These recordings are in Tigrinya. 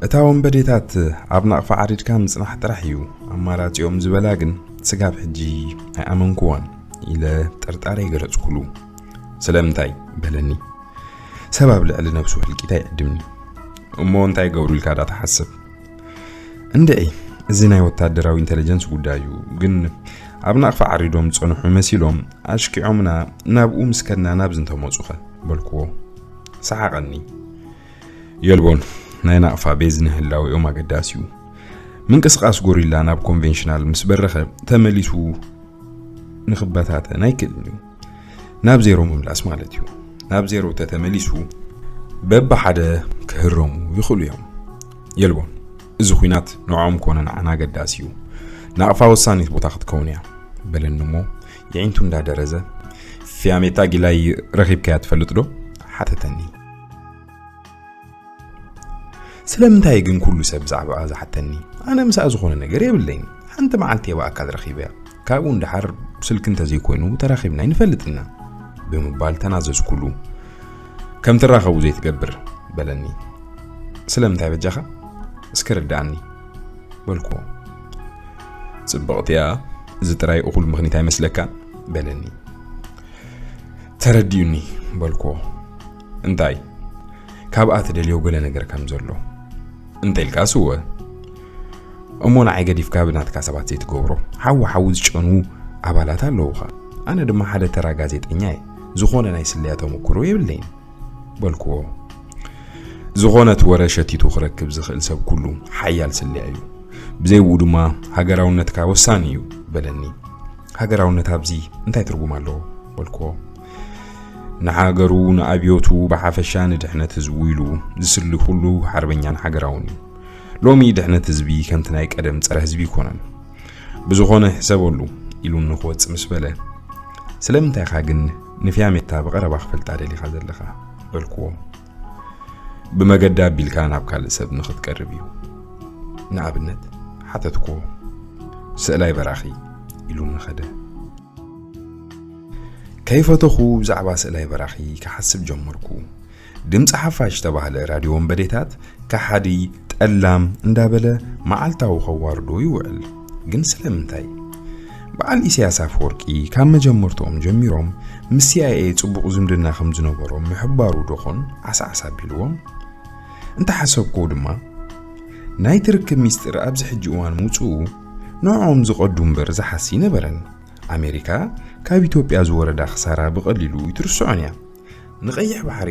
እታ ወንበዴታት ኣብ ናቕፋ ዓሪድካ ምጽናሕ ጥራሕ እዩ ኣማራጺኦም ዝበላ ግን ስጋብ ሕጂ ኣይኣመንኩዋን ኢለ ጥርጣረ ይገለጽኩሉ። ስለምንታይ በለኒ። ሰብ ኣብ ልዕሊ ነብሱ ህልቂት ኣይዕድምን እዩ። እሞ እንታይ ይገብሩ ኢልካ ዳ ትሓስብ? እንድዒ፣ እዚ ናይ ወታደራዊ ኢንተለጀንስ ጉዳይ እዩ። ግን ኣብ ናቕፋ ዓሪዶም ዝጸንሑ መሲሎም ኣሽኪዖምና ናብኡ ምስ ከድና ናብዚ እንተመጹኸ በልክዎ። ሰሓቐኒ። የልቦን፣ ናይ ናቕፋ ቤዝ ንህላዌኦም ኣገዳሲ እዩ። ምንቅስቓስ ጎሪላ ናብ ኮንቬንሽናል ምስ በረኸ ተመሊሱ ንኽበታተን ኣይክእልን እዩ። ናብ ዜሮ ምምላስ ማለት እዩ። ናብ ዜሮ ተተመሊሱ በብሓደ ክህረሙ ይኽእሉ እዮም። የልቦን፣ እዚ ኹናት ንዕኦም ኮነ ንዓና ኣገዳሲ እዩ። ናቕፋ ወሳኒት ቦታ ክትከውን እያ በለኒ እሞ የዒንቱ እንዳደረዘ፣ ፊያሜታ ጊላይ ረኺብካያ ትፈልጥ ዶ ሓተተኒ። ስለምንታይ ግን ኩሉ ሰብ ብዛዕባኣ ዝሓተኒ? ኣነ ምስኣ ዝኾነ ነገር የብለይን። ሓንቲ መዓልቲ እየ ብኣካል ረኺበያ። ካብኡ ንደሓር ስልኪ እንተዘይኮይኑ ተራኺብና ኣይንፈልጥን ኢና ብምባል ተናዘዝኩሉ። ከም ትራኸቡ ዘይትገብር በለኒ። ስለምንታይ በጃኻ? እስኪ ርድኣኒ በልኩዎ። ጽብቕቲ እያ፣ እዚ ጥራይ እኹል ምኽኒት ኣይመስለካን በለኒ። ተረዲኡኒ በልኩዎ። እንታይ? ካብኣ ትደልዮ ገለ ነገር ከም ዘሎ። እንተ ኢልካ ስወ። እሞ ንዓይ ገዲፍካ ብናትካ ሰባት ዘይትገብሮ ሓዊ ሓዊ ዝጨኑ ኣባላት ኣለዉኻ። ኣነ ድማ ሓደ ተራ ጋዜጠኛ እየ። ዝኾነ ናይ ስለያ ተመክሮ የብለይን በልክዎ። ዝኾነት ወረ ሸቲቱ ክረክብ ዝኽእል ሰብ ኩሉ ሓያል ስለያ እዩ። ብዘይብኡ ድማ ሃገራውነትካ ወሳኒ እዩ በለኒ። ሃገራውነት ኣብዚ እንታይ ትርጉም ኣለዎ በልክዎ። ንሃገሩ፣ ንኣብዮቱ፣ ብሓፈሻ ንድሕነት ህዝቡ ኢሉ ዝስሊ ኩሉ ሓርበኛን ሃገራውን እዩ። ሎሚ ድሕነት ህዝቢ ከምቲ ናይ ቀደም ጸረ ህዝቢ ኣይኮነን። ብዝኾነ ሕሰበሉ ኢሉኒ ክወጽእ ምስ በለ፣ ስለምንታይ ኢኻ ግን ንፊያሜታ ብቐረባ ክፈልጣ ደሊኻ ዘለኻ በልክዎ። ብመገዲ ኣቢልካ ናብ ካልእ ሰብ ንኽትቀርብ እዩ። ንኣብነት ሓተትክዎ። ስእላይ በራኺ ኢሉኒ ኸደ። ከይፈተኹ ብዛዕባ ስእላይ በራኺ ክሓስብ ጀመርኩ። ድምፂ ሓፋሽ ዝተባህለ ራድዮ ወንበዴታት ከሓዲ፣ ጠላም እንዳበለ መዓልታዊ ከዋርዶ ይውዕል። ግን ስለምንታይ? በዓል ኢሳያስ ኣፈወርቂ ካብ መጀመርትኦም ጀሚሮም ምስ ሲኣይኤ ጽቡቕ ዝምድና ከም ዝነበሮም ምሕባሩ ዶኾን ዓሳዕሳ ኣቢልዎም? እንተሓሰብክዎ ድማ፣ ናይቲ ርክብ ሚስጥር ኣብዚ ሕጂ እዋን ምውጽኡ ንዕኦም ዝቐዱ እምበር ዝሓሲ ኣይነበረን። ኣሜሪካ ካብ ኢትዮጵያ ዝወረዳ ክሳራ ብቐሊሉ ኣይትርስዖን እያ። ንቐይሕ ባሕሪ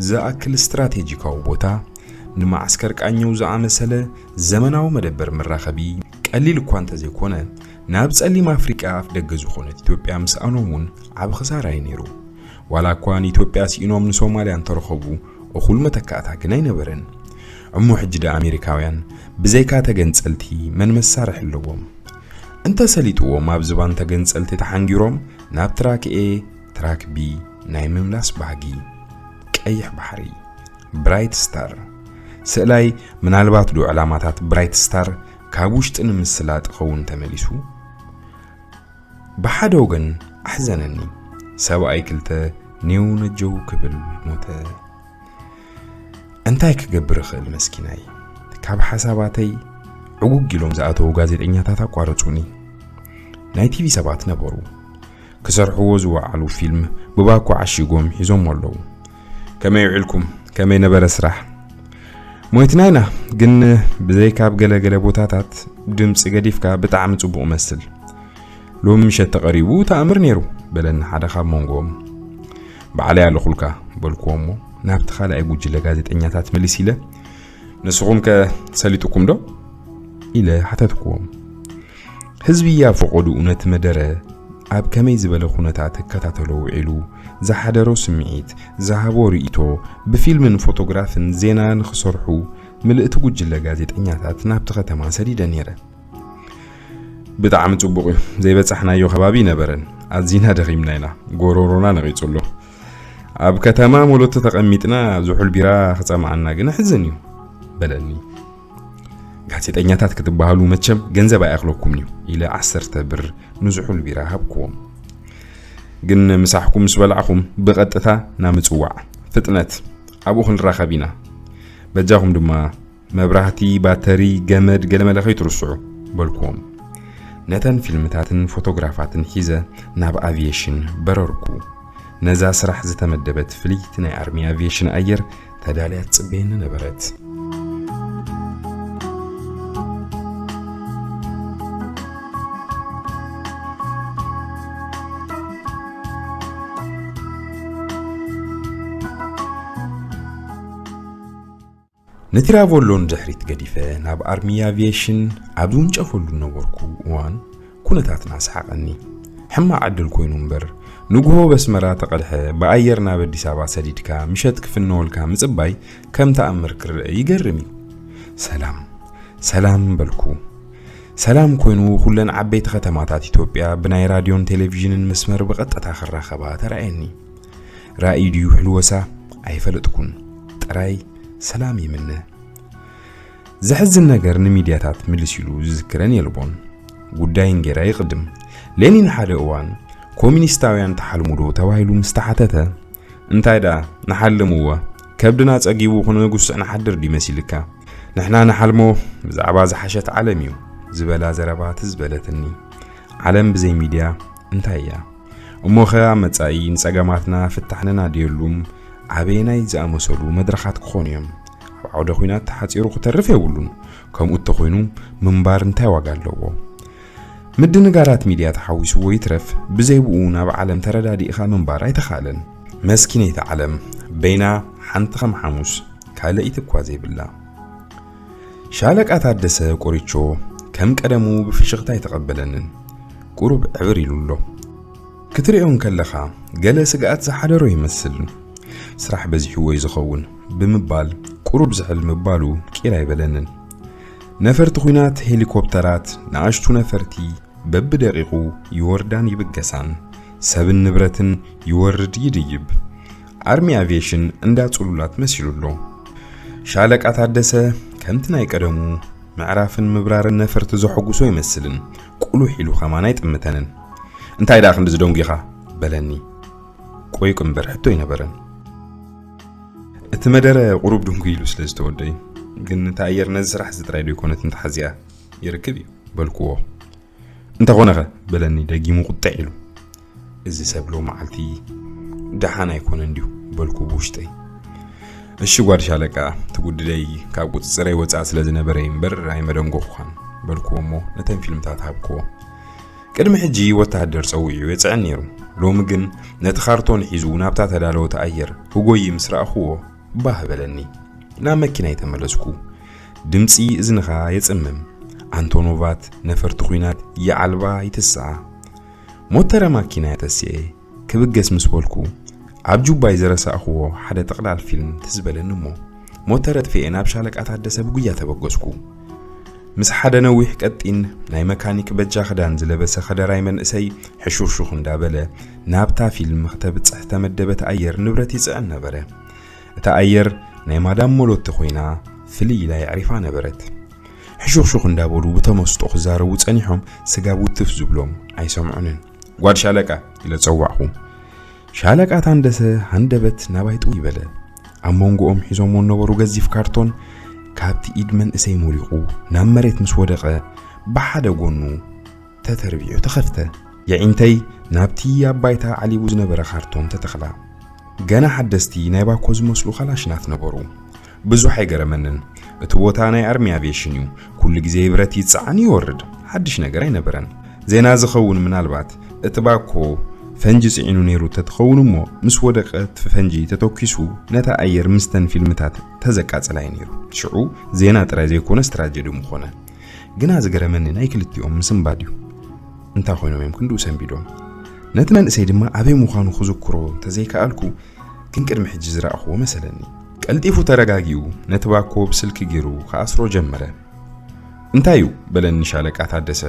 ዝኣክል ስትራቴጂካዊ ቦታ፣ ንማዕስከር ቃኘው ዝኣመሰለ ዘመናዊ መደበር መራኸቢ ቀሊል እኳ እንተዘይኮነ፣ ናብ ጸሊም ኣፍሪቃ ኣፍ ደገ ዝኾነት ኢትዮጵያ ምስኣኖም እውን ዓቢ ክሳራ እዩ ነይሩ። ዋላ እኳ ንኢትዮጵያ ስኢኖም ንሶማልያ እንተረኸቡ፣ እኹል መተካእታ ግን ኣይነበረን። እሞ ሕጂ ደኣ ኣሜሪካውያን ብዘይካ ተገንጸልቲ መን መሳርሒ ኣለዎም? እንተሰሊጥዎም ኣብ ዝባን ተገንጸልቲ ተሓንጊሮም ናብ ትራክ ኤ፣ ትራክ ቢ ናይ ምምላስ ባህጊ። ቀይሕ ባሕሪ። ብራይት ስታር። ስእላይ ምናልባት ዶ ዕላማታት ብራይት ስታር ካብ ውሽጢ ንምስላጥ ኸውን ተመሊሱ? ብሓደ ወገን ኣሕዘነኒ። ሰብኣይ ክልተ ኔው ነጀው ክብል ሞተ። እንታይ ክገብር እኽእል መስኪናይ? ካብ ሓሳባተይ ዕጉግ ኢሎም ዝኣተዉ ጋዜጠኛታት ኣቋረጹኒ። ናይ ቲቪ ሰባት ነበሩ። ክሰርሕዎ ዝወዓሉ ፊልም ብባኮ ዓሺጎም ሒዞም ኣለዉ። ከመይ ውዒልኩም? ከመይ ነበረ ስራሕ? ሞይትና ኢና፣ ግን ብዘይካ ኣብ ገለ ገለ ቦታታት ድምፂ ገዲፍካ ብጣዕሚ ጽቡቕ መስል። ሎሚ ምሸት ተቐሪቡ ተኣምር ነይሩ፣ በለኒ ሓደ ካብ መንጎኦም። ባዕለይ ኣለኹልካ፣ በልክዎ እሞ ናብቲ ካልኣይ ጉጅለ ጋዜጠኛታት መሊስ ኢለ፣ ንስኹም ከ ሰሊጡኩም ዶ? ኢለ ሓተትክዎም። ህዝቢ ኣብ ፈቐድኡ ነቲ መደረ ኣብ ከመይ ዝበለ ኩነታት ክከታተሎ ውዒሉ፣ ዝሓደሮ ስምዒት፣ ዝሃቦ ርእይቶ፣ ብፊልምን ፎቶግራፍን ዜና ንኽሰርሑ ምልእቲ ጉጅለ ጋዜጠኛታት ናብቲ ከተማ ሰዲደ ነይረ። ብጣዕሚ ጽቡቕ እዩ። ዘይበጻሕናዮ ከባቢ ኣይነበረን። ኣዚና ደኺምና ኢና። ጎሮሮና ነቒጹ ኣሎ። ኣብ ከተማ ሞሎቶ ተቐሚጥና ዝሑል ቢራ ክጸምኣና ግን ኣሕዝን እዩ፣ በለኒ። ጋዜጠኛታት ክትበሃሉ መቸም ገንዘብ ኣይኣኽለኩምን እዩ፣ ኢለ ዓሰርተ ብር ንዝሑል ቢራ ሃብክዎም። ግን ምሳሕኩም ምስ በላዕኹም ብቐጥታ ናብ ምጽዋዕ። ፍጥነት፣ ኣብኡ ክንራኸብ ኢና። በጃኹም ድማ መብራህቲ፣ ባተሪ፣ ገመድ፣ ገለመለ ከይትርስዑ በልኩዎም። ነተን ፊልምታትን ፎቶግራፋትን ሒዘ ናብ ኣቪየሽን በረርኩ። ነዛ ስራሕ ዝተመደበት ፍልይቲ ናይ ኣርሚ ኣቪየሽን ኣየር ተዳልያ ትጽበየኒ ነበረት። ንቲራቮሎ ንድሕሪት ገዲፈ ናብ ኣርሚ ኣቪየሽን ኣብ ዝውንጨፈሉ ነበርኩ እዋን፣ ኩነታትና ሰሓቐኒ። ሕማቕ ዕድል ኮይኑ እምበር፣ ንግሆ በስመራ ተቐድሐ፣ ብኣየር ናብ ኣዲስ ኣበባ ሰዲድካ፣ ምሸት ክፍነወልካ ምጽባይ ከም ተኣምር ክረአ ይገርም እዩ። ሰላም፣ ሰላም በልኩ። ሰላም ኮይኑ፣ ኩለን ዓበይቲ ከተማታት ኢትዮጵያ ብናይ ራድዮን ቴሌቪዥንን መስመር ብቐጥታ ክራኸባ ተራእየኒ። ራእይ ድዩ ሕልወሳ ኣይፈለጥኩን። ጥራይ ሰላም ይምነ። ዘሕዝን ነገር፣ ንሚድያታት ምልስ ኢሉ ዝዝክረን የልቦን። ጉዳይ እንጌራ ይቕድም። ሌኒን ሓደ እዋን፣ ኮሚኒስታውያን ትሓልሙ ዶ ተባሂሉ ምስ ተሓተተ፣ እንታይ ደኣ ንሓልም እወ፣ ከብድና ጸጊቡ ክነጉስዕ ንሓድር ድዩ መሲልካ? ንሕና ንሓልሞ ብዛዕባ ዝሓሸት ዓለም እዩ ዝበላ ዘረባ ትዝ በለትኒ። ዓለም ብዘይ ሚድያ እንታይ እያ? እሞኸ ኣብ መጻኢ ንጸገማትና ፍታሕ ነናድየሉም ኣበየናይ ዝኣመሰሉ መድረኻት ክኾኑ እዮም? ኣብ ዓውደ ኲናት ተሓጺሩ ክተርፍ የብሉን። ከምኡ እተኾይኑ ምንባር እንታይ ዋጋ ኣለዎ? ምድንጋራት ሚድያ ተሓዊስዎ ይትረፍ፣ ብዘይ ብኡ ናብ ዓለም ተረዳዲእኻ ምንባር ኣይተኻእለን። መስኪነይቲ ዓለም፣ በይና ሓንቲ ከም ሓሙስ ካልኣይቲ እኳ ዘይብላ። ሻለቃ ታደሰ ቆሪቾ ከም ቀደሙ ብፍሽኽታ ኣይተቐበለንን። ቁሩብ ዕብር ኢሉ ኣሎ። ክትሪኦ እንከለኻ ገለ ስግኣት ዝሓደሮ ይመስል። ስራሕ በዚሕዎ እዩ ዝኸውን ብምባል ቁሩብ ዝሕል ምባሉ ቂር ኣይበለንን። ነፈርቲ ኲናት ሄሊኮፕተራት፣ ንኣሽቱ ነፈርቲ በብደቂቑ ይወርዳን ይብገሳን፣ ሰብን ንብረትን ይወርድ ይድይብ። ኣርሚ ኣቪየሽን እንዳ ጽሉላት መሲሉ ኣሎ። ሻለቃ ታደሰ ከምቲ ናይ ቀደሙ ምዕራፍን ምብራርን ነፈርቲ ዘሐጉሶ ይመስልን፣ ቁሉሕ ኢሉ ከማን ኣይጥምተንን። "እንታይ ደኣ ክንዲ ዝደንጉኻ?" በለኒ። ቆይቁ እምበር ሕቶ ኣይነበረን። እቲ መደረ ቁሩብ ድንጉ ኢሉ ስለ ዝተወደዩ፣ ግን እታ ኣየር ነዚ ስራሕ እዚ ጥራይ ዶ ይኮነትን ተሓዚኣ? ይርክብ እዩ በልኩዎ። "እንተኾነኸ?" በለኒ ደጊሙ ቁጥዕ ኢሉ። "እዚ ሰብ ሎ መዓልቲ ደሓን ኣይኮነን ድዩ?" በልኩ ብውሽጠይ። "እሺ ጓድ ሻለቃ፣ እቲ ጉድለይ ካብ ቁጽጽረይ ወጻእ ስለ ዝነበረ እዩ እምበር ኣይመደንጎኹኻን" በልኩዎ እሞ ነተን ፊልምታት ሃብኩዎ። ቅድሚ ሕጂ ወተሃደር ጸዊዑ የጽዕን ነይሩ። ሎሚ ግን ነቲ ካርቶን ሒዙ ናብታ ተዳለወት ኣየር ክጎይ ምስ ረኣኹዎ ባህ በለኒ። ናብ መኪናይ ተመለስኩ። ድምጺ እዝንኻ የጽምም። ኣንቶኖቫት ነፈርቲ ኲናት ይዓልባ ይትስዓ። ሞተረ ማኪና ተሲኤ ክብገስ ምስ በልኩ፣ ኣብ ጁባይ ዝረሳእኽዎ ሓደ ጥቕላል ፊልም ትዝ በለኒ እሞ፣ ሞተር ኣጥፊኤ ናብ ሻለቃ ታደሰ ብጉያ ተበገስኩ። ምስ ሓደ ነዊሕ ቀጢን ናይ መካኒክ በጃ ክዳን ዝለበሰ ከደራይ መንእሰይ ሕሹኽሹኽ እንዳበለ ናብታ ፊልም ክተብጽሕ ዝተመደበት ኣየር ንብረት ይጽዕን ነበረ። እታ ኣየር ናይ ማዳም ሞሎቲ ኮይና ፍልይ ኢላ የዕሪፋ ነበረት። ሕሹኽሹኽ እንዳበሉ ብተመስጦ ክዛረቡ ጸኒሖም ስጋብ ውትፍ ዝብሎም ኣይሰምዑንን። "ጓድ ሻለቃ" ኢለ ጸዋዕኹ። ሻለቃ ታንደሰ ሃንደበት ናባይ ጥው ይበለ። ኣብ መንጎኦም ሒዞምዎ ነበሩ ገዚፍ ካርቶን ካብቲ ኢድ መንእሰይ ሞሊቑ ናብ መሬት ምስ ወደቐ ብሓደ ጎኑ ተተርቢዑ ተኸፍተ። የዒንተይ ናብቲ ኣብ ባይታ ዓሊቡ ዝነበረ ካርቶን ተተኽላ። ገና ሓደስቲ ናይ ባኮ ዝመስሉ ካላሽናት ነበሩ። ብዙሕ ኣይገረመንን። እቲ ቦታ ናይ ኣርሚ ኣቪየሽን እዩ። ኩሉ ግዜ ብረት ይጸዓን ይወርድ። ሓድሽ ነገር ኣይነበረን። ዜና ዝኸውን ምናልባት እቲ ባኮ ፈንጂ ጽዒኑ ነይሩ ተትኸውን እሞ፣ ምስ ወደቐት ፈንጂ ተተኪሱ ነታ ኣየር ምስተን ፊልምታት ተዘቃጸላዩ ነይሩ። ሽዑ ዜና ጥራይ ዘይኮነስ ትራጀዲ ምኾነ። ግና ዝገረመኒ ናይ ክልቲኦም ምስንባድ እዩ። እንታይ ኮይኖም እዮም ክንድኡ ሰንቢዶም? ነቲ መንእሰይ ድማ ኣበይ ምዃኑ ክዝክሮ ተዘይከኣልኩ፣ ግን ቅድሚ ሕጂ ዝረኣኽዎ መሰለኒ። ቀልጢፉ ተረጋጊኡ ነቲ ባኮ ብስልኪ ገይሩ ክኣስሮ ጀመረ። "እንታይ እዩ?" በለኒ ሻለቃ ታደሰ፣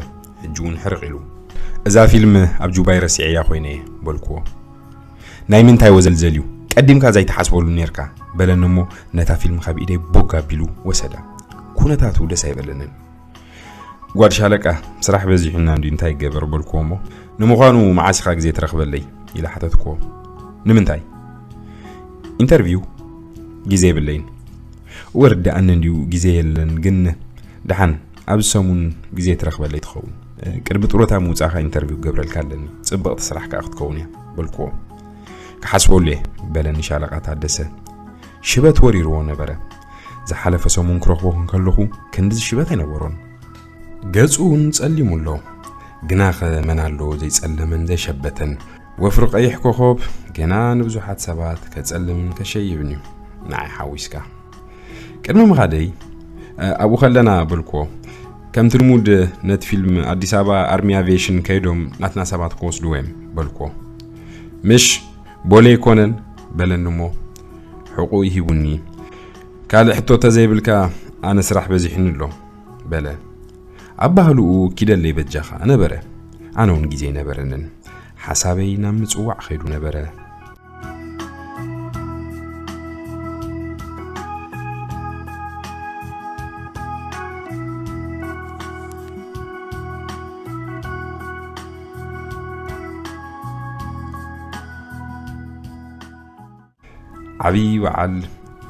ሕጂ እውን ሕርቕ ኢሉ። "እዛ ፊልም ኣብ ጁባይ ረሲዐያ ኮይነ እየ" በልኩዎ። "ናይ ምንታይ ወዘልዘል እዩ? ቀዲምካ ዘይትሓስበሉ ኔርካ" በለኒ እሞ ነታ ፊልም ካብ ኢደይ ቦግ ኣቢሉ ወሰዳ። ኩነታቱ ደስ ኣይበለንን። "ጓድ ሻለቃ፣ ስራሕ በዚሑና እንድዩ፣ እንታይ ይገበር?" በልኩዎ እሞ፣ "ንምዃኑ መዓስ ኢኻ ግዜ ትረኽበለይ?" ኢለ ሓተትኩዎ። "ንምንታይ?" "ኢንተርቪው?" "ግዜ የብለይን?" ወርዲ ኣነ እንዲዩ ግዜ የለን፣ ግን ደሓን ኣብዚ ሰሙን ግዜ ትረኽበለይ ትኸውን። ቅድሚ ጥሮታ ምውጻእኻ ኢንተርቪው ክገብረልካ ኣለኒ፣ ጽብቕቲ ስራሕ ከኣ ክትከውን እያ በልክዎ። ክሓስበሉ እየ በለኒ ሻለቃ ታደሰ። ሽበት ወሪርዎ ነበረ። ዝሓለፈ ሰሙን ክረኽቦ እንከለኹ ክንድዚ ሽበት ኣይነበሮን። ገጹ እውን ጸሊሙ ኣሎ። ግናኸ መን ኣሎ ዘይጸለመን ዘይሸበተን? ወፍሪ ቀይሕ ኮኾብ ገና ንብዙሓት ሰባት ከጸልምን ከሸይብን እዩ፣ ንዓይ ሓዊስካ። ቅድሚ ምኻደይ ኣብኡ ከለና በልኮ፣ ከምቲ ልሙድ ነቲ ፊልም ኣዲስ ኣበባ ኣርሚ ኣቪዬሽን ከይዶም ናትና ሰባት ክወስድዎ እዮም በልኮ። ምሽ ቦሌ ኣይኮነን በለኒ እሞ ሕቑኡ ሂቡኒ። ካልእ ሕቶ ተዘይብልካ ኣነ ስራሕ በዚሕኒ ኣሎ በለ። ኣባህልኡ ኪደለይ በጃኻ ነበረ። ኣነ እውን ግዜ ኣይነበረንን። ሓሳበይ ናብ ምጽዋዕ ኸይዱ ነበረ። ዓብዪ በዓል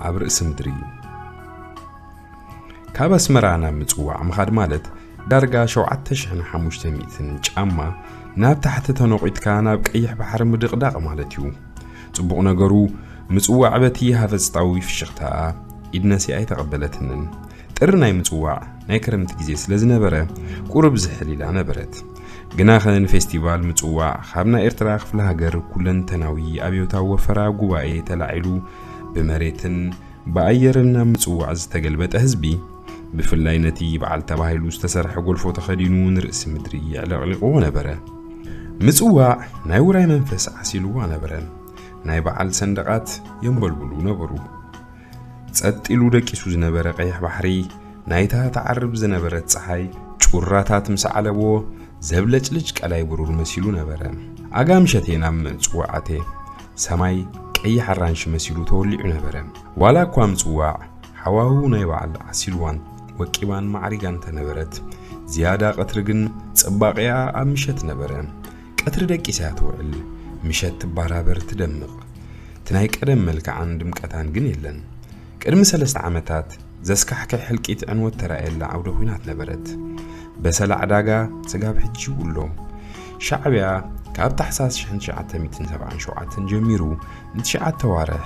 ኣብ ርእሲ ምድሪ። ካብ ኣስመራ ናብ ምጽዋዕ ምኻድ ማለት ዳርጋ ሸውዓተ ሽሕን ሓሙሽተ ሚእትን ጫማ ናብ ታሕቲ ተነቒትካ ናብ ቀይሕ ባሕሪ ምድቕዳቕ ማለት እዩ። ጽቡቕ ነገሩ ምጽዋዕ በቲ ሃፈጽታዊ ፍሽኽታኣ ኢድ ነሲኣ ኣይተቐበለትንን። ጥሪ ናይ ምጽዋዕ ናይ ክረምቲ ግዜ ስለ ዝነበረ ቁሩብ ዝሕል ኢላ ነበረት። ግናኸ ንፌስቲቫል ምጽዋዕ ካብ ናይ ኤርትራ ክፍለ ሃገር ኩለንተናዊ ኣብዮታዊ ወፈራ ጉባኤ ተላዒሉ ብመሬትን ብኣየርን ናብ ምጽዋዕ ዝተገልበጠ ህዝቢ፣ ብፍላይ ነቲ በዓል ተባሂሉ ዝተሰርሐ ጎልፎ ተኸዲኑ ንርእሲ ምድሪ የዕለቕሊቕዎ ነበረ። ምጽዋዕ ናይ ውራይ መንፈስ ዓሲልዋ ነበረ። ናይ በዓል ሰንደቓት የንበልብሉ ነበሩ። ጸጥ ኢሉ ደቂሱ ዝነበረ ቀይሕ ባሕሪ፣ ናይታ ትዓርብ ዝነበረት ጸሓይ ጩራታት ምስ ዓለብዎ፣ ዘብለጭልጭ ቀላይ ብሩር መሲሉ ነበረ። ኣጋ ምሸት እየ ናብ ምጽዋዕ ኣትየ። ሰማይ ቀይሕ ኣራንሺ መሲሉ ተወሊዑ ነበረ። ዋላ እኳ ምጽዋዕ ሃዋህው ናይ በዓል ዓሲልዋን ወቂባን ማዕሪጋን እንተነበረት፣ ዝያዳ ቀትሪ ግን ጽባቐኣ ኣብ ምሸት ነበረ። ቀትሪ ደቂሳ እያ ትውዕል፣ ምሸት ትባራበር፣ ትደምቕ። እቲ ናይ ቀደም መልክዓን ድምቀታን ግን የለን። ቅድሚ ሰለስተ ዓመታት ዘስካሕክሕ ህልቂት ዕንወት ተራእየላ ዓውደ ኲናት ነበረት። በሰላ ዕዳጋ ስጋብ ሕጂ ይውሎ። ሻዕብያ ካብ ታሕሳስ ሽሕን ትሽዓተ ሚእትን ሰብዓን ሸውዓተን ጀሚሩ ንትሽዓተ ኣዋርሕ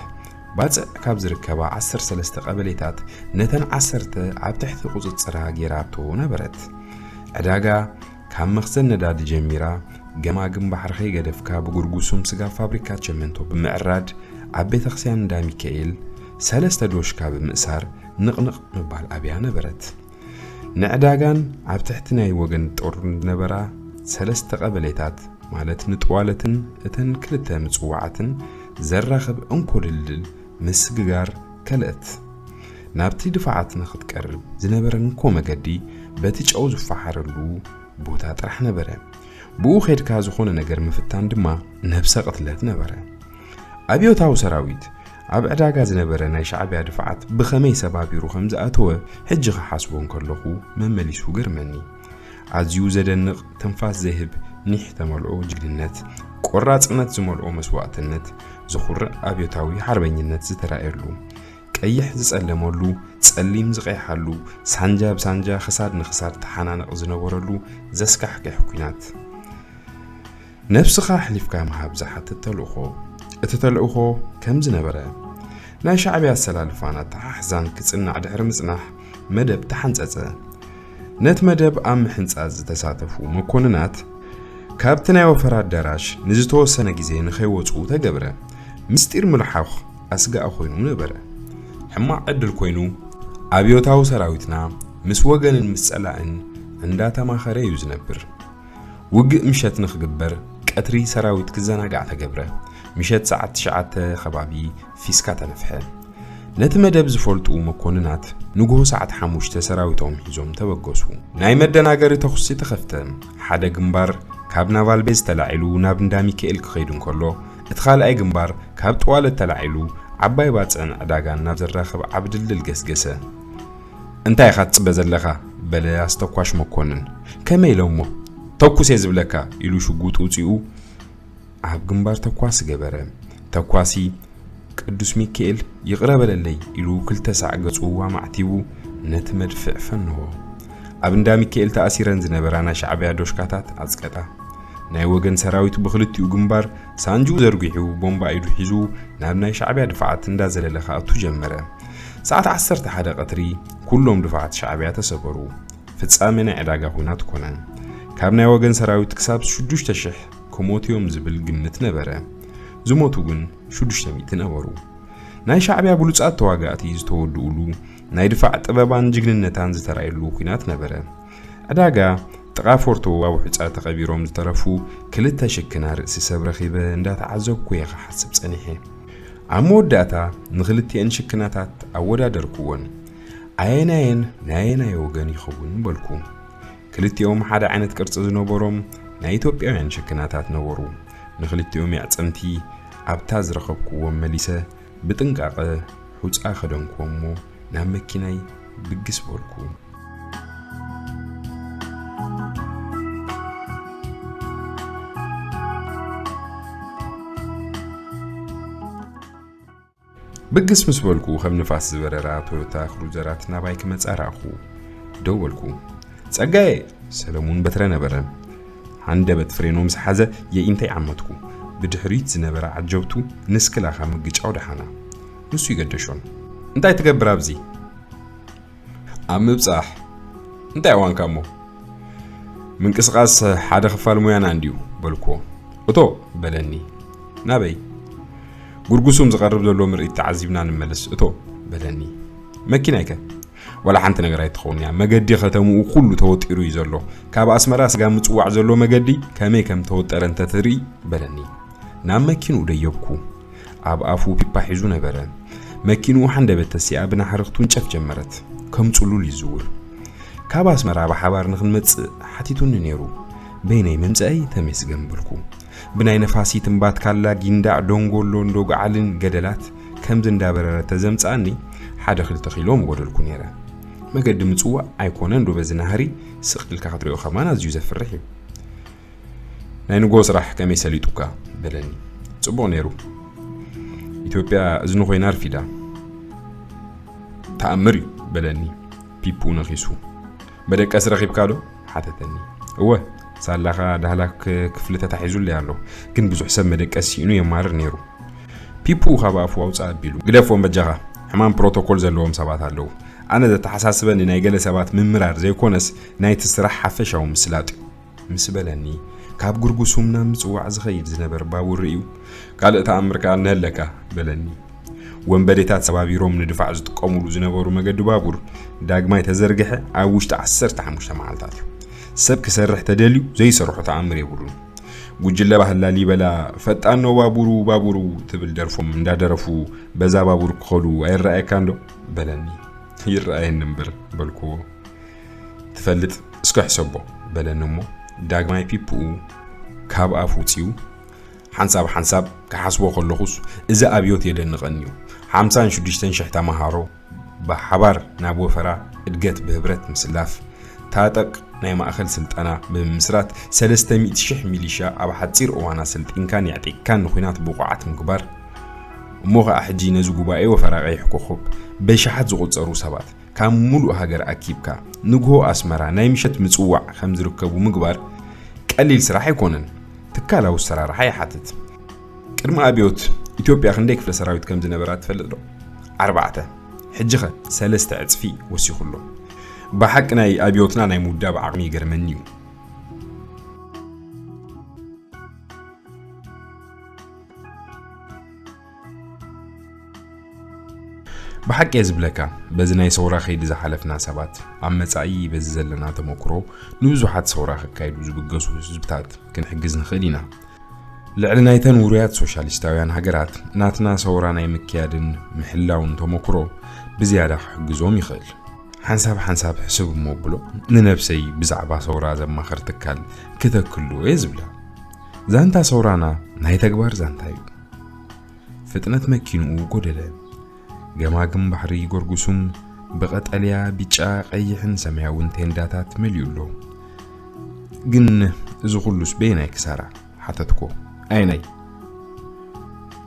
ባጽዕ ካብ ዝርከባ ዓሰርተ ሰለስተ ቀበሌታት ነተን ዓሰርተ ኣብ ትሕቲ ቁጽጽራ ገይራቶ ነበረት። ዕዳጋ ካብ መኽዘን ነዳዲ ጀሚራ፣ ገማግም ባሕሪ ከይገደፍካ ብጉርጉሱም ስጋ ፋብሪካ ቸመንቶ ብምዕራድ፣ ኣብ ቤተክርስትያን እንዳ ሚካኤል ሰለስተ ዶሽካ ብምእሳር ንቕንቕ ምባል ኣብያ ነበረት። ንዕዳጋን ኣብ ትሕቲ ናይ ወገን ጦር ዝነበራ ሰለስተ ቀበሌታት፣ ማለት ንጥዋለትን እተን ክልተ ምጽዋዓትን ዘራኽብ እንኮ ድልድል ምስግጋር ከልአት። ናብቲ ድፋዓት ንኽትቀርብ ዝነበረን እንኮ መገዲ በቲ ጨው ዝፈሓረሉ ቦታ ጥራሕ ነበረ። ብኡ ኸድካ ዝኾነ ነገር ምፍታን ድማ ነብሰ ቅትለት ነበረ። ኣብዮታዊ ሰራዊት ኣብ ዕዳጋ ዝነበረ ናይ ሻዕብያ ድፋዓት ብኸመይ ሰባቢሩ ከም ዝኣተወ ሕጂ ክሓስቦ እንከለኹ መመሊሱ ገርመኒ። ኣዝዩ ዘደንቕ፣ ትንፋስ ዘይህብ፣ ኒሕ ተመልኦ ጅግንነት፣ ቆራጽነት ዝመልኦ መስዋእትነት፣ ዘኹርዕ ኣብዮታዊ ሓርበኝነት ዝተራእየሉ፣ ቀይሕ ዝጸለመሉ፣ ጸሊም ዝቐይሓሉ፣ ሳንጃ ብሳንጃ ክሳድ ንክሳድ ተሓናነቕ ዝነበረሉ ዘስካሕክሕ ኲናት። ነብስኻ ኣሕሊፍካ ምሃብ ዝሓትት ተልእኾ። እቲ ተልእኾ ከምዚ ነበረ። ናይ ሻዕብያ ኣሰላልፋን ኣተሓሕዛን ክጽናዕ ድሕሪ ምጽናሕ መደብ ተሓንጸጸ። ነቲ መደብ ኣብ ምሕንጻጽ ዝተሳተፉ መኮንናት ካብቲ ናይ ወፈራ ኣዳራሽ ንዝተወሰነ ግዜ ንኸይወጹ ተገብረ። ምስጢር ምልሓኽ ኣስጋኢ ኮይኑ ነበረ። ሕማቕ ዕድል ኮይኑ ኣብዮታዊ ሰራዊትና ምስ ወገንን ምስ ጸላእን እንዳተማኸረ እዩ ዝነብር። ውግእ ምሸት ንኽግበር ቀትሪ ሰራዊት ክዘናጋዕ ተገብረ። ምሸት ሰዓት ትሽዓተ ከባቢ ፊስካ ተነፍሐ። ነቲ መደብ ዝፈልጡ መኮንናት ንግሆ ሰዓት ሓሙሽተ ሰራዊቶም ሒዞም ተበገሱ። ናይ መደናገሪ ተኹሲ ተኸፍተ። ሓደ ግንባር ካብ ናቫል ቤዝ ተላዒሉ ናብ እንዳ ሚካኤል ክኸይድ እንከሎ፣ እቲ ካልኣይ ግንባር ካብ ጥዋለት ተላዒሉ ዓባይ ባጽዕን ዕዳጋን ናብ ዘራኽብ ዓቢ ድልድል ገስገሰ። "እንታይ ኢኻ ትጽበ ዘለኻ?" በለ ኣስተኳሽ መኮንን። "ከመይ ኢለ እሞ? ተኩስ እየ ዝብለካ!" ኢሉ ሽጉጥ ውጺኡ ኣብ ግንባር ተኳሲ ገበረ። ተኳሲ ቅዱስ ሚካኤል ይቕረ በለለይ ኢሉ ክልተ ሳዕ ገጹ ኣማዕቲቡ ነቲ መድፍዕ ፈነዎ። ኣብ እንዳ ሚካኤል ተኣሲረን ዝነበራ ናይ ሻዕብያ ዶሽካታት ኣጽቀጣ። ናይ ወገን ሰራዊት ብኽልቲኡ ግንባር ሳንጅኡ ዘርጊሑ ቦምባ ኢዱ ሒዙ ናብ ናይ ሻዕብያ ድፋዓት እንዳዘለለ ክኣቱ ጀመረ። ሰዓት ዓሰርተ ሓደ ቀትሪ ኩሎም ድፋዓት ሻዕብያ ተሰበሩ። ፍጻሜ ናይ ዕዳጋ ኲናት ኮነ። ካብ ናይ ወገን ሰራዊት ክሳብ ሽዱሽተ ሽሕ ክሞቱ እዮም ዝብል ግምት ነበረ። ዝሞቱ ግን ሽዱሽተ ሚእቲ ነበሩ። ናይ ሻዕብያ ብሉጻት ተዋጋእቲ ዝተወድኡሉ፣ ናይ ድፋዕ ጥበባን ጅግንነታን ዝተራየሉ ኲናት ነበረ። ዕዳጋ ጥቓ ፎርቶ ኣብ ውሑጻ ተቐቢሮም ዝተረፉ ክልተ ሽክና ርእሲ ሰብ ረኺበ እንዳተዓዘብኩ እየ ክሓስብ ጸኒሐ። ኣብ መወዳእታ ንኽልቲኤን ሽክናታት ኣወዳደርኩወን። ኣየናየን ናይ ኣየናይ ወገን ይኸውን በልኩ። ክልቲኦም ሓደ ዓይነት ቅርጺ ዝነበሮም ናይ ኢትዮጵያውያን ሽክናታት ነበሩ። ንኽልቲኦም የዕጽምቲ ኣብታ ዝረኸብኩዎም መሊሰ ብጥንቃቐ ሑጻ ከደንኩዎ እሞ ናብ መኪናይ ብግስ በልኩ። ብግስ ምስ በልኩ ከም ንፋስ ዝበረራ ቶዮታ ክሩዘራት ናባይ ክመጻ ረኣኹ። ደው በልኩ። "ጸጋዬ!" ሰለሙን በትረ ነበረ። ሃንደበት ፍሬኖ ምስ ሓዘ የኢንተይ ዓመትኩ። ብድሕሪት ዝነበረ ዓጀብቱ ንስክላኻ ምግጫው ደሓና። ንሱ ይገደሾን። "እንታይ ትገብር ኣብዚ?" "ኣብ ምብጻሕ። እንታይ እዋንካ እሞ?" "ምንቅስቓስ ሓደ ክፋል ሙያና እንድዩ" በልኩዎ። "እቶ" በለኒ። "ናበይ?" "ጉርጉሱም ዝቐርብ ዘሎ ምርኢት ተዓዚብና ንመለስ እቶ" በለኒ። "መኪናይከ?" "ዋላ ሓንቲ ነገር ኣይትኸውን እያ። መገዲ ከተምኡ ኩሉ ተወጢሩ እዩ ዘሎ። ካብ ኣስመራ ስጋ ምጽዋዕ ዘሎ መገዲ ከመይ ከም ተወጠረ እንተትርኢ" በለኒ። ናብ መኪንኡ ደየብኩ። ኣብ ኣፉ ፒፓ ሒዙ ነበረ። መኪንኡ ሓንደበት ተሲኣ ብናሕሪ ክትውንጨፍ ጀመረት። ከም ጽሉል ይዝውር። ካብ ኣስመራ ብሓባር ንኽንመጽእ ሓቲቱኒ ነይሩ። በይነይ ምምጸኣይ ተመስገን በልኩ። ብናይ ነፋሲት እምባትካላ ጊንዳዕ ዶንጎሎ እንዶ ገዓልን ገደላት ከምዚ እንዳበረረ ተዘምጽኣኒ ሓደ ክልተ ኪሎ ምጎደልኩ ነይረ። መገዲ ምጽዋዕ ኣይኮነ እንዶ በዚ ናህሪ ስቕ ኢልካ ክትሪኦ ከማን ኣዝዩ ዘፍርሕ እዩ። "ናይ ንጎ ስራሕ ከመይ ሰሊጡካ?" በለኒ። "ጽቡቕ ነይሩ። ኢትዮጵያ እዝኒ ኮይና ኣርፊዳ." "ተኣምር እዩ" በለኒ ፒፑ ነኺሱ። "መደቀሲ ረኺብካ ዶ?" ሓተተኒ። "እወ፣ ሳላኻ ዳህላክ ክፍሊ ተታሒዙለይ ኣሎ፣ ግን ብዙሕ ሰብ መደቀሲ ስኢኑ የማርር ነይሩ።" ፒፑ ካብ ኣፉ ኣውፅእ ኣቢሉ፣ "ግደፎም በጃኻ፣ ሕማም ፕሮቶኮል ዘለዎም ሰባት ኣለዉ። ኣነ ዘተሓሳስበኒ ናይ ገለ ሰባት ምምራር ዘይኮነስ ናይቲ ስራሕ ሓፈሻዊ ምስላጥ እዩ" ምስ በለኒ፣ ካብ ጉርጉሱም ናብ ምጽዋዕ ዝኸይድ ዝነበር ባቡር ርእዩ፣ "ካልእ ተኣምር ከኣ እነሀለካ" በለኒ። ወንበዴታት ሰባቢሮም ንድፋዕ ዝጥቀሙሉ ዝነበሩ መገዲ ባቡር ዳግማይ ተዘርግሐ ኣብ ውሽጢ ዓሰርተ ሓሙሽተ መዓልታት እዩ። ሰብ ክሰርሕ ተደልዩ ዘይሰርሖ ተኣምር የብሉን። ጉጅለ ባህሊ ላሊበላ "ፈጣን ነው ባቡሩ፣ ባቡሩ" ትብል ደርፎም እንዳደረፉ "በዛ ባቡር ክኸዱ ኣይረኣየካን ዶ?" በለኒ። "ይረኣየኒ እምበር" በልኩዎ። "ትፈልጥ፣ እስከ ሕሰቦ" በለኒ እሞ ዳግማይ ፒፕኡ ካብ ኣፍ ውፅዩ፣ "ሓንሳብ ሓንሳብ ክሓስቦ ከለኹስ እዚ ኣብዮት የደንቐኒ እዩ። ሓምሳን ሽዱሽተን ሽሕ ተምሃሮ ብሓባር ናብ ወፈራ እድገት ብህብረት ምስላፍ፣ ታጠቅ ናይ ማእኸል ስልጠና ብምምስራት፣ ሰለስተ ሚእቲ ሽሕ ሚሊሻ ኣብ ሓፂር እዋን ኣሰልጢንካን የዕጢቕካን ንኹናት ብቑዓት ምግባር፣ እሞ ኸዓ ሕጂ ነዚ ጉባኤ ወፈራ ቀይሕ ኮኾብ በሽሓት ዝቑፀሩ ሰባት ካብ ሙሉእ ሃገር ኣኪብካ ንግሆ ኣስመራ ናይ ምሸት ምጽዋዕ ከም ዝርከቡ ምግባር ቀሊል ስራሕ ኣይኮነን። ትካላዊ ኣሰራርሓ ይሓትት። ቅድሚ ኣብዮት ኢትዮጵያ ክንደይ ክፍለ ሰራዊት ከም ዝነበራ ትፈልጥ ዶ? ኣርባዕተ። ሕጂ ኸ ሰለስተ ዕጽፊ ወሲኹ ኣሎ። ብሓቂ ናይ ኣብዮትና ናይ ምውዳብ ዓቕሚ ይገርመኒ እዩ። ብሓቂ እየ ዝብለካ፣ በዚ ናይ ሰውራ ከይዲ ዝሓለፍና ሰባት፣ ኣብ መጻኢ በዚ ዘለና ተመክሮ ንብዙሓት ሰውራ ከካይዱ ዝብገሱ ህዝብታት ክንሕግዝ ንኽእል ኢና። ልዕሊ ናይተን ውሩያት ሶሻሊስታውያን ሃገራት ናትና ሰውራ ናይ ምክያድን ምሕላውን ተመክሮ ብዝያዳ ክሕግዞም ይኽእል። ሓንሳብ ሓንሳብ ሕስብ እሞ ብሎ፣ ንነብሰይ ብዛዕባ ሰውራ ዘማኽር ትካል ክተክሉ እየ ዝብላ። ዛንታ ሰውራና ናይ ተግባር ዛንታ እዩ። ፍጥነት መኪንኡ ጎደለ። ገማግም ባሕሪ ጎርጉሱም ብቐጠልያ፣ ቢጫ፣ ቀይሕን ሰማያውን ቴንዳታት መሊኡ ኣሎ። "ግን እዚ ኩሉስ በየናይ ክሳራ?" ሓተትኮ። "ኣየናይ?"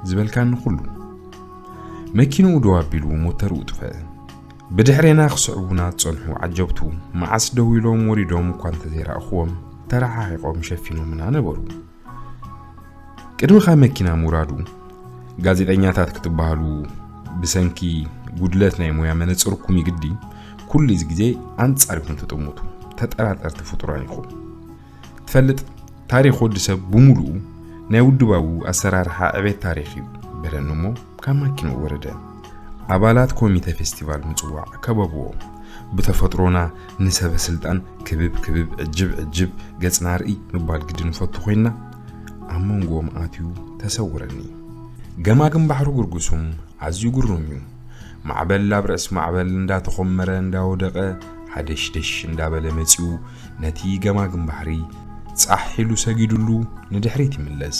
"ዝበልካኒ ኩሉ?" መኪንኡ ደው ኣቢሉ ሞተርኡ ጥፈአ። ብድሕሬና ክስዕቡና ዝጸንሑ ዓጀብቱ መዓስ ደው ኢሎም ወሪዶም እኳ እንተዘይረኣኹዎም፣ ተረሓሒቖም ሸፊኖምና ነበሩ። ቅድሚ ካብ መኪና ምውራዱ፣ ጋዜጠኛታት ክትበሃሉ ብሰንኪ ጉድለት ናይ ሞያ መነጽርኩም ይግዲ፣ ኩሉ እዚ ግዜ ኣንጻር ኢኹም ትጥምቱ፣ ተጠራጠርቲ ፍጡራን ኢኹም። ትፈልጥ፣ ታሪኽ ወዲ ሰብ ብምሉኡ ናይ ውድባዊ ኣሰራርሓ ዕቤት ታሪኽ እዩ፣ በለኒ እሞ ካብ ማኪንኡ ወረደ። ኣባላት ኮሚተ ፌስቲቫል ምጽዋዕ ከበብዎ። ብተፈጥሮና ንሰበ ስልጣን ክብብ ክብብ፣ ዕጅብ ዕጅብ፣ ገጽና ርኢ ምባል ግዲ ንፈቱ ኮይንና፣ ኣብ መንጎኦም ኣትዩ ተሰውረኒ። ገማግም ባሕሪ ጉርጉሱም ኣዝዩ ግሩም እዩ። ማዕበል ኣብ ርእሲ ማዕበል እንዳተኾመረ እንዳወደቐ፣ ሃደሽደሽ እንዳበለ መጺኡ፣ ነቲ ገማግም ባሕሪ ጻሕ ኢሉ ሰጊዱሉ ንድሕሪት ይምለስ።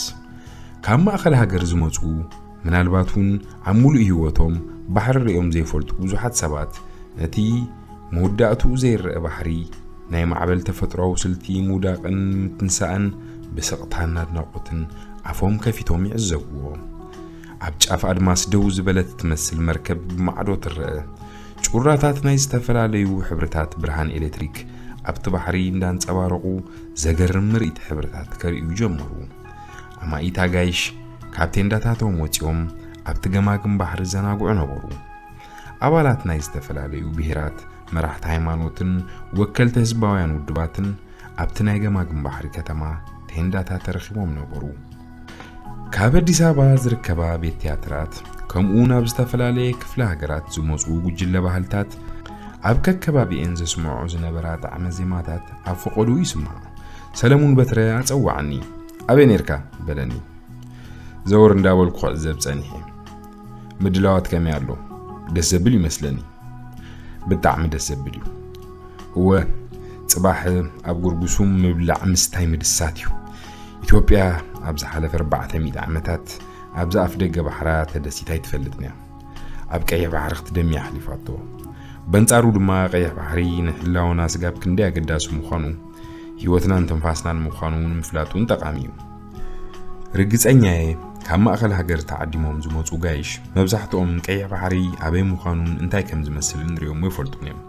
ካብ ማእከል ሃገር ዝመጹ፣ ምናልባት እውን ኣብ ሙሉእ ህይወቶም ባሕሪ ርእዮም ዘይፈልጡ ብዙሓት ሰባት፣ ነቲ መወዳእትኡ ዘይረአ ባሕሪ፣ ናይ ማዕበል ተፈጥሮኣዊ ስልቲ ምውዳቕን ምትንሳእን ብስቕታን ኣድናቖትን ኣፎም ከፊቶም ይዕዘብዎ። ኣብ ጫፍ ኣድማስ ደው ዝበለት እትመስል መርከብ ብማዕዶ ትረአ። ጩራታት ናይ ዝተፈላለዩ ሕብርታት ብርሃን ኤሌክትሪክ ኣብቲ ባሕሪ እንዳንጸባረቑ፣ ዘገርም ምርኢት ሕብርታት ከርእዩ ጀመሩ። ኣማኢት ኣጋይሽ ካብ ቴንዳታቶም ወጺኦም ኣብቲ ገማግም ባሕሪ ዘናግዑ ነበሩ። ኣባላት ናይ ዝተፈላለዩ ብሄራት፣ መራሕቲ ሃይማኖትን ወከልቲ ህዝባውያን ውድባትን ኣብቲ ናይ ገማግም ባሕሪ ከተማ ቴንዳታት ተረኺቦም ነበሩ። ካብ ኣዲስ ኣበባ ዝርከባ ቤት ትያትራት፣ ከምኡ ናብ ዝተፈላለየ ክፍለ ሃገራት ዝመጹ ጉጅለ ባህልታት፣ ኣብ ከከባቢኤን ዘስምዖ ዝነበራ ጣዕመ ዜማታት ኣብ ፈቐድኡ ይስማዕ። ሰለሙን በትረ ኣጸዋዓኒ። "ኣበይ ኔርካ?" በለኒ። ዘወር እንዳበልኩ ክዕዘብ ጸኒሐ። "ምድላዋት ከመይ ኣሎ?" "ደስ ዘብል ይመስለኒ?" "ብጣዕሚ ደስ ዘብል እዩ። እወ፣ ጽባሕ ኣብ ጉርጉሱም ምብላዕ ምስታይ ምድሳት እዩ። ኢትዮጵያ ኣብ ዝሓለፈ ኣርባዕተ ሚእቲ ዓመታት ኣብዚ ኣፍ ደገ ባሕራ ተደሲታ ኣይትፈልጥን እያ። ኣብ ቀይሕ ባሕሪ ክትደሚ ኣሕሊፋቶ። በንጻሩ ድማ ቀይሕ ባሕሪ ንሕላውና ስጋብ ክንደይ ኣገዳሲ ምዃኑ፣ ህይወትናን ትንፋስናን ምዃኑ ንምፍላጥ እውን ጠቓሚ እዩ። ርግጸኛ እየ፣ ካብ ማእከል ሃገር ተዓዲሞም ዝመጹ ጋይሽ መብዛሕትኦም ቀይሕ ባሕሪ ኣበይ ምዃኑን እንታይ ከም ዝመስልን ርእዮም ኣይፈልጡን እዮም።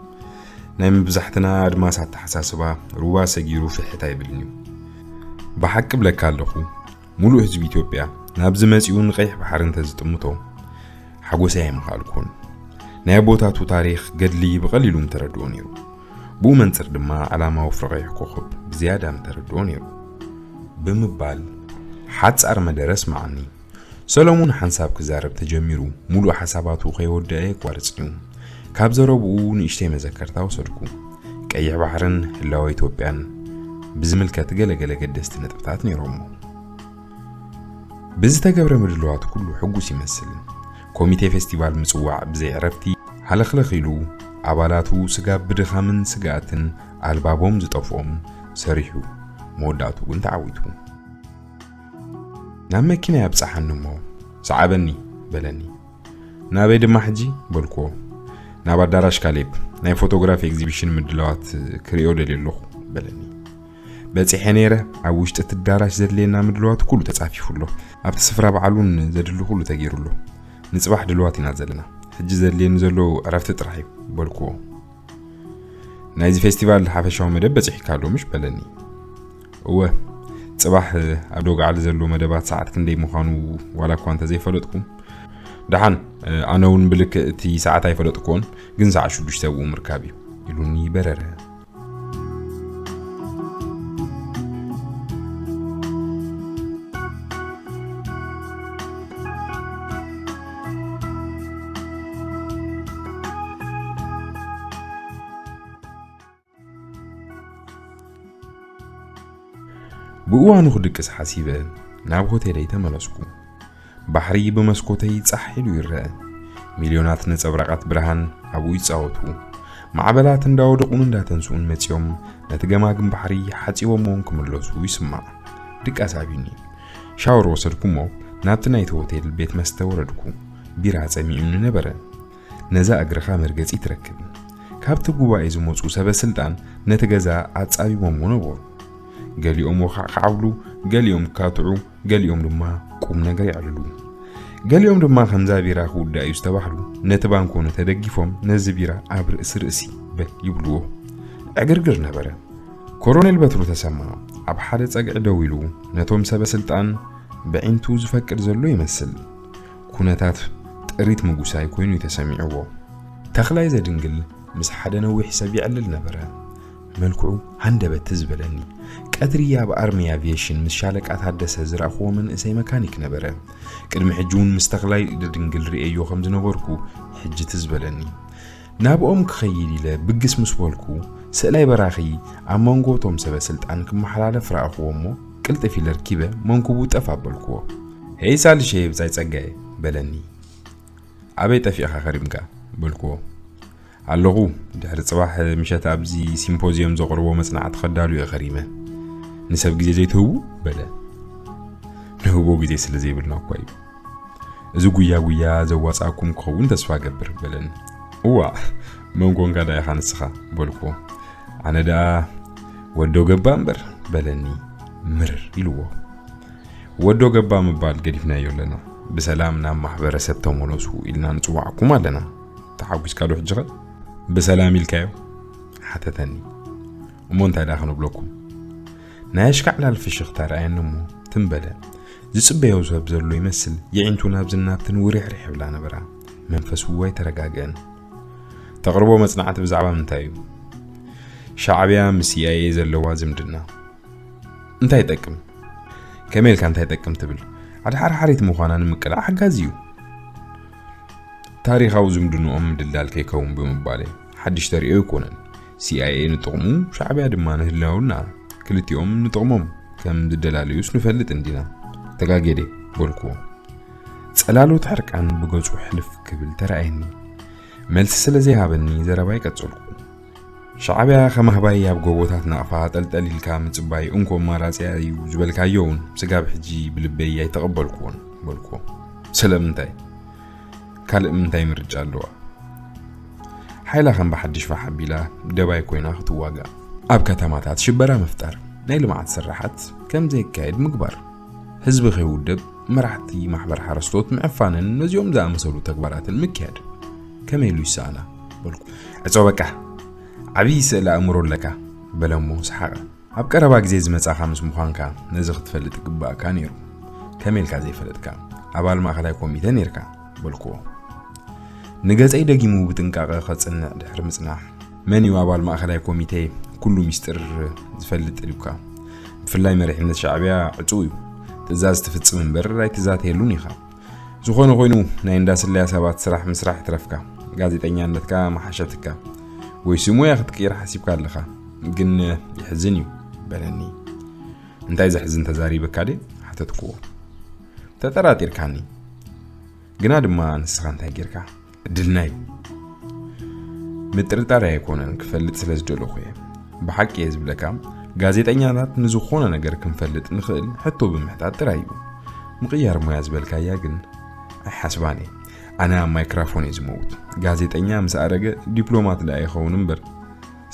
ናይ መብዛሕትና ኣድማስ ኣተሓሳስባ ሩባ ሰጊሩ ፍሕት ኣይብልን እዩ። ብሓቂ እብለካ ኣለኹ፣ ሙሉእ ህዝቢ ኢትዮጵያ ናብዚ መጺኡ ንቀይሕ ባሕሪ እንተዝጥምቶ፣ ሓጎሰይ ኣይምኸኣልኩን። ናይ ኣቦታቱ ታሪኽ፣ ገድሊ ብቐሊሉ ምተረድኦ ነይሩ። ብኡ መንጽር ድማ ዓላማ ወፍሪ ቀይሕ ኮኸብ ብዝያዳ ምተረድኦ ነይሩ" ብምባል ሓጻር መደረ ኣስምዓኒ። ሰሎሙን ሓንሳብ ክዛረብ ተጀሚሩ፣ ሙሉእ ሓሳባቱ ከይወደአ የቋርጽ እዩ። ካብ ዘረብኡ ንእሽተይ መዘከርታ ወሰድኩ። ቀይሕ ባሕርን ህላወ ኢትዮጵያን ብዝምልከት ገለ ገለ ገደስቲ ነጥብታት ነይሮሞ። ብዝተገብረ ምድላዋት ኩሉ ሕጉስ ይመስል። ኮሚቴ ፌስቲቫል ምጽዋዕ ብዘይ ዕረፍቲ ሃለኽለኽ ኢሉ፣ ኣባላቱ ስጋብ ብድኻምን ስግኣትን ኣልባቦም ዝጠፍኦም ሰሪሑ፣ መወዳእቱ ግን ተዓዊቱ። ናብ መኪና ኣብጽሓኒ እሞ፣ "ሰዓበኒ" በለኒ። "ናበይ ድማ ሕጂ?" በልኩዎ። "ናብ ኣዳራሽ ካሌብ፣ ናይ ፎቶግራፊ ኤግዚቢሽን ምድላዋት ክርእዮ ደልየ ኣለኹ" በለኒ። በጺሐ ነይረ። ኣብ ውሽጢ እቲ ኣዳራሽ ዘድልየና ምድላዋት ኩሉ ተጻፊፉ ኣሎ። ኣብቲ ስፍራ በዓል እውን ዘድሊ ኩሉ ተገይሩ ኣሎ። ንጽባሕ ድልዋት ኢና ዘለና። ሕጂ ዘድልየኒ ዘሎ ዕረፍቲ ጥራሕ እዩ በልኩዎ። "ናይዚ ፌስቲቫል ሓፈሻዊ መደብ በጺሕካ ኣሎ ምሽ?" በለኒ። "እወ፣ ጽባሕ ኣብ ዶግዓሊ ዘሎ መደባት ሰዓት ክንደይ ምዃኑ ዋላ እኳ እንተዘይፈለጥኩ፣ ደሓን፣ ኣነ እውን ብልክዕ እቲ ሰዓት ኣይፈለጥኩዎን፣ ግን ሰዓት ሽዱሽተ ኣብኡ ምርካብ እዩ" ኢሉኒ በረረ። ብእዋኑ ክድቅስ ሓሲበ ናብ ሆቴለይ ተመለስኩ። ባሕሪ ብመስኮተይ ጻሕ ኢሉ ይረአ። ሚልዮናት ነጸብራቓት ብርሃን ኣብኡ ይጻወቱ። ማዕበላት እንዳወደቑን እንዳተንስኡን መጺኦም ነቲ ገማግም ባሕሪ ሓጺቦምዎ ክምለሱ ይስማዕ። ድቃስ ኣብዩኒ። ሻወር ወሰድኩ እሞ ናብቲ ናይቲ ሆቴል ቤት መስተ ወረድኩ። ቢራ ጸሚኡኒ ነበረ። ነዛ እግርኻ መርገጺ ትረክብ። ካብቲ ጉባኤ ዝመጹ ሰበ ስልጣን ነቲ ገዛ ኣጻቢቦምዎ ነበሩ። ገሊኦም ወኻዕ ክዓብሉ፣ ገሊኦም ክካትዑ፣ ገሊኦም ድማ ቁም ነገር የዕልሉ። ገሊኦም ድማ ከምዛ ቢራ ክውዳእ እዩ ዝተባህሉ ነቲ ባንኮኒ ተደጊፎም ነዚ ቢራ ኣብ ርእሲ ርእሲ በል ይብልዎ። ዕግርግር ነበረ። ኮሎኔል በትሩ ተሰማ ኣብ ሓደ ጸግዒ ደው ኢሉ ነቶም ሰበ ስልጣን ብዒንቱ ዝፈቅድ ዘሎ ይመስል። ኩነታት ጥሪት ምጉሳይ ኮይኑ እዩ ተሰሚዕዎ። ተኽላይ ዘድንግል ምስ ሓደ ነዊሕ ሰብ ይዕልል ነበረ። መልክዑ ሃንደበት ዝበለኒ። ቀትሪ ኣብ ኣርሚ ኣቪዬሽን ምስ ሻለቃ ታደሰ ዝረኣኽዎ መንእሰይ መካኒክ ነበረ። ቅድሚ ሕጂ እውን ምስ ተኽላይ ዘድንግል ርእየዮ ከም ዝነበርኩ ሕጂ ትዝ በለኒ። ናብኦም ክኸይድ ኢለ ብግስ ምስ በልኩ፣ ስእላይ በራኺ ኣብ መንጎ እቶም ሰበ ስልጣን ክመሓላለፍ ረኣኽዎ እሞ፣ ቅልጥፍ ኢለ ርኪበ መንኩቡ ጠፍ ኣበልክዎ። "ሄይ ሳልሸይ ብጻይ ጸጋየ" በለኒ። "ኣበይ ጠፊእኻ ከሪምካ?" በልክዎ። "ኣለኹ፣ ድሕሪ ጽባሕ ምሸት ኣብዚ ሲምፖዝየም ዘቕርቦ መጽናዕቲ ከዳሉ እየ ከሪመ። ንሰብ ግዜ ዘይትህቡ?" በለ። "ንህቦ ግዜ ስለ ዘይብልና እኳ እዩ። እዚ ጉያ ጉያ ዘዋጻእኩም ክኸውን ተስፋ እገብር" በለኒ። "እዋእ፣ መን ኮንካ ደኣ ኢኻ ንስኻ?" በልክዎ። "ኣነ ደኣ ወዶ ገባ እምበር" በለኒ ምርር ኢልዎ። "ወዶ ገባ ምባል ገዲፍናዮ ኣለና። ብሰላም ናብ ማሕበረሰብ ተመለሱ ኢልና ንጽዋዕኩም ኣለና። ተሓጒስካ ዶ ሕጂ ኸ?" "ብሰላም ኢልካዮ?" ሓተተኒ። "እሞ እንታይ ደኣ ክንብለኩም?" ናይ ኣሽካዕላል ፍሽኽታ ረኣየኒ እሞ ትም በለ። ዝጽበዮ ሰብ ዘሎ ይመስል፣ የዒንቱ ናብዝን ናብትን ውሪሕሪሕ ይብላ ነበራ። መንፈሱ ኣይተረጋግአን። "ተቕርቦ መጽናዕቲ ብዛዕባ ምንታይ እዩ?" "ሻዕብያ ምስ ሲ ኣይ ኤ ዘለዋ ዝምድና።" "እንታይ ይጠቅም?" "ከመይ ኢልካ እንታይ ይጠቅም ትብል? ኣድሓርሓሪት ምዃና ንምቅላዕ ሓጋዚ እዩ።" "ታሪኻዊ ዝምድንኦም ምድልዳል ከይከውን ብምባለይ ሓድሽ ተርእዮ ኣይኮነን። ሲ ኣይ ኤ ንጥቕሙ፣ ሻዕብያ ድማ ንህላውና፣ ክልቲኦም ንጥቕሞም ከም ዝደላለዩስ ንፈልጥ እንዲና። ተጋጌደ" በልክዎ። ጸላሎት ሕርቃን ብገጹ ሕልፍ ክብል ተራእየኒ። መልሲ ስለ ዘይሃበኒ ዘረባይ ቀጸልኩ። "ሻዕብያ ከም ኣህባይ ኣብ ጎቦታት ናቕፋ ጠልጠል ኢልካ ምጽባይ እንኮ ኣማራጺኣ እዩ ዝበልካዮ እውን ስጋብ ሕጂ ብልበይ ኣይተቐበልክዎን" በልክዎ። "ስለምንታይ? ካልእ ምንታይ ምርጫ ኣለዋ? ሓይላ ከም ብሓድሽ ፋሕ ኣቢላ ደባይ ኮይና ክትዋጋእ፣ ኣብ ከተማታት ሽበራ ምፍጣር፣ ናይ ልምዓት ስራሓት ከም ዘይካየድ ምግባር፣ ህዝቢ ከይውደብ፣ መራሕቲ ማሕበር ሓረስቶት ምዕፋንን ነዚኦም ዝኣመሰሉ ተግባራትን ምክያድ ከመይ ኢሉ ይሰኣና?" በልኩ። "ዕጾ በቃ፣ ዓብዪ ስእለ ኣእምሮ ኣለካ" በለ እሞ ሰሓቐ። "ኣብ ቀረባ ግዜ ዝመጻኻ ምስ ምዃንካ ነዚ ክትፈልጥ ይግባእካ ነይሩ። ከመይ ኢልካ ዘይፈለጥካ? ኣባል ማእከላይ ኮሚተ ነይርካ" በልክዎ። ንገጸይ ደጊሙ ብጥንቃቐ ከጽንዕ ድሕሪ ምጽናሕ፣ "መን እዩ ኣባል ማእከላይ ኮሚተ? ኩሉ ሚስጥር ዝፈልጥ ኢሉካ? ብፍላይ መሪሕነት ሻዕብያ ዕጹው እዩ። ትእዛዝ ትፍጽም እምበር ኣይትዛተየሉን ኢኻ። ዝኾነ ኮይኑ ናይ እንዳ ስለያ ሰባት ስራሕ ምስራሕ ይትረፍካ፣ ጋዜጠኛነትካ መሓሸትካ፣ ወይ ስሙያ ክትቅይር ሓሲብካ ኣለኻ፣ ግን የሕዝን እዩ" በለኒ። "እንታይ ዘሕዝን ተዛሪበካ ድየ?" ሓተትክዎ። "ተጠራጢርካኒ፣ ግና ድማ ንስኻ እንታይ ጌርካ?" "ዕድልና እዩ። ምጥርጣር ኣይኮነን፣ ክፈልጥ ስለ ዝደለኹ እየ። ብሓቂ እየ ዝብለካ፣ ጋዜጠኛታት ንዝኾነ ነገር ክንፈልጥ ንኽእል ሕቶ ብምሕታት ጥራይ እዩ። ምቕያር ሞያ ዝበልካያ ግን ኣይሓስባን እየ። ኣነ ኣብ ማይክራፎን እየ ዝመውት። ጋዜጠኛ ምስ ኣረገ ዲፕሎማት ደኣ ይኸውን እምበር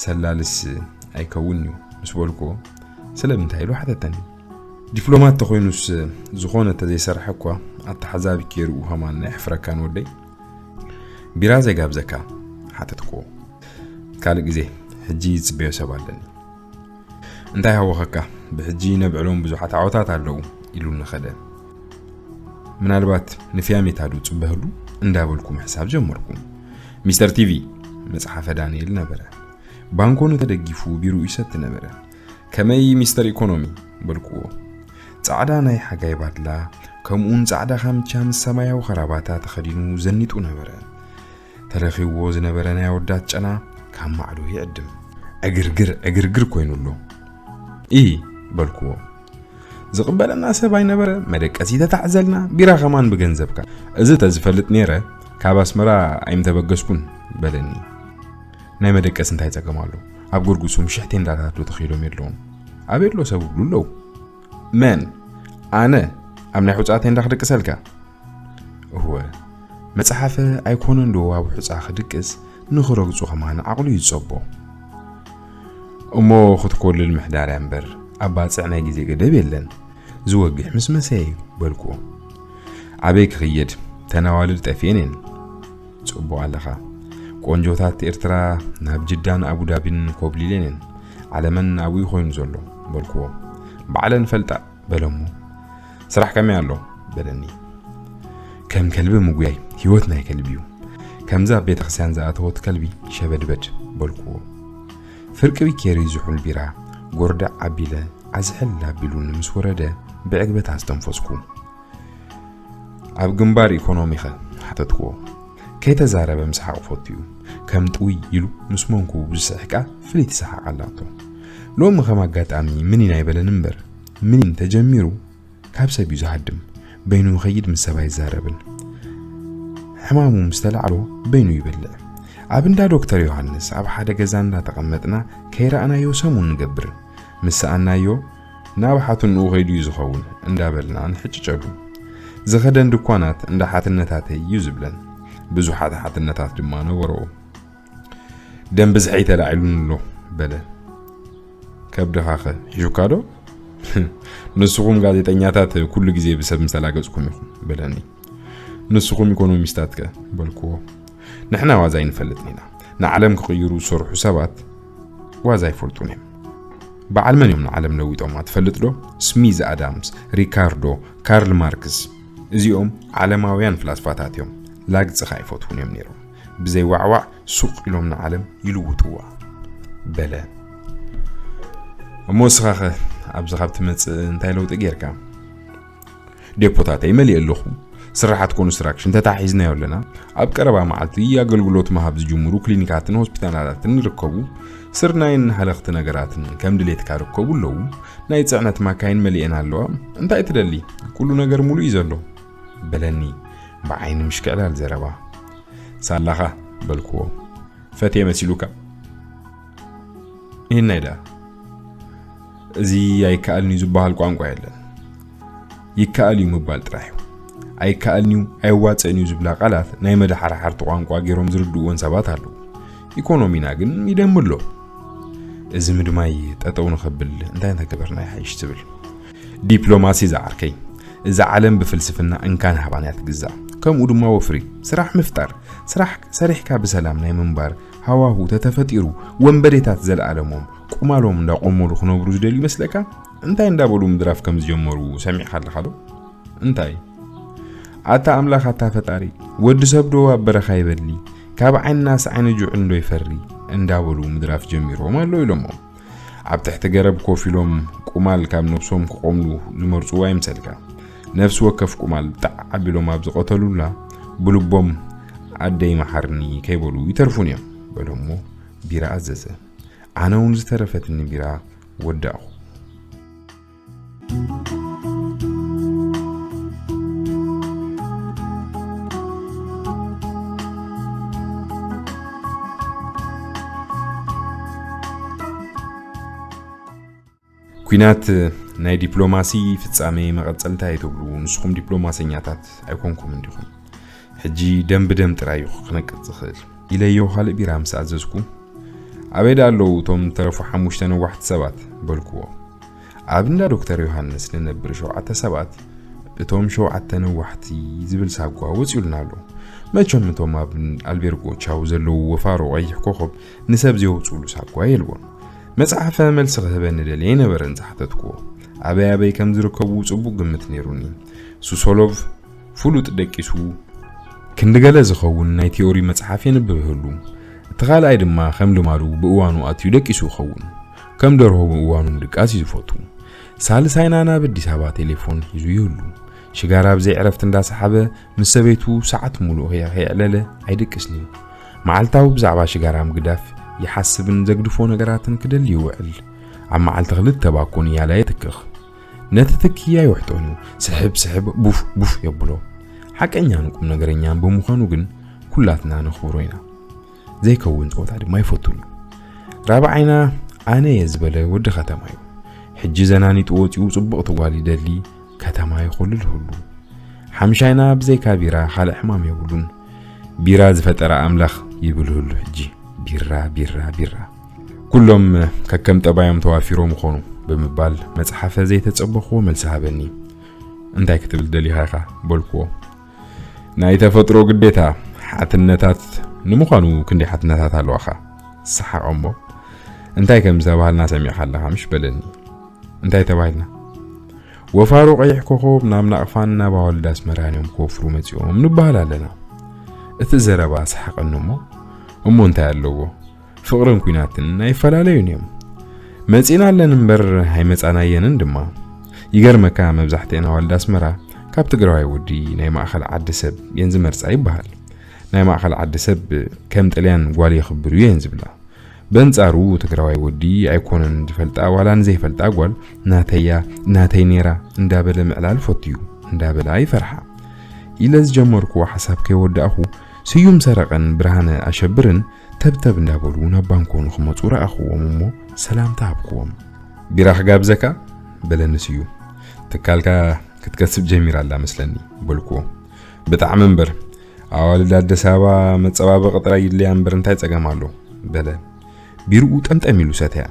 ሰላልስ ኣይከውን እዩ" ምስ በልክዎ፣ "ስለምንታይ?" ኢሉ ሓተተኒ። "ዲፕሎማት ተኾይኑስ ዝኾነ ተዘይሰርሐ እኳ ኣተሓዛቢ ኬርኡ ከማን ኣይሕፍረካን ወደይ?" "ቢራ ዘይጋብዘካ?" ሓተትክዎ። "ካልእ ግዜ፣ ሕጂ ዝጽበዮ ሰብ ኣለኒ።" "እንታይ ሃወኸካ? ብሕጂ ነብዕሎም ብዙሓት ዓወታት ኣለዉ" ኢሉኒ ከደ። "ምናልባት ንፍያሜታ ዶ ጽበህሉ?" እንዳበልኩ ምሕሳብ ጀመርኩ። "ሚስተር ቲቪ" መጽሓፈ ዳንኤል ነበረ። ባንኮኒ ተደጊፉ ቢርኡ ይሰቲ ነበረ። "ከመይ ሚስተር ኢኮኖሚ?" በልክዎ። ጻዕዳ ናይ ሓጋይ ባድላ፣ ከምኡውን ጻዕዳ ካምቻ ምስ ሰማያዊ ኸራባታ ተኸዲኑ ዘኒጡ ነበረ። ተለኺዎ ዝነበረ ናይ ኣወዳት ጨና ካብ ማዕዶ ይዕድም። ዕግርግር ዕግርግር ኮይኑ ኣሎ። "ኢ" በልክዎ። "ዝቕበለና ሰብ ኣይነበረ፣ መደቀሲ ተታዕዘልና፣ ቢራ ከማን ብገንዘብካ። እዚ ተዝፈልጥ ነይረ፣ ካብ ኣስመራ ኣይምተበገስኩን" በለኒ። "ናይ መደቀሲ እንታይ ጸገም ኣሎ? ኣብ ጎርጉሶም ሽሕ ቴንዳታት ዶ ተኺሎም የለውን? ኣበይ ኣሎ ሰብ ይብሉ ኣለዉ?" "መን? ኣነ ኣብ ናይ ሑጻ ቴንዳ ክድቅሰልካ?" "እወ፣ መጽሓፈ ኣይኮነን ዶ ኣብ ሑጻ ክድቅስ፣ ንኽረግጹ ከማን ዓቕሉ እዩ ዝጸቦ?" "እሞ ክትኮልል ምሕዳር እያ እምበር፣ ኣብ ባጽዕ ናይ ግዜ ገደብ የለን። ዝወግሕ ምስ መሰየ እዩ" በልክዎ። ኣበይ ክኽየድ? ተናዋልድ ጠፊኤን እየን። ጽቡቕ ኣለኻ። ቆንጆታት ኤርትራ ናብ ጅዳን ኣቡዳቢን ኮብሊለን እየን። ዓለመን ኣብኡ ኮይኑ ዘሎ በልክዎ። ባዕለን ፈልጣ በለሞ። ስራሕ ከመይ ኣሎ? በለኒ። ከም ከልቢ ምጉያይ ህይወት ናይ ከልቢ እዩ። ከምዛ ኣብ ቤተክርስትያን ዝኣተወት ከልቢ ሸበድበድ በልክዎ። ፍርቂ ቢኬሪ ዝሑል ቢራ ጎርዳዕ ኣቢለ ኣዝሕል ኣቢሉኒ ምስ ወረደ ብዕግበት ኣስተንፈስኩ። ኣብ ግንባር ኢኮኖሚኸ ሓተትክዎ። ከይተዛረበ ምስሓቕ ፈቱ እዩ። ከም ጥውይ ኢሉ ምስ መንኩቡ ዝስሕቃ ፍልይቲ ሰሓቕ ኣላቶ። ሎሚ ከም ኣጋጣሚ ምኒን ኣይበለን እምበር ምኒን ተጀሚሩ ካብ ሰብ እዩ ዝሃድም። በይኑ ይኸይድ ምስ ሰብ ኣይዛረብን። ሕማሙ ምስ ተላዕሎ በይኑ ይበልዕ። ኣብ እንዳ ዶክተር ዮሃንስ ኣብ ሓደ ገዛ እንዳተቐመጥና ከይረኣናዮ ሰሙን ንገብር። ምስ ሰኣናዮ ናብ ሓትንኡ ከይዱ እዩ ዝኸውን እንዳበልና ንሕጭጨሉ። ዝኸደን ድኳናት እንዳ ሓትነታተይ እዩ ዝብለን። ብዙሓት ሓትነታት ድማ ነበረዎ። ደም ብዝሐይ ተላዒሉኒ ኣሎ በለ። ከብድኻኸ ሒዙካ ዶ? ንስኹም ጋዜጠኛታት ኩሉ ግዜ ብሰብ ምስተላገጽኩም ኢኹም በለኒ። ንስኹም ኢኮኖሚስታትከ በልክዎ። ንሕና ዋዛ ኣይንፈልጥን ኢና። ንዓለም ክቕይሩ ዝሰርሑ ሰባት ዋዛ ኣይፈልጡን እዮም። በዓል መን እዮም ንዓለም ለዊጦማ ትፈልጥ ዶ? ስሚዝ ኣዳምስ፣ ሪካርዶ፣ ካርል ማርክስ። እዚኦም ዓለማውያን ፍላስፋታት እዮም። ላግጺ ከኣ ኣይፈትዉን እዮም ነይሮም። ብዘይ ዋዕዋዕ ሱቕ ኢሎም ንዓለም ይልውጥዋ በለ። እሞ ንስኻኸ ኣብዚ ካብ ትመጽእ እንታይ ለውጢ ጌርካ? ዴፖታተይ መሊኤ ኣለኹ። ስራሓት ኮንስትራክሽን ተታሒዝናዮ ኣለና። ኣብ ቀረባ መዓልቲ ኣገልግሎት ምሃብ ዝጅምሩ ክሊኒካትን ሆስፒታላትን ይርከቡ። ስርናይን ሃለኽቲ ነገራትን ከም ድሌትካ ይርከቡ ኣለዉ። ናይ ጽዕነት ማካይን መሊኤን ኣለዋ። እንታይ ትደሊ? ኩሉ ነገር ሙሉእ እዩ ዘሎ በለኒ ብዓይኒ ምሽክዕላል ዘረባ። ሳላኻ በልክዎ። ፈትየ መሲሉካ? ይህናይ ደኣ እዚ ኣይከኣልን እዩ ዝበሃል ቋንቋ የለን። ይከኣል እዩ ምባል ጥራሕ እዩ። ኣይከኣልን እዩ፣ ኣይዋፅእን እዩ ዝብላ ቃላት ናይ መድሓርሓርቲ ቋንቋ ገይሮም ዝርድእወን ሰባት ኣለዉ። ኢኮኖሚና ግን ይደሚ ኣሎ። እዚ ምድማይ ጠጠው ንኸብል እንታይ እንተገበርና ይሓይሽ ትብል? ዲፕሎማሲ ዝዓርከይ፣ እዛ ዓለም ብፍልስፍና እንካን ሃባን እያ ትግዛእ። ከምኡ ድማ ወፍሪ፣ ስራሕ ምፍጣር፣ ስራሕ ሰሪሕካ ብሰላም ናይ ምንባር ሃዋሁ ተተፈጢሩ፣ ወንበዴታት ዘለኣለሞም ቁማሎም እንዳቆመሉ ክነብሩ ዝደልዩ ይመስለካ? እንታይ እንዳበሉ ምድራፍ ከም ዝጀመሩ ሰሚዕካ ኣለኻ ዶ? እንታይ? ኣታ ኣምላኽ፣ ኣታ ፈጣሪ፣ ወዲ ሰብ ዶ ኣብ በረኻ ይበሊ? ካብ ዓይንናስ ዓይኒ ጅዑል እንዶ ይፈሪ? እንዳበሉ ምድራፍ ጀሚሮም ኣሎ ኢሎሞም። ኣብ ትሕቲ ገረብ ኮፍ ኢሎም ቁማል ካብ ነብሶም ክቆምሉ ዝመርጹ ኣይምሰልካ። ነፍሲ ወከፍ ቁማል ጣዕ ኣቢሎም ኣብ ዝቐተሉላ ብልቦም ኣደይ መሓርኒ ከይበሉ ይተርፉን እዮም በሎሞ ቢራ ኣዘዘ። ኣነ እውን ዝተረፈትኒ ቢራ ወዳእኹ። ኲናት ናይ ዲፕሎማሲ ፍጻሜ መቐጸልታ እዩ ትብሉ፣ ንስኹም ዲፕሎማሰኛታት ኣይኮንኩምን ዲኹም? ሕጂ ደም ብደም ጥራይ እዩ ክነቅጽ ዝኽእል። ኢለዮ ካልእ ቢራ ምስ ኣዘዝኩ፣ ኣበይ ደኣ ኣለዉ እቶም ዝተረፉ ሓሙሽተ ነዋሕቲ ሰባት? በልክዎ። ኣብ እንዳ ዶክተር ዮሃንስ ንነብር ሸውዓተ ሰባት፣ እቶም ሸውዓተ ነዋሕቲ ዝብል ሳጓ ወጺኡልና ኣሎ። መቸም እቶም ኣብ ኣልቤርጎ ቻው ዘለዉ ወፋሮ ቀይሕ ኮኾብ ንሰብ ዘውጽኡሉ ሳጓ የልቦን። መጽሓፈ መልሲ ክህበኒ ደልየ ኣይነበረን ዝሓተትክዎ። ኣበይ ኣበይ ከም ዝርከቡ ጽቡቕ ግምት ነይሩኒ። ሱሶሎቭ ፍሉጥ ደቂሱ ክንዲ ገለ ዝኸውን ናይ ቲዮሪ መጽሓፍ የንብብ ይህሉ። እቲ ካልኣይ ድማ ከም ልማዱ ብእዋኑ ኣትዩ ደቂሱ ይኸውን። ከም ደርሆ ብእዋኑ ምድቃስ እዩ ዝፈቱ። ሳልሳይና ናብ ኣዲስ ኣበባ ቴሌፎን ሒዙ ይህሉ። ሽጋራ ብዘይ ዕረፍቲ እንዳሰሓበ ምስ ሰበይቱ ሰዓት ሙሉእ ከየ-፣ ከየዕለለ ኣይደቅስን እዩ። መዓልታዊ ብዛዕባ ሽጋራ ምግዳፍ ይሓስብን ዘግድፎ ነገራትን ክደሊ ይውዕል። ኣብ መዓልቲ ክልተ ባኮ ንያላ የትክኽ። ነቲ ትኪ ኣይውሕጦን እዩ። ስሕብ ስሕብ ቡፍ ቡፍ የብሎ። ሓቀኛን ቁም ነገረኛን ብምዃኑ ግን ኩላትና ነኽብሮ ኢና። ዘይከውን ጸወታ ድማ ይፈቱን እዩ። ራብዓይና ኣነ እየ ዝበለ ወዲ ከተማ እዩ። ሕጂ ዘናኒጡ ወጺኡ ጽቡቕቲ ጓል ይደሊ፣ ከተማ ይኾልል ህሉ። ሓምሻይና ብዘይካ ቢራ ካልእ ሕማም የብሉን። ቢራ ዝፈጠረ ኣምላኽ ይብል ህሉ ሕጂ። ቢራ፣ ቢራ፣ ቢራ። ኩሎም ከከም ጠባዮም ተዋፊሮም ይኾኑ ብምባል መጽሓፈ ዘይተጸበኽዎ መልሲ ሃበኒ። እንታይ ክትብል ደሊኻ ኢኻ? በልክዎ። ናይ ተፈጥሮ ግዴታ ሓትነታት ንምዃኑ ክንደይ ሓትነታት ኣለዋኻ? ሰሓቐ እሞ፣ እንታይ ከም ዝተባህልና ሰሚዕካ ኣለኻ ምሽ? በለኒ። እንታይ ተባሂልና? ወፋሮ ቀይሕ ኮኸብ ናብ ናቕፋን ናብ ኣዋልድ ኣስመራን እዮም ክወፍሩ መጺኦም ንበሃል ኣለና። እቲ ዘረባ ሰሓቐኒ እሞ፣ እሞ እንታይ ኣለዎ? ፍቕርን ኲናትን ኣይፈላለዩን እዮም። መጺና ኣለን እምበር ኣይመጻናየንን ድማ። ይገርመካ፣ መብዛሕትኤን ኣዋልድ ኣስመራ ካብ ትግራዋይ ወዲ ናይ ማእኸል ዓዲ ሰብ እየን ዝመርጻ ይበሃል። ናይ ማእኸል ዓዲ ሰብ ከም ጥልያን ጓል የኽብር እዩ እየን ዝብላ። በንጻሩ ትግራዋይ ወዲ ኣይኮነን ዝፈልጣ፣ ዋላ ንዘይፈልጣ ጓል ናተያ፣ ናተይ ነይራ እንዳበለ ምዕላል ፈትዩ፣ እንዳበላ ይፈርሓ። ኢለ ዝጀመርኩዎ ሓሳብ ከይወዳእኹ ስዩም ሰረቐን ብርሃነ ኣሸብርን ተብተብ እንዳበሉ ናብ ባንኮ ንኽመጹ ረኣኽዎም እሞ ሰላምታ ሃብክዎም። ቢራ ክጋብዘካ? በለኒ ስዩም። ትካልካ ክትከስብ ጀሚራ ኣላ መስለኒ፣ በልክዎ። ብጣዕሚ እምበር፣ ኣዋልድ ኣዲስ ኣበባ መጸባበቒ ጥራይ ይድልያ እምበር እንታይ ጸገም ኣሎ? በለ። ቢርኡ ጠምጠም ኢሉ ሰተያ።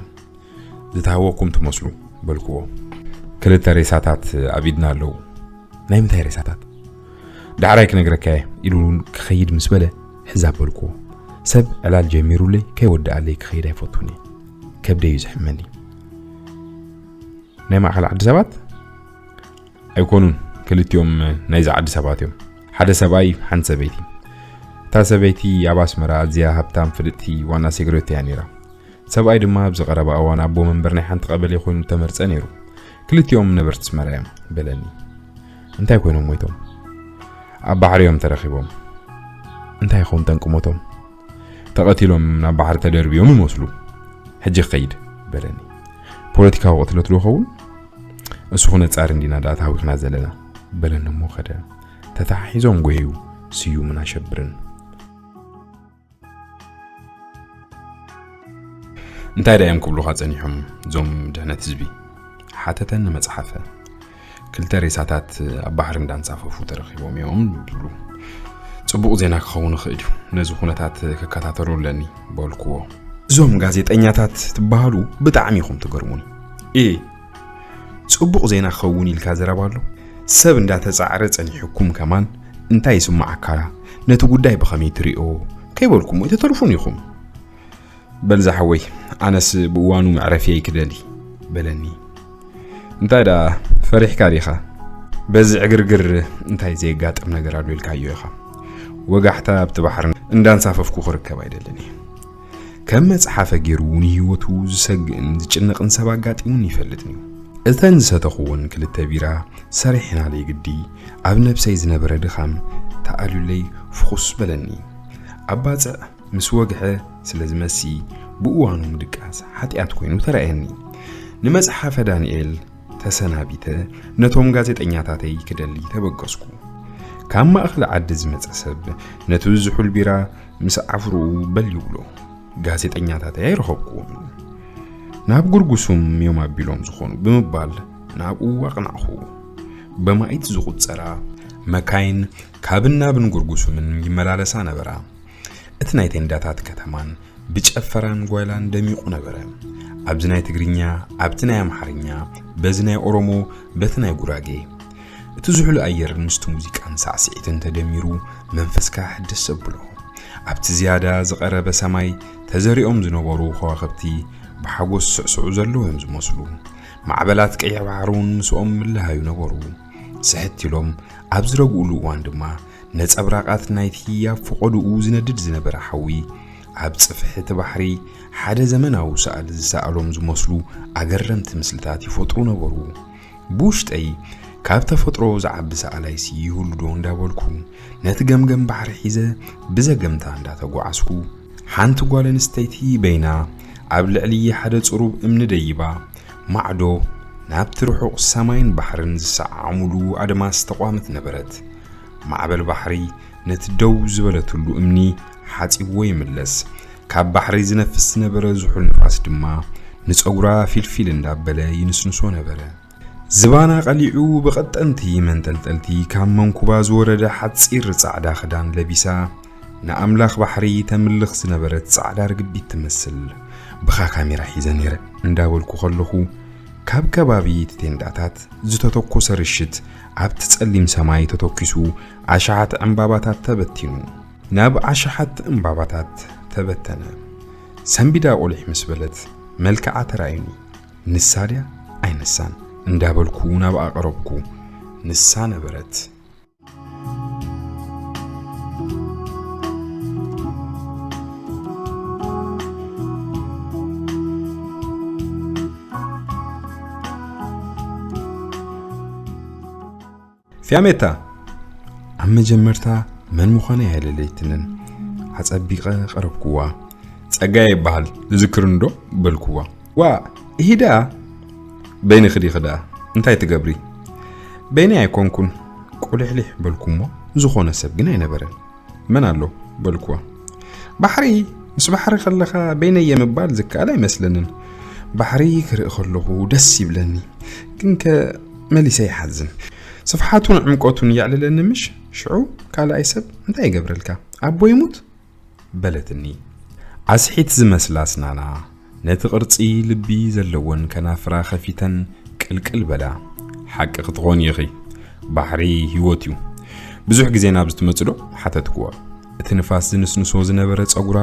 ዝተሃወኩም ትመስሉ፣ በልክዎ። ክልተ ሬሳታት ኣብ ኢድና ኣለዉ። ናይ ምንታይ ሬሳታት? ዳሕራይ ክነግረካ እየ፣ ኢሉ ክኸይድ ምስ በለ፣ ሕዛ በልክዎ። ሰብ ዕላል ጀሚሩለይ ከይወድኣለይ ክኸይድ ኣይፈቱን እየ። ከብደይ እዩ ዝሕመኒ። ናይ ማእኸል ዓዲ ሰባት? ኣይኮኑን፣ ክልቲኦም ናይዚ ዓዲ ሰባት እዮም። ሓደ ሰብኣይ፣ ሓንቲ ሰበይቲ። እታ ሰበይቲ ኣብ ኣስመራ ኣዝያ ሃብታም ፍልጥቲ ዋና ሴክሬት እያ ነይራ። ሰብኣይ ድማ ኣብዚ ቀረባ እዋን ኣቦ መንበር ናይ ሓንቲ ቀበሌ ኮይኑ ተመርጸ ነይሩ። ክልቲኦም ነበርቲ ኣስመራ እዮም፣ በለኒ። እንታይ ኮይኖም ሞይቶም? ኣብ ባሕሪ እዮም ተረኺቦም። እንታይ ይኸውን ጠንቂ ሞቶም? ተቐቲሎም ናብ ባሕሪ ተደርብዮም ይመስሉ። ሕጂ ክኸይድ፣ በለኒ። ፖለቲካዊ ቅትለት ዶ ይኸውን? እሱ ክነጻር እንዲና ደኣ ተሃዊኽና ዘለና፣ በለኒ እሞ ከደ። ተተሓሒዞም ጎየዩ ስዩምን ኣሸብርን። እንታይ ደኣ እዮም ክብሉኻ ጸኒሖም እዞም ድሕነት ህዝቢ? ሓተተኒ መጽሓፈ። ክልተ ሬሳታት ኣብ ባሕሪ እንዳንሳፈፉ ተረኺቦም እዮም ዝብሉ። ጽቡቕ ዜና ክኸውን ይኽእል እዩ። ነዚ ኩነታት ክከታተሎ ኣለኒ፣ በልክዎ። እዞም ጋዜጠኛታት ትበሃሉ ብጣዕሚ ኢኹም ትገርሙኒ። ኤ፣ ጽቡቕ ዜና ክኸውን ኢልካ ዘረባ ኣሎ? ሰብ እንዳተጻዕረ ጸኒሑኩም ከማን እንታይ ይስምዓካ? ነቲ ጉዳይ ብኸመይ ትሪኦ? ከይበልኩሞ ኣይተተርፉን ኢኹም። በል ዝሓወይ፣ ኣነስ ብእዋኑ መዕረፍየይ ክደሊ፣ በለኒ። እንታይ ደኣ ፈሪሕካ ዲኻ? በዚ ዕግርግር እንታይ ዘየጋጥም ነገር ኣሎ ኢልካዮ ኢኻ? ወጋሕታ ኣብቲ ባሕሪ እንዳንሳፈፍኩ ክርከብ ኣይደልን እየ። ከም መጽሓፈ ገይሩ ንህይወቱ ዝሰግእን ዝጭነቕን ሰብ ኣጋጢሙኒ ይፈልጥን እዩ። እተን ዝሰተኹወን ክልተ ቢራ ሰሪሐናለይ ግዲ ኣብ ነብሰይ ዝነበረ ድኻም ተኣልዩለይ ፍኹስ በለኒ። ኣብ ባጽዕ ምስ ወግሐ ስለ ዝመሲ ብእዋኑ ምድቃስ ሓጢኣት ኮይኑ ተራእየኒ። ንመጽሓፈ ዳንኤል ተሰናቢተ ነቶም ጋዜጠኛታተይ ክደሊ ተበገስኩ። ካብ ማእኸል ዓዲ ዝመጸ ሰብ ነቲ ዝሑል ቢራ ምስ ዓፍርኡ በል ይብሎ። ጋዜጠኛታተይ ኣይረኸብኩዎምን። ናብ ጉርጉሱም እዮም ኣቢሎም ዝኾኑ ብምባል ናብኡ ኣቕናዕኹ። በማኢት ዝቑጸራ መካይን ካብን ናብን ጉርጉሱምን ይመላለሳ ነበራ። እቲ ናይ ቴንዳታት ከተማን ብጨፈራን ጓይላን ደሚቑ ነበረ። ኣብዚ ናይ ትግርኛ፣ ኣብቲ ናይ ኣምሓርኛ፣ በዚ ናይ ኦሮሞ፣ በቲ ናይ ጉራጌ። እቲ ዝሑል ኣየር ምስቲ ሙዚቃን ሳዕስዒትን ተደሚሩ መንፈስካ ሕድስ ዘብሎ። ኣብቲ ዝያዳ ዝቐረበ ሰማይ ተዘሪኦም ዝነበሩ ከዋኽብቲ ብሓጎስ ዝስዕስዑ ዘለዉ እዮም ዝመስሉ። ማዕበላት ቀይሕ ባሕሪ እውን ምስኦም ምልሃዩ ነበሩ። ስሕት ኢሎም ኣብ ዝረግኡሉ እዋን ድማ ነጸብራቓት ናይቲ ኣብ ፈቖድኡ ዝነድድ ዝነበረ ሓዊ ኣብ ጽፍሒ እቲ ባሕሪ ሓደ ዘመናዊ ሰኣሊ ዝሰኣሎም ዝመስሉ ኣገረምቲ ምስልታት ይፈጥሩ ነበሩ። ብውሽጠይ ካብ ተፈጥሮ ዝዓቢ ሰኣላይሲ ይህሉ ዶ እንዳበልኩ ነቲ ገምገም ባሕሪ ሒዘ ብዘገምታ እንዳተጓዓዝኩ፣ ሓንቲ ጓል ኣንስተይቲ በይና ኣብ ልዕሊ ሓደ ጽሩብ እምኒ ደይባ ማዕዶ ናብቲ ርሑቕ ሰማይን ባሕርን ዝሰዓዓሙሉ ኣድማስ ተቋመት ነበረት። ማዕበል ባሕሪ ነቲ ደው ዝበለትሉ እምኒ ሓጺብዎ ይምለስ። ካብ ባሕሪ ዝነፍስ ዝነበረ ዝሑል ንፋስ ድማ ንጸጉራ ፊልፊል እንዳበለ ይንስንሶ ነበረ። ዝባና ቀሊዑ ብቐጠንቲ መንጠልጠልቲ ካብ መንኩባ ዝወረደ ሓጺር ጻዕዳ ክዳን ለቢሳ ንኣምላኽ ባሕሪ ተምልኽ ዝነበረት ጻዕዳ ርግቢት ትመስል። ብኻ ካሜራ ሒዘ ነይረ እንዳበልኩ ከለኹ ካብ ከባቢ እቲ ቴንዳታት ዝተተኮሰ ርሽት ኣብቲ ጸሊም ሰማይ ተተኪሱ ኣሽሓት ዕምባባታት ተበቲኑ። ናብ ኣሽሓት ዕምባባታት ተበተነ። ሰንቢዳ ቁሊሕ ምስ በለት መልክዓ ተራእዩኒ። ንሳ ድያ ኣይንሳን እንዳበልኩ ናብኣ ቀረብኩ። ንሳ ነበረት። ፊያሜታ ኣብ መጀመርታ መን ምዃነይ ኣይለለይትንን። ኣጸቢቐ ቀረብኩዋ። "ጸጋየ ይበሃል፣ ትዝክርኒ ዶ?" በልኩዋ። "ዋ፣ ኢሂ ደኣ፣ በይንኺ ዲኺ ደኣ? እንታይ ትገብሪ?" "በይነይ ኣይኮንኩን፣ ቁልሕሊሕ" በልኩ እሞ ዝኾነ ሰብ ግን ኣይነበረን። "መን ኣሎ?" በልኩዋ። "ባሕሪ፣ ምስ ባሕሪ ከለኻ በይነይ እየ ምባል ዝከኣል ኣይመስለንን። ባሕሪ ክርኢ ከለኹ ደስ ይብለኒ፣ ግንከ መሊሰ ይሓዝን። ስፍሓቱን ዕምቆቱን የዕልለኒ ምሽ? ሽዑ ካልኣይ ሰብ እንታይ ይገብረልካ? ኣቦ ይሙት?" በለትኒ። ኣስሒት ዝመስላ ኣስናና ነቲ ቅርጺ ልቢ ዘለወን ከናፍራ ከፊተን ቅልቅል በላ። "ሓቂ ክትኾኒ ኢኺ፣ ባሕሪ ህይወት እዩ። ብዙሕ ግዜ ናብዚ ትመጽእ ዶ?" ሓተትኩዋ። እቲ ንፋስ ዝንስንሶ ዝነበረ ጸጉራ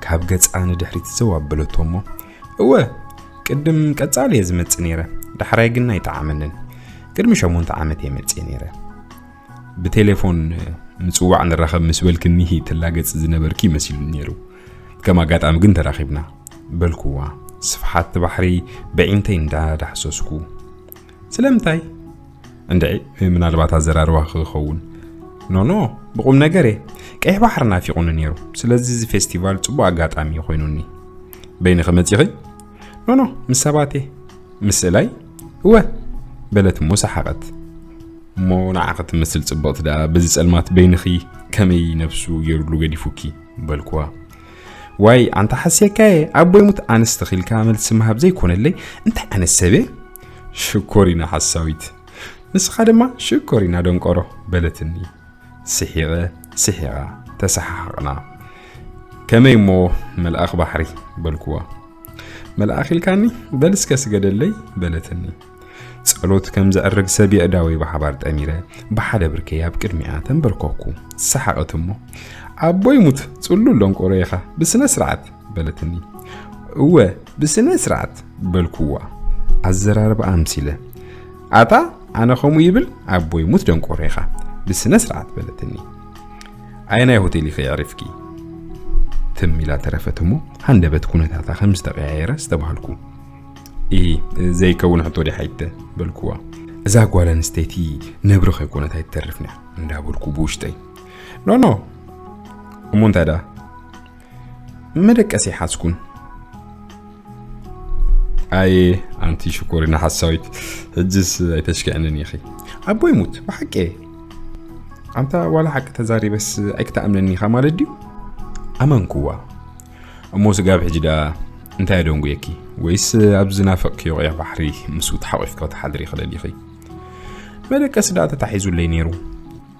ካብ ገጻ ንድሕሪት ዘው ኣበለቶ እሞ፣ "እወ፣ ቅድም ቀጻሊ እየ ዝመጽእ ነይረ፣ ዳሕራይ ግን ኣይጠዓመንን። ቅድሚ ሸሞንተ ዓመት እየ መጽእ ነይረ። ብቴሌፎን ምጽዋዕ ንራኸብ ምስ በልክኒ ትላገጺ ዝነበርኪ መሲሉኒ ነይሩ። ከም ኣጋጣሚ ግን ተራኺብና" በልኩዋ፣ ስፍሓት ባሕሪ ብዒንተይ እንዳዳሕሰስኩ። "ስለምንታይ?" "እንድዒ፣ ምናልባት ኣዘራርባኺ ክኸውን።" "ኖኖ፣ ብቑም ነገር እየ። ቀይሕ ባሕሪ ናፊቑኒ ነይሩ። ስለዚ እዚ ፌስቲቫል ጽቡቕ ኣጋጣሚ እዩ ኮይኑኒ።" "በይንኺ መጺኺ?" "ኖኖ፣ ምስ ሰባት እየ።" "ምስ ስእላይ?" "እወ" በለት እሞ ሰሓቐት። "እሞ ንዓኺ ትመስል ጽብቕቲ ደኣ በዚ ጸልማት በይንኺ ከመይ ነብሱ ገይሩሉ ገዲፉኪ?" በልኩዋ። "ዋይ ኣንታ ሓስየካየ፣ ኣቦይ ሙት ኣንስቲ ኺልካ መልሲ ምሃብ ዘይኮነለይ እንታይ ዓይነት ሰብ እየ?" "ሽኮሪና ሓሳዊት፣ ንስኻ ድማ ሽኮሪና ደንቆሮ" በለትኒ። ስሒቐ ስሒቓ ተሰሓሓቕና። "ከመይ እሞ መልኣኽ ባሕሪ?" በልኩዋ። "መልኣኽ ኢልካኒ? በል እስከ ስገደለይ" በለትኒ። ጸሎት ከም ዘዕርግ ሰብ የእዳወይ ብሓባር ጠሚረ ብሓደ ብርከይ ኣብ ቅድሚኣ ተንበርከኩ። ሰሓቐት እሞ፣ "ኣቦይ ሙት ጽሉል ደንቆሮ ኢኻ፣ ብስነ ስርዓት" በለትኒ። "እወ፣ ብስነ ስርዓት" በልኩዋ ኣዘራርባ ኣምሲለ። "ኣታ ኣነ ከምኡ ይብል? ኣቦይ ሙት ደንቆሮ ኢኻ፣ ብስነ ስርዓት" በለትኒ። "ኣየናይ ሆቴል ኢኺ ኣዕሪፍኪ?" ትም ኢላ ተረፈት እሞ፣ ሃንደበት ኩነታታ ከም ዝተቐያየረ ዝተባህልኩ። "ኢሂ፣ ዘይከውን ሕቶ ዲያ ሓይተ?" በልኩዋ። "እዛ ጓል ኣንስተይቲ ነብሪ ከይኮነት ኣይትተርፍን እያ" እንዳበልኩ ብውሽጠይ። "ኖኖ፣ እሞ እንታይ ደኣ?" "መደቀሲ ሓዝኩን።" "ኣየ ኣንቲ ሽኮሪና ሓሳዊት፣ ሕጅስ ኣይተሽክዕንን ኢኺ?" "ኣቦይ ሙት፣ ብሓቂ እየ። ኣንታ ዋላ ሓቂ ተዛሪበስ ኣይክትኣምነኒ ኢኻ ማለት ድዩ?" ኣመንኩዋ። "እሞ ስጋብ ሕጂ ደኣ እንታይ ኣደንጉየኪ? ወይስ ኣብ ዝናፈቕክዮ ቀይሕ ባሕሪ ምስኡ ተሓቒፍኪ ክትሓድሪ ክደሊኺ?" "መደቀሲ ደኣ ተታሒዙለይ ነይሩ።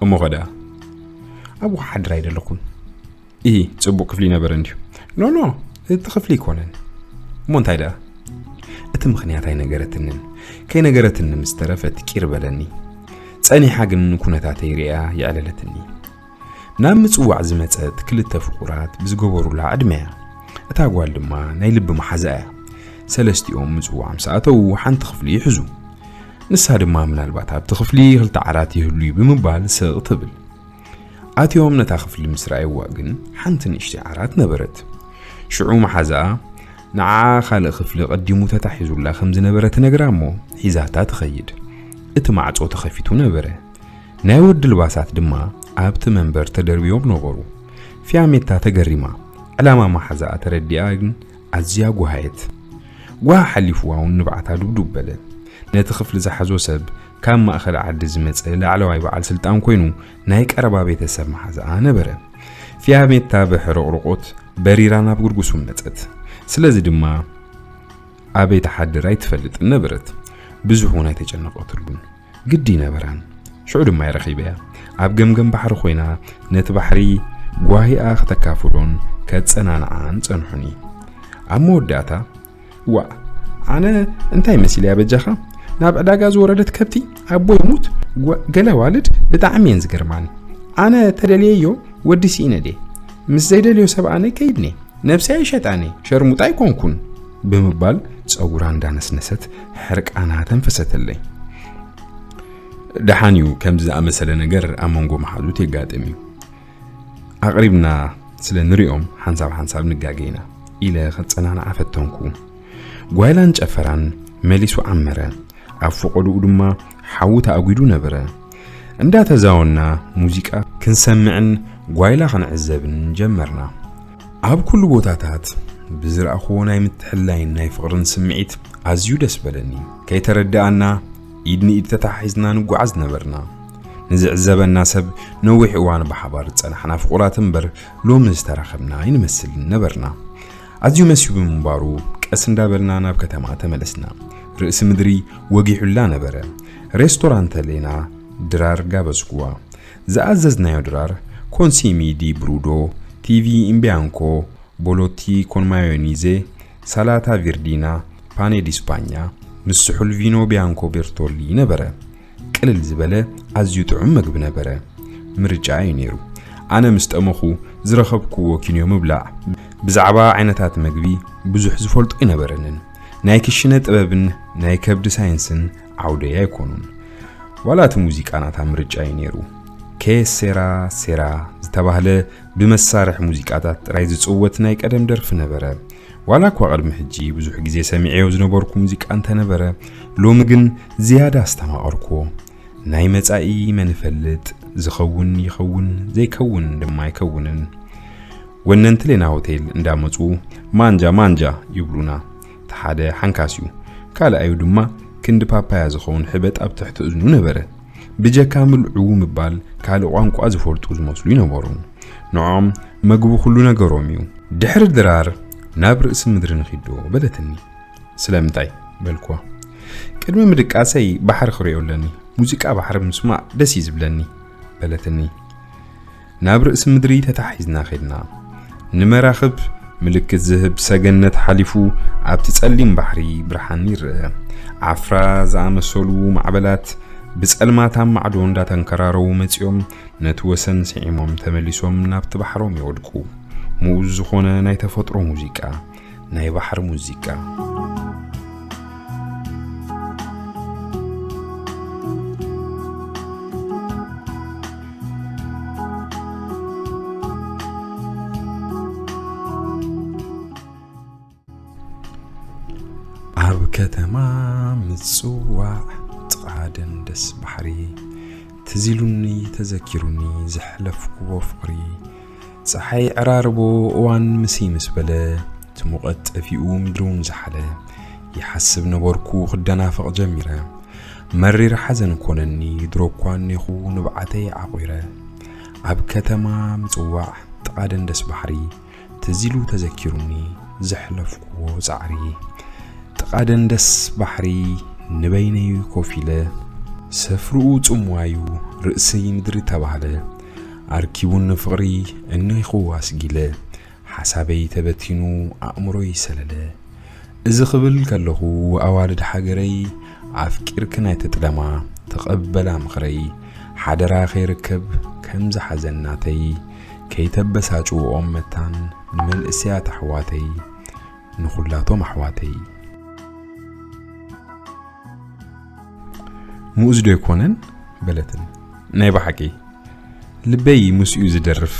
እሞ ኸ ደኣ?" "ኣብኡ ክሓድር ኣይደለኹን።" "ኢሂ፣ ጽቡቕ ክፍሊ ነበረ እንድዩ?" "ኖኖ፣ እቲ ክፍሊ ኣይኮነን።" "እሞ እንታይ ደኣ?" እቲ ምኽንያት ኣይነገረትንን። ከይነገረትኒ ምስ ተረፈት ቂር በለኒ። ጸኒሓ ግን ኩነታተይ ርእያ የዕለለትኒ። ናብ ምጽዋዕ ዝመጸት ክልተ ፍቑራት ብዝገበሩላ ዕድመ እያ። እታ ጓል ድማ ናይ ልቢ መሓዛ እያ። ሰለስቲኦም ምጽዋዕ ምስ ኣተዉ ሓንቲ ክፍሊ ይሕዙ። ንሳ ድማ ምናልባት ኣብቲ ክፍሊ ክልተ ዓራት ይህሉ እዩ ብምባል ስቕ ትብል። ኣትዮም ነታ ክፍሊ ምስ ረኣይዋ ግን ሓንቲ ንእሽተይ ዓራት ነበረት። ሽዑ መሓዛኣ ንዓኣ ካልእ ክፍሊ ቀዲሙ ተታሒዙላ ከም ዝነበረ ትነግራ እሞ ሒዛታ ትኸይድ። እቲ ማዕጾ ተኸፊቱ ነበረ። ናይ ወዲ ልባሳት ድማ ኣብቲ መንበር ተደርብዮም ነበሩ። ፊያሜታ ተገሪማ፣ ዕላማ መሓዛኣ ተረዲኣ ግን ኣዝያ ጓሃየት። ጓህ ሓሊፍዋ እውን ንብዓታ ዱብዱብ በለ። ነቲ ክፍሊ ዝሓዞ ሰብ ካብ ማእከል ዓዲ ዝመጸ ላዕለዋይ በዓል ስልጣን ኮይኑ ናይ ቀረባ ቤተሰብ መሓዛኣ ነበረ። ፊያሜታ ብሕርቕርቆት በሪራ ናብ ግርጉሱ መጸት። ስለዚ ድማ ኣበይ ትሓድር ኣይትፈልጥን ነበረት። ብዙሕ እውን ኣይተጨነቐትሉን። ግዲ ነበራን። ሽዑ ድማ ይረኺበያ። ኣብ ገምገም ባሕሪ ኮይና ነቲ ባሕሪ ጓሂኣ ከተካፍሎን ከጸናንዓን ጸንሑኒ። ኣብ መወዳእታ፣ "ዋእ፣ ኣነ እንታይ መሲለያ በጃኻ? ናብ ዕዳጋ ዝወረደት ከብቲ ኣቦ ይሙት፣ ጓ-፣ ገለ ኣዋልድ ብጣዕሚ እየን ዝገርማኒ። ኣነ ተደልየዮ ወዲ ስኢነ ድየ? ምስ ዘይደልዮ ሰብ ኣነ ከይድኒ። ነብሰይ ኣይሸጣኒ፣ ሸርሙጣ ኣይኮንኩን፣ ብምባል ጸጉራ እንዳነስነሰት ሕርቃና ተንፈሰተለይ። ደሓን እዩ፣ ከምዚ ዝኣመሰለ ነገር ኣብ መንጎ መሓዙት የጋጥም እዩ። ኣቕሪብና ስለ ንሪኦም ሓንሳብ ሓንሳብ ንጋገ ኢና፣ ኢለ ከጸናንዓ ፈተንኩ። ጓይላን ጨፈራን መሊሱ ዓመረ። ኣብ ፈቐድኡ ድማ ሓዊ ተኣጒዱ ነበረ። እንዳተዛወና ሙዚቃ ክንሰምዕን ጓይላ ክንዕዘብን ጀመርና። ኣብ ኩሉ ቦታታት ብዝረኣኽዎ ናይ ምትሕልላይን ናይ ፍቕርን ስምዒት ኣዝዩ ደስ በለኒ። ከይተረድኣና ኢድ ንኢድ ተተሓሒዝና ንጓዓዝ ነበርና። ንዝዕዘበና ሰብ ነዊሕ እዋን ብሓባር ዝጸናሕና ፍቑራት እምበር ሎሚ ዝተራኸብና ኣይንመስልን ነበርና። ኣዝዩ መስዩ ብምንባሩ ቀስ እንዳበልና ናብ ከተማ ተመለስና። ርእሲ ምድሪ ወጊሑላ ነበረ። ሬስቶራንት ሌና ድራር ጋበዝኩዋ። ዝኣዘዝናዮ ድራር ኮንሲሚ ዲ ብሩዶ፣ ቲቪ ኢምቢያንኮ፣ ቦሎቲ ኮን ማዮኒዜ፣ ሳላታ ቪርዲና፣ ፓኔ ዲ ስፓኛ ምስ ስሑል ቪኖ ቢያንኮ ቤርቶሊ ነበረ። ቅልል ዝበለ ኣዝዩ ጥዑም መግቢ ነበረ። ምርጫ እዩ ነይሩ። ኣነ ምስ ጠመኹ ዝረኸብክዎ ኪንዮ ምብላዕ ብዛዕባ ዓይነታት መግቢ ብዙሕ ዝፈልጦ ኣይነበረንን። ናይ ክሽነ ጥበብን ናይ ከብዲ ሳይንስን ዓውደይ ኣይኮኑን። ዋላ እቲ ሙዚቃ ናታ ምርጫ እዩ ነይሩ። ኬ ሴራ ሴራ ዝተባህለ ብመሳርሒ ሙዚቃታት ጥራይ ዝጽወት ናይ ቀደም ደርፊ ነበረ። ዋላ እኳ ቅድሚ ሕጂ ብዙሕ ግዜ ሰሚዐዮ ዝነበርኩ ሙዚቃ እንተነበረ፣ ሎሚ ግን ዝያዳ ኣስተማቐርኩዎ። ናይ መጻኢ መን ይፈልጥ፣ ዝኸውን ይኸውን፣ ዘይከውን ድማ ኣይከውንን። ወነንቲ ሌና ሆቴል እንዳመጹ ማንጃ ማንጃ ይብሉና። እቲ ሓደ ሓንካስ እዩ፣ ካልኣዩ ድማ ክንዲ ፓፓያ ዝኸውን ሕበጥ ኣብ ትሕቲ እዝኑ ነበረ። ብጀካ ምልዑ ምባል ካልእ ቋንቋ ዝፈልጡ ዝመስሉ ይነበሩ። ንዖም መግቢ ኩሉ ነገሮም እዩ። ድሕሪ ድራር ናብ ርእሲ ምድሪ ንኺዶ በለትኒ። ስለምንታይ? በልኩዋ። ቅድሚ ምድቃሰይ ባሕሪ ክርእዮ ኣለኒ። ሙዚቃ ባሕሪ ምስማዕ ደስ እዩ ዝብለኒ፣ በለትኒ። ናብ ርእሲ ምድሪ ተታሒዝና ኸድና። ንመራኽብ ምልክት ዝህብ ሰገነት ሓሊፉ ኣብቲ ጸሊም ባሕሪ ብርሃን ይረአ። ዓፍራ ዝኣመሰሉ ማዕበላት ብጸልማት ኣብ ማዕዶ እንዳተንከራረዉ መጺኦም ነቲ ወሰን ስዒሞም ተመሊሶም ናብቲ ባሕሮም ይወድቁ። ምኡዝ ዝኾነ ናይ ተፈጥሮ ሙዚቃ፣ ናይ ባሕሪ ሙዚቃ። ኣብ ከተማ ምጽዋዕ ጥቓ ደንደስ ባሕሪ ትዝ ኢሉኒ ተዘኪሩኒ ዘሕለፍክዎ ፍቕሪ። ጸሓይ ዕራርቦ እዋን ምስይ ምስ በለ እቲ ሙቐት ጠፊኡ ምድሪ እውን ዝሓለ ይሓስብ ነበርኩ ክደናፈቕ ጀሚረ። መሪር ሓዘን ኮነኒ ድሮ እኳ እኔኹ ንብዓተይ ዓቑረ። ኣብ ከተማ ምጽዋዕ ጥቓ ደንደስ ባሕሪ ትዝ ኢሉ ተዘኪሩኒ ዘሕለፍክዎ ጻዕሪ። ጥቓ ደንደስ ባሕሪ ንበይነይ ኮፍ ኢለ ሰፍርኡ ጽምዋዩ ርእሰይ ምድሪ ተባህለ ኣርኪቡኒ ፍቕሪ እኔኹ ኣስጊለ ሓሳበይ ተበቲኑ ኣእምሮይ ሰለለ። እዚ ክብል ከለኹ ኣዋልድ ሃገረይ ኣፍቂርክን ኣይትጥለማ ተቐበላ ምኽረይ ሓደራ ከይርከብ ከምዚ ሓዘን ናተይ ከይተበሳጭውኦም መታን ንመንእሰያት ኣሕዋተይ ንኹላቶም ኣሕዋተይ። ምኡዝ ዶ ኣይኮነን? በለትኒ። ናይ ብሓቂ ልበይ ምስኡ ዝደርፍ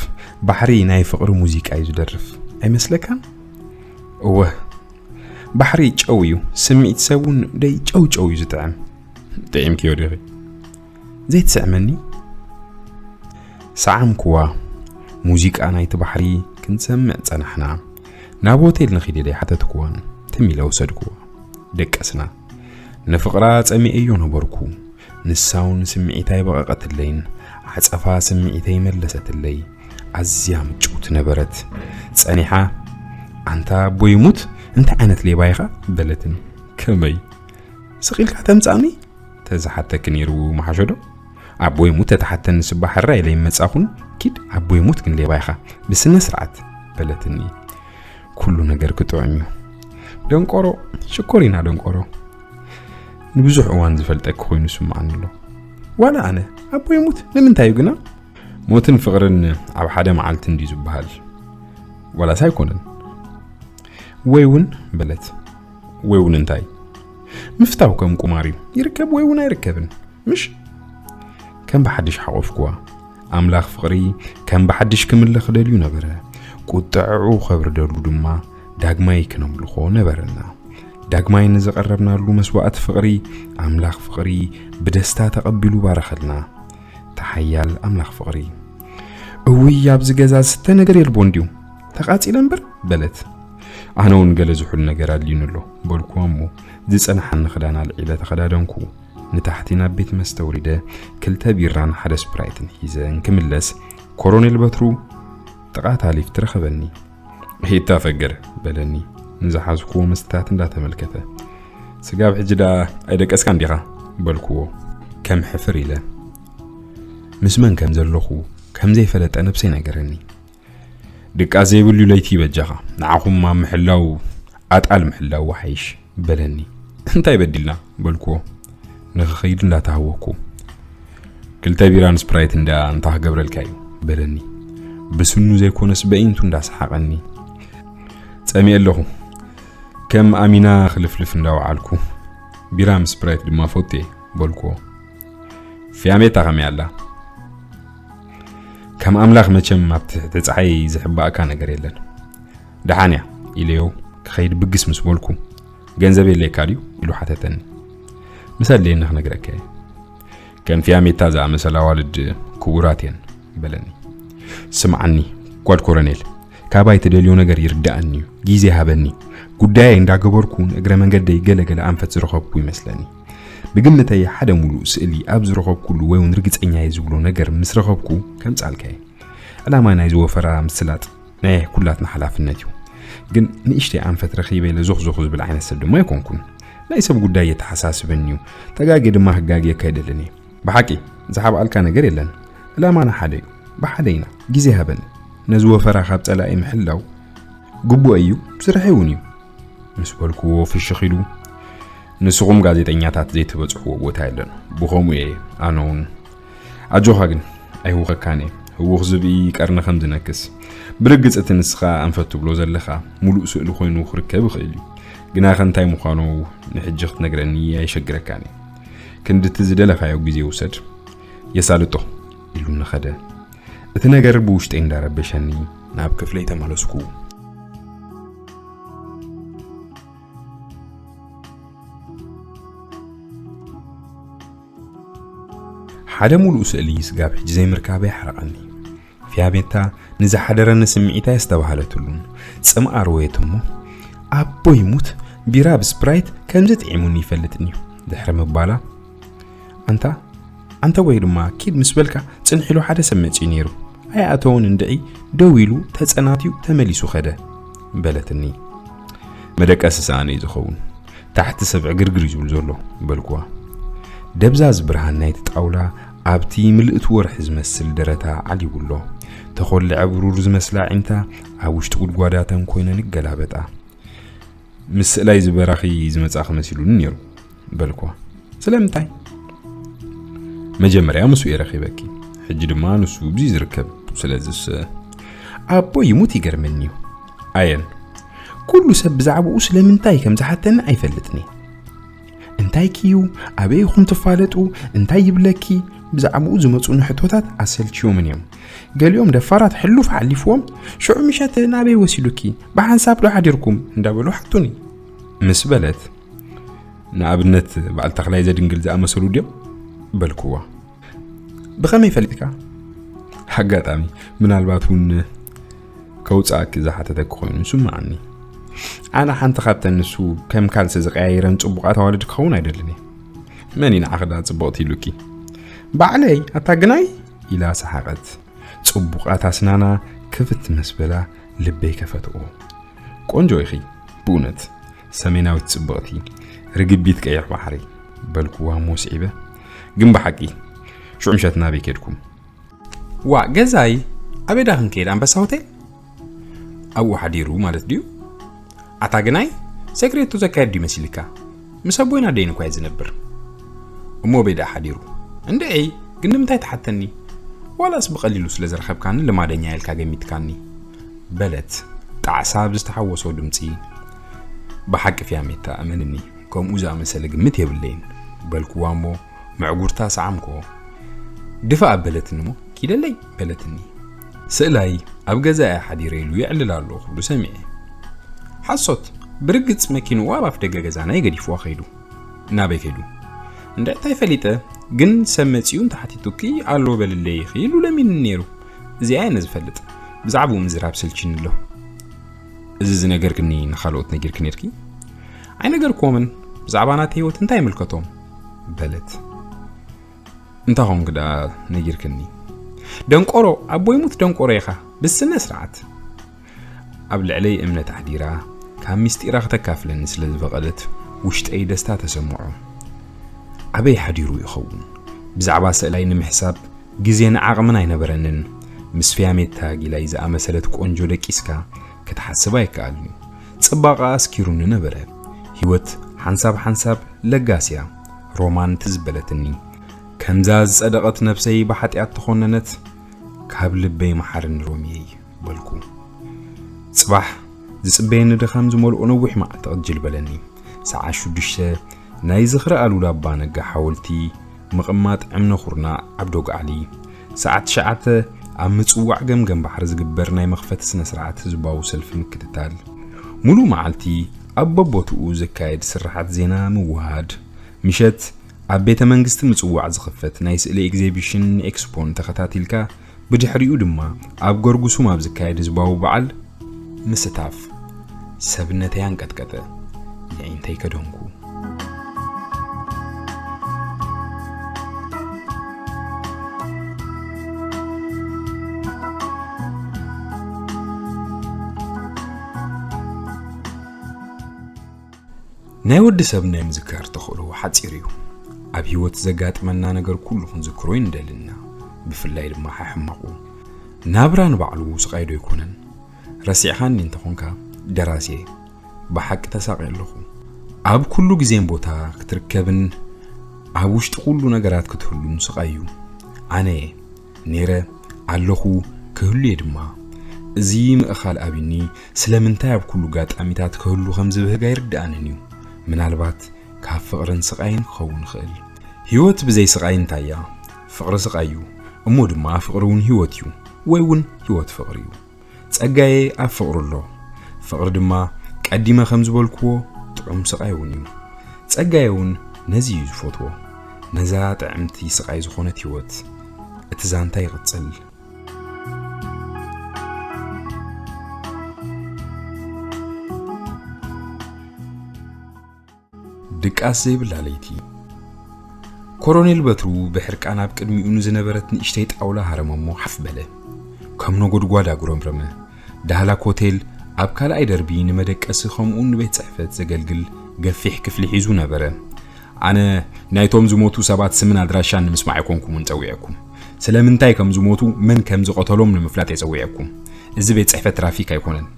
ባሕሪ ናይ ፍቕሪ ሙዚቃ እዩ ዝደርፍ ኣይመስለካን? እወ ባሕሪ ጨው እዩ። ስምዒት ሰብ እውን ደይ ጨው ጨው እዩ ዝጥዕም። ጥዒምክዮ ዲኺ? ዘይትስዕመኒ? ሰዓምክዋ። ሙዚቃ ናይቲ ባሕሪ ክንሰምዕ ጸናሕና። ናብ ሆቴል ንኺድ ኢለ ሓተትክዋን ትም ኢለ ወሰድክዋ። ደቀስና። ንፍቕራ ጸሚኤዮ ነበርኩ። ንሳ እውን ስምዒታ ኣይበቐቐትለይን ዓጸፋ ስምዒተይ መለሰትለይ። ኣዝያ ምጭውቲ ነበረት። ጸኒሓ ኣንታ ኣቦ ይሙት እንታይ ዓይነት ሌባ ኢኻ? በለትኒ። ከመይ ስቕ ኢልካ ተምጻኒ? ተዝሓተኪ ነይሩ ምሓሸ ዶ? ኣቦ ይሙት ተተሓተኒ ስባ ሕራይ ኢለ ይመጻኹን ኪድ ኣቦ ይሙት ግን ሌባ ኢኻ ብስነ ስርዓት በለትኒ። ኩሉ ነገር ክጥዑም እዩ። ደንቆሮ፣ ሽኮሪና ደንቆሮ። ንብዙሕ እዋን ዝፈልጠኪ ኮይኑ ስምዓኒ ኣሎ። ዋላ ኣነ ኣቦይ ሙት ንምንታይ እዩ ግና? ሞትን ፍቕርን ኣብ ሓደ መዓልቲ እንድዩ ዝበሃል። ዋላስ ኣይኮነን? ወይ እውን በለት። ወይ እውን እንታይ? ምፍታው ከም ቁማር እዩ። ይርከብ ወይ እውን ኣይርከብን። ምሽ? ከም ብሓድሽ ሓቆፍኩዋ። ኣምላኽ ፍቕሪ ከም ብሓድሽ ክምለኽ ደልዩ ነበረ። ቁጥዕዑ ከብርደሉ ድማ ዳግማይ ክነምልኾ ነበረና። ዳግማይ ንዝቐረብናሉ መስዋእቲ ፍቕሪ ኣምላኽ ፍቕሪ ብደስታ ተቐቢሉ ባረኸልና። ተሓያል ኣምላኽ ፍቕሪ። እውይ ኣብዚ ገዛ ዝስተ ነገር የልቦ እንድዩ። ተቓጺለ እምበር በለት። ኣነ እውን ገለ ዝሑል ነገር ኣድልዩኒ ኣሎ በልኩዋ እሞ ዝጸንሓኒ ክዳን ኣልዒለ ተኸዳደንኩ። ንታሕቲ ናብ ቤት መስተ ወሪደ ክልተ ቢራን ሓደ ስፕራይትን ሒዘ እንክምለስ ኮሮኔል በትሩ ጥቓ ታሊፍ ትረኸበኒ። ሂታ ፈገር በለኒ ንዝሓዝኩዎ መስተታት እንዳተመልከተ። ስጋብ ሕጂ ደኣ ኣይደቀስካ እንዲኻ በልኩዎ ከም ሕፍር ኢለ። ምስ መን ከም ዘለኹ ከም ዘይፈለጠ ነብሰይ ነገረኒ። ድቃስ ዘይብሉ ለይቲ በጃኻ ንዓኹም ኣብ ምሕላው ኣጣል ምሕላው ወሓይሽ በለኒ። እንታይ በዲልና በልኩዎ ንኽኸይድ እንዳተሃወኩ። ክልተ ቢራን ስፕራይት እንዳ እንታይ ክገብረልካ እዩ በለኒ ብስኑ ዘይኮነስ በኢንቱ እንዳሰሓቐኒ። ጸሚኤ ኣለኹ ከም ኣሚና ክልፍልፍ እንዳወዓልኩ። ቢራ ምስ ስፕራይት ድማ ፎቴ በልኩዎ። ፊያሜታ ከመይ ኣላ? ከም ኣምላኽ መቸም ኣብ ትሕቲ ጸሓይ ዝሕባእካ ነገር የለን። ደሓን እያ ኢለዮ ክኸይድ ብግስ ምስ በልኩ። ገንዘብ የድልየካ ድዩ ኢሉ ሓተተኒ። ምስ ኣድልየኒ ክነግረካ እየ። ከም ፊያሜታ ዝኣመሰላ ኣዋልድ ክቡራት እየን በለኒ። ስምዓኒ ጓድ ኮረኔል፣ ካባይ ትደልዮ ነገር ይርድኣኒ እዩ። ግዜ ሃበኒ። ጉዳየይ እንዳገበርኩ ንእግረ መንገደይ ገለ ገለ ኣንፈት ዝረኸብኩ ይመስለኒ። ብግምተይ ሓደ ሙሉእ ስእሊ ኣብ ዝረኸብኩሉ ወይ እውን ርግጸኛ እየ ዝብሎ ነገር ምስ ረኸብኩ ከምጻልካ እየ። ዕላማ ናይዚ ወፈራ ምስላጥ ናይ ኩላትና ሓላፍነት እዩ። ግን ንእሽተይ ኣንፈት ረኺበ ኢለ ዞኽዞኽ ዝብል ዓይነት ሰብ ድማ ኣይኮንኩን። ናይ ሰብ ጉዳይ የተሓሳስበኒ እዩ። ተጋግየ ድማ ክጋግየካ ኣይደልን እየ። ብሓቂ ዝሓብኣልካ ነገር የለን። ዕላማና ሓደ እዩ። ብሓደ ኢና። ግዜ ሃበኒ። ነዚ ወፈራ ካብ ጸላኢ ምሕላው ግቡእ እዩ፣ ስርሐይ እውን እዩ። ምስ በልኩዎ ፍሽኽ ኢሉ፣ ንስኹም ጋዜጠኛታት ዘይትበጽሕዎ ቦታ የለን። ብኸምኡ እየ ኣነ እውን። ኣጆኻ ግን ኣይህውኸካን እየ። ህውኽ ዝብኢ ቀርኒ ከም ዝነክስ። ብርግጽ እቲ ንስኻ ኣንፈት ትብሎ ዘለኻ ሙሉእ ስእሊ ኮይኑ ክርከብ ይኽእል እዩ። ግናኸ እንታይ ምዃኑ ንሕጂ ክትነግረኒ ኣየሸግረካን እዩ። ክንድቲ ዝደለኻዮ ግዜ ውሰድ። የሳልጦ ኢሉኒ ኸደ። እቲ ነገር ብውሽጠይ እንዳረበሸኒ ናብ ክፍለይ ተመለስኩ። ሓደ ሙሉእ ስእሊ ስጋብ ሕጂ ዘይምርካበይ ሓረቐኒ። ፊያሜታ ንዝሓደረኒ ስምዒት ኣየስተባሃለትሉን። ጽምኣ ርወየት እሞ፣ ኣቦይ ሙት ቢራ ብስፕራይት ከምዚ ጥዒሙኒ ይፈልጥን እዩ ድሕሪ ምባላ፣ ኣንታ ኣንተ ወይ ድማ ኪድ ምስ በልካ ጽንሕ ኢሉ ሓደ ሰብ መጺኡ ነይሩ። ኣይኣተውን እንድዒ ደው ኢሉ ተጸናትዩ ተመሊሱ ኸደ በለትኒ። መደቀሲ ሰኣነ እዩ ዝኸውን። ታሕቲ ሰብ ዕግርግር እዩ ዝብል ዘሎ በልኩዋ። ደብዛዝ ብርሃን ናይቲ ጣውላ ኣብቲ ምልእቲ ወርሒ ዝመስል ደረታ ዓሊቡ ኣሎ። ተኾልዐ ብሩር ዝመስላ ዒንታ ኣብ ውሽጢ ጉድጓዳተን ኮይነን ይገላበጣ። ምስ ስእላይ ዝበራኺ ዝመጻኺ መሲሉኒ ነይሩ በልኳ። ስለምንታይ? መጀመርያ ምስኡ እየ ረኺበኪ፣ ሕጂ ድማ ንሱ ብዚ ዝርከብ። ስለዚስ ኣቦ ይሙት ይገርመኒ እዩ። ኣየን ኩሉ ሰብ ብዛዕባኡ ስለምንታይ ከም ዝሓተኒ ኣይፈልጥን እየ። እንታይ ክዩ? ኣበይ ኢኹም ትፋለጡ? እንታይ ይብለኪ? ብዛዕባኡ ዝመጹኒ ሕቶታት ኣሰልችዮምን እዮም። ገሊኦም ደፋራት ሕሉፍ ሓሊፍዎም፣ ሽዑ ምሸት ናበይ ወሲዱኪ? ብሓንሳብ ዶ ሓዲርኩም? እንዳበሉ ሓቱኒ። ምስ በለት፣ ንኣብነት በዓል ተኽላይ ዘድንግል ዝኣመሰሉ ድዮም? በልክዋ። ብኸመይ ፈሊጥካ? ኣጋጣሚ፣ ምናልባት እውን ከውጽኣኪ ዝሓተተኪ ኮይኑ ይስምዓኒ። ኣነ ሓንቲ ካብተን ንሱ ከም ካልሲ ዝቀያይረን ጽቡቓት ኣዋልድ ክኸውን ኣይደልን እየ። መን እዩ ንዓኺ ደኣ ጽብቕቲ ኢሉኪ? ባዕለይ፣ ኣታ ግናይ? ኢላ ሰሓቐት። ጽቡቓት ኣስናና ክፍት ምስ በላ ልበይ ከፈትኦ። ቆንጆ ኢኺ ብእውነት፣ ሰሜናዊት ጽብቕቲ፣ ርግቢት ቀይሕ ባሕሪ በልክዋ እሞ ስዒበ። ግን ብሓቂ ሽዑ ምሸት ናበይ ከድኩም? ዋእ ገዛይ፣ ኣበይ ዳ ክንከይድ? ኣንበሳ ሆቴል? ኣብኡ ሓዲሩ ማለት ድዩ? ኣታ ግናይ፣ ሴክሬቶ ዘካየድ ድዩ መሲልካ? ምስ ኣቦይን ኣደይን እኳ እየ ዝነብር። እሞ ኣበይ ደኣ ሓዲሩ? እንድዒ፣ ግን ንምንታይ ትሓተኒ? ዋላስ ብቐሊሉ ስለ ዝረኸብካኒ ልማደኛ ኢልካ ገሚትካኒ፣ በለት ጣዕሳ ብዝተሓወሶ ድምጺ። ብሓቂ ፊያሜታ፣ እመንኒ፣ ከምኡ ዝኣመሰለ ግምት የብለይን፣ በልክዋ እሞ መዕጉርታ ሰዓምክዎ። ድፋእ ኣበለትኒ እሞ፣ ኪደለይ፣ በለትኒ። ስእላይ ኣብ ገዛ እየ ሓዲረ ኢሉ የዕልል ኣሎ ክብሉ ሰሚዐ። ሓሶት፣ ብርግጽ መኪንኡ ኣብ ኣፍ ደገ ገዛና እዩ ገዲፍዋ ከይዱ። ናበይ ከይዱ? እንድዒ እንታይ ፈሊጠ፣ ግን ሰብ መጺኡ እንተሓቲቱኪ ኣሎ በልለይ ኢኺ ኢሉ ለሚኑኒ ነይሩ። እዚኣ እየ ዝፈልጥ። ብዛዕባኡ ምዝራብ ሰልችኒ ኣሎ። እዚ ዝነገርክኒ ንኻልኦት ነጊርኪ ነይርኪ? ኣይነገርክዎምን። ብዛዕባ ናተይ ህይወት እንታይ ይምልከቶም? በለት። እንታይ ኾንክ ደኣ ነጊርክኒ? ደንቆሮ፣ ኣቦይ ሙት ደንቆሮ ኢኻ። ብስነ ስርዓት። ኣብ ልዕለይ እምነት ኣሕዲራ፣ ካብ ሚስጢራ ክተካፍለኒ ስለ ዝፈቐደት፣ ውሽጠይ ደስታ ተሰምዖ። ኣበይ ሓዲሩ ይኸውን? ብዛዕባ ስእላይ ንምሕሳብ ግዜን ዓቕምን ኣይነበረንን። ምስ ፊያሜታ ጊላይ ዝኣመሰለት ቆንጆ ደቂስካ ክትሓስብ ኣይከኣልን እዩ። ጽባቐኣ ኣስኪሩኒ ነበረ። ህይወት ሓንሳብ ሓንሳብ ለጋስ እያ። ሮማን ትዝ በለትኒ። ከምዛ ዝጸደቐት ነብሰይ ብሓጢኣት ተኾነነት፣ ካብ ልበይ መሓርኒ ሮሚየይ በልኩ። ጽባሕ ዝጽበየኒ ድኻም ዝመልኦ ነዊሕ መዓልቲ ቅጅል በለኒ። ሰዓት ሽዱሽተ ናይ ዝኽሪ ኣሉላ ኣባ ነጋ ሓወልቲ ምቕማጥ እምነ ኩርናዕ ኣብ ዶግዓሊ፣ ሰዓት ትሽዓተ ኣብ ምጽዋዕ ገምገም ባሕሪ ዝግበር ናይ መኽፈቲ ስነ ስርዓት ህዝባዊ ሰልፊ ምክትታል፣ ሙሉእ መዓልቲ ኣብ በቦትኡ ዝካየድ ስርሓት ዜና ምውሃድ፣ ምሸት ኣብ ቤተ መንግስቲ ምጽዋዕ ዝኽፈት ናይ ስእሊ ኤግዚቢሽን ኤክስፖን ተኸታቲልካ፣ ብድሕሪኡ ድማ ኣብ ገርጉሱም ኣብ ዝካየድ ህዝባዊ በዓል ምስታፍ። ሰብነተይ ኣንቀጥቀጠ። የዒንተይ ከደንኩ። ናይ ወዲ ሰብ ናይ ምዝካር ተኽእሎ ሓጺር እዩ። ኣብ ህይወት ዘጋጥመና ነገር ኩሉ ክንዝክሮ ይንደልና፣ ብፍላይ ድማ ሓሕማቑ። ናብራ ንባዕሉ ስቓይ ዶ ኣይኮነን? ረሲዕኻኒ እንተኾንካ፣ ደራስየ፣ ብሓቂ ተሳቒየ ኣለኹ። ኣብ ኩሉ ግዜን ቦታ ክትርከብን ኣብ ውሽጢ ኩሉ ነገራት ክትህሉን ስቓይ እዩ። ኣነ እየ ነይረ፣ ኣለኹ፣ ክህሉ እየ ድማ። እዚ ምእኻል ኣቢኒ ስለምንታይ ኣብ ኩሉ ኣጋጣሚታት ክህሉ ከም ዝብህግ ኣይርድኣንን እዩ። ምናልባት ካብ ፍቕርን ስቓይን ክኸውን ይኽእል። ህይወት ብዘይ ስቓይ እንታይ እያ? ፍቕሪ ስቓይ እዩ። እሞ ድማ ፍቕሪ እውን ህይወት እዩ። ወይ እውን ህይወት ፍቕሪ እዩ። ጸጋየ ኣብ ፍቕሪ ኣሎ። ፍቕሪ ድማ ቀዲመ ከም ዝበልክዎ ጥዑም ስቓይ እውን እዩ። ጸጋየ እውን ነዚ እዩ ዝፈትዎ። ነዛ ጥዕምቲ ስቓይ ዝኾነት ህይወት። እቲ ዛንታ ይቕጽል። ድቃስ ዘይብላ ለይቲ። ኮሎኔል በትሩ ብሕርቃን ኣብ ቅድሚኡ ንዝነበረት ንእሽተይ ጣውላ ሃረመሞ ሓፍ በለ። ከም ነጎድጓድ ኣጉረምረመ። ዳህላክ ሆቴል ኣብ ካልኣይ ደርቢ ንመደቀሲ ከምኡ ንቤት ጽሕፈት ዘገልግል ገፊሕ ክፍሊ ሒዙ ነበረ። ኣነ ናይቶም ዝሞቱ ሰባት ስምን ኣድራሻን ንምስማዕ ኣይኮንኩምን ጸዊዐኩም። ስለምንታይ ከም ዝሞቱ፣ መን ከም ዝቐተሎም ንምፍላጥ እየ ጸዊዐኩም። እዚ ቤት ጽሕፈት ትራፊክ ኣይኮነን።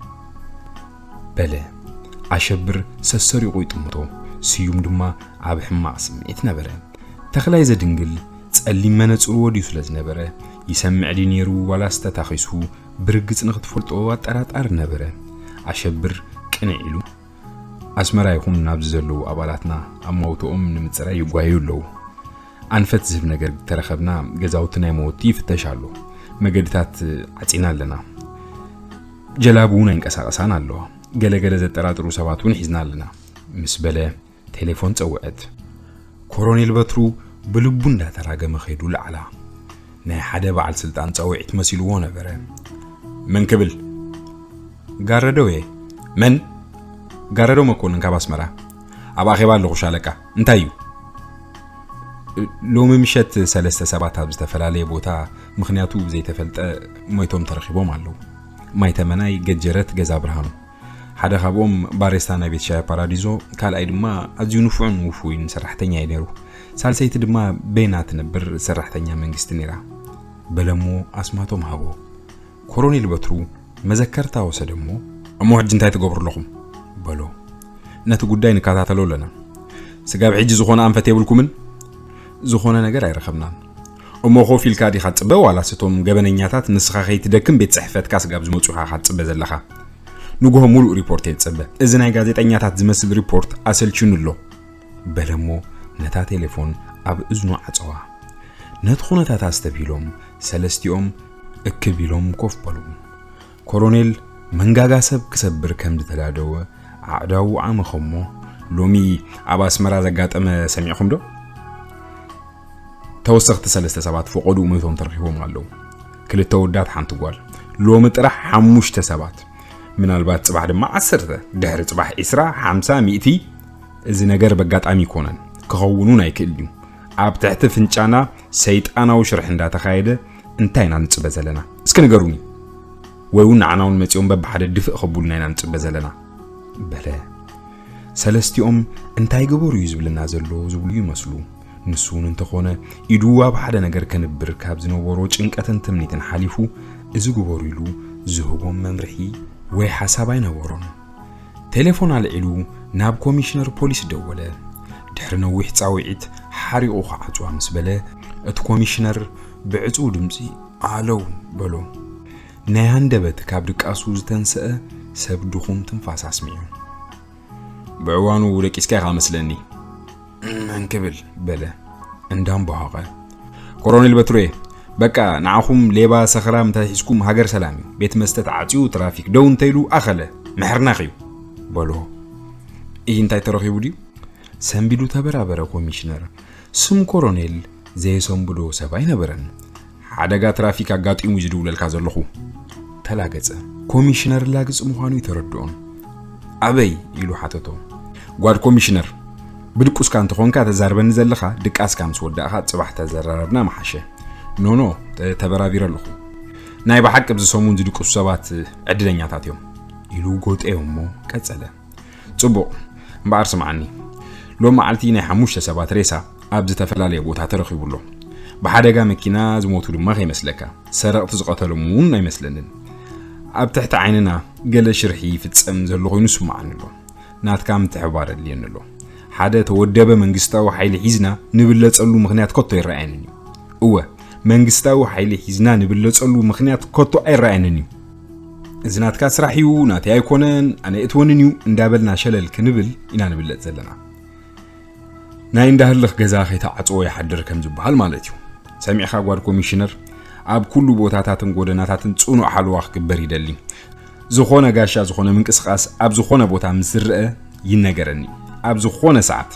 በለ ኣሸብር ሰሰሪቑ ይጥምቶ። ስዩም ድማ ኣብ ሕማቕ ስምዒት ነበረ። ተኽላይ ዘድንግል ጸሊም መነጽሩ ወድዩ ስለ ዝነበረ፣ ይሰምዕ ድዩ ነይሩ ዋላስ ተታኺሱ ብርግጽ ንኽትፈልጦ ኣጠራጣሪ ነበረ። ኣሸብር ቅንዕ ኢሉ፣ ኣስመራ ይኹን ኣብዚ ዘለዉ ኣባላትና ኣማውትኦም ንምጽራይ ይጓየዩ ኣለዉ። ኣንፈት ዝህብ ነገር ተረኸብና፣ ገዛውቲ ናይ መወቲ ይፍተሽ ኣሎ። መገድታት ዓጺና ኣለና። ጀላቡ እውን ኣይንቀሳቐሳን ኣለዋ። ገለ ገለ ዘጠራጥሩ ሰባት እውን ሒዝና ኣለና፣ ምስ በለ ቴሌፎን ጸውዐት። ኮሎኔል በትሩ ብልቡ እንዳተራገመ ከይዱ ለዓላ። ናይ ሓደ በዓል ስልጣን ጻውዒት መሲልዎ ነበረ። "መን ክብል?" "ጋረደው እየ." "መን?" "ጋረደው መኮንን ካብ ኣስመራ። ኣብ ኣኼባ ኣለኹ ሻለቃ። እንታይ እዩ?" "ሎሚ ምሸት ሰለስተ ሰባት ኣብ ዝተፈላለየ ቦታ ምኽንያቱ ብዘይተፈልጠ ሞይቶም ተረኺቦም ኣለዉ። ማይ ተመናይ፣ ገጀረት፣ ገዛ ብርሃኑ። ሓደ ካብኦም ባሬስታ ናይ ቤት ሻሂ ፓራዲዞ፣ ካልኣይ ድማ ኣዝዩ ንፉዕን ውፉይን ሰራሕተኛ እዩ ነይሩ። ሳልሰይቲ ድማ ቤና ትነብር ሰራሕተኛ መንግስቲ ነይራ" በለሞ ኣስማቶም ሃቦ። ኮሎኔል በትሩ መዘከርታ ወሰደሞ። "እሞ ሕጂ እንታይ ትገብሩ ኣለኹም?" በሎ። ነቲ ጉዳይ ንከታተሎ ኣለና። ስጋብ ሕጂ ዝኾነ ኣንፈት የብልኩምን? ዝኾነ ነገር ኣይረኸብናን። እሞ ኮፍ ኢልካ ዲኻ ትጽበ ዋላስ እቶም ገበነኛታት ንስኻ ከይትደክም ቤት ጽሕፈትካ ስጋብ ዝመጹ ኢኻ ትጽበ ዘለኻ? ንግሆ ሙሉእ ሪፖርት እየ ዝጽበ። እዚ ናይ ጋዜጠኛታት ዝመስል ሪፖርት ኣሰልችኑ ኣሎ። በለሞ ነታ ቴሌፎን ኣብ እዝኑ ዓጸዋ። ነቲ ኩነታት ኣስተብሂሎም ሰለስቲኦም እክብ ኢሎም ኮፍ በሉ። ኮሮኔል መንጋጋ ሰብ ክሰብር ከም ዝተዳደወ ኣዕዳዉ ዓመኸሞ፣ ሎሚ ኣብ ኣስመራ ዘጋጠመ ሰሚዕኹም ዶ? ተወሰኽቲ ሰለስተ ሰባት ፈቐድኡ ሞይቶም ተረኺቦም ኣለዉ። ክልተ ወዳት ሓንቲ ጓል። ሎሚ ጥራሕ ሓሙሽተ ሰባት። ምናልባት ጽባሕ ድማ ዓሰርተ፣ ድሕሪ ጽባሕ ዒስራ፣ ሓምሳ፣ ሚእቲ። እዚ ነገር በጋጣሚ ኣይኮነን። ክኸውን እውን ኣይክእል እዩ። ኣብ ትሕቲ ፍንጫና ሰይጣናዊ ሽርሒ እንዳተኻየደ እንታይ ኢና ንጽበ ዘለና? እስኪ ንገሩኒ። ወይ እውን ንዓና እውን መጺኦም በብሓደ ድፍእ ከብሉና ኢና ንጽበ ዘለና። በለ። ሰለስቲኦም እንታይ ገበሩ እዩ ዝብለና ዘሎ ዝብሉ ይመስሉ። ንሱ እውን እንተኾነ ኢዱ ኣብ ሓደ ነገር ከንብር ካብ ዝነበሮ ጭንቀትን ትምኒትን ሓሊፉ እዚ ግበሩ ኢሉ ዝህቦም መምርሒ ወይ ሓሳብ ኣይነበሮን። ቴሌፎን ኣልዒሉ ናብ ኮሚሽነር ፖሊስ ደወለ። ድሕሪ ነዊሕ ጻውዒት ሓሪቑ ክዓጽዋ ምስ በለ እቲ ኮሚሽነር ብዕጹው ድምጺ ኣለዉ በሎ። ናይ ሃንደበት ካብ ድቃሱ ዝተንስአ ሰብ ድኹም ትንፋስ ኣስሚዑ። ብእዋኑ ደቂስካ ኢኻ መስለኒ። መን ክብል በለ እንዳምበሃቐ። ኮሮኔል በትሩየ፣ በቃ ንዓኹም ሌባ ሰኽራም እንተሒዝኩም ሃገር ሰላም እዩ። ቤት መስተ ተዓፅዩ ትራፊክ ደው እንተይሉ ኣኸለ ምሕርናኽ እዩ በሎ። ይህ እንታይ ተረኺቡ ድዩ? ሰንቢዱ ተበራበረ ኮሚሽነር። ስም ኮሮኔል ዘየሰንብዶ ሰብ ኣይነበረን። ሓደጋ ትራፊክ ኣጋጢሙ እዩ ዝድውለልካ ዘለኹ። ተላገጸ። ኮሚሽነር ላግጽ ምዃኑ ይተረድኦን። ኣበይ ኢሉ ሓተቶ። ጓድ ኮሚሽነር፣ ብድቁስካ እንተኾንካ ተዛርበኒ ዘለኻ ድቃስካ ምስ ወዳእኻ ጽባሕ ተዘራረብና ምሓሸ። ኖኖ፣ ተ- ተበራቢረ ኣለኹ። ናይ ብሓቂ ኣብዚ ሰሙን ዝድቅሱ ሰባት ዕድለኛታት እዮም ኢሉ ጎጠዮ እሞ ቀጸለ። ጽቡቕ፣ እምበኣር ስምዓኒ። ሎም መዓልቲ ናይ ሓሙሽተ ሰባት ሬሳ ኣብ ዝተፈላለየ ቦታ ተረኺቡ ኣሎ። ብሓደጋ መኪና ዝሞቱ ድማ ከይመስለካ። ሰረቕቲ ዝቐተሎም እውን ኣይመስለንን። ኣብ ትሕቲ ዓይንና ገለ ሽርሒ ይፍጸም ዘሎ ኮይኑ ይስምዓኒ ኣሎ። ናትካ ምትሕብባር የድልየኒ ኣሎ። ሓደ ተወደበ መንግስታዊ ሓይሊ ሒዝና ንብለጸሉ ምኽንያት ከቶ ኣይረኣየንን እዩ። እወ፣ መንግስታዊ ሓይሊ ሒዝና ንብለጸሉ ምኽንያት ከቶ ኣይረኣየንን እዩ። እዚ ናትካ ስራሕ እዩ፣ ናተይ ኣይኮነን፣ ኣነ እትወንን እዩ እንዳበልና ሸለል ክንብል ኢና ንብለጽ ዘለና። ናይ እንዳህልኽ ገዛ ከይተዓጽዎ ይሓድር ከም ዝበሃል ማለት እዩ። ሰሚዕኻ ጓድ ኮሚሽነር፣ ኣብ ኩሉ ቦታታትን ጎደናታትን ጽኑዕ ሓለዋ ክግበር ይደሊ። ዝኾነ ጋሻ ዝኾነ ምንቅስቓስ ኣብ ዝኾነ ቦታ ምስ ዝረአ ይነገረኒ። ኣብ ዝኾነ ሰዓት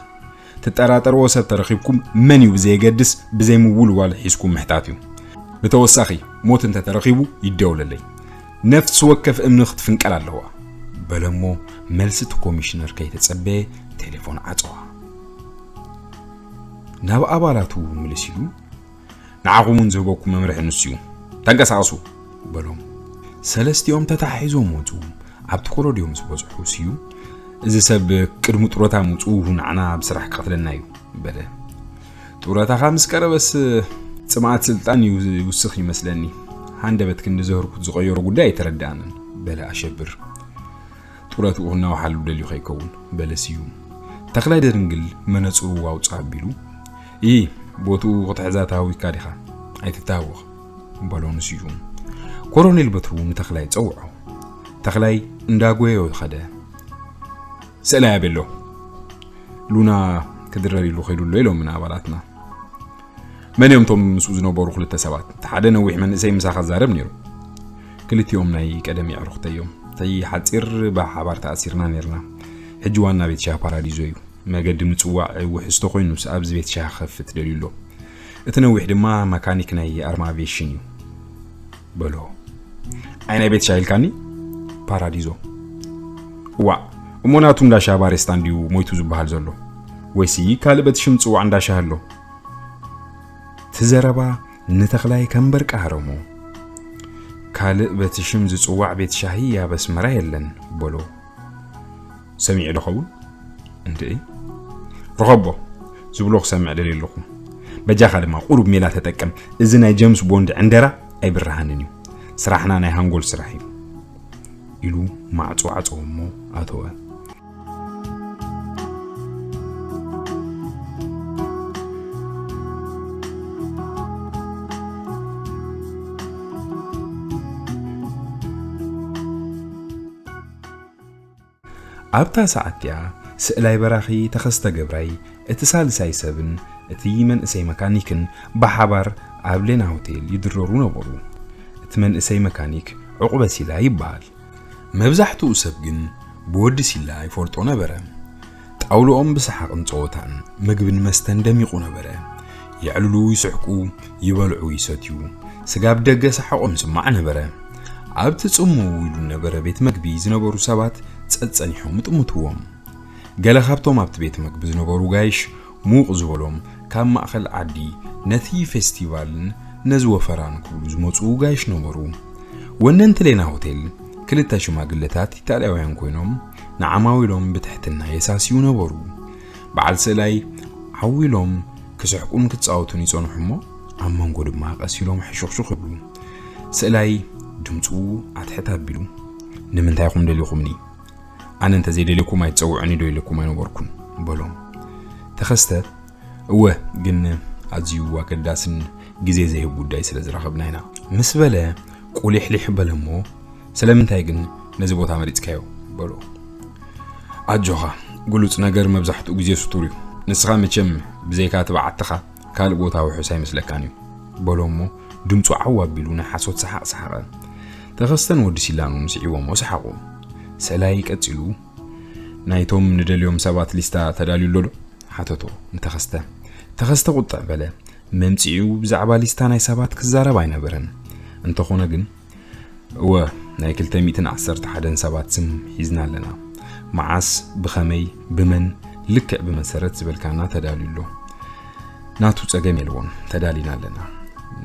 ትጠራጠርዎ ሰብ ተረኺብኩም መን እዩ ብዘየገድስ ብዘይ ምውልዋል ሒዝኩም ምሕታት እዩ። ብተወሳኺ ሞት እንተተረኺቡ ይደውለለይ። ነፍሲ ወከፍ እምኒ ክትፍንቀል ኣለዋ በለሞ። መልሲ እቲ ኮሚሽነር ከይተጸበየ ቴሌፎን ዓጸዋ። ናብ ኣባላቱ ምልስ ኢሉ ንዓኹም እውን ዝህበኩም መምርሒ ንሱ እዩ። ተንቀሳቐሱ በሎም። ሰለስቲኦም ተታሒዞም ወፁ። ኣብቲ ኮረድዮ ምስ በፅሑ ስዩ፣ እዚ ሰብ ቅድሚ ጡረታ ምውፅኡ ንዓና ብስራሕ ክቐትለና እዩ በለ። ጡረታኻ ምስ ቀረበስ ጽምኣት ስልጣን እዩ ይውስኽ ይመስለኒ። ሃንደበት ክንዲ ዘህርኩት ዝቐየሮ ጉዳይ ኣይተረድኣንን በለ ኣሸብር። ጡረትኡ ክናውሓሉ ደልዩ ከይከውን በለ ስዩም። ተኽላይ ደድንግል መነጽሩ ኣውጽእ ኣቢሉ፣ ይ ቦትኡ ክትሕዛ ተሃዊካ ዲኻ? ኣይትተሃወኽ በሎ ንስዩም። ኮሮኔል በትሩ ንተኽላይ ጸውዖ። ተኽላይ እንዳጎየዮ ኸደ። ስእላይ ኣበሎ ሉና ክድረር ኢሉ ኸይዱ ኣሎ ኢሎም ኣባላትና። መን እዮም እቶም ምስኡ ዝነበሩ ክልተ ሰባት? እቲ ሓደ ነዊሕ መንእሰይ ምሳኻ ዛረብ ነይሩ። ክልቲኦም ናይ ቀደም የዕሩኽተይ እዮም። እቲ ሓጺር ብሓባር ተኣሲርና ነይርና። ሕጂ ዋና ቤት ሻሂ ፓራዲዞ እዩ። መገዲ ምጽዋዕ ውሕስ ተኾይኑስ ኣብዚ ቤት ሻሂ ክኸፍት ደልዩ ኣሎ። እቲ ነዊሕ ድማ መካኒክ ናይ ኣርማ ኣቪዬሽን እዩ በሎ። ኣይ ናይ ቤት ሻሂ ኢልካኒ? ፓራዲዞ። እዋእ፣ እሞ ናቱ እንዳ ሻሂ ባሬስታ እንድዩ ሞይቱ ዝበሃል ዘሎ? ወይሲ ካልእ በቲ ሽም ጽዋዕ እንዳ ሻሂ ኣሎ? እቲ ዘረባ ንተኽላይ ከም በርቂ ሃረሞ። ካልእ በቲ ሽም ዝጽዋዕ ቤት ሻሂ ኣብ ኣስመራ የለን በሎ። ሰሚዑ ዶ ኸውን? እንድዒ። ርኸቦ ዝብሎ ክሰምዕ ደልየ ኣለኹ። በጃኻ ድማ ቁሩብ ሜላ ተጠቀም። እዚ ናይ ጀምስ ቦንድ ዕንደራ ኣይብርሃንን እዩ። ስራሕና ናይ ሃንጎል ስራሕ እዩ። ኢሉ ማዕጾ ዓጸወ እሞ ኣተወ። ኣብታ ሰዓት እቲኣ ስእላይ በራኺ፣ ተኸስተ ገብራይ፣ እቲ ሳልሳይ ሰብን እቲ መንእሰይ መካኒክን ብሓባር ኣብ ሌና ሆቴል ይድረሩ ነበሩ። እቲ መንእሰይ መካኒክ ዑቕበ ሲላ ይበሃል። መብዛሕትኡ ሰብ ግን ብወዲ ሲላ ይፈልጦ ነበረ። ጣውልኦም ብሰሓቕን ጸወታን፣ ምግብን መስተን ደሚቑ ነበረ። የዕልሉ፣ ይስሕቁ፣ ይበልዑ፣ ይሰትዩ። ስጋብ ደገ ሰሓቖም ይስማዕ ነበረ። ኣብቲ ጽምው ኢሉ ነበረ ቤት መግቢ ዝነበሩ ሰባት ጸጸኒሖም ይጥምትዎም። ገለ ካብቶም ኣብቲ ቤት መግቢ ዝነበሩ ጋይሽ፣ ምውቕ ዝበሎም፣ ካብ ማእከል ዓዲ ነቲ ፌስቲቫልን ነዚ ወፈራን ክብሉ ዝመጹ ጋይሽ ነበሩ። ወነንቲ ሌና ሆቴል ክልተ ሽማግለታት ኢጣልያውያን ኮይኖም፣ ንዓማዊሎም ብትሕትና የሳስዩ ነበሩ። በዓል ስእላይ ዓው ኢሎም ክስሕቁን ክጻወቱን ይጸንሑ እሞ፣ ኣብ መንጎ ድማ ቀስ ኢሎም ሕሹኽሹኽ ይብሉ። ስእላይ ድምጹ ኣትሕት ኣቢሉ፣ "ንምንታይ ኢኹም ደሊኹምኒ? ኣነ እንተ ዘይደልየኩም ኣይትጸውዑኒ ዶ ኢለኩም ኣይነበርኩን?" በሎም። ተኸስተ፣ "እወ፣ ግን ኣዝዩ ኣገዳስን ግዜ ዘይህብ ጉዳይ ስለ ዝረኸብና ኢና" ምስ በለ፣ ቁሊሕሊሕ በለ እሞ፣ "ስለምንታይ ግን ነዚ ቦታ መሪጽካዮ?" በሎ። "ኣጆኻ፣ ግሉጽ ነገር መብዛሕትኡ ግዜ ስቱር እዩ። ንስኻ መቸም ብዘይካ እቲ በዓትኻ ካልእ ቦታ ውሑስ ኣይመስለካን እዩ" በሎ እሞ፣ ድምጹ ዓው ኣቢሉ ናይ ሓሶት ሰሓቕ ሰሓቐ። ተኸስተን ወዲ ሲላን እውን ስዒቦሞ ሰሓቑ። ስእላይ ቀጺሉ፣ "ናይቶም ንደልዮም ሰባት ሊስታ ተዳልዩ ኣሎ ዶ?" ሓተቶ ንተኸስተ። ተኸስተ ቁጥዕ በለ። መምጽኢኡ ብዛዕባ ሊስታ ናይ ሰባት ክዛረብ ኣይነበረን። እንተኾነ ግን፣ "እወ፣ ናይ ክልተ ሚእትን ዓሰርተ ሓደን ሰባት ስም ሒዝና ኣለና። መዓስ፣ ብኸመይ፣ ብመን፣ ልክዕ ብመሰረት ዝበልካና ተዳልዩ ኣሎ። ናቱ ጸገም የልቦን፣ ተዳሊና ኣለና።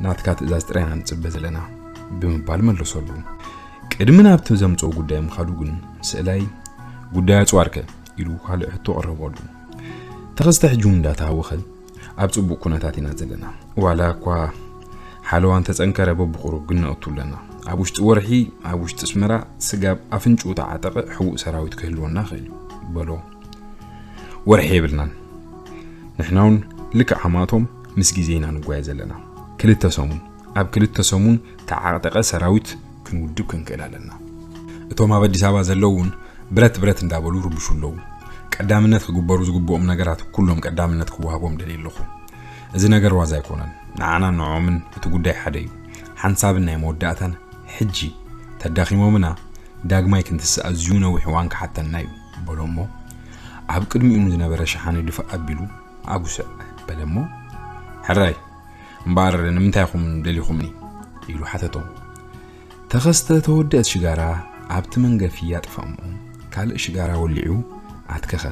ናትካ ትእዛዝ ጥራይ ኢና ንጽበ ዘለና" ብምባል መለሰሉ። ቅድሚ ናብቲ ዘምጽኦ ጉዳይ ምኻዱ ግን፣ ስእላይ፣ "ጉዳይ ኣጽዋርከ?" ኢሉ ካልእ ሕቶ ቀረበሉ። ተኸስተ ሕጂ እውን እንዳተሃወኸ፣ "ኣብ ጽቡቕ ኩነታት ኢና ዘለና። ዋላ እኳ ሓለዋ እንተጸንከረ፣ በብቁሩብ ግን ነእቱ ኣለና። ኣብ ውሽጢ ወርሒ፣ ኣብ ውሽጢ ኣስመራ ስጋብ ኣፍንጭኡ ተዓጠቐ ሕቡእ ሰራዊት ክህልወና ይኽእል እዩ" በሎ። "ወርሒ የብልናን። ንሕና እውን ልክዕ ዓማቶም ምስ ግዜ ኢና ንጓየ ዘለና። ክልተ ሰሙን፣ ኣብ ክልተ ሰሙን ተዓጠቐ ሰራዊት ክንውድብ ክንክእል ኣለና። እቶም ኣብ ኣዲስ ኣበባ ዘለዉ እውን ብረት ብረት እንዳበሉ ይርብሹ ኣለዉ። ቀዳምነት ክግበሩ ዝግብኦም ነገራት ኩሎም ቀዳምነት ክወሃቦም ደልየ ኣለኹ። እዚ ነገር ዋዛ ኣይኮነን። ንዓናን ንዕኦምን እቲ ጉዳይ ሓደ እዩ። ሓንሳብን ናይ መወዳእታን ሕጂ ተዳኺሞምና ዳግማይ ክንትስእ ኣዝዩ ነዊሕ እዋን ክሓተና እዩ" በሎ እሞ፣ ኣብ ቅድሚኡ ንዝነበረ ሸሓኒ ድፍእ ኣቢሉ፣ "ኣጉስዕ" በለ እሞ፣ "ሕራይ እምበኣር ንምንታይ ኢኹም ደሊኹምኒ?" ኢሉ ሓተቶም። ተኸስተ ተወደአት ሽጋራ ኣብቲ መንገፊ ኣጥፍኣ እሞ፣ ካልእ ሽጋራ ወሊዑ ኣትከኸ።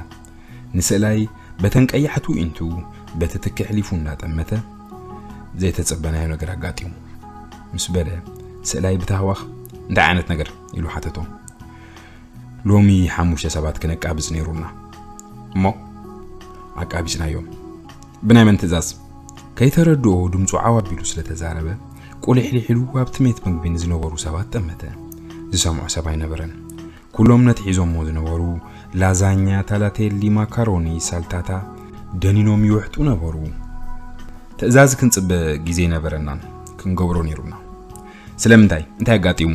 ንስእላይ በተን ቀያሕቲ ዊንቱ በቲ ትኪ ኣሕሊፉ እንዳጠመተ፣ "ዘይተጸበናዮ ነገር ኣጋጢሙ" ምስ በለ፣ ስእላይ ብታህዋኽ፣ "እንታይ ዓይነት ነገር?" ኢሉ ሓተቶ። "ሎሚ ሓሙሽተ ሰባት ክነቃብጽ ነይሩና እሞ ኣቃቢጽናዮም። ብናይ መን ትእዛዝ?" ከይተረድኦ ድምጹ ዓው ኣቢሉ ስለ ተዛረበ፣ ቁሊሕሊሕ ኢሉ ኣብቲ ቤት መግቢ ንዝነበሩ ሰባት ጠመተ። ዝሰምዖ ሰብ ኣይነበረን። ኩሎም ነቲ ሒዞሞ ዝነበሩ ላዛኛ፣ ታላቴሊ፣ ማካሮኒ፣ ሳልታታ ደኒኖም ይውሕጡ ነበሩ። ትእዛዝ ክንጽበ ግዜ ኣይነበረናን፣ ክንገብሮ ነይሩና። ስለምንታይ? እንታይ ኣጋጢሙ?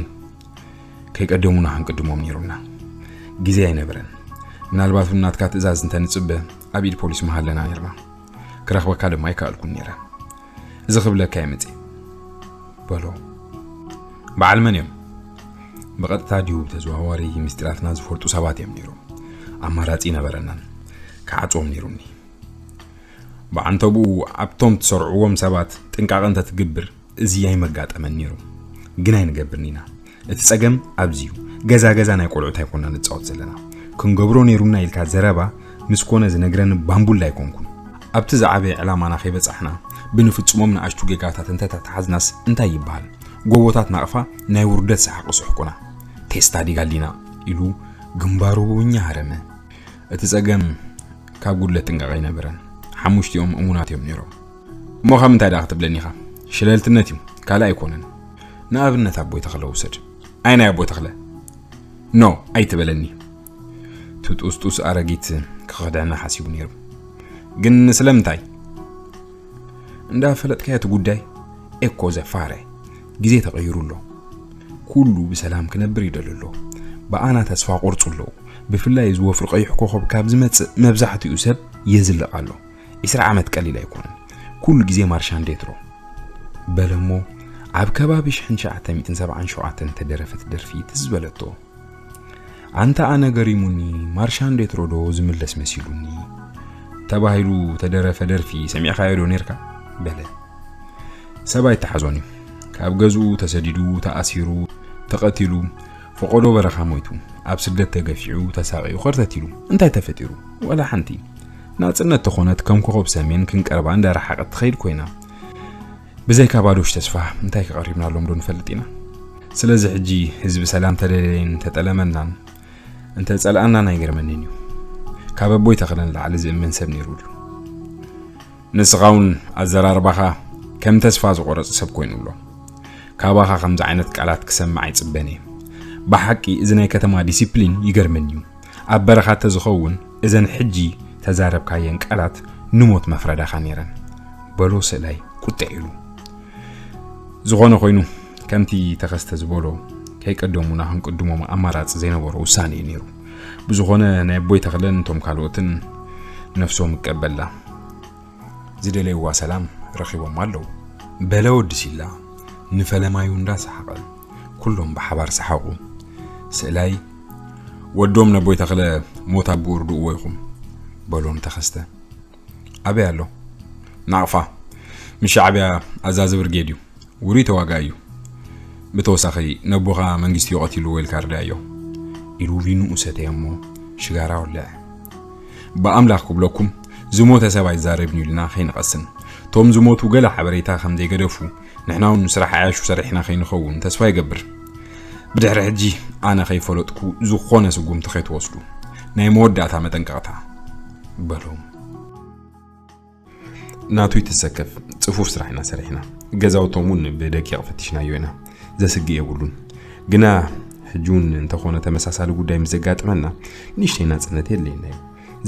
ከይቀደሙና ክንቅድሞም ነይሩና። ግዜ ኣይነበረን። ምናልባት እውን ናትካ ትእዛዝ እንተንጽበ ኣብ ኢድ ፖሊስ ምሃለና ነይርና። ክረኽበካ ድማ ኣይከኣልኩን ነይረ። እዚ ክብለካ እየ መጽየ በሎ። በዓል መን እዮም? ብቐጥታ ድዩ ብተዘዋዋሪ ምስጢራትና ዝፈልጡ ሰባት እዮም ነይሮም። ኣማራጺ ነበረናን። ክዓጽዎም ነይሩኒ። ብዓንተብኡ ኣብቶም ትሰርዕዎም ሰባት ጥንቃቐ እንተትግብር እዚ ኣይመጋጠመን ነይሩ። ግን ኣይንገብርን ኢና። እቲ ጸገም ኣብዚ እዩ። ገዛ ገዛ ናይ ቆልዑት ኣይኮና ንጻወት ዘለና። ክንገብሮ ነይሩና ኢልካ ዘረባ ምስ ኮነ ዝነግረኒ ባምቡላ ኣይኮንኩን። ኣብቲ ዝዓበየ ዕላማና ከይበጻሕና ብንፍጽሞም ንኣሽቱ ጌጋታት እንተተተሓዝናስ እንታይ ይበሃል? ጎቦታት ናቕፋ ናይ ውርደት ሰሓቕ ስሕቁና። ቴስታ ዲጋሊና ኢሉ ግንባሩ ብውኛ ሃረመ። እቲ ጸገም ካብ ጉድለት ጥንቃቐ ኣይነበረን። ሓሙሽቲኦም እሙናት እዮም ነይሮም። እሞ ካብ ምንታይ ደኣ ክትብለኒ ኢኻ? ሽለልትነት እዩ፣ ካልእ ኣይኮነን። ንኣብነት ኣቦይ ተኽለ ውሰድ። ኣይ ናይ ኣቦይ ተኽለ? ኖ፣ ኣይትበለኒ። እቲ ጡስጡስ ኣረጊት ክኽሕደና ሓሲቡ ነይሩ። ግን ስለምንታይ? እንዳ ፈለጥካዮ እቲ ጉዳይ ኤኮ ዘፋረ። ግዜ ተቐይሩ ኣሎ። ኩሉ ብሰላም ክነብር ይደሊ ኣሎ። ብኣና ተስፋ ቆርጹ ኣለዉ። ብፍላይ እዚ ወፍሪ ቀይሕ ኮኸብ ካብ ዝመጽእ መብዛሕትኡ ሰብ የዝልቕ ኣሎ። ዒስራ ዓመት ቀሊል ኣይኮነን። ኩሉ ግዜ ማርሻን ዴትሮ በለሞ። ኣብ ከባቢ ሽሕን ትሽዓተ ሚእትን ሰብዓን ሸውዓተን ተደረፈት ደርፊ ትዝ በለቶ። ኣንታ ኣነ ገሪሙኒ፣ ማርሻን ዴትሮ ዶ ዝምለስ መሲሉኒ ተባሂሉ ተደረፈ ደርፊ ሰሚዕካዮ ዶ ኔርካ? በለ። ሰብ ኣይተሓዞን እዩ። ካብ ገዝኡ ተሰዲዱ፣ ተኣሲሩ፣ ተቐቲሉ፣ ፈቆዶ በረኻ ሞይቱ፣ ኣብ ስደት ተገፊዑ፣ ተሳቒዩ፣ ኸርተት ኢሉ። እንታይ ተፈጢሩ? ወላ ሓንቲ። ናጽነት ተኾነት ከም ኮኸብ ሰሜን ክንቀርባ እንዳረሓቐት ትኸይድ ኮይና። ብዘይካ ባዶሽ ተስፋ እንታይ ክቐሪብናሎም ዶ ንፈልጥ ኢና? ስለዚ ሕጂ ህዝቢ ሰላም ተደለየን ተጠለመናን እንተ ጸልኣናን ኣይገርመንን እዩ። ካብ ኣቦይ ተኽለ ንላዕሊ ዝእመን ሰብ ነይሩ ድዩ? ንስኻ እውን ኣዘራርባኻ ከም ተስፋ ዝቆረጽ ሰብ ኮይኑ ኣሎ። ካባኻ ከምዚ ዓይነት ቃላት ክሰምዕ ኣይጽበን እየ። ብሓቂ እዚ ናይ ከተማ ዲሲፕሊን ይገርመኒ እዩ። ኣብ በረኻ ተዝኸውን እዘን ሕጂ ተዛረብካየን ቃላት ንሞት መፍረዳኻ ነይረን። በሎ ስእላይ ቁጥዕ ኢሉ። ዝኾነ ኮይኑ ከምቲ ተኸስተ ዝበሎ ከይቀደሙና ክንቅድሞም ኣማራጺ ዘይነበሮ ውሳኔ እዩ ነይሩ። ብዝኾነ ናይ ኣቦይ ተኽለን እቶም ካልኦትን ነፍሶም እቀበላ። ዝደለይዋ ሰላም ረኺቦም ኣለዉ። በለ ወዲ ሲላ ንፈለማዩ እንዳሰሓቐ። ኩሎም ብሓባር ሰሓቑ። ስእላይ ወዶም ነቦይ ተኽለ ሞት ኣቦኡ ርድእዎ ኢኹም በሎም ተኸስተ። ኣበይ ኣሎ? ናቕፋ ምስ ሻዕብያ ኣዛዚ ብርጌድ እዩ። ውሩይ ተዋጋኢ እዩ። ብተወሳኺ ነቦኻ መንግስቲ እዩ ቀቲልዎ ኢልካ ርዳዮ ኢሉ ቪንኡ ሰተየ እሞ ሽጋራ ወለዐ። ብኣምላኽ ክብለኩም ዝሞተ ሰብ ኣይዛረብን እዩ ኢልና ከይንቐስን፣ እቶም ዝሞቱ ገለ ሓበሬታ ከም ዘይገደፉ ንሕና እውን ስራሕ ዓያሹ ሰሪሕና ከይንኸውን ተስፋ ይገብር። ብድሕሪ ሕጂ ኣነ ከይፈለጥኩ ዝኾነ ስጉምቲ ከይትወስዱ፣ ናይ መወዳእታ መጠንቀቕታ በሎም። ናቱ ይትሰከፍ ጽፉፍ ስራሕ ኢና ሰሪሕና። ገዛውቶም እውን ብደቂቕ ፈቲሽናዮ ኢና። ዘስግእ የብሉን። ግና ሕጂ እውን እንተኾነ ተመሳሳሊ ጉዳይ ምስ ዘጋጥመና ንእሽተይ ናጽነት የድልየና እዩ።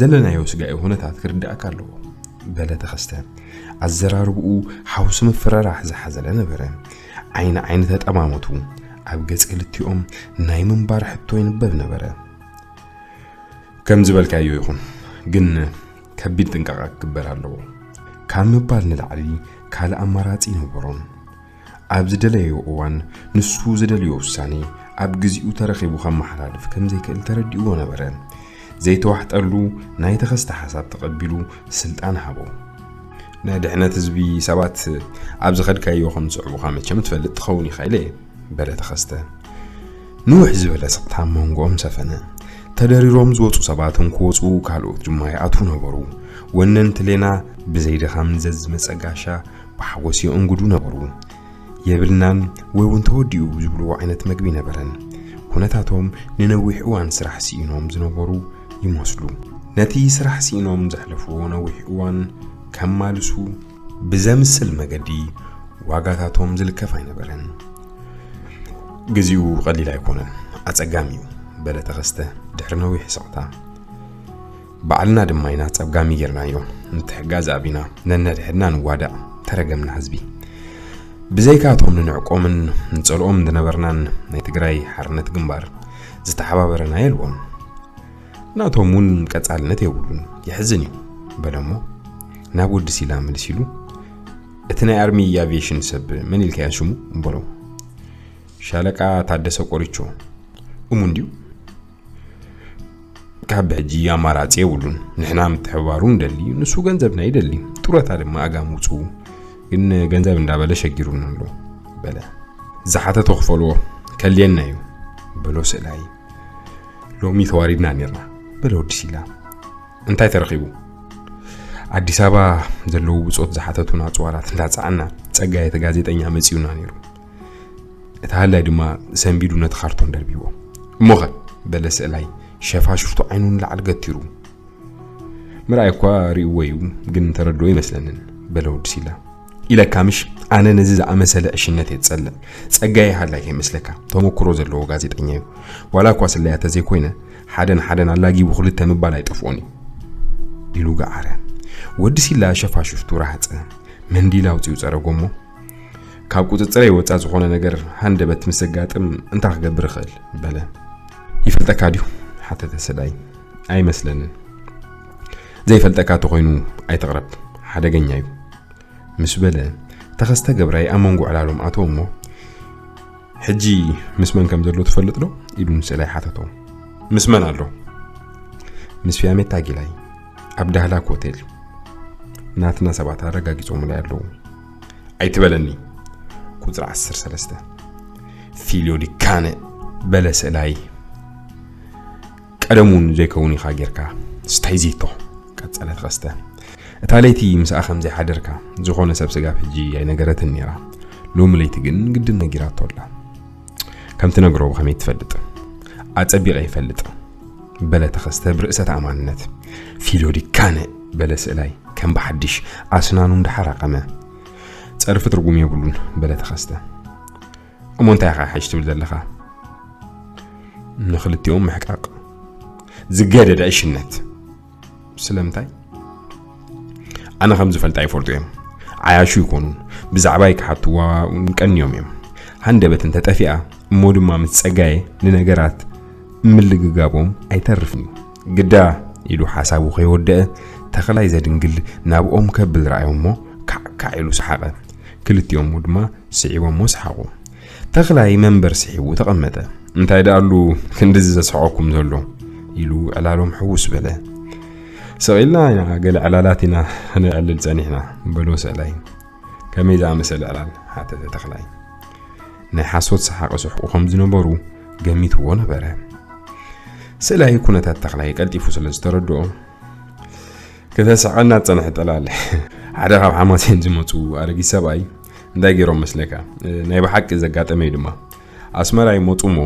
ዘለናዮ ስጋኢ ኩነታት ክርድኣካ ኣለዎ በለ ተኸስተ። ኣዘራርብኡ ሓውሲ ምፍርራሕ ዝሓዘለ ነበረ። ዓይኒ ዓይኒ ተጠማመቱ። ኣብ ገጽ ክልቲኦም ናይ ምንባር ሕቶ ይንበብ ነበረ። ከም ዝበልካዮ ይኹን፣ ግን ከቢድ ጥንቃቐ ክግበር ኣለዎ ካብ ምባል ንላዕሊ ካልእ ኣማራጺ ኣይነበሮን። ኣብ ዝደለዮ እዋን ንሱ ዝደልዮ ውሳኔ ኣብ ግዚኡ ተረኺቡ ከመሓላልፍ ከም ዘይክእል ተረዲእዎ ነበረ። ዘይተዋሕጠሉ ናይ ተኸስተ ሓሳብ ተቐቢሉ ስልጣን ሃቦ። ንድሕነት ህዝቢ ሰባት ኣብ ዝኸድካዮ ከም ዝስዕቡኻ መቸም ትፈልጥ ትኸውን ኢኻ ኢለ እየ። በለ ተኸስተ። ንውሕ ዝበለ ስቕታ ኣብ መንጎኦም ሰፈነ። ተደሪሮም ዝወጹ ሰባት እንክወጹ ካልኦት ድማ ይኣትዉ ነበሩ። ወነንቲ ሌና ብዘይ ድኻም ዘዝመጸ ጋሻ ብሓጎስ የእንግዱ ነበሩ። የብልናን ወይ እውን ተወዲኡ ዝብልዎ ዓይነት መግቢ ነበረን። ኩነታቶም ንነዊሕ እዋን ስራሕ ስኢኖም ዝነበሩ ይመስሉ። ነቲ ስራሕ ስኢኖም ዘሕለፍዎ ነዊሕ እዋን ከማልሱ ብዘምስል መገዲ ዋጋታቶም ዝልከፍ ኣይነበረን። ግዚኡ ቀሊል ኣይኮነን፣ ኣጸጋሚ እዩ በለ ተኸስተ ድሕሪ ነዊሕ ስቕታ። ባዕልና ድማ ኢና ኣጸጋሚ ጌርናዮ። ምትሕጋዝ ኣቢና ነነድሕድና ንዋዳእ። ተረገምና ህዝቢ። ብዘይካቶም ንንዕቆምን ንጸልኦም ዝነበርናን ናይ ትግራይ ሓርነት ግንባር ዝተሓባበረና የልቦን። ናቶም እውን ቀጻልነት የብሉን። የሕዝን እዩ በለሞ ናብ ወዲ ሲላ መልስ ኢሉ፣ እቲ ናይ ኣርሚ ኣቪዬሽን ሰብ መን ኢልካዮ ሽሙ? በሎ። ሻለቃ ታደሰ ቆሪቾ። እሙን ድዩ? ካብ ሕጂ ኣማራጺ የብሉን። ንሕና ምትሕብባሩ ንደሊ፣ ንሱ ገንዘብና ይደሊ። ጡረታ ድማ ኣጋም ውጽኡ። ግን ገንዘብ እንዳበለ ሸጊሩና ኣሎ በለ። ዝሓተቶ ክፈልዎ ከልየና እዩ በሎ ስእላይ። ሎሚ ተዋሪድና ኔርና በለ ወዲ ሲላ። እንታይ ተረኺቡ? ኣዲስ ኣበባ ዘለዉ ብጾት ዝሓተቱና ኣጽዋራት እንዳጸዓና ጸጋይ እቲ ጋዜጠኛ መጺኡና ነይሩ። እቲ ሃላይ ድማ ሰንቢዱ ነቲ ካርቶን ደርቢዎ። እሞኸ በለ ስእላይ ሸፋሽፍቱ ዓይኑ ንላዕሊ ገቲሩ። ምርኣይ እኳ ርእይዎ እዩ ግን ተረድኦ ይመስለንን በለ ወዲ ሲላ። ኢለካ ምሽ ኣነ ነዚ ዝኣመሰለ ዕሽነት እየ ዝጸልእ። ጸጋዬ ሃላይ ከይመስለካ ተመክሮ ዘለዎ ጋዜጠኛ እዩ። ዋላ እኳ ስለያ ተዘይኮይነ ሓደን ሓደን ኣላጊቡ ክልተ ምባል ኣይጠፍኦን እዩ ኢሉ ገዓረ። ወዲ ሲላ ሸፋሽፍቱ ረሃጸ። መንዲል ኣውጺኡ ጸረጎ እሞ ካብ ቁጽጽረይ ወጻ ዝኾነ ነገር ሃንደበት ምስ ዘጋጥም እንታይ ክገብር እኽእል በለ። ይፈልጠካ ድዩ? ሓተተ ስእላይ። ኣይመስለንን። ዘይፈልጠካ ተኾይኑ ኣይትቕረብ፣ ሓደገኛ እዩ። ምስ በለ፣ ተኸስተ ገብራይ ኣብ መንጎ ዕላሎም ኣተወ እሞ፣ "ሕጂ ምስ መን ከም ዘሎ ትፈልጥ ዶ?" ኢሉ ንስእላይ ሓተቶ። "ምስ መን ኣሎ?" "ምስ ፊያሜታ ጊላይ፣ ኣብ ዳህላክ ሆቴል። ናትና ሰባት ኣረጋጊጾምለይ ኣለዉ." "ኣይትበለኒ። ቁጽሪ ዓሰርተ ሰለስተ። ፊልዮ ዲካነ" በለ ስእላይ። "ቀደም እውን ዘይከውን ኢኻ ጌርካ፣ ስታይ ዚቶ" ቀጸለ ተኸስተ። "እታ ለይቲ ምስኣ ከም ዘይሓደርካ ዝኾነ ሰብ ስጋብ ሕጂ ኣይነገረትን ነይራ። ሎሚ ለይቲ ግን ግድን ነጊራቶ ኣላ። ከም ትነግሮ ብኸመይ ትፈልጥ?" "ኣጸቢቐ ይፈልጥ" በለ ተኸስተ ብርእሰ ተኣማንነት። "ፊልዮ ዲካነ" በለ ስእላይ ከም ብሓድሽ ኣስናኑ እንዳሓራቐመ። "ጸርፊ ትርጉም የብሉን" በለ ተኸስተ። "እሞ እንታይ ኢኻ ሕሽ ትብል ዘለኻ?" "ንኽልቲኦም ምሕቃቕ ዝገደደ ዕሽነት።" "ስለምንታይ?" "ኣነ ከም ዝፈልጣ ይፈልጡ እዮም። ዓያሹ ይኮኑን፣ ብዛዕባይ ክሓትዋ እውን ቀንዮም እዮም። ሃንደበት እንተጠፊኣ እሞ ድማ ምስ ጸጋየ ንነገራት ምልግጋቦም ኣይተርፍን እዩ። ግዳ" ኢሉ ሓሳቡ ከይወደአ፣ ተኽላይ ዘድንግል ናብኦም ከብል ረኣዮ እሞ ካዕ ካዕ ኢሉ ሰሓቐ። ክልቲኦም ድማ ስዒቦሞ ሰሓቑ። ተኽላይ መንበር ስሒቡ ተቐመጠ። "እንታይ ደኣሉ ክንድዚ ዘስሕቐኩም ዘሎ?" ኢሉ ዕላሎም ሕውስ በለ። "ስቕ ኢልና ኢና፣ ገለ ዕላላት ኢና ነዕልል ጸኒሕና" በሎ ስእላይ። "ከመይ ዝኣመሰለ ዕላል?" ሓተተ ተኽላይ። ናይ ሓሶት ሰሓቕ ስሕቑ ከም ዝነበሩ ገሚትዎ ነበረ። ስእላይ ኩነታት ተኽላይ ቀልጢፉ ስለ ዝተረድኦ፣ "ክተስሕቐና ዝጸንሐ ጠላል፣ ሓደ ካብ ሓማሴን ዝመጹ ኣረጊት ሰብኣይ እንታይ ገይሮም መስለካ? ናይ ብሓቂ ዘጋጠመ እዩ ድማ። ኣስመራ ይመጹ እሞ፣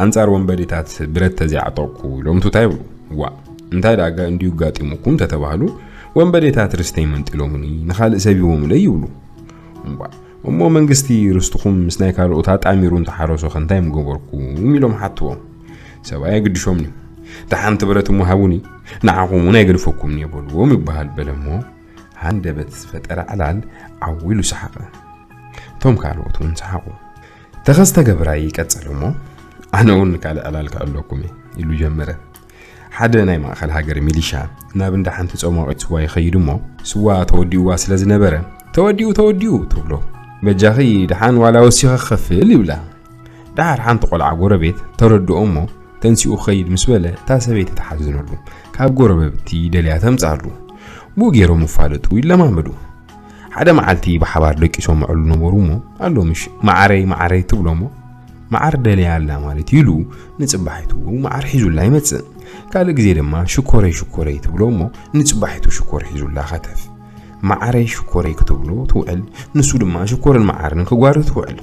ኣንጻር ወንበዴታት ብረት ተዘይዓጠቕኩ ኢሎም ቱታ ይብሉ። ዋእ፣ እንታይ ደኣ ጋ-፣ እንድዩ ጋጢሙኩም ተተባህሉ፣ ወንበዴታት ርስተይ መንጢሎምኒ፣ ንኻልእ ሰብ ሂቦምለይ ይብሉ። እምቧእ፣ እሞ መንግስቲ ርስትኹም ምስ ናይ ካልኦት ኣጣሚሩ እንተሓረሶ ከ እንታይ ምገበርኩም?" ኢሎም ሓትዎም። ሰብኣይ ኣይግድሾምን እዩ። "ደሓንቲ ብረት እሞ ሃቡኒ፣ ንዓኹም እውን ኣይገድፈኩምን እየ" በልዎም ይበሃል በለ እሞ፣ ሃንደበት ዝፈጠረ ዕላል ዓው ኢሉ ሰሓቐ። እቶም ካልኦት እውን ሰሓቑ። ተኸስተ ገብራይ ይቀጸለ እሞ፣ "ኣነ እውን ካልእ ዕላል ክዕለኩም እየ" ኢሉ ጀመረ። ሓደ ናይ ማእከል ሃገር ሚሊሻ ናብ እንዳ ሓንቲ ጾማቒት ስዋ ይኸይድ እሞ፣ ስዋ ተወዲኡዋ ስለ ዝነበረ፣ "ተወዲኡ፣ ተወዲኡ" ትብሎ። "በጃኺ ደሓን ዋላ ወሲኸ ክኸፍል" ይብላ። ደሓር ሓንቲ ቆልዓ ጎረቤት ተረድኦ እሞ፣ ተንሲኡ ክኸይድ ምስ በለ፣ እታ ሰበይቲ ትሓዝነሉ፣ ካብ ጎረበብቲ ደልያ ተምጽኣሉ። ብኡ ገይሮም ይፋለጡ፣ ይለማመዱ። ሓደ መዓልቲ ብሓባር ደቂሶም ምዕሉ ነበሩ እሞ፣ "ኣሎ ምሽ፣ መዓረይ፣ መዓረይ" ትብሎ እሞ፣ "መዓር ደልያ ኣላ ማለት" ኢሉ ንጽባሒቱ መዓር ሒዙላ ይመጽእ። ካልእ ግዜ ድማ "ሽኮረይ፣ ሽኮረይ" ትብሎ እሞ፣ ንጽባሒቱ ሽኮር ሒዙላ ከተፍ። መዓረይ ሽኮረይ ክትብሎ ትውዕል፣ ንሱ ድማ ሽኮርን መዓርን ክጓርት ትውዕል።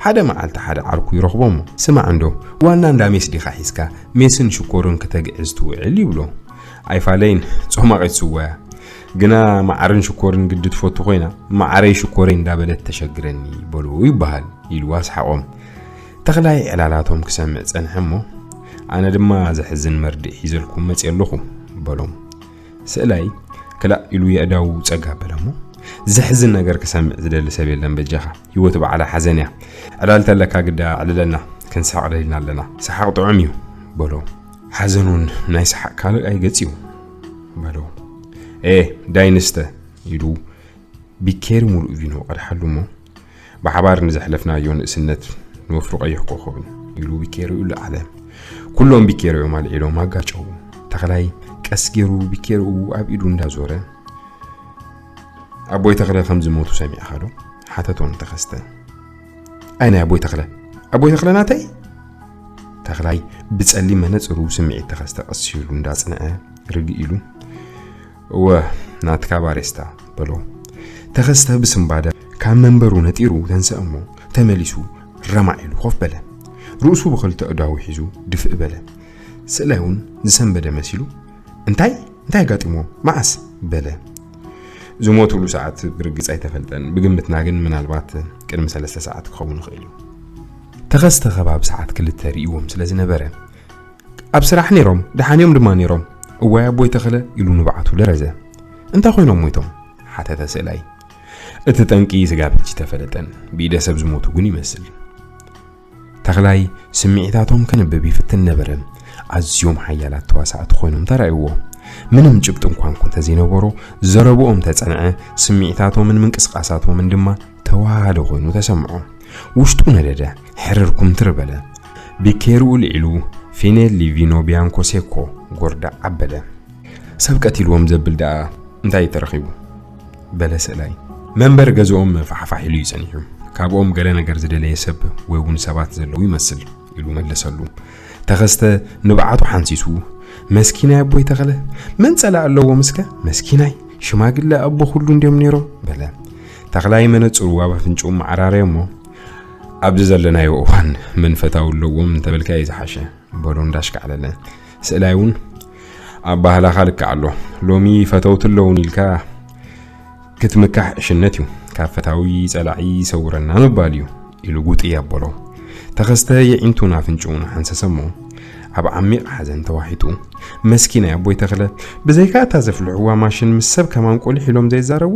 ሓደ መዓልቲ ሓደ ዓርኩ ይረኽቦ እሞ፣ "ስማዕ እንዶ፣ ዋና እንዳ ሜስ ዲኻ ሒዝካ፣ ሜስን ሽኮርን ክተግዕዝ ትውዕል?" ይብሎ። "ኣይፋለይን፣ ጾማቒት ስዋ እያ። ግና መዓርን ሽኮርን ግዲ ትፈቱ ኮይና፣ መዓረይ ሽኮረይ እንዳበለት ተሸግረኒ" በሎ ይበሃል፣ ኢሉ ኣስሓቖም። ተኽላይ ዕላላቶም ክሰምዕ ጸንሐ እሞ፣ "ኣነ ድማ ዘሕዝን መርድእ ሒዘልኩም መጽየ ኣለኹ" በሎም። ስእላይ ክላእ ኢሉ የእዳዉ ጸግ ኣበለ እሞ፣ "ዘሕዝን ነገር ክሰምዕ ዝደሊ ሰብ የለን በጃኻ። ህይወት ባዕላ ሓዘን እያ። ዕላል ተለካ ግዳ ኣዕልለና፣ ክንስሕቕ ደሊና ኣለና። ሰሓቕ ጥዑም እዩ" በሎ። "ሓዘን እውን ናይ ሰሓቕ ካልእ ኣይገጽ እዩ" በሎ። "ኤ፣ ዳይንስተ" ኢሉ ቢኬሪ ሙሉእ ቪኖ ቀድሓሉ እሞ፣ "ብሓባር ንዘሕለፍናዮ ንእስነት ንወፍሪ ቀይሕ ኮኾብን" ኢሉ ቢኬሪኡ ለዓለ። ኩሎም ቢኬሪኦም ኣልዒሎም ኣጋጨዉ። ተኽላይ ቀስ ገይሩ ቢኬሪኡ ኣብ ኢዱ እንዳዞረ፣ "ኣቦይ ተኽለ ከም ዝሞቱ ሰሚዕኻ ዶ?" ሓተቶ ንተኸስተ። "ኣይ ናይ ኣቦይ ተኽለ? ኣቦይ ተኽለ ናተይ?" ተኽላይ ብጸሊም መነጽሩ ስምዒት ተኸስተ ቀስ ኢሉ እንዳጽንዐ ርግእ ኢሉ፣ "እወ፣ ናትካ ባሬስታ" በሎ። ተኸስተ ብስንባደ ካብ መንበሩ ነጢሩ ተንስአ እሞ፣ ተመሊሱ ረማዕ ኢሉ ኮፍ በለ። ርእሱ ብኽልተ ኣእዳዉ ሒዙ ድፍእ በለ። ስእላይ እውን ዝሰንበደ መሲሉ፣ "እንታይ? እንታይ ኣጋጢምዎ? መዓስ?" በለ። ዝሞትሉ ሰዓት ብርግጽ ኣይተፈልጠን። ብግምትና ግን ምናልባት ቅድሚ ሰለስተ ሰዓት ክኸውን ይኽእል እዩ። ተኸስተ ከባቢ ሰዓት ክልተ ርእይዎም ስለ ዝነበረ፣ "ኣብ ስራሕ ነይሮም፣ ደሓን እዮም ድማ ነይሮም። እዋይ ኣቦይ ተኽለ" ኢሉ ንብዓቱ ለረዘ። "እንታይ ኮይኖም ሞይቶም?" ሓተተ ስእላይ። እቲ ጠንቂ ስጋብ ሕጂ ተፈለጠን። ብኢደ ሰብ ዝሞቱ ግን ይመስል። ተኽላይ ስምዒታቶም ከንብብ ይፍትን ነበረ። ኣዝዮም ሓያላት ተዋሳእቲ ኮይኖም ተራእይዎ። ምንም ጭብጢ እንኳን እንተዘይነበሮ፣ ዘረብኦም ተጸንዐ፣ ስምዒታቶምን ምንቅስቓሳቶምን ድማ ተዋሃደ ኮይኑ ተሰምዖ። ውሽጡ ነደደ፣ ሕርር ኩምትር በለ። ቢኬርኡ ልዒሉ፣ ፊኔሊ ቪኖ ቢያንኮ ሴኮ ጎርዳዕ ኣበለ። ሰብ ቀቲልዎም ዘብል ደኣ እንታይ እዩ ተረኺቡ? በለ ስእላይ። መንበር ገዝኦም ፋሕፋሕ ኢሉ እዩ ጸኒሑ። ካብኦም ገለ ነገር ዝደለየ ሰብ ወይ እውን ሰባት ዘለዉ ይመስል ኢሉ መለሰሉ። ተኸስተ ንብዓቱ ሓንሲሱ፣ መስኪናይ ኣቦይ ተኽለ፣ መን ጸላእ ኣለዎም እስከ? መስኪናይ ሽማግለ ኣቦ ኩሉ እንዲዮም ነይሮም በለ። ተኽላይ መነጽሩ ኣብ ኣፍንጭኡ መዓራረየ እሞ፣ ኣብዚ ዘለናዮ እዋን መን ፈታዊ ኣለዎም እንተበልካ እዩ ዝሓሸ በሎ እንዳሽካዕለለ። ስእላይ እውን ኣባህላኻ ልክዕ ኣሎ፣ ሎሚ ፈተውቲ ኣለውን ኢልካ ክትምካሕ ዕሽነት እዩ፣ ካብ ፈታዊ ጸላዒ ይሰውረና ምባል እዩ ኢሉ ጉጢ ኣበሎ። ተኸስተ የዒንቱን ኣፍንጭኡን ሓንሰሰ እሞ ኣብ ዓሚቕ ሓዘን ተዋሒጡ፣ መስኪናይ ኣቦይ ተኽለ፣ ብዘይካ እታ ዘፍልሕዋ ማሽን ምስ ሰብ ከማን ቆሊሕ ኢሎም ዘይዛረቡ፣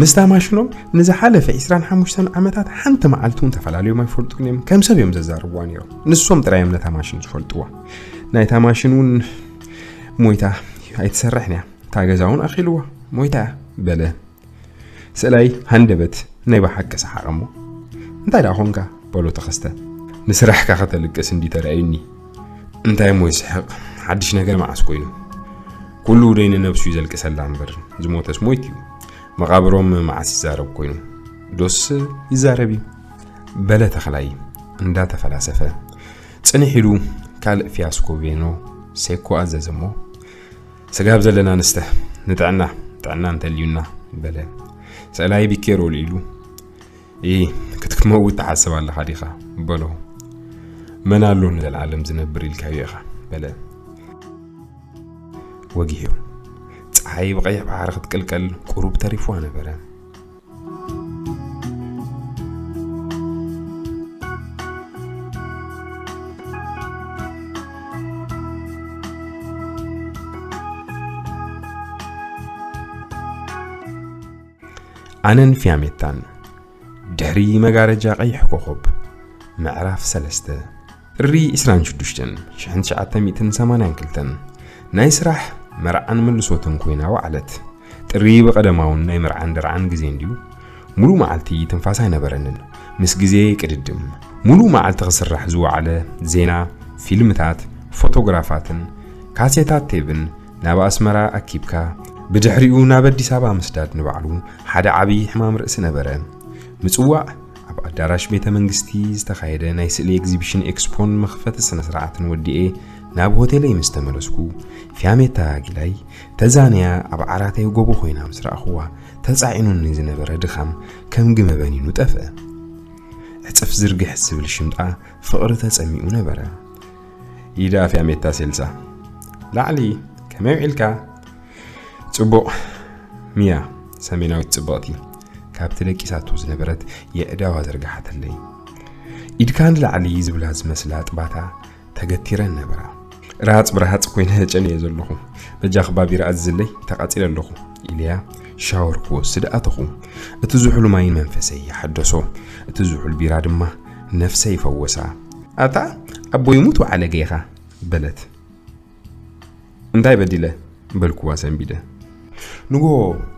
ምስታ ማሽኖም ንዝሓለፈ ዕስራን ሓሙሽተን ዓመታት ሓንቲ መዓልቲ እውን ተፈላለዮም ኣይፈልጡን እዮም። ከም ሰብ እዮም ዘዛርብዋ ነይሮም። ንሶም ጥራይ እዮም ነታ ማሽን ዝፈልጥዋ። ናይታ ማሽን እውን ሞይታ ኣይትሰርሕን እያ። እታ ገዛ እውን ኣኺልዋ። ሞይታ እያ በለ። ስእላይ ሃንደበት ናይ ብሓቂ ሰሓቐ እሞ፣ እንታይ ደኣ ኾንካ? በሎ ተኸስተ። ንስራሕካ ከተልቅስ እንዲ ተራእዩኒ። እንታይ እሞ ይስሕቕ? ሓድሽ ነገር መዓስ ኮይኑ? ኩሉ ደይ ንነብሱ እዩ ዘልቅሰላ እምበር፣ ዝሞተስ ሞይት እዩ። መቓብሮም መዓስ ይዛረብ ኮይኑ? ዶስ ይዛረብ እዩ። በለ ተኽላይ እንዳተፈላሰፈ። ጽንሕ ኢሉ ካልእ ፊያስኮ ቬኖ ሴኮ ኣዘዘ እሞ፣ ስጋብ ዘለና ንስተ፣ ንጥዕና፣ ጥዕና እንተልዩና በለ። ስእላይ ቢኬሮ ልኢሉ፣ ኢ፣ ክትመውት ትሓስብ ኣለኻ ዲኻ? በሎ። መን ኣሎ ንዘለዓለም ዝነብር ኢልካዮ ኢኻ? በለ። ወጊሑ። ጸሓይ ብቐይሕ ባሕሪ ክትቅልቀል ቁሩብ ተሪፍዋ ነበረ። ኣነን ፊያሜታን ድሕሪ መጋረጃ ቀይሕ ኮኾብ ምዕራፍ ሰለስተ ጥሪ ዕስራን ሽዱሽተን ሽሕን ትሽዓተ ሚእትን ሰማንያን ክልተን ናይ ስራሕ መርዓን ምልሶትን ኮይና ወዓለት። ጥሪ ብቐደማውን ናይ መርዓን ደርዓን ግዜ እንድዩ። ሙሉ መዓልቲ ትንፋስ ኣይነበረንን። ምስ ግዜ ቅድድም፣ ሙሉ መዓልቲ ክስራሕ ዝወዓለ ዜና፣ ፊልምታት፣ ፎቶግራፋትን ካሴታት ቴብን ናብ ኣስመራ ኣኪብካ፣ ብድሕሪኡ ናብ ኣዲስ ኣበባ ምስዳድ ንባዕሉ ሓደ ዓብዪ ሕማም ርእሲ ነበረ። ምጽዋዕ ኣብ ኣዳራሽ ቤተ መንግስቲ ዝተኻየደ ናይ ስእሊ ኤግዚቢሽን ኤክስፖን መኽፈቲ ስነ ስርዓትን ወዲኤ ናብ ሆቴለይ ምስ ተመለስኩ፣ ፊያሜታ ጊላይ ተዛንያ ኣብ ዓራተይ ጎቦ ኮይና ምስ ረኣኽዋ፣ ተጻዒኑኒ ዝነበረ ድኻም ከም ግመ በኒኑ ጠፍአ። ዕጽፍ ዝርግሕ ዝብል ሽምጣ ፍቕሪ ተጸሚኡ ነበረ። ኢዳ ፊያሜታ ሴልሳ ላዕሊ፣ ከመይ ውዒልካ? ጽቡቕ። ሚያ፣ ሰሜናዊት ጽብቕቲ፣ ካብቲ ደቂሳቶ ዝነበረት የእዳዋ ዘርግሓትለይ። ኢድካ ንላዕሊ ዝብላ ዝመስላ ጥባታ ተገቲረን ነበራ። ራሃጽ ብረሃጽ ኮይነ ጨንየ ዘለኹ። በጃኺ ባቢራ ኣዝዝለይ፣ ተቓጺለ ኣለኹ ኢለያ ሻወር ክወስድ ኣተኹ። እቲ ዝሑል ማይ መንፈሰይ ይሓደሶ። እቲ ዝሑል ቢራ ድማ ነፍሰይ ይፈወሳ። ኣታ ኣቦ ይሙት ወዓለ ጌኻ በለት። እንታይ በዲለ? በልኩዋ ሰንቢደ። ንግሆ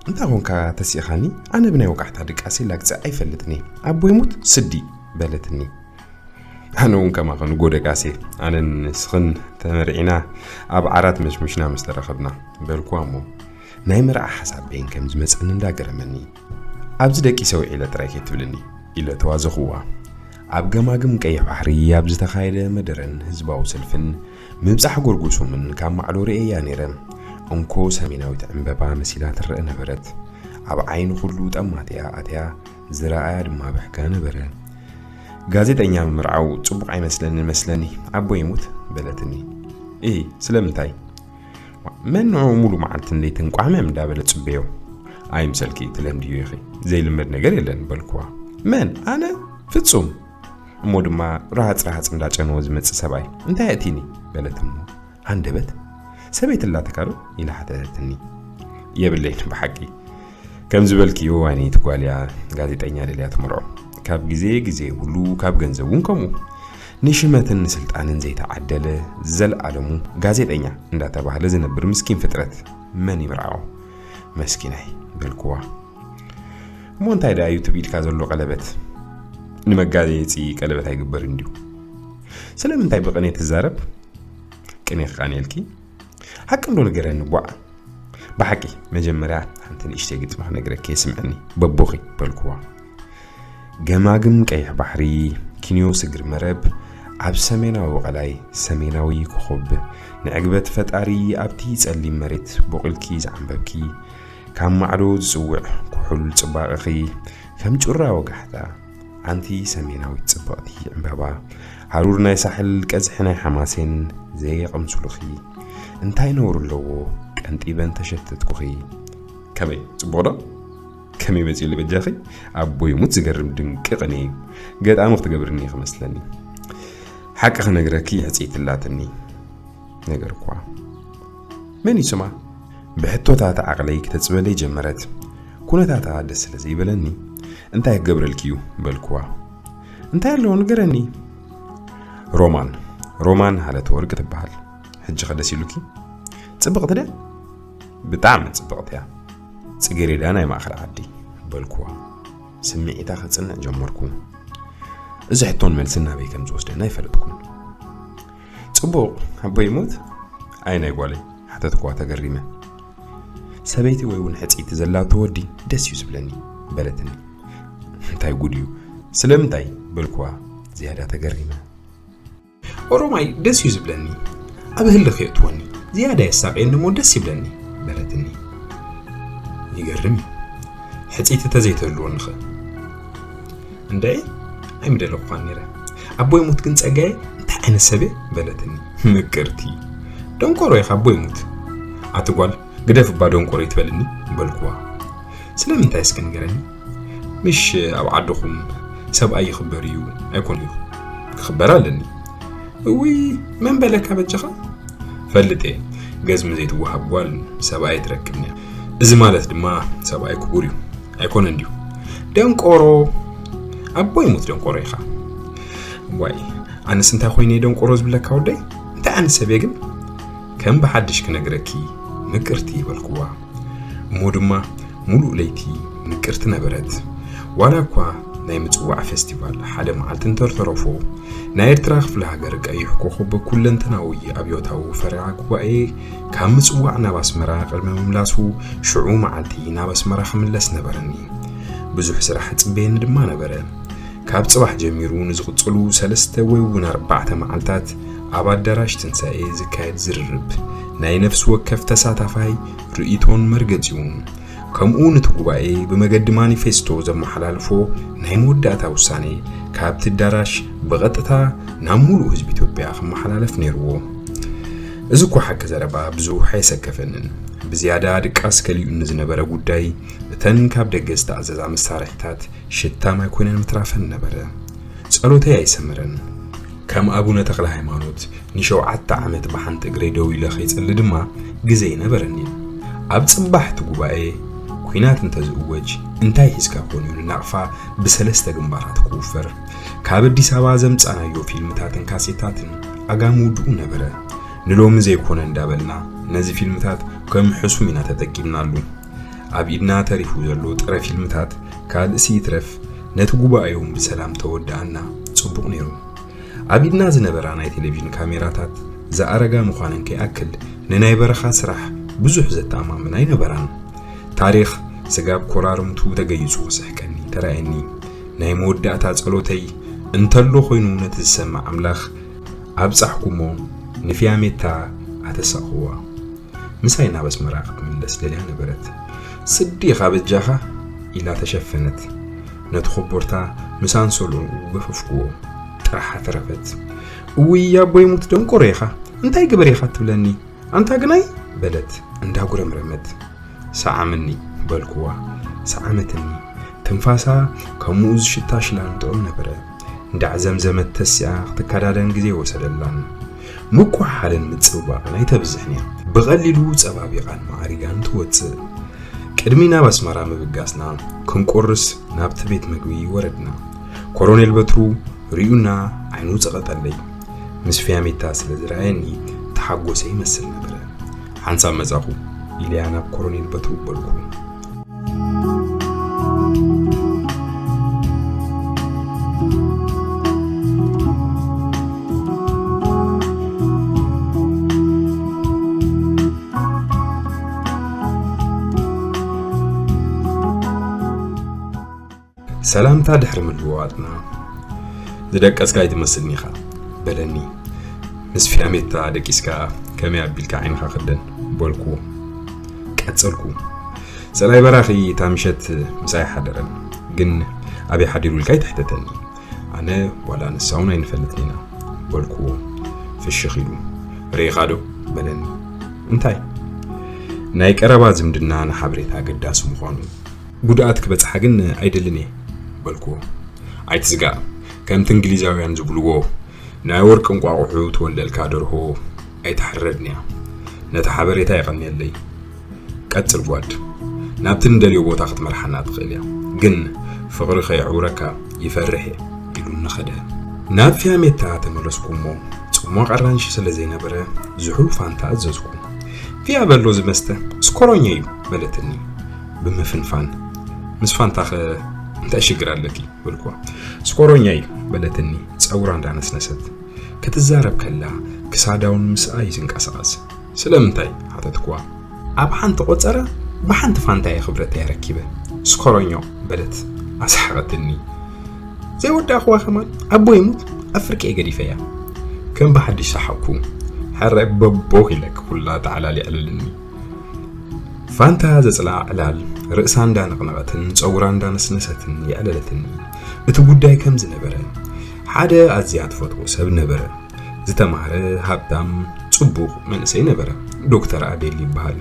እንታይ ኾንካ ተሲእኻኒ? ኣነ ብናይ ወጋሕታ ድቃሴ ላግጸ ኣይፈልጥን እየ። ኣቦይ ሙት ስዲ በለትኒ። ኣነ እውን ከማኸ ንግሆ ደቃሴ ኣነን ንስኽን ተመርዒና ኣብ ዓራት መሽሙሽና ምስ ተረኸብና በልኩዋ እሞ ናይ መርዓ ሓሳብ በይን ከም ዝመጸኒ እንዳገረመኒ። ኣብዚ ደቂሰ ውዒለ ጥራይ ከይትብልኒ ኢለ ተዋዘኽዋ። ኣብ ገማግም ቀይሕ ባሕሪ ኣብ ዝተኻየደ መደረን ህዝባዊ ሰልፍን ምብጻሕ ጎርጎሶምን ካብ ማዕዶ ርእየያ ነይረ። እንኮ ሰሜናዊት ዕምበባ መሲላ ትረአ ነበረት። ኣብ ዓይኒ ኩሉ ጠማት እያ ኣትያ፣ ዝረኣያ ድማ ብሕጋ ነበረ። ጋዜጠኛ ምምርዓው ጽቡቕ ኣይመስለንን መስለኒ፣ ኣቦ ይሙት በለትኒ። እሂ፣ ስለምንታይ? መን ንዑ ሙሉ መዓልትን ለይትን ቋሕመም እንዳበለ ጽበዮ? ኣይምሰልኪ ትለምድዮ ኢኺ፣ ዘይልመድ ነገር የለን በልኩዋ። መን? ኣነ? ፍጹም። እሞ ድማ ረሃጽ ረሃጽ እንዳጨነወ ዝመጽእ ሰብኣይ እንታይ የእቲኒ? በለት እሞ ሃንደበት። ሰበይቲ ኣላትካ ዶ? ኢላ ሓተተትኒ። የብለይን ብሓቂ። ከም ዝበልክዮ ዋኒት ጓል እያ ጋዜጠኛ ደልያ ትምርዖ። ካብ ግዜ ግዜ የብሉ፣ ካብ ገንዘብ እውን ከምኡ። ንሽመትን ንስልጣንን ዘይተዓደለ፣ ዘልኣለሙ ጋዜጠኛ እንዳተባህለ ዝነብር ምስኪን ፍጥረት መን ይምርዓዎ? መስኪናይ፣ በልኩዋ። እሞ እንታይ ደኣ እዩ እቲ ብኢድካ ዘሎ ቀለበት? ንመጋየጺ ቀለበት ኣይግበርን ድዩ? ስለምንታይ ብቕኔ ትዛረብ? ቅኔ ክቓንየልኪ? ሓቂ እንዶ ንገረኒ ቧዕ። ብሓቂ፣ መጀመርያ ሓንቲ ንእሽተይ ግጥሚ ክነግረኪ እየ፣ ስምዕኒ፣ በቦኺ፣ በልኩዋ። ገማግም ቀይሕ ባሕሪ፣ ኪንዮ ስግር መረብ፣ ኣብ ሰሜናዊ ቀላይ ሰሜናዊ ኮኾብ፣ ንዕግበት ፈጣሪ ኣብቲ ጸሊም መሬት ቦቒልኪ ዝዓምበብኪ፣ ካብ ማዕዶ ዝጽውዕ ኩሑል ጽባቐኺ፣ ከም ጩራ ወጋሕታ፣ ኣንቲ ሰሜናዊት ጽብቕቲ ዕምበባ፣ ሃሩር ናይ ሳሕል፣ ቀዝሒ ናይ ሓማሴን ዘየቐምሱልኺ፣ እንታይ ነውሪ ኣለዎ ቀንጢበን ተሸተትኩኺ። ከመይ፣ ጽቡቕ ዶ? ከመይ መጺኡሊ በጃኺ? ኣቦይ ሙት ዝገርም ድንቂ ቅኔ እዩ። ገጣሚ ክትገብርኒ እዩ ክመስለኒ። ሓቂ ክነግረኪ ሕጽይቲ ኣላትኒ። ነገርኳ። መን እዩ ስማ? ብሕቶታት ዓቕለይ ክተጽበለይ ጀመረት። ኩነታታ ደስ ስለ ዘይበለኒ፣ "እንታይ ክገብረልኪ እዩ?" በልኩዋ። "እንታይ ኣለዎ ንገረኒ?" "ሮማን፣ ሮማን ሃለተወርቅ ትበሃል። ሕጂ ከ ደስ ኢሉኪ?" "ጽብቕቲ ድያ?" "ብጣዕሚ ጽብቕቲ እያ። ጽጌሬዳ ናይ ማእከል ዓዲ" በልኩዋ። ስምዒታ ከጽንዕ ጀመርኩ። እዚ ሕቶን መልስን ናበይ ከም ዝወስደና ኣይፈለጥኩን። "ጽቡቕ፣ ኣቦይ ይሙት?" "ኣይ ናይ ጓለይ?" ሓተትኳ ተገሪመ። "ሰበይቲ ወይ እውን ሕጽይቲ ዘላቶ ወዲ ደስ እዩ ዝብለኒ" በለትኒ። "እንታይ ጉድ እዩ? ስለምንታይ?" በልኩዋ ዝያዳ ተገሪመ። "ኦሮማይ ደስ እዩ ዝብለኒ፣ ኣብ ህልኽ የእትወኒ፣ ዝያዳ የሳቕየኒ እሞ ደስ ይብለኒ" በለትኒ። ይገርም እዩ። ሕጽይቲ ተዘይተህልወኒ ኸ? "እንደ ኣይምደለኳን ነይረ። ኣቦይ ሙት ግን ጸጋዬ እንታይ ዓይነት ሰብ እየ?" በለትኒ። ምቅርቲ። "ደንቆሮ ኢኻ ኣቦይ ሙት። ኣቲ ጓል ግደፍ እባ ደንቆሮ ይትበልኒ" በልኩዋ። "ስለምንታይ እስኪ ንገረኒ? ምሽ ኣብ ዓድኹም ሰብኣይ ይኽበር እዩ ኣይኮን እዩ? ክኽበር ኣለኒ።" "እውይ መን በለካ በጃኻ?" "ፈልጥ እየ፣ ገዝሚ ዘይትወሃብ ጓል ሰብኣይ ትረክብን እያ። እዚ ማለት ድማ ሰብኣይ ክቡር እዩ ኣይኮነን ድዩ?" "ደንቆሮ ኣቦይ ሙት ደንቆሮ ኢኻ።" "ዋይ ኣነስ እንታይ ኮይነ ደንቆሮ ዝብለካ ወደይ? እንታይ ዓይነት ሰብ እየ ግን?" "ከም ብሓድሽ ክነግረኪ ምቅርቲ" በልኩዋ። እሞ ድማ ሙሉእ ለይቲ ምቅርቲ ነበረት። ዋላ እኳ ናይ ምጽዋዕ ፌስቲቫል ሓደ መዓልቲ እንተተረፎ፣ ናይ ኤርትራ ክፍለ ሃገር ቀይሕ ኮኾብ ኩለንተናዊ ኣብዮታዊ ፈረቓ ጉባኤ ካብ ምጽዋዕ ናብ ኣስመራ ቅድሚ ምምላሱ ሽዑ መዓልቲ ናብ ኣስመራ ክምለስ ነበረኒ። ብዙሕ ስራሕ ጽበየኒ ድማ ነበረ። ካብ ጽባሕ ጀሚሩ ንዝቕጽሉ ሰለስተ ወይ እውን ኣርባዕተ መዓልታት ኣብ ኣዳራሽ ትንሳኤ ዝካየድ ዝርርብ ናይ ነፍሲ ወከፍ ተሳታፋይ ርእይቶን መርገጺኡን፣ ከምኡ ነቲ ጉባኤ ብመገዲ ማኒፌስቶ ዘመሓላልፎ ናይ መወዳእታ ውሳኔ ካብቲ ኣዳራሽ ብቐጥታ ናብ ሙሉእ ህዝቢ ኢትዮጵያ ክመሓላለፍ ነይርዎ። እዚ እኮ ሓቂ ዘረባ ብዙሕ ኣየሰከፈንን። ብዝያዳ ድቃስ ከሊኡኒ ዝነበረ ጉዳይ፣ እተን ካብ ደገ ዝተኣዘዛ መሳርሒታት ሽታ ማይ ኮይነን ምትራፈን ነበረ። ጸሎተይ ኣይሰመረን። ከም ኣቡነ ተኽለ ሃይማኖት ንሸውዓተ ዓመት ብሓንቲ እግረይ ደው ኢለ ከይጽሊ ድማ ግዜ ኣይነበረንን። ኣብ ጽባሕ እቲ ጉባኤ ኲናት እንተዝእወጅ እንታይ ሒዝካ ኮን እዩ ንናቕፋ ብሰለስተ ግንባራት ክውፈር? ካብ ኣዲስ ኣበባ ዘምጻናዮ ፊልምታትን ካሴታትን ዓጋመ ውድኡ ነበረ። ንሎሚ ዘይኮነ እንዳበልና ነዚ ፊልምታት ከም ሕሱም ኢና ተጠቂምናሉ። ኣብ ኢድና ተሪፉ ዘሎ ጥረ ፊልምታት ካልእሲ ይትረፍ ነቲ ጉባኤ እውን ብሰላም ተወደኣና ጽቡቕ ነይሩ። ኣብ ኢድና ዝነበራ ናይ ቴሌቪዥን ካሜራታት ዝኣረጋ ምዃነን ከይኣክል ንናይ በረኻ ስራሕ ብዙሕ ዘተኣማምን ኣይነበራን። ታሪኽ ስጋብ ኮራርምቱ ተገይጹ ክስሕቀኒ ተራእየኒ። ናይ መወዳእታ ጸሎተይ እንተሎ ኮይኑ ነቲ ዝሰምዕ ኣምላኽ ኣብጻሕኩሞ ንፊያሜታ ኣተሳእኽዋ። ምሳይ ናብ ኣስመራ ክትምለስ ደልያ ነበረት። "ስዲ ኢኻ በጃኻ" ኢላ ተሸፈነት። ነቲ ኮቦርታ ምስ ኣንሶልኡ ገፈፍክዎ። ጥራሕ ኣተረፈት። "እውይ ኣቦይ ሙት ደንቆሮ ኢኻ፣ እንታይ ግበር ኢኻ ትብለኒ ኣንታ ግናይ?" በለት እንዳጉረምረመት። "ሰዓምኒ" በልክዋ። ሰዓመትኒ። ትንፋሳ ከም ሙኡዝ ሽታ ሽላን ጥዑም ነበረ። እንዳዕዘምዘመት ተሲኣ ክትከዳደን ግዜ ወሰደላን። ምኩሕሓልን ምጽብባቕን ኣይተብዝሕን እያ። ብቐሊሉ ጸባቢቓን ማዕሪጋን ትወጽእ። ቅድሚ ናብ ኣስመራ ምብጋስና ክንቆርስ ናብቲ ቤት መግቢ ወረድና። ኮሮኔል በትሩ ርእዩና ዓይኑ ጸቐጠለይ። ምስ ፊያሜታ ስለ ዝረኣየኒ ተሓጎሰ ይመስል ነበረ። ሓንሳብ መጻኹ ኢለያ ናብ ኮሮኔል በትሩ በልኩ። ሰላምታ ድሕሪ ምልውዋጥና፣ "ዝደቀስካ ኣይትመስልን ኢኻ" በለኒ። "ምስ ፊያሜታ ደቂስካ ከመይ ኣቢልካ ዓይንኻ ክደን?" በልኩዎ። ቀጸልኩ። "ጸላይ በራኺ እታ ምሸት ምሳይ ሓደረ፣ ግን ኣበይ ሓዲሩ ኢልካ ኣይትሕተተኒ። ኣነ ዋላ ንሳ እውን ኣይንፈልጥን ኢና" በልኩዎ። ፍሽኽ ኢሉ። "ርኢኻ ዶ?" በለኒ። "እንታይ?" "ናይ ቀረባ ዝምድና ንሓበሬታ ኣገዳሲ ምዃኑ። ጉድኣት ክበጽሓ ግን ኣይደልን እየ" በልኩዎ። "ኣይትስጋእ፣ ከምቲ እንግሊዛውያን ዝብልዎ፣ ናይ ወርቂ እንቋቑሑ ትወልደልካ ደርሆ ኣይትሓርረድን እያ። ነታ ሓበሬታ የቐንየለይ። ቀጽል ጓድ፣ ናብቲ ንደልዮ ቦታ ክትመርሓና ትኽእል እያ። ግን ፍቕሪ ከየዕውረካ ይፈርሕ እየ" ኢሉኒ ኸደ። ናብ ፊያሜታ ተመለስኩ እሞ፣ ጽሟቕ ኣራንሺ ስለ ዘይነበረ፣ ዝሑል ፋንታ ኣዘዝኩ። "ፊያ በሎ ዝመስተ፣ ስኮሮኛ እዩ" በለትኒ ብምፍንፋን። "ምስ ፋንታኸ እንታይ ሽግር ኣለኪ?" በልኩዋ። "ስኮሮኛ እዩ" በለትኒ ጸጉራ እንዳነስነሰት። ክትዛረብ ከላ ክሳዳ እውን ምስኣ እዩ ዝንቀሳቐስ። "ስለምንታይ?" ሓተትኩዋ። "ኣብ ሓንቲ ቆጸራ ብሓንቲ ፋንታ እየ ክብረተይ ኣረኪበ። ስኮሮኞ" በለት ኣስሓቐትኒ። ዘይወዳእኽዋ ከማን ኣቦ ይሙት ኣብ ፍርቂ እየ ገዲፈያ። ከም ብሓድሽ ሰሓቕኩ። ሕራይ በቦኽ ኢለ ኩላ ተዓላሊ የዕልልኒ። ፋንታ ዘጽልኣ ዕላል ርእሳ እንዳነቕነቐትን ጸጉራ እንዳነስነሰትን የዕለለትኒ። እቲ ጉዳይ ከም ዝነበረ፣ ሓደ ኣዝያ ትፈትዎ ሰብ ነበረ። ዝተማህረ፣ ሃብታም፣ ጽቡቕ መንእሰይ ነበረ። ዶክተር ኣቤል ይበሃል።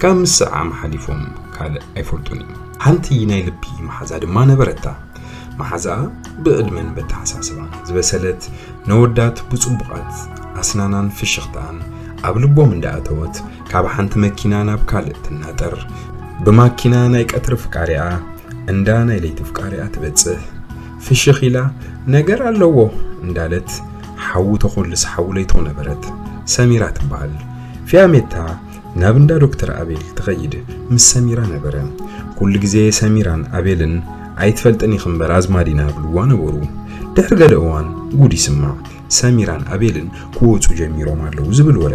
ካብ ምስ ዓም ሓሊፎም ካልእ ኣይፈልጡን እዮም። ሓንቲ ናይ ልቢ መሓዛ ድማ ነበረታ። መሓዛኣ ብዕድመን በተሓሳስባን ዝበሰለት፣ ነወዳት ብጽቡቓት ኣስናናን ፍሽኽታኣን ኣብ ልቦም እንዳኣተወት፣ ካብ ሓንቲ መኪና ናብ ካልእ ትናጠር። ብማኪና ናይ ቀትሪ ፍቃሪኣ እንዳ ናይ ለይቲ ፍቃሪኣ ትበጽሕ። ፍሽኽ ኢላ "ነገር ኣለዎ" እንዳለት ሓዊ ተኾልስ ሓዊ ለይቶ ነበረት። ሰሚራ ትበሃል። ፊያሜታ ናብ እንዳ ዶክተር ኣቤል ትኸይድ ምስ ሰሚራ ነበረ። ኩሉ ግዜ ሰሚራን ኣቤልን "ኣይትፈልጥን ኢኺ እምበር ኣዝማድ ኢና" ብልዋ ነበሩ። ድሕሪ ገለ እዋን ጉድ ይስማዕ። ሰሚራን ኣቤልን ክወጹ ጀሚሮም ኣለዉ ዝብል ወረ።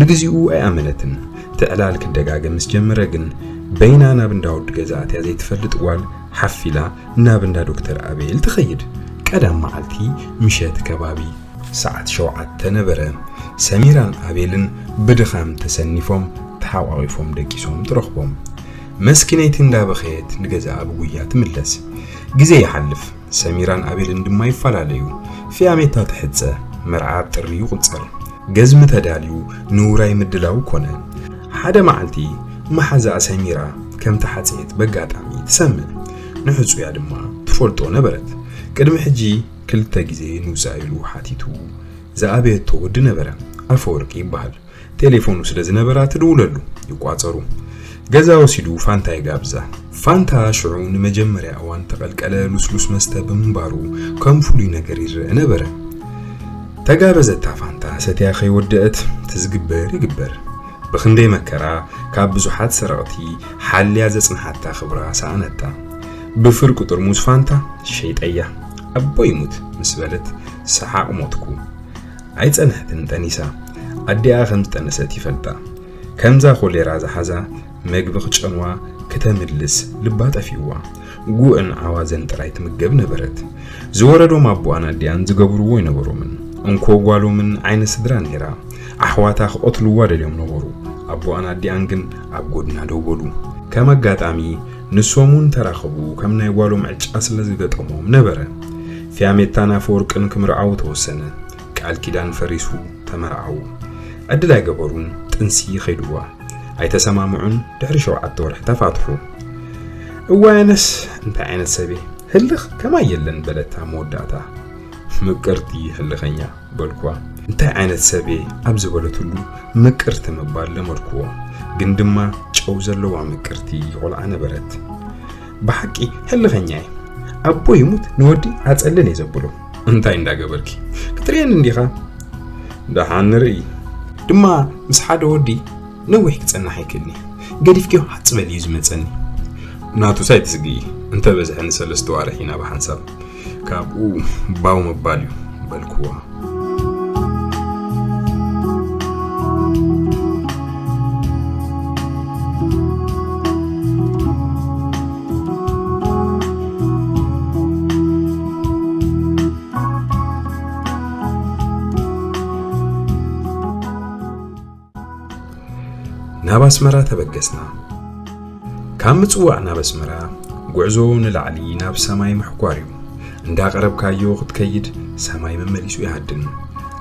ንግዚኡ ኣይኣመነትን። እቲ ዕላል ክደጋገም ምስ ጀመረ ግን፣ በይና ናብ እንዳ ወዲ ገዛ ኣትያ ዘይትፈልጥ ጓል ሓፍ ኢላ ናብ እንዳ ዶክተር ኣቤል ትኸይድ። ቀዳም መዓልቲ ምሸት ከባቢ ሰዓት ሸውዓተ ነበረ። ሰሚራን ኣቤልን ብድኻም ተሰኒፎም ተሓቋቒፎም ደቂሶም ትረኽቦም። መስኪነይቲ እንዳበኸየት ንገዛኣ ብጉያ ትምለስ። ግዜ ይሓልፍ። ሰሚራን ኣቤልን ድማ ይፈላለዩ። ፊያሜታ ትሕጸ፣ መርዓ ኣብ ጥሪ ይቑጸር። ገዝሚ ተዳልዩ ንውራይ ምድላው ኮነ። ሓደ መዓልቲ መሓዛኣ ሰሚራ ከም ተሓጽየት በጋጣሚ ትሰምዕ። ንሕጹያ ድማ ትፈልጦ ነበረት። ቅድሚ ሕጂ ክልተ ግዜ ንውጻእ ኢሉ ሓቲቱ ዝኣበየቶ ወዲ ነበረ። ኣፈወርቂ ይበሃል። ቴሌፎኑ ስለ ዝነበራ ትድውለሉ፣ ይቋጸሩ። ገዛ ወሲዱ ፋንታ ይጋብዛ። ፋንታ ሽዑ ንመጀመርያ እዋን ተቐልቀለ ልስሉስ መስተ ብምንባሩ ከም ፍሉይ ነገር ይረአ ነበረ። ተጋበዘታ ፋንታ ሰትያ ከይወደአት ትዝግበር ይግበር። ብኽንደይ መከራ ካብ ብዙሓት ሰረቕቲ ሓልያ ዘጽንሓታ ክብራ ሰኣነታ። ብፍርቂ ጥርሙዝ ፋንታ ሸይጠያ። ኣቦ ይሙት ምስ በለት ሰሓቕ ሞትኩ። ኣይጸንሐትን ጠኒሳ። ኣዲኣ ከም ዝጠነሰት ይፈልጣ። ከምዛ ኮሌራ ዝሓዛ መግቢ ክጨንዋ ክተምልስ ልባ ጠፊእዋ። ጉዕን ዓዋዘን ጥራይ ትምገብ ነበረት። ዝወረዶም ኣቦኣን ኣዲኣን ዝገብርዎ ኣይነበሮምን። እንኮ ጓሎምን ዓይነ ስድራ ነይራ። ኣሕዋታ ክቐትልዋ ደልዮም ነበሩ። ኣቦኣን ኣዲኣን ግን ኣብ ጎድና ደው በሉ። ከም ኣጋጣሚ ንሶም እውን ተራኸቡ፣ ከም ናይ ጓሎም ዕጫ ስለ ዝገጠሞም ነበረ። ፊያሜታን ኣፈወርቅን ክምርዓዉ ተወሰነ። ቃል ኪዳን ፈሪሱ፣ ተመርዓዉ። ዕድል ኣይገበሩን፣ ጥንሲ ከይድዋ። ኣይተሰማምዑን፣ ድሕሪ ሸውዓተ ወርሒ ተፋትሑ። "እዋይ ኣነስ እንታይ ዓይነት ሰብ እየ፣ ህልኽ ከማይ የለን" በለታ መወዳእታ። "ምቅርቲ ህልኸኛ" በልኳ። "እንታይ ዓይነት ሰብ እየ?" ኣብ ዝበለትሉ ምቅርቲ ምባል ለመድኩዎ። ግን ድማ ጨው ዘለዋ ምቅርቲ ቆልዓ ነበረት። "ብሓቂ ህልኸኛ እየ። ኣቦ ይሙት ንወዲ ኣጸልል እየ ዘብሎ። እንታይ እንዳገበርኪ? ክትርእየኒ እንዲኻ? ደሓን ንርኢ። ድማ ምስ ሓደ ወዲ ነዊሕ ክጸናሕ ኣይክእልኒ። ገዲፍክዮ ሃጽ በል እዩ ዝመጸኒ። ናቱስ ኣይትስግኢ፣ እንተ በዝሐ ንሰለስተ ዋርሕ ኢና ብሓንሳብ። ካብኡ ባው ምባል እዩ በልክዋ። ናብ ኣስመራ ተበገስና። ካብ ምጽዋዕ ናብ ኣስመራ ጉዕዞ ንላዕሊ ናብ ሰማይ ምሕኳር እዩ። እንዳቐረብካዮ ክትከይድ ሰማይ መመሊሱ ይሃድን።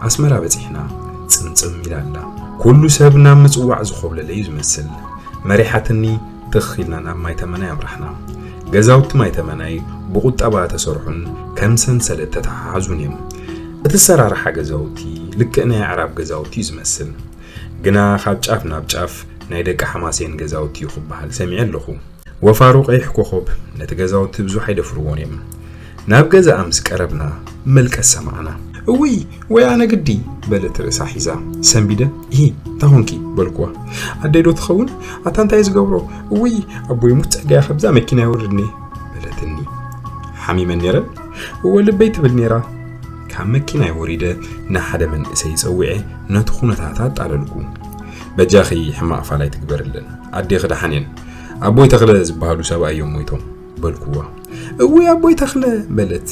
ኣስመራ በጺሕና ጽምጽም ኢላ ኣላ። ኩሉ ሰብ ናብ ምጽዋዕ ዝኾብለለ እዩ ዝመስል። መሪሓትኒ ትኽ ኢልና ናብ ማይ ተመናይ ኣምራሕና። ገዛውቲ ማይ ተመናይ ብቁጠባ ተሰርሑን ከም ሰንሰለት ተተሓሓዙን እዮም። እቲ ሰራርሓ ገዛውቲ ልክዕ ናይ ኣዕራብ ገዛውቲ እዩ ዝመስል። ግና ካብ ጫፍ ናብ ጫፍ ናይ ደቂ ሓማሴን ገዛውቲ እዩ ክበሃል ሰሚዐ ኣለኹ። ወፋሩ ቀይሕ ኮኾብ ነቲ ገዛውቲ ብዙሕ ኣይደፍርዎን እዮም። ናብ ገዛኣ ምስ ቀረብና መልቀስ ሰማዕና። እውይ ወይ ኣነ ግዲ በለት ርእሳ ሒዛ። ሰንቢደ፣ ይሂ እንታይ ኾንኪ በልኩዋ። ኣደይ ዶ ትኸውን? ኣታ እንታይ ዝገብሮ? እውይ ኣቦይ ሙት ጸጋያ ከብዛ መኪና ይወርድኒ በለትኒ። ሓሚመን ነይረን? እወ ልበይ ትብል ነይራ። ካብ መኪናይ ወሪደ ንሓደ መንእሰይ ጸዊዐ ነቲ ኩነታት ኣጣለልኩ። በጃኺ ሕማቕ ፋላይ ትግበርለን። ኣዴኺ ደሓን እየን። ኣቦይ ተኽለ ዝበሃሉ ሰብኣይ እዮም ሞይቶም በልኩዋ። እውይ ኣቦይ ተኽለ በለት።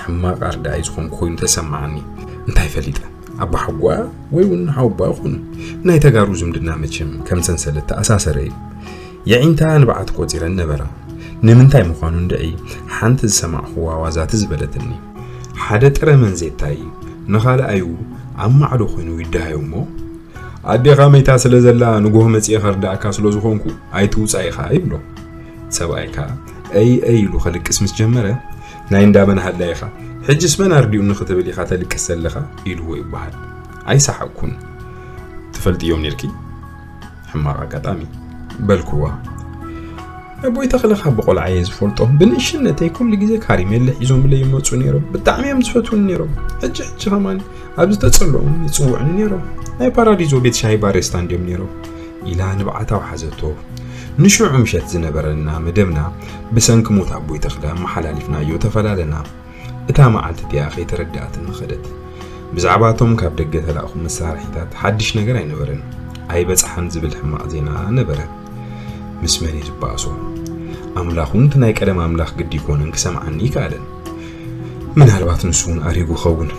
ሕማቕ ኣርዳኣይ ዝኾንኩ ኮይኑ ተሰማዓኒ። እንታይ ፈሊጠ? ኣባ ሓጓ ወይ እውን ሓውባ ይኹኑ። ናይ ተጋሩ ዝምድና መቸም ከም ሰንሰለት ተኣሳሰረ እዩ። የዒንታ ንብዓት ቆጺረን ነበራ። ንምንታይ ምዃኑ እንድዒ ሓንቲ ዝሰማዕኹዋ ዋዛ ትዝ በለትኒ። ሓደ ጥረ መንዜታይ ንኻልኣዩ ኣብ ማዕዶ ኮይኑ ይደሃዮ እሞ፣ ኣዴኻ መይታ ስለ ዘላ ንጎሆ መጺኤ ከርድኣካ ስለ ዝኾንኩ ኣይትውጻእ ኢኻ ይብሎ። ሰብኣይ ከኣ እይ እይ ኢሉ ከልቅስ ምስ ጀመረ፣ ናይ እንዳመን ሃላ ኢኻ፣ ሕጅስ መን ኣርዲኡኒ ክትብል ኢኻ ተልቅስ ዘለኻ ኢልዎ ይበሃል። ኣይሰሓቅኩን። ትፈልጥዮም ኔርኪ? ሕማቕ ኣጋጣሚ በልክዋ። ኣቦይ ተኽለ ካብ ብቆልዓ እየ ዝፈልጦ። ብንእሽነተይ ኩሉ ግዜ ካሪሜለ ሒዞምለይ ይመጹ ነይሮም። ብጣዕሚ እዮም ዝፈትውኒ ነይሮም። ሕጂ ሕጂ ከማን ኣብ ዝተጸልኦም ይጽውዑኒ ነይሮም። ናይ ፓራዲዞ ቤት ሻሂ ባሬስታ እንድዮም ነይሮም ኢላ ንብዓታ ወሓዘቶ። ንሽዑ ምሸት ዝነበረና መደብና ብሰንኪ ሞት ኣቦይ ተኽለ ኣመሓላሊፍናዮ ተፈላለና። እታ መዓልቲ እቲኣ ከይተረድኣትኒ ኸደት። ብዛዕባ እቶም ካብ ደገ ተላእኹ መሳርሒታት ሓድሽ ነገር ኣይነበረን። ኣይበጽሓን ዝብል ሕማቕ ዜና ነበረ። ምስ መን እዩ ዝበኣሶ? ኣምላኽ እውን እቲ ናይ ቀደም ኣምላኽ ግዲ ኣይኮነን ክሰምዓኒ ኣይከኣለን። ምናልባት ንሱ እውን ኣሪጉ ይኸውን።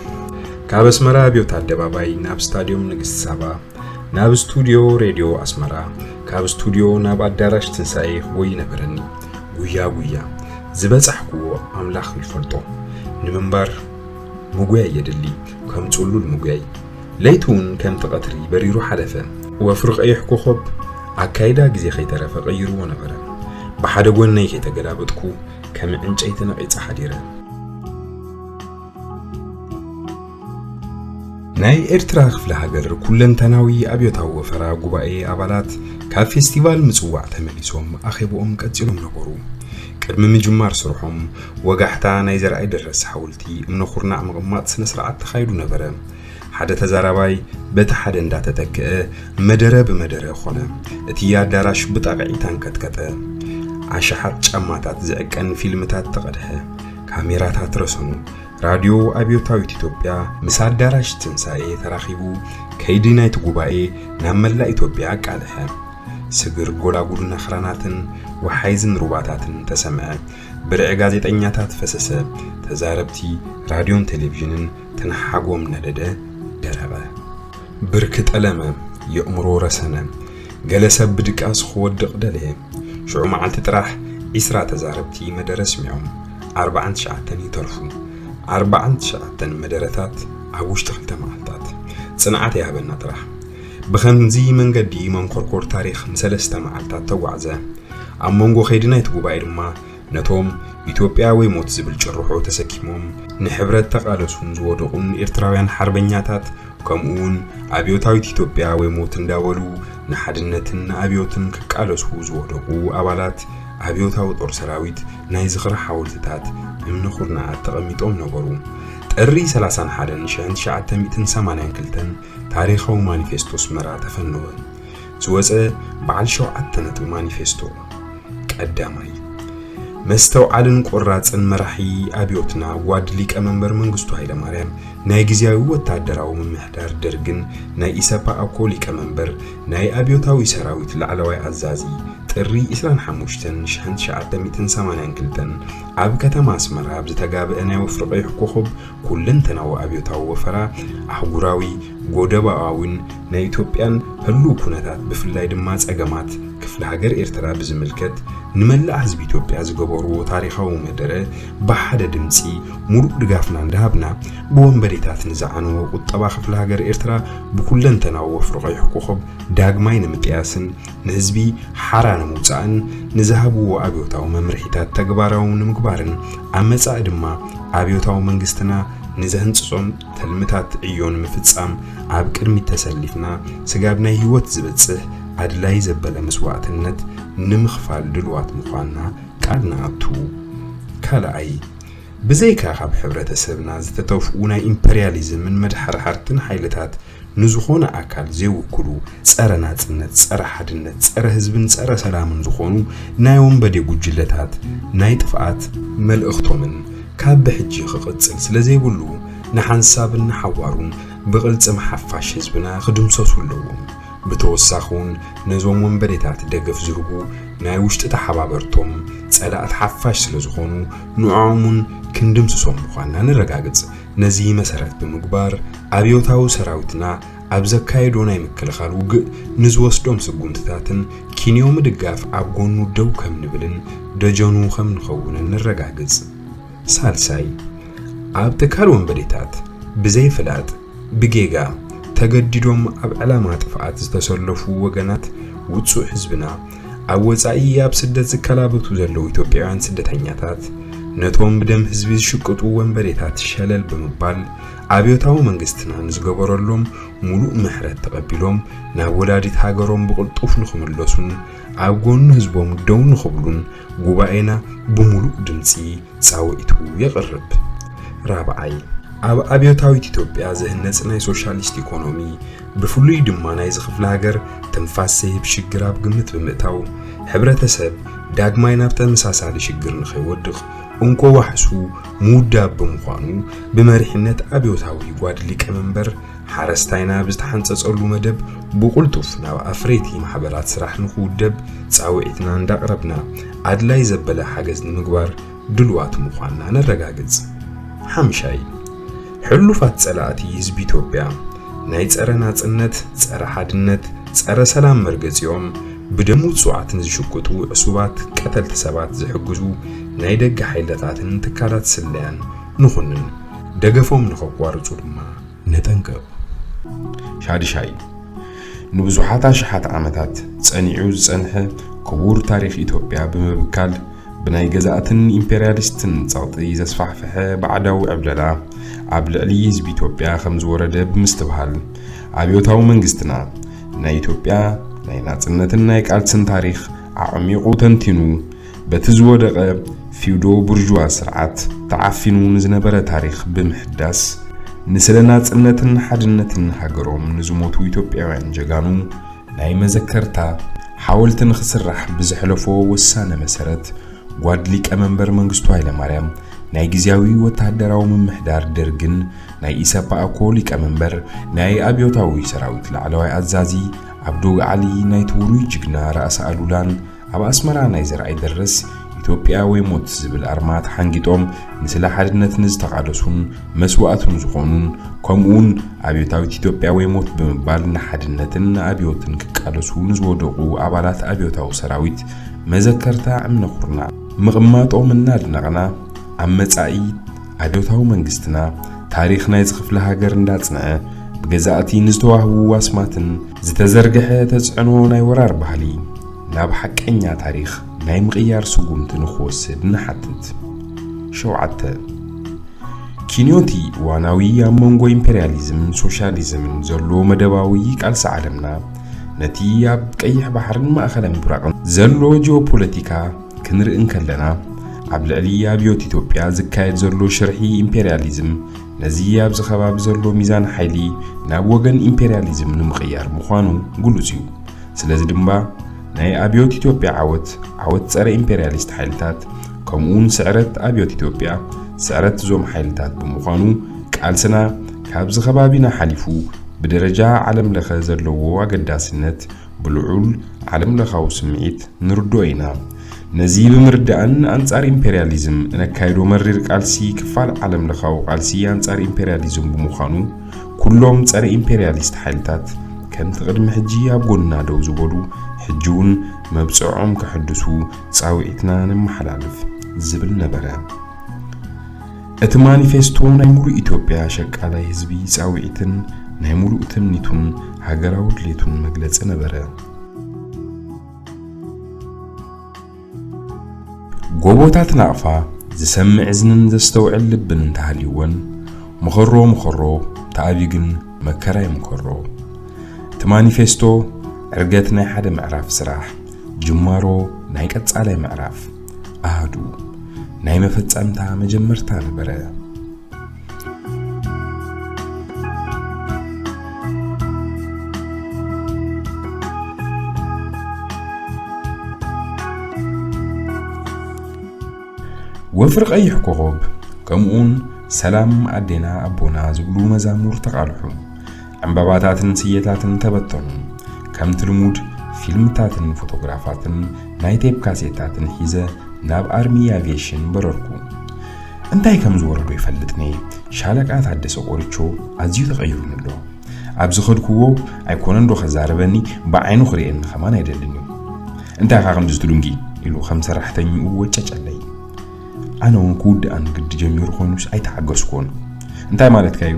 ካብ ኣስመራ ኣብዮት ኣደባባይ ናብ ስታድዮም ንግስቲ ሳባ፣ ናብ ስቱድዮ ሬድዮ ኣስመራ፣ ካብ ስቱድዮ ናብ ኣዳራሽ ትንሳኤ ክጎይ ነበረኒ። ጉያ ጉያ ዝበጻሕኩዎ ኣምላኽ ይፈልጦ። ንምንባር ምጉያይ የድሊ፣ ከም ጽሉል ምጉያይ። ለይቲ እውን ከምቲ ቀትሪ በሪሩ ሓለፈ። ወፍሪ ቀይሕ ኮኾብ ኣካይዳ ግዜ ከይተረፈ ቀይርዎ ነበረ። ብሓደ ጎነይ ከይተገላበጥኩ ከም ዕንጨይቲ ነቒጸ ሓዲረ። ናይ ኤርትራ ክፍለ ሃገር ኩለንተናዊ ኣብዮታዊ ወፈራ ጉባኤ ኣባላት ካብ ፌስቲቫል ምጽዋዕ ተመሊሶም ኣኼብኦም ቀጺሎም ነበሩ። ቅድሚ ምጅማር ስርሖም ወጋሕታ ናይ ዘርኣይ ደረስ ሓወልቲ እምነ ኩርናዕ ምቕማጥ ስነ ስርዓት ተኻይዱ ነበረ። ሓደ ተዛራባይ በቲ ሓደ እንዳተተክአ መደረ ብመደረ ኾነ። እቲ ኣዳራሽ ብጣቕዒት ኣንቀጥቀጠ። ኣሽሓት ጫማታት ዝዕቀን ፊልምታት ተቐድሐ። ካሜራታት ረሰኑ። ራድዮ ኣብዮታዊት ኢትዮጵያ ምስ ኣዳራሽ ትንሳኤ ተራኺቡ ከይዲ ናይቲ ጉባኤ ናብ መላእ ኢትዮጵያ ኣቃልሐ። ስግር ጎላጉልን ኣኽራናትን ወሓይዝን ሩባታትን ተሰምዐ። ብርዒ ጋዜጠኛታት ፈሰሰ። ተዛረብቲ ራድዮን ቴሌቪዥንን ትንሓጎም ነደደ፣ ደረቐ። ብርኪ ጠለመ፣ የእምሮ ረሰነ። ገለ ሰብ ብድቃስ ክወድቕ ደለየ። ሽዑ መዓልቲ ጥራሕ ዒስራ ተዛረብቲ መደረ ስሚዖም። ኣርባዓን ትሽዓተን ይተርፉ። ኣርባዓን ትሽዓተን መደረታት ኣብ ውሽጢ ክልተ መዓልታት። ጽንዓት ይሃበና ጥራሕ። ብኸምዚ መንገዲ መንኮርኮር ታሪኽ ንሰለስተ መዓልታት ተጓዕዘ። ኣብ መንጎ ከይዲ ናይቲ ጉባኤ ድማ ነቶም ኢትዮጵያ ወይ ሞት ዝብል ጭርሖ ተሰኪሞም ንሕብረት ተቓለሱን ዝወደቑን ኤርትራውያን ሓርበኛታት፣ ከምኡውን ኣብዮታዊት ኢትዮጵያ ወይ ሞት እንዳበሉ ንሓድነትን ንኣብዮትን ክቃለሱ ዝወደቑ ኣባላት ኣብዮታዊ ጦር ሰራዊት ናይ ዝኽሪ ሓወልትታት እምኒ ኩርናዓት ተቐሚጦም ነበሩ። ጥሪ ሰላሳን ሓደን ሽሕን ትሽዓተ ሚእትን ሰማንያን ክልተን ታሪኻዊ ማኒፌስቶ ኣስመራ ተፈነወ። ዝወፀ በዓል ሸውዓተ ነጥቢ ማኒፌስቶ። ቀዳማይ፣ መስተውዓልን ቆራፅን መራሒ ኣብዮትና ጓድ ሊቀ መንበር መንግስቱ ሃይለማርያም፣ ናይ ግዝያዊ ወታደራዊ ምምሕዳር ደርግን ናይ ኢሰፓ ኣኮ ሊቀ መንበር፣ ናይ ኣብዮታዊ ሰራዊት ላዕለዋይ ኣዛዚ፣ ጥሪ ዕስራን ሓሙሽተን ሽሕን ትሽዓተ ሚእትን ሰማንያን ክልተን ኣብ ከተማ ኣስመራ ኣብ ዝተጋብአ ናይ ወፍሪ ቀይሕ ኮኸብ ኩለንተናዊ ኣብዮታዊ ወፈራ ኣህጉራዊ፣ ጎደባኣዊን ናይ ኢትዮጵያን ህሉው ኩነታት፣ ብፍላይ ድማ ጸገማት ክፍለ ሃገር ኤርትራ ብዝምልከት፣ ንመላእ ህዝቢ ኢትዮጵያ ዝገበርዎ ታሪኻዊ መደረ ብሓደ ድምጺ ሙሉእ ድጋፍና እንዳሃብና፣ ብወንበዴታት ንዝዓነወ ቁጠባ ክፍለ ሃገር ኤርትራ ብኩለንተናዊ ወፍሪ ቀይሕ ኮኸብ ዳግማይ ንምጥያስን ንህዝቢ ሓራ ንምውጻእን ንዝሃብዎ ኣብዮታዊ መምርሒታት ተግባራዊ ንምግባርን ኣብ መጻኢ ድማ ኣብዮታዊ መንግስትና ንዘህንጽጾም ተልምታት ዕዮ ንምፍጻም ኣብ ቅድሚት ተሰሊፍና፣ ስጋብ ናይ ህይወት ዝበጽሕ ኣድላይ ዘበለ መስዋእትነት ንምኽፋል ድልዋት ምዃንና ቃል ንኣቱ። ካልኣይ፣ ብዘይካ ካብ ሕብረተሰብና ዝተተፍኡ ናይ ኢምፐርያሊዝምን መድሓርሓርትን ሓይልታት ንዝኾነ ኣካል ዘይውክሉ፣ ጸረ ናጽነት፣ ጸረ ሓድነት፣ ጸረ ህዝብን ጸረ ሰላምን ዝኾኑ ናይ ወንበዴ ጉጅለታት ናይ ጥፍኣት መልእኽቶምን ካብ ብሕጂ ክቕጽል ስለ ዘይብሉ፣ ንሓንሳብን ንሓዋሩን ብቕልጽም ሓፋሽ ህዝብና ክድምሰሱ ኣለዎም። ብተወሳኺ እውን ነዞም ወንበዴታት ደገፍ ዝህቡ ናይ ውሽጢ ተሓባበርቶም ጸላእቲ ሓፋሽ ስለ ዝኾኑ፣ ንዕኦም እውን ክንድምስሶም ምዃንና ነረጋግጽ። ነዚ መሰረት ብምግባር፣ ኣብዮታዊ ሰራዊትና ኣብ ዘካየዶ ናይ ምክልኻል ውግእ ንዝወስዶም ስጉምትታትን ኪንዮ ምድጋፍ ኣብ ጎኑ ደው ከም ንብልን ደጀኑ ከም ንኸውንን ነረጋግጽ። ሳልሳይ፣ ኣብ ትካል ወንበዴታት ብዘይፍላጥ ብጌጋ ተገዲዶም ኣብ ዕላማ ጥፍኣት ዝተሰለፉ ወገናት ውጹዕ ህዝብና፣ ኣብ ወጻኢ ኣብ ስደት ዝከላበቱ ዘለዉ ኢትዮጵያውያን ስደተኛታት፣ ነቶም ብደም ህዝቢ ዝሽቅጡ ወንበዴታት ሸለል ብምባል፣ ኣብዮታዊ መንግስትና ንዝገበረሎም ሙሉእ ምሕረት ተቐቢሎም ናብ ወላዲት ሃገሮም ብቕልጡፍ ንኽምለሱን ኣብ ጎኒ ህዝቦም ደው ንኽብሉን ጉባኤና ብሙሉእ ድምጺ ጻውዒቱ የቕርብ። ራብዓይ፣ ኣብ ኣብዮታዊት ኢትዮጵያ ዝህነጽ ናይ ሶሻሊስት ኢኮኖሚ፣ ብፍሉይ ድማ ናይዚ ክፍለ ሃገር ትንፋስ ዘይህብ ሽግር ኣብ ግምት ብምእታው፣ ሕብረተሰብ ዳግማይ ናብ ተመሳሳሊ ሽግር ንኸይወድቕ እንኮ ዋሕሱ ምውዳብ ብምዃኑ፣ ብመሪሕነት ኣብዮታዊ ጓድ ሊቀመንበር ሓረስታይና ብዝተሓንጸጸሉ መደብ ብቕልጡፍ ናብ ኣፍረይቲ ማሕበራት ስራሕ ንኽውደብ ጻውዒትና እንዳቕረብና፣ ኣድላይ ዘበለ ሓገዝ ንምግባር ድልዋት ምዃንና ነረጋግጽ። ሓምሻይ፣ ሕሉፋት ጸላእቲ ህዝቢ ኢትዮጵያ ናይ ጸረ ናጽነት፣ ጸረ ሓድነት፣ ጸረ ሰላም መርገጺኦም ብደም ውጹዓት ንዝሽቅጡ ዕሱባት ቀተልቲ ሰባት ዝሕግዙ ናይ ደገ ሓይልታትን ትካላት ስለያን ንኹንን፣ ደገፎም ንኸቋርጹ ድማ ነጠንቅቕ። ሻድሻይ፣ ንብዙሓት ኣሽሓት ዓመታት ጸኒዑ ዝጸንሐ ክቡር ታሪኽ ኢትዮጵያ ብምብካል፣ ብናይ ገዛእትን ኢምፔርያሊስትን ጸቕጢ ዘስፋሕፈሐ ባዕዳዊ ዕብለላ ኣብ ልዕሊ ህዝቢ ኢትዮጵያ ከም ዝወረደ ብምስትብሃል፣ ኣብዮታዊ መንግስትና ናይ ኢትዮጵያ ናይ ናጽነትን ናይ ቃልስን ታሪኽ ኣዕሚቑ ተንቲኑ፣ በቲ ዝወደቐ ፊውዶ ቡርዥዋ ስርዓት ተዓፊኑ ንዝነበረ ታሪኽ ብምሕዳስ፣ ንስለ ናጽነትን ሓድነትን ሃገሮም ንዝሞቱ ኢትዮጵያውያን ጀጋኑ ናይ መዘከርታ ሓወልቲ ንኽስራሕ ብዘሕለፎ ውሳነ መሰረት፣ ጓድ ሊቀ መንበር መንግስቱ ሃይለማርያም፣ ናይ ግዝያዊ ወተሃደራዊ ምምሕዳር ደርግን ናይ ኢሰፓ ኣኮ ሊቀ መንበር፣ ናይ ኣብዮታዊ ሰራዊት ላዕለዋይ ኣዛዚ ዓብዱ ዓሊ፣ ናይቲ ውሩይ ጅግና ራእሲ ኣሉላን ኣብ ኣስመራ ናይ ዘርኣይ ደርስ "ኢትዮጵያ ወይ ሞት" ዝብል ኣርማ ተሓንጊጦም ንስለ ሓድነት ንዝተቓለሱን መስዋእቲ ንዝኾኑን፣ ከምኡውን "ኣብዮታዊት ኢትዮጵያ ወይ ሞት" ብምባል ንሓድነትን ንኣብዮትን ክቃለሱ ንዝወደቑ ኣባላት ኣብዮታዊ ሰራዊት መዘከርታ እምነ ኩርናዕ ምቕማጦም እናድነቕና፣ ኣብ መጻኢ ኣብዮታዊ መንግስትና ታሪኽ ናይዚ ክፍለ ሃገር እንዳጽንዐ፣ ብገዛእቲ ንዝተዋህቡ ኣስማትን ዝተዘርግሐ ተጽዕኖ ናይ ወራር ባህሊ ናብ ሓቀኛ ታሪኽ ናይ ምቕያር ስጉምቲ ንኽወስድ ንሓትት። ሸውዓተ፣ ኪንዮቲ እዋናዊ ኣብ መንጎ ኢምፔርያሊዝምን ሶሻሊዝምን ዘሎ መደባዊ ቃልሲ ዓለምና፣ ነቲ ኣብ ቀይሕ ባሕርን ማእከላይ ምብራቕን ዘሎ ጂኦፖለቲካ፣ ክንርኢ እንከለና፣ ኣብ ልዕሊ ኣብዮት ኢትዮጵያ ዝካየድ ዘሎ ሽርሒ ኢምፔርያሊዝም ነዚ ኣብዚ ከባቢ ዘሎ ሚዛን ሓይሊ ናብ ወገን ኢምፔርያሊዝም ንምቕያር ምዃኑ ግሉጽ እዩ። ስለዚ ድማ ናይ ኣብዮት ኢትዮጵያ ዓወት፣ ዓወት ጸረ ኢምፔርያሊስት ሓይልታት፣ ከምኡውን ስዕረት ኣብዮት ኢትዮጵያ፣ ስዕረት እዞም ሓይልታት ብምዃኑ፣ ቃልስና ካብዚ ከባቢና ሓሊፉ ብደረጃ ዓለም ለኸ ዘለዎ ኣገዳስነት ብልዑል ዓለም ለኻዊ ስምዒት ንርድኦ ኢና። ነዚ ብምርዳእን ኣንጻር ኢምፔርያሊዝም እነካይዶ መሪር ቃልሲ ክፋል ዓለም ለኻዊ ቃልሲ ኣንጻር ኢምፔርያሊዝም ብምዃኑ፣ ኩሎም ጸረ ኢምፔርያሊስት ሓይልታት ከምቲ ቅድሚ ሕጂ ኣብ ጎንና ደው ዝበሉ፣ ሕጂ እውን መብጽዖም ከሕድሱ ጻውዒትና ነመሓላልፍ ዝብል ነበረ። እቲ ማኒፌስቶ ናይ ሙሉእ ኢትዮጵያ ሸቃላይ ህዝቢ ጻውዒትን ናይ ሙሉእ ትምኒቱን ሃገራዊ ድሌቱን መግለጺ ነበረ። ጎቦታት ናቕፋ ዝሰምዕ እዝንን ዘስተውዕል ልብን እንተሃልይወን፣ መኸሮ መኸሮ ተኣቢግን መከራ ይምከሮ። እቲ ማኒፌስቶ ዕርገት ናይ ሓደ ምዕራፍ ስራሕ፣ ጅማሮ ናይ ቀጻላይ ምዕራፍ ኣሃዱ፣ ናይ መፈጸምታ መጀመርታ ነበረ። ወፍሪ ቀይሕ ኮኸብ፣ ከምኡውን ሰላም ኣዴና ኣቦና ዝብሉ መዛሙር ተቓልሑ። ዕምባባታትን ስየታትን ተበተኑ። ከምቲ ልሙድ ፊልምታትን ፎቶግራፋትን ናይ ቴፕ ካሴታትን ሒዘ ናብ ኣርሚ ኣቪዬሽን በረርኩ። እንታይ ከም ዝወረዶ ይፈልጥኒ፣ ሻለቃ ታደሰ ቆሪቾ ኣዝዩ ተቐይሩኒ ኣሎ። ኣብ ዝኸድኩዎ ኣይኮነን ዶ ከዛርበኒ፣ ብዓይኑ ክርእየኒ ከማን ኣይደልን እዩ። እንታይ ኢኻ ከምዚ ትድንጊ? ኢሉ ከም ሰራሕተኛኡ ወጨጨለይ። ኣነ እውን ክውድኣኒ ግዲ ጀሚሩ ኮይኑስ ኣይተሓገስኩዎን። እንታይ ማለትካ እዩ?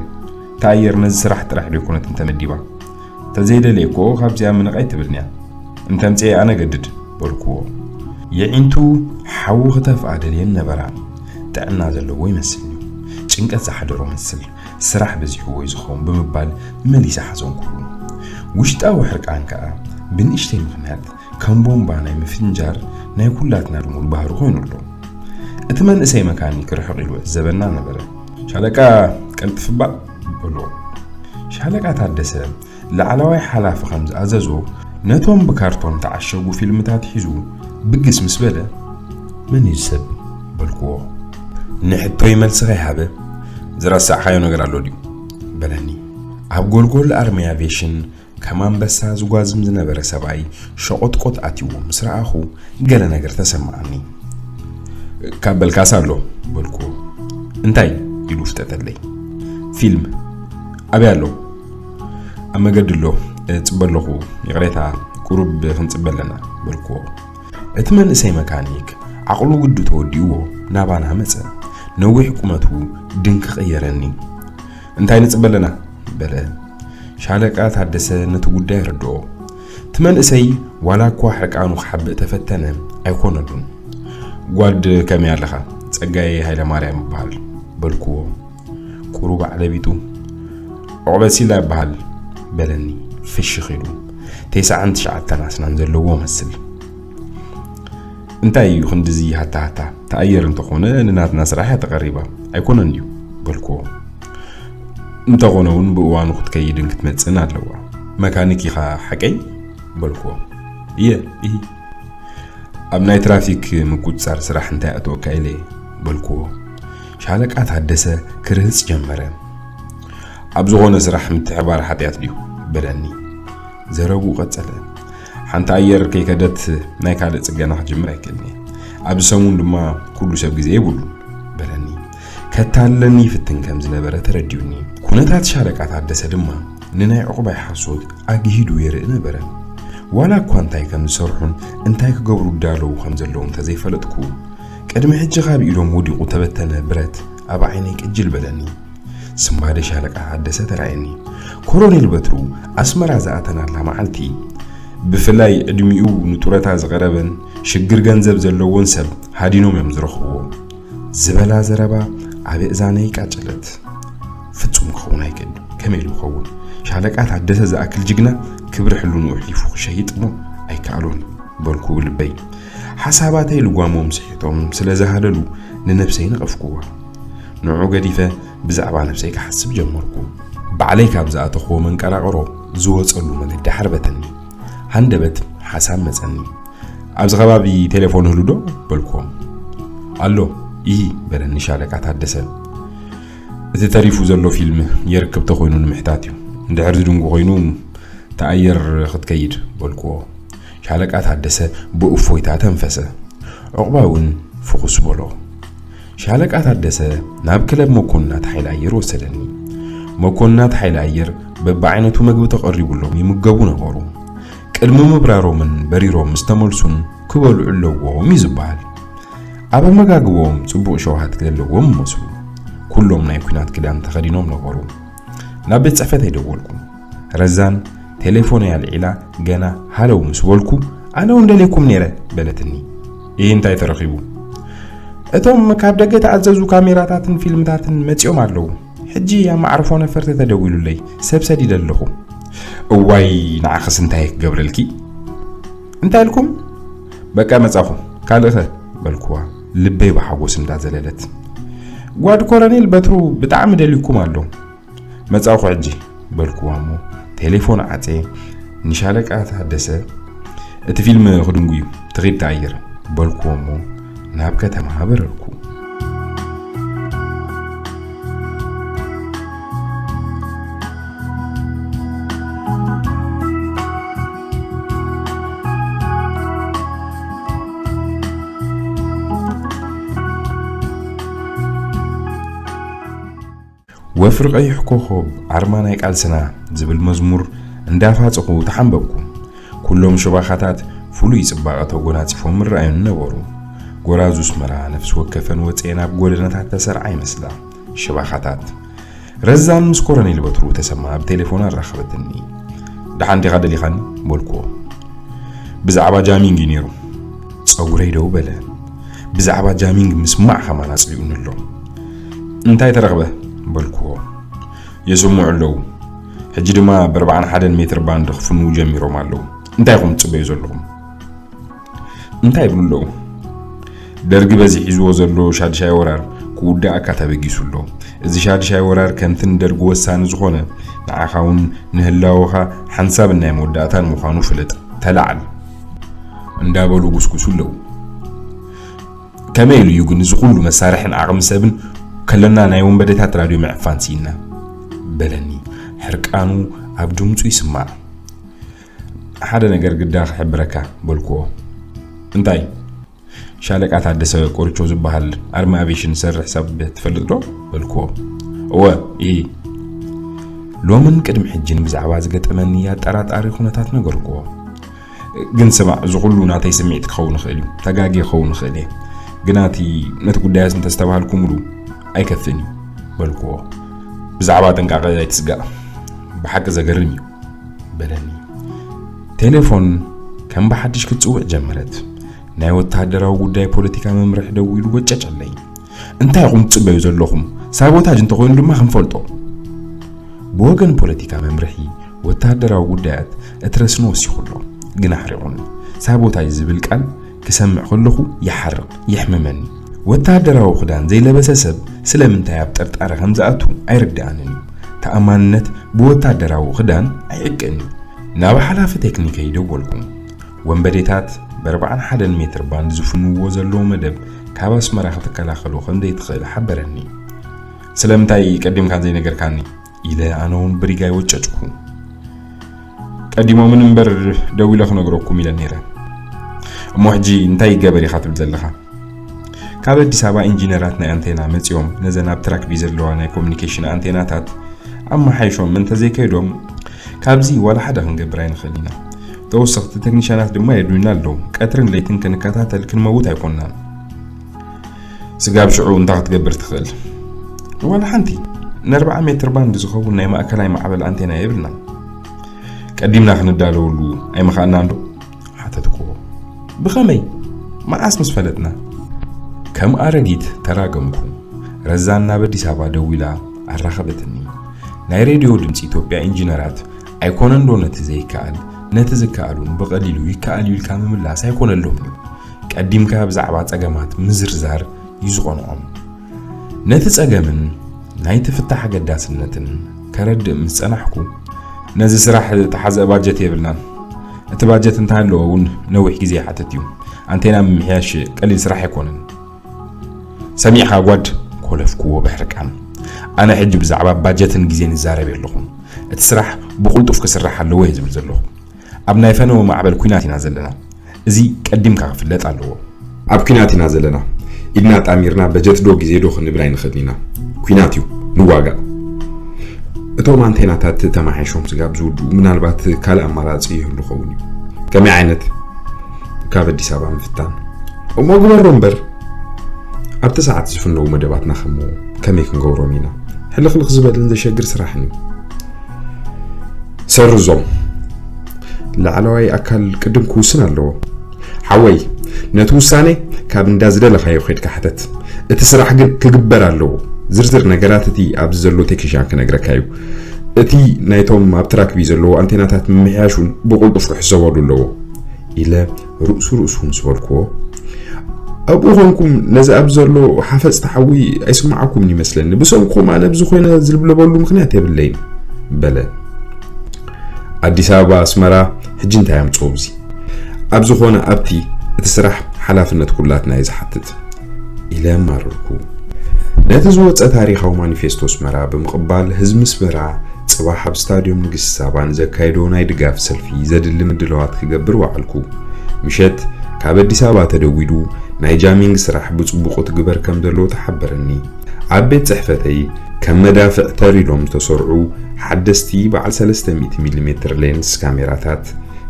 እታ ኣየር ነዚ ስራሕ ጥራሕ ዶ ኣይኮነትን ተመዲባ? ተዘይደለየ እኮ ካብዚኣ ምንቕ ኣይትብልንያ። እንተምፅኤ ኣነ ገድድ በልኩዎ። የዒንቱ ሓዊ ክተፍኣ ደልየን ነበራ። ጥዕና ዘለዎ ይመስልኒ። ጭንቀት ዝሓደሮ መስል። ስራሕ በዚሕዎ እዩ ዝኸውን ብምባል መሊሰ ሓዘንኩሉ። ውሽጣዊ ሕርቃን ከኣ ብንእሽተይ ምኽንያት ከም ቦምባ ናይ ምፍንጃር ናይ ኩላትና ልሙድ ባህሪ ኮይኑ ኣሎ። እቲ መንእሰይ መካኒክ ርሕቕ ኢሉ ዕዘበና ነበረ። ሻለቃ ቀልጥፍ እባ በሎ። ሻለቃ ታደሰ ላዕለዋይ ሓላፊ ከም ዝኣዘዞ ነቶም ብካርቶን ተዓሸጉ ፊልምታት ሒዙ ብግስ ምስ በለ፣ "መን እዩ እዚ ሰብ?" በልኩዎ። ንሕቶይ መልሲ ከይሃበ፣ "ዝረሳዕካዮ ነገር ኣሎ ድዩ?" በለኒ። ኣብ ጎልጎል ኣርሚ ኣቪዬሽን ከም ኣንበሳ ዝጓዝም ዝነበረ ሰብኣይ ሸቖጥቆጥ ኣትይዎ ምስ ረኣኹ፣ ገለ ነገር ተሰማዓኒ። "ካብ በልካስ ኣሎ" በልኩዎ። "እንታይ?" ኢሉ ፍጠጠለይ። "ፊልም ኣበይ ኣሎ?" "ኣብ መገዲ ኣሎ፣ እጽበ ኣለኹ። ይቕሬታ፣ ቁሩብ ክንጽበ ኣለና" በልኩዎ። እቲ መንእሰይ መካኒክ ዓቕሉ ግዱ ተወዲእዎ ናባና መጸ። ነዊሕ ቁመቱ ድንክ ቀየረኒ። "እንታይ ንጽበ ኣለና?" በለ። ሻለቃ ታደሰ ነቲ ጉዳይ ኣረድኦ። እቲ መንእሰይ ዋላ እኳ ሕርቃኑ ክሓብእ ተፈተነ፣ ኣይኮነሉን። "ጓድ ከመይ ኣለኻ? ጸጋዬ ሃይለማርያም እበሃል" በልኩዎ። ቁሩብ ኣዕለቢጡ፣ "ዑቕበት ሲላ ይበሃል" በለኒ ፍሽኽ ኢሉ። ተስዓን ትሽዓተን ኣስናን ዘለዎ መስል። "እንታይ እዩ ክንድዚ ሃታ ሃታ? ተኣየር እንተኾነ ንናትና ስራሕ እያ ተቐሪባ፣ ኣይኮነን ድዩ?" በልኩዎ። "እንተኾነ እውን ብእዋኑ ክትከይድን ክትመጽእን ኣለዋ። መካኒክ ኢኻ ሓቀይ?" በልኩዎ። "እየ፣ እሂ። ኣብ ናይ ትራፊክ ምቁጽጻር ስራሕ እንታይ ኣእተወካ ኢለ?" በልኩዎ። ሻለቃ ታደሰ ክርህጽ ጀመረ። "ኣብ ዝኾነ ስራሕ ምትሕባር ሓጢኣት ድዩ?" በለኒ። ዘረብኡ ቀጸለ። "ሓንቲ ኣየር ከይከደት ናይ ካልእ ጽገና ክጅምር ኣይክእልን እየ። ኣብዚ ሰሙን ድማ ኩሉ ሰብ ግዜ የብሉን" በለኒ። ከታልለኒ ይፍትን ከም ዝነበረ ተረዲኡኒ። ኩነታት ሻለቃ ታደሰ ድማ ንናይ ዑቕባይ ሓሶት ኣግሂዱ የርኢ ነበረ። ዋላ እኳ እንታይ ከም ዝሰርሑን እንታይ ክገብሩ ይዳለዉ ከም ዘለዉ እንተዘይፈለጥኩ፣ ቅድሚ ሕጂ ካብ ኢዶም ወዲቑ ተበተነ ብረት ኣብ ዓይነይ ቅጅል በለኒ። ስንባደ ሻለቃ ታደሰ ተራእየኒ። ኮሎኔል በትሩ ኣስመራ ዝኣተናላ መዓልቲ፣ ብፍላይ ዕድሚኡ ንጡረታ ዝቐረበን ሽግር ገንዘብ ዘለዎን ሰብ ሃዲኖም እዮም ዝረኽብዎ ዝበላ ዘረባ ኣብ እዛነይ ቃጨለት። ፍጹም ክኸውን ኣይክእል። ከመይ ኢሉ ይኸውን? ሻለቃ ታደሰ ዝኣክል ጅግና ክብሪ ሕልንኡ ኣሕሊፉ ክሸይጥ እሞ ኣይከኣሎን በልኩ ብልበይ። ሓሳባተይ ልጓሞም ስሒቶም ስለ ዝሃለሉ ንነብሰይ ነቐፍኩዋ። ንዑ ገዲፈ ብዛዕባ ነብሰይ ክሓስብ ጀመርኩ። ባዕለይ ካብ ዝኣተኽዎ መንቀራቕሮ ዝወጸሉ መገዲ ሓርበተኒ። ሃንደበት ሓሳብ መጸኒ። "ኣብዚ ከባቢ ቴሌፎን ህሉ ዶ?" በልኩዎም። "ኣሎ፣ ይሂ" በለኒ ሻለቃ ታደሰ። "እቲ ተሪፉ ዘሎ ፊልም የርክብ ተኾይኑ ንምሕታት እዩ። እንድሕር ዝድንጉ ኾይኑ ተኣየር ክትከይድ" በልኩዎ። ሻለቃ ታደሰ ብእፎይታ ተንፈሰ። ዑቕባ እውን ፍኹስ በሎ። ሻለቃ ታደሰ ናብ ክለብ መኮንናት ሓይሊ ኣየር ወሰደኒ። መኮንናት ሓይሊ ኣየር በብዓይነቱ መግቢ ተቐሪቡሎም ይምገቡ ነበሩ። ቅድሚ ምብራሮምን በሪሮም ምስ ተመልሱን ክበልዑ ኣለዎም እዩ ዝበሃል። ኣብ ኣመጋግቦም ጽቡቕ ሸውሃት ዘለዎም ይመስሉ። ኩሎም ናይ ኲናት ክዳን ተኸዲኖም ነበሩ። ናብ ቤት ጽሕፈተይ ደወልኩ። ረዛን ቴሌፎነይ ኣልዒላ ገና ሃለው ምስ በልኩ፣ "ኣነ እውን ደልየኩም ነይረ" በለትኒ። "ይህ እንታይ ተረኺቡ?" "እቶም ካብ ደገ ተኣዘዙ ካሜራታትን ፊልምታትን መጺኦም ኣለዉ። ሕጂ ኣብ መዕርፎ ነፈርቲ ተደዊሉለይ፣ ሰብ ሰዲደ ኣለኹ።" "እዋይ፣ ንዓኽስ እንታይ ክገብረልኪ?" "እንታይ ኢልኩም?" "በቃ መጻኹ፣ ካልእኸ?" በልኩዋ፣ ልበይ ብሓጎስ እንዳዘለለት። "ጓድ ኮረኔል በትሩ ብጣዕሚ ደልዩኩም ኣሎ።" "መጻኹ ሕጂ" በልኩዋ እሞ ቴሌፎን ዓጼ ንሻለቃ ታደሰ፣ "እቲ ፊልም ክድንጉ እዩ፣ ትኺድ ተኣይር" በልኩዎ እሞ ናብ ከተማ በረርኩ። "ወፍሪ ቀይሕ ኮኾብ ኣርማ ናይ ቃልስና" ዝብል መዝሙር እንዳፋጸኹ ተሓንበብኩ። ኩሎም ሽባኻታት ፍሉይ ጽባቐ ተጎናጺፎም ምረኣዩኒ ነበሩ። ጎራዙ ኣስመራ ነፍሲ ወከፈን ወጺኤን ኣብ ጎደናታት ተሰርዓ ይመስላ። ሽባኻታት። ረዛን ምስ ኮረኔል በትሩ ተሰማ ብቴሌፎን ኣራኸበትኒ። "ደሓን ዲኻ ደሊኻኒ?" በልኩዎ። "ብዛዕባ ጃሚንግ እዩ ነይሩ።" ጸጉረይ ደው በለ። ብዛዕባ ጃሚንግ ምስማዕ ከማን ኣጽሊኡኒ ኣሎ። "እንታይ ተረኽበ?" በልኩዎ። "የስምዑ ኣለዉ። ሕጂ ድማ ብኣርባዓን ሓደን ሜትር ባንድ ክፍንዉ ጀሚሮም ኣለዉ። እንታይ ኢኹም ትጽበዩ ዘለኹም?" "እንታይ ይብሉ ኣለዉ?" "ደርጊ በዚ ሒዝዎ ዘሎ ሻድሻይ ወራር ክውድኣካ ተበጊሱ ኣሎ። እዚ ሻድሻይ ወራር ከምቲ ንደርጊ ወሳኒ ዝኾነ፣ ንዓኻ እውን ንህላወኻ ሓንሳብን ናይ መወዳእታን ምዃኑ ፍለጥ። ተላዓል!" እንዳበሉ ጉስጉሱ ኣለዉ። "ከመይ ኢሉ እዩ ግን እዚ ኩሉ መሳርሕን ዓቕሚ ሰብን ከለና ናይ ወንበዴታት ራድዮ ምዕፋን ስኢንና?" በለኒ። ሕርቃኑ ኣብ ድምጹ ይስማዕ። "ሓደ ነገር ግዳ ክሕብረካ" በልኩዎ። "እንታይ?" "ሻለቃ ታደሰ ቆርቾ ዝበሃል ኣርማ ኣቪዬሽን ዝሰርሕ ሰብ ትፈልጥ ዶ?" በልኩዎ። "እወ፣ እሂ።" ሎምን ቅድሚ ሕጅን ብዛዕባ ዝገጠመኒ ኣጠራጣሪ ኩነታት ነገርኩዎ። "ግን ስማዕ፣ እዚ ኩሉ ናተይ ስምዒት ክኸውን ይኽእል እዩ፣ ተጋግየ ክኸውን ይኽእል እየ። ግና እቲ፣ ነቲ ጉዳያት እንተስተባሃልኩምሉ ኣይከፍእን እዩ" በልኩዎ። "ብዛዕባ ጥንቃቐ ኣይትስጋእ፣ ብሓቂ ዘገርም እዩ" በለኒ። ቴሌፎን ከም ብሓድሽ ክትጽውዕ ጀመረት። ናይ ወተሃደራዊ ጉዳይ ፖለቲካ መምርሒ ደዊሉ ወጨጨለይ። "እንታይ ኢኹም ትጽበዩ ዘለኹም? ሳቦታጅ እንተኾይኑ ድማ ክንፈልጦ።" ብወገን ፖለቲካ መምርሒ ወተሃደራዊ ጉዳያት እትረስን ወሲኹ ኣሎ፣ ግን ኣሕሪቑኒ። ሳቦታጅ ዝብል ቃል ክሰምዕ ከለኹ ይሓርቕ፣ የሕምመኒ። ወተሃደራዊ ክዳን ዘይለበሰ ሰብ ስለምንታይ ኣብ ጥርጣረ ከም ዝኣቱ ኣይርድኣንን እዩ። ተኣማንነት ብወተሃደራዊ ክዳን ኣይዕቀን እዩ። ናብ ሓላፊ ቴክኒከይ ደወልኩ። ወንበዴታት ብኣርባዓን ሓደን ሜትር ባንድ ዝፍንዎ ዘለዉ መደብ ካብ ኣስመራ ክትከላኸሎ ከም ዘይትኽእል ሓበረኒ። "ስለምንታይ ቀዲምካን ዘይነገርካኒ?" ኢለ ኣነ እውን ብሪጋ ይወጨጭኩ። "ቀዲሞምን እምበር ደዊለ ክነግረኩም ኢለ ነይረ። እሞ ሕጂ እንታይ ይገበር ኢኻ ትብል ዘለኻ?" "ካብ ኣዲስ ኣበባ ኢንጂነራት ናይ ኣንቴና መጺኦም ነዘን ኣብ ትራክቢ ዘለዋ ናይ ኮሚኒኬሽን ኣንቴናታት ኣመሓይሾም እንተዘይከይዶም ካብዚ ዋላ ሓደ ክንገብር ኣይንኽእል ኢና። ተወሰኽቲ ቴክኒሻናት ድማ የድልዩና ኣለዉ። ቀትርን ለይትን ክንከታተል ክንመውት ኣይኮንናን። ስጋብ ሽዑ እንታይ ክትገብር ትኽእል?" "ዋላ ሓንቲ። ንኣርብዓ ሜትር ባንድ ዝኸውን ናይ ማእከላይ ማዕበል ኣንቴና የብልናን። ቀዲምና ክንዳለወሉ ኣይምኸኣልናን ዶ?" ሓተትኩዎ። "ብኸመይ? መዓስ ምስ ፈለጥና?" ከም ኣረጊት ተራገምኩ። ረዛን ናብ ኣዲስ ኣበባ ደዊላ ኣራኸበትኒ። ናይ ሬድዮ ድምፂ ኢትዮጵያ ኢንጂነራት ኣይኮነን ዶ ነቲ ዘይከኣል፣ ነቲ ዝከኣል እውን ብቐሊሉ ይከኣል እዩ ኢልካ ምምላስ ኣይኮነሎምን እዩ። ቀዲምካ ብዛዕባ ጸገማት ምዝርዛር እዩ ዝኾንኦም። ነቲ ጸገምን ናይቲ ፍታሕ ኣገዳስነትን ከረድእ ምስ ጸናሕኩ፣ ነዚ ስራሕ ተሓዘ ባጀት የብልናን። እቲ ባጀት እንተሃለወ እውን ነዊሕ ግዜ ይሓትት እዩ። ኣንቴና ምምሕያሽ ቀሊል ስራሕ ኣይኮነን። ሰሚዕኻ ጓድ፣ ኮለፍኩዎ ብሕርቃን። ኣነ ሕጂ ብዛዕባ ባጀትን ግዜን ይዛረብ የለኹን። እቲ ስራሕ ብቕልጡፍ ክስራሕ ኣለዎ እየ ዝብል ዘለኹ። ኣብ ናይ ፈነወ ማዕበል ኲናት ኢና ዘለና። እዚ ቀዲምካ ክፍለጥ ኣለዎ። ኣብ ኲናት ኢና ዘለና። ኢድና ጣሚርና በጀት ዶ ግዜ ዶ ክንብል ኣይንኽእልን ኢና። ኲናት እዩ፣ ንዋጋእ። እቶም ኣንቴናታት ተማሓይሾም ስጋብ ዝውድኡ ምናልባት ካልእ ኣማራጺ ይህሉ ኸውን እዩ። ከመይ ዓይነት? ካብ ኣዲስ ኣበባ ምፍታን። እሞ ግበሮ እምበር። ኣብቲ ሰዓት ዝፍነዉ መደባትና ከሞ ከመይ ክንገብሮም ኢና? ሕልኽልኽ ዝበልን ዘሸግር ስራሕን እዩ። ሰርዞም። ላዕለዋይ ኣካል ቅድም ክውስን ኣለዎ። ሓወይ፣ ነቲ ውሳኔ ካብ እንዳ ዝደለኻዮ ኸይድካ ሕተት። እቲ ስራሕ ግን ክግበር ኣለዎ። ዝርዝር ነገራት እቲ ኣብዚ ዘሎ ቴክኒሻን ክነግረካ እዩ። እቲ ናይቶም ኣብ ትራክቢ ዘለዎ ኣንቴናታት ምምሕያሽ እውን ብቕልጡፍ ክሕሰበሉ ኣለዎ፣ ኢለ ርእሱ ርእሱ ምስ በልክዎ፣ ኣብኡ ኾንኩም ነዚ ኣብ ዘሎ ሓፈጽቲ ሓዊ ኣይስምዓኩምን ይመስለኒ። ብሰንኩም ኣነ ኣብዚ ኮይነ ዝልብለበሉ ምኽንያት የብለይን፣ በለ። ኣዲስ ኣበባ ኣስመራ ሕጂ እንታይ ኣምጽኦ ኣብዚ? ኣብ ዝኾነ ኣብቲ እቲ ስራሕ ሓላፍነት ኩላትና እዩ ዝሓትት፣ ኢለ ኣማረርኩ። ነቲ ዝወጸ ታሪኻዊ ማኒፌስቶ ኣስመራ ብምቕባል ህዝቢ ኣስመራ ጽባሕ ኣብ ስታድዮም ንግስቲ ሳባ ንዘካይዶ ናይ ድጋፍ ሰልፊ ዘድሊ ምድላዋት ክገብር ወዓልኩ። ምሸት ካብ ኣዲስ ኣበባ ተደዊሉ ናይ ጃሚንግ ስራሕ ብጽቡቕ ትግበር ከም ዘሎ ተሓበረኒ። ኣብ ቤት ጽሕፈተይ ከም መዳፍዕ ተር ኢሎም ዝተሰርዑ ሓደስቲ በዓል ሰለስተ ሚእቲ ሚሊ ሜትር ሌንስ ካሜራታት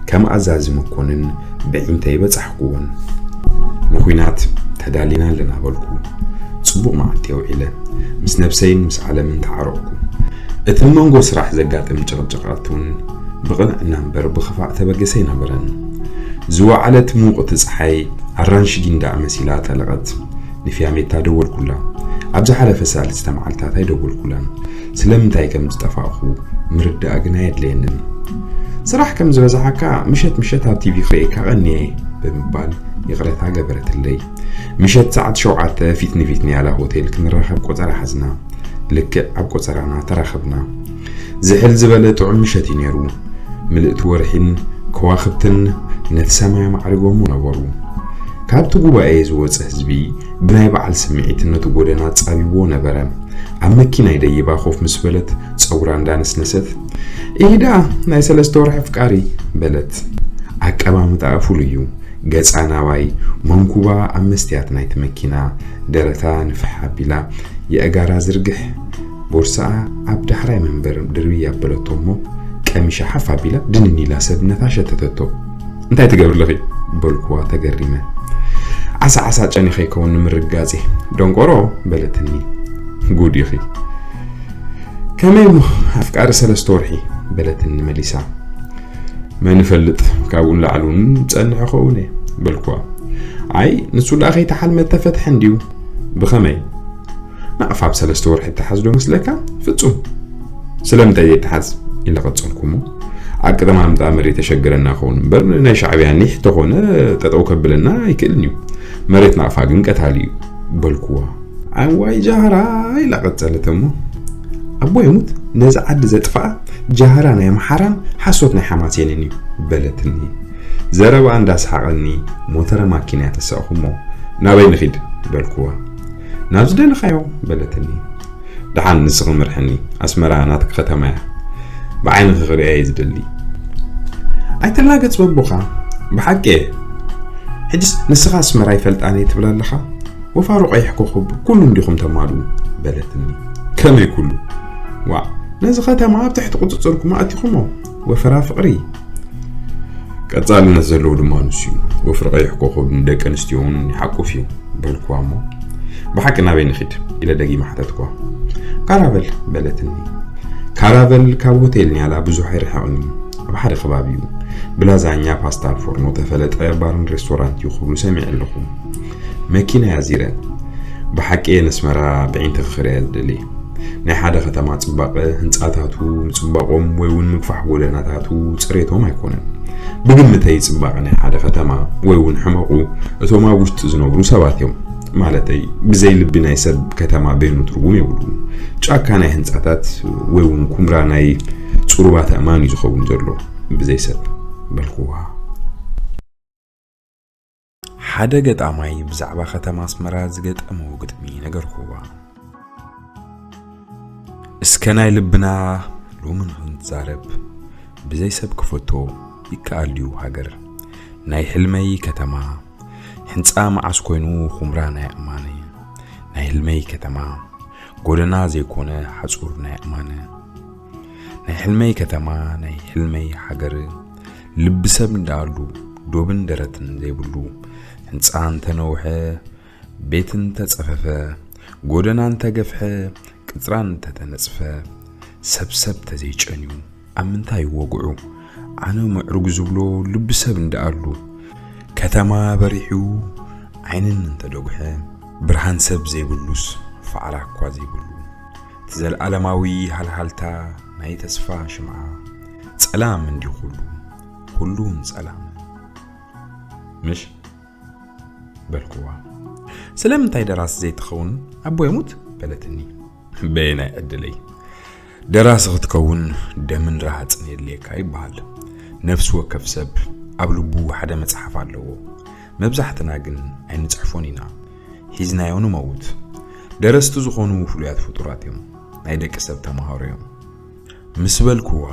ከም ኣዛዚ መኮንን ብዒንተይ በጻሕኩዎን። ንኹናት ተዳሊና ኣለና በልኩ። ጽቡቕ መዓልቲ ኣውዒለ ምስ ነብሰይን ምስ ዓለምን ተዓረቕኩ። እቲ መንጎ ስራሕ ዘጋጥም ጭቕጭቓት እውን ብቕንዕና እምበር ብኽፋእ ተበገሰ ኣይነበረን። ዝወዓለት ሙቕቲ ጸሓይ ኣራንሺ ጊንዳዕ መሲላ ጠለቐት። ንፊያሜታ ደወልኩላ። ኣብ ዝሓለፈ ሳልስተ መዓልታት ኣይደወልኩላን። ስለምንታይ ከም ዝጠፋእኹ ምርዳእ ግን ኣየድለየንን። ስራሕ ከም ዝበዝሓካ ምሸት ምሸት ኣብ ቲቪ ክርእየካ ቀንየ ብምባል ይቕረታ ገበረትለይ። ምሸት ሰዓት ሸውዓተ ፊት ንፊት ንያላ ሆቴል ክንራኸብ ቆጸራ ሓዝና። ልክዕ ኣብ ቆጸራና ተራኸብና። ዝሕል ዝበለ ጥዑም ምሸት እዩ ነይሩ። ምልእቲ ወርሒን ከዋኽብትን ነቲ ሰማይ ኣማዕሪጎሞ ነበሩ። ካብቲ ጉባኤ ዝወጸ ህዝቢ ብናይ በዓል ስምዒት ነቲ ጎደና ጻቢብዎ ነበረ። ኣብ መኪናይ ደይባ ኮፍ ምስ በለት ጸጉራ እንዳነስነሰት፣ "ኢሂ ደኣ ናይ ሰለስተ ወርሒ ኣፍቃሪ" በለት። ኣቀማምጣኣ ፍሉይ እዩ። ገጻ ናባይ፣ መንኩባ ኣብ መስትያት ናይቲ መኪና፣ ደረታ ንፍሕ ኣቢላ፣ የእጋራ ዝርግሕ፣ ቦርሳኣ ኣብ ዳሕራይ መንበር ድርብይ ኣበለቶ እሞ፣ ቀሚሻ ሓፍ ኣቢላ ድንን ኢላ ሰብነታ ሸተተቶ። "እንታይ ትገብሪ ኣለኺ?" በልኩዋ ተገሪመ። "ዓሳ ዓሳ ጨኒኸ ይከውን ንምርጋጼ፣ ደንቆሮ" በለትኒ። "ጉድ ኢኺ። ከመይ እሞ ኣፍቃሪ ሰለስተ ወርሒ?" በለትኒ መሊሳ። "መን ይፈልጥ፣ ካብኡ ንላዕሊ እውን ጸንሕ ኸውን እየ" በልኩዋ። "ኣይ፣ ንሱ ደኣ ከይተሓልመ እተፈትሐ እንድዩ። ብኸመይ? ናቕፋ ኣብ ሰለስተ ወርሒ እተሓዝ ዶ መስለካ? ፍጹም። ስለምንታይ ዘይተሓዝ?" ኢለ ቀጸልኩ እሞ፣ "ኣቀማምጣ መሬት ተሸግረና ኸውን እምበር፣ ናይ ሻዕብያ ኒሕ ተኾነ ጠጠው ከብለና ኣይክእልን እዩ። መሬት ናቕፋ ግን ቀታሊ እዩ" በልኩዋ። "ኣዋይ ጃህራ" ኢላ ቀጸለት እሞ፣ "ኣቦ ይሙት፣ ነዚ ዓዲ ዘጥፍኣ ጃህራ ናይ ኣምሓራን ሓሶት ናይ ሓማሴንን እዩ" በለትኒ። ዘረባኣ እንዳስሓቐኒ ሞተረ ማኪናያ ተሳእኹ እሞ፣ "ናበይ ንኺድ?" በልኩዋ። "ናብ ዝደለኻዮ" በለትኒ። "ደሓን ንስኺ ምርሕኒ፣ ኣስመራ ናትኪ ከተማ እያ። ብዓይንኺ ክርእያ እየ ዝደሊ።" "ኣይትላገጽ በቦኻ፣ ብሓቂ እየ። ሕጅስ ንስኻ ኣስመራ ይፈልጣን እየ ትብል ኣለኻ? ወፋሮ ቀይሕ ኮኸብ ኩሉ እንዲኹም ተማልኡ" በለትኒ። "ከመይ ኩሉ? ዋዕ፣ ነዚ ከተማ ኣብ ትሕቲ ቁጽጽርኩም ኣእቲኹሞ። ወፈራ ፍቕሪ። ቀጻልነት ዘለዎ ድማ ንሱ እዩ። ወፍሪ ቀይሕ ኮኸብ ንደቂ ኣንስትዮ እውን ይሓቁፍ እዩ" በልኩዋ እሞ፣ "ብሓቂ ናበይ ንኺድ?" ኢለ ደጊመ ሓተትኩዋ። "ካራቨል" በለትኒ። ካራቨል ካብ ሆቴል ኒያላ ብዙሕ ኣይርሕቕን እዩ። ኣብ ሓደ ከባቢ እዩ። ብላዛኛ፣ ፓስታ ኣልፎርኖ ተፈለጠ ባርን ሬስቶራንት እዩ ክብሉ ሰሚዐ ኣለኹ። መኪና ኣዚረ። ብሓቂ እየ ነስመራ ብዒንተኺ ክርእያ ዝደሊ። ናይ ሓደ ከተማ ጽባቐ ህንጻታቱ፣ ምጽባቖም ወይ እውን ምግፋሕ ጎደናታቱ፣ ጽሬቶም ኣይኮነን። ብግምተይ ጽባቐ ናይ ሓደ ከተማ ወይ እውን ሕመቑ እቶም ኣብ ውሽጢ ዝነብሩ ሰባት እዮም። ማለተይ ብዘይ ልቢ ናይ ሰብ ከተማ በይኑ ትርጉም የብሉን። ጫካ ናይ ህንጻታት ወይ እውን ኩምራ ናይ ጽሩባት ኣእማን እዩ ዝኸውን ዘሎ ብዘይ ሰብ በልኩዋ። ሓደ ገጣማይ ብዛዕባ ከተማ ኣስመራ ዝገጠሞ ግጥሚ ነገርኩዋ። እስከ ናይ ልብና ሎሚ ንኽንዛረብ፣ ብዘይ ሰብ ክፈቶ ይከኣል ድዩ ሃገር? ናይ ሕልመይ ከተማ፣ ሕንጻ መዓስ ኮይኑ ኹምራ ናይ ኣእማነ? ናይ ሕልመይ ከተማ፣ ጎደና ዘይኮነ ሓጹር ናይ ኣእማነ። ናይ ሕልመይ ከተማ፣ ናይ ሕልመይ ሃገር፣ ልቢ ሰብ እንዳኣሉ፣ ዶብን ደረትን ዘይብሉ፣ ህንጻ እንተነውሐ፣ ቤት እንተጸፈፈ፣ ጎደና እንተገፍሐ፣ ቅጽራን እንተተነጽፈ፣ ሰብ ሰብ ተዘይጨንዩ፣ ኣብ ምንታይ ወግዑ? ኣነ ምዕሩግ ዝብሎ ልቢ ሰብ እንዳኣሉ፣ ከተማ በሪሑ፣ ዓይንን እንተደጉሐ፣ ብርሃን ሰብ ዘይብሉስ፣ ፋዕራ እኳ ዘይብሉ፣ እቲ ዘለኣለማዊ ሃልሃልታ ናይ ተስፋ ሽምዓ፣ ጸላም እንዲ ኩሉ፣ ኩሉን ጸላም። ምሽ? በልኩዋ። ስለምንታይ ደራሲ ዘይትኸውን ኣቦ ይሙት? በለትኒ። በየናይ ዕድለይ? ደራሲ ክትከውን ደምን ረሃጽን የድልየካ ይበሃል። ነፍሲ ወከፍ ሰብ ኣብ ልቡ ሓደ መጽሓፍ ኣለዎ። መብዛሕትና ግን ኣይንጽሕፎን ኢና። ሒዝናዮ ንመውት። ደረስቲ ዝኾኑ ፍሉያት ፍጡራት እዮም። ናይ ደቂ ሰብ ተማሃሮ እዮም። ምስ በልኩዋ፣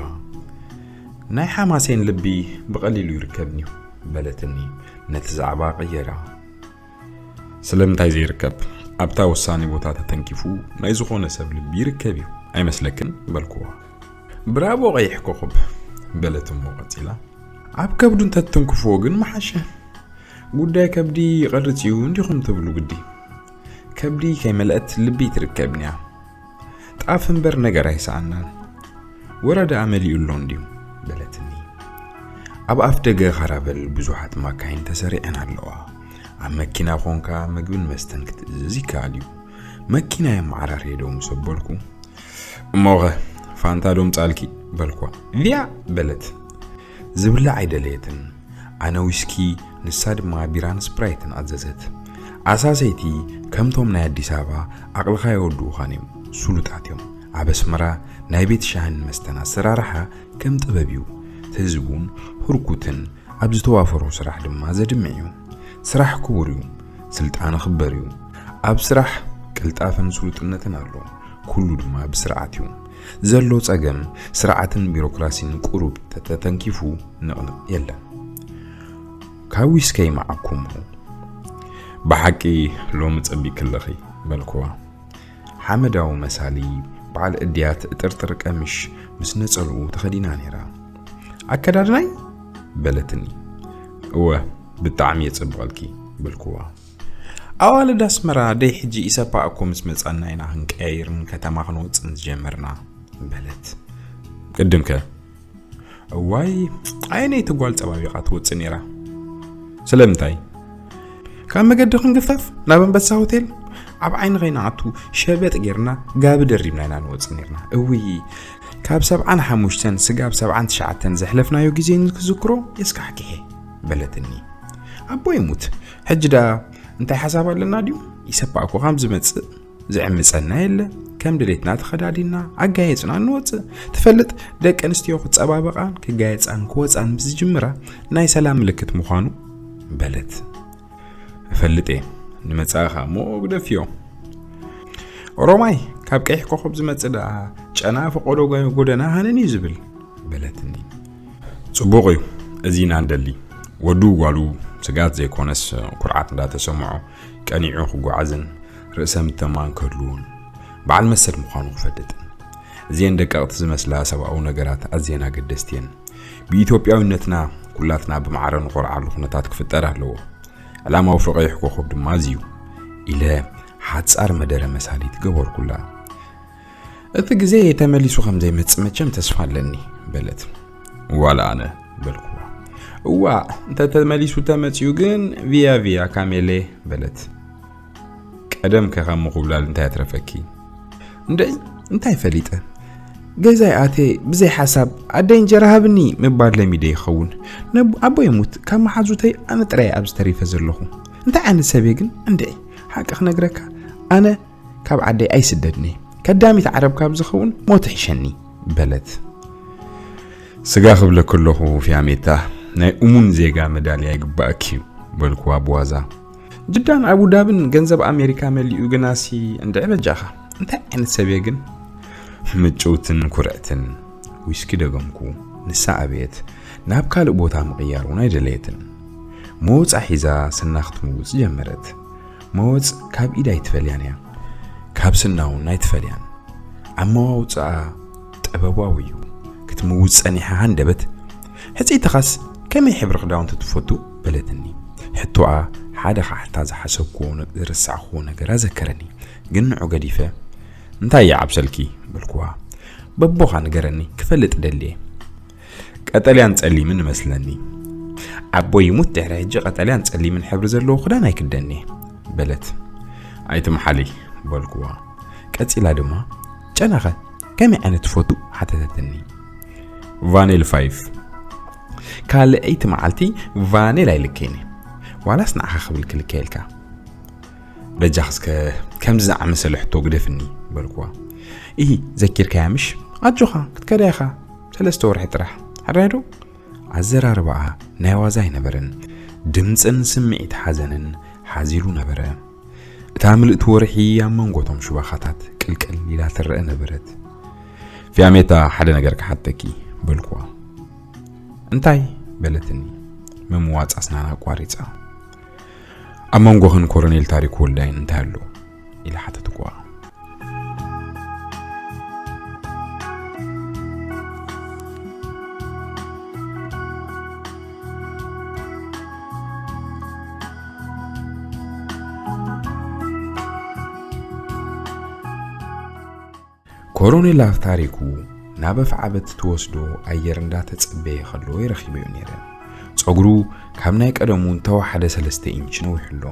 ናይ ሓማሴን ልቢ ብቐሊሉ ይርከብን እዩ፣ በለትኒ ነቲ ዛዕባ ቀየራ። ስለምንታይ ዘይርከብ? ኣብታ ወሳኒ ቦታ ተተንኪፉ ናይ ዝኾነ ሰብ ልቢ ይርከብ እዩ፣ ኣይመስለክን? በልኩዋ። ብራቮ ቀይሕ ኮኾብ፣ በለት እሞ ቀጺላ፣ ኣብ ከብዱ እንተትትንክፍዎ ግን ምሓሸ። ጉዳይ ከብዲ ይቐርጽ እዩ እንዲኹም ትብሉ ግዲ። ከብዲ ከይመልአት ልቢ ትርከብን እያ። ጣፍ እምበር ነገር ኣይሰኣናን። ወረ ደኣ መሊኡ ኣሎ እንድዩ፣ በለትኒ። ኣብ ኣፍ ደገ ካራቨል ብዙሓት ማካይን ተሰሪዐን ኣለዋ። ኣብ መኪና ኾንካ መግብን መስተን ክትእዝዝ ይከኣል እዩ። መኪና የመዓራርየ ዶ ምስ ኣበልኩ፣ እሞኸ ፋንታ ዶ ምጻልኪ? በልኳ። ቪያ! በለት። ዝብላዕ ኣይደለየትን። ኣነ ዊስኪ፣ ንሳ ድማ ቢራን ስፕራይትን ኣዘዘት። ኣሳሰይቲ ከምቶም ናይ ኣዲስ ኣበባ ኣቕልኻ የወድኡኻን እዮም፣ ስሉጣት እዮም። ኣብ ኣስመራ ናይ ቤት ሻሂን መስተን ኣሰራርሓ ከም ጥበብ እዩ። እቲ ህዝቢ እውን ህርኩትን ኣብ ዝተዋፈሮ ስራሕ ድማ ዘድምዕ እዩ። ስራሕ ክቡር እዩ፣ ስልጣን ክበር እዩ። ኣብ ስራሕ ቅልጣፈን ስሉጥነትን ኣሎ። ኩሉ ድማ ብስርዓት እዩ። ዘሎ ጸገም ስርዓትን ቢሮክራሲን ቁሩብ ተተተንኪፉ ንቕንቕ የለን። ካብ ዊስከይ መዓኩሞ። ብሓቂ ሎሚ ጸቢቕኪ ኣለኺ በልክዋ። ሓመዳዊ መሳሊ በዓል እድያት እጥርጥር ቀሚሽ ምስ ነጸልኡ ተኸዲና ነይራ። ኣከዳድናይ? በለትኒ። እወ፣ ብጣዕሚ የጸብቐልኪ በልክዋ። ኣዋልድ ኣስመራ ደይ ሕጂ ኢሰፓ እኮ ምስ መጻና ኢና ክንቀያይርን ከተማ ክንወጽን ዝጀመርና በለት። ቅድምከ? እዋይ፣ ኣየነይቲ ጓል ጸባቢቓ ትወጽእ ነይራ? ስለምንታይ? ካብ መገዲ ክንግፈፍ ናብ ኣንበሳ ሆቴል ኣብ ዓይኒ ከይንኣቱ ሸበጥ ጌርና ጋቢ ደሪብና ኢና ንወጽእ ነይርና። እውይ፣ ካብ ሰብዓን ሓሙሽተን ስጋብ ሰብዓን ትሽዓተን ዘሕለፍናዮ ግዜ ክዝክሮ የስካሕክሐ በለትኒ። ኣቦ ይሙት፣ ሕጂ ደኣ እንታይ ሓሳብ ኣለና ድዩ? ኢሰፓ እኮ ከም ዝመጽእ ዝዕምጸና የለ። ከም ድሌትና ተኸዳዲና ኣጋየጽና ንወጽእ። ትፈልጥ፣ ደቂ ኣንስትዮ ክጸባበቓን ክጋየጻን ክወጻን ምስ ዝጅምራ ናይ ሰላም ምልክት ምዃኑ በለት። እፈልጥ እየ፣ ንመጻእኻ እሞ ግደፍዮ። ኦሮማይ፣ ካብ ቀይሕ ኮኸብ ዝመጽእ ደኣ ጨና ፈቆዶ ጎ-፣ ጎደና ሃነን እዩ ዝብል በለትኒ። ጽቡቕ እዩ፣ እዚ ኢና ንደሊ። ወዱ ጓሉ ስግኣት ዘይኮነስ ኩርዓት እንዳተሰምዖ ቀኒዑ ክጓዓዝን ርእሰ ምትእምማን ክህልውን በዓል መሰል ምዃኑ ክፈልጥን። እዚአን ደቀቕቲ ዝመስላ ሰብኣዊ ነገራት ኣዝየን ኣገደስቲ እየን። ብኢትዮጵያዊነትና ኩላትና ብማዕረ ንኾርዓሉ ኩነታት ክፍጠር ኣለዎ። ዕላማዊ ፍቕሪ ቀይሕ ኮኾብ ድማ እዚ እዩ ኢለ ሓጻር መደረ መሳሊት ገበርኩላ። እቲ ግዜ ተመሊሱ ከም ዘይመጽእ መቸም ተስፋ ኣለኒ በለት። ዋላ ኣነ በልኩዋ። እዋእ፣ እንተ ተመሊሱ ተመጺኡ ግን ቪያ ቪያ ካሜሌ በለት። ቀደም ከ ካብ ምኹብላል እንታይ ኣትረፈኪ? እንደ እንታይ ፈሊጠ? ገዛይ ኣቴ ብዘይ ሓሳብ ኣደይ እንጀራ ሃብኒ ምባል ለሚደ ይኸውን። ነብ-፣ ኣቦይ ሙት ካብ መሓዙተይ ኣነ ጥራይ ኣብዚ ተሪፈ ዘለኹ። እንታይ ዓይነት ሰብ እየ ግን? እንድዒ፣ ሓቂ ክነግረካ፣ ኣነ ካብ ዓደይ ኣይስደድን እየ። ከዳሚት ዓረብ ካብ ዝኸውን ሞት ይሕሸኒ፣ በለት። ስጋ ክብለኪ ኣለኹ ፊያሜታ፣ ናይ እሙን ዜጋ መዳልያ ይግባእኪ እዩ፣ በልኩዋ ብዋዛ። ጅዳን ኣቡዳብን ገንዘብ ኣሜሪካ መሊኡ ግናሲ እንድዒ በጃኻ። እንታይ ዓይነት ሰብ እየ ግን? ምጭውትን ኩርዕትን። ዊስኪ ደገምኩ። ንሳ ኣበየት፣ ናብ ካልእ ቦታ ምቕያር እውን ኣይደለየትን። መወፃ ሒዛ ስና ክትምውፅ ጀመረት። መወፅ ካብ ኢድ ኣይትፈልያን እያ። ካብ ስና እውን ኣይትፈልያን። ኣመዋውፅኣ ጥበባዊ እዩ። ክትምውፅ ጸኒሓ ሃንደበት፣ "ሕጽይትኻስ ከመይ ሕብሪ ክዳውንቲ ትፈቱ?" በለትኒ። ሕቶኣ ሓደ ክሓታ ዝሓሰብኩዎ ነ-፣ ዝረሳዕኩዎ ነገር ኣዘከረኒ። ግን ንዑ ገዲፈ፣ "እንታይ እየ ዓብሰልኪ?" በልኩዋ። "በቦኻ ንገረኒ፣ ክፈልጥ ደልየ። ቀጠልያን ጸሊምን እመስለኒ። ኣቦይ ይሙት ድሕሪ ሕጂ ቀጠልያን ጸሊምን ሕብሪ ዘለዎ ክዳን ኣይክደን እየ" በለት። "ኣይትምሓሊ" በልኩዋ። ቀጺላ ድማ፣ "ጨናኸ ከመይ ዓይነት ትፈቱ?" ሓተተትኒ። "ቫኔል ፋይፍ። ካልኣይቲ መዓልቲ ቫኔል ኣይልከይን እየ። ዋላስ ንዓኻ ክብል ክልከየልካ?" "በጃኽ እስከ ከምዚ ዝኣመሰለ ሕቶ ግደፍኒ" በልኩዋ። "ኢሂ፣ ዘኪርካያ ምሽ? ኣጆኻ፣ ክትከዳ ኢኻ። ሰለስተ ወርሒ ጥራሕ። ሕራይ ዶ?" ኣዘራርባኣ ናይ ዋዛ ኣይነበረን። ድምጽን ስምዒት ሓዘንን ሓዚሉ ነበረ። እታ ምልእቲ ወርሒ ኣብ መንጎ እቶም ሽባኻታት ቅልቅል ኢላ ትረአ ነበረት። "ፊያሜታ፣ ሓደ ነገር ክሓተኪ" በልኩዋ። "እንታይ?" በለትኒ። ምምዋጽ ኣስናና ኣቋሪጻ። "ኣብ መንጎኽን ኮሎኔል ታሪኩ ወልዳይን እንታይ ኣሎ?" ኢላ ሓተትኩዋ። ኮሎኔል ታሪኩ ናብ ኣፍዓበት ትወስዶ ኣየር እንዳተጸበየ ከሎ ይረኺበዮ ነይረ። ጸጉሩ ካብ ናይ ቀደሙ እንተወሓደ ሰለስተ ኢንች ነዊሑ ኣሎ።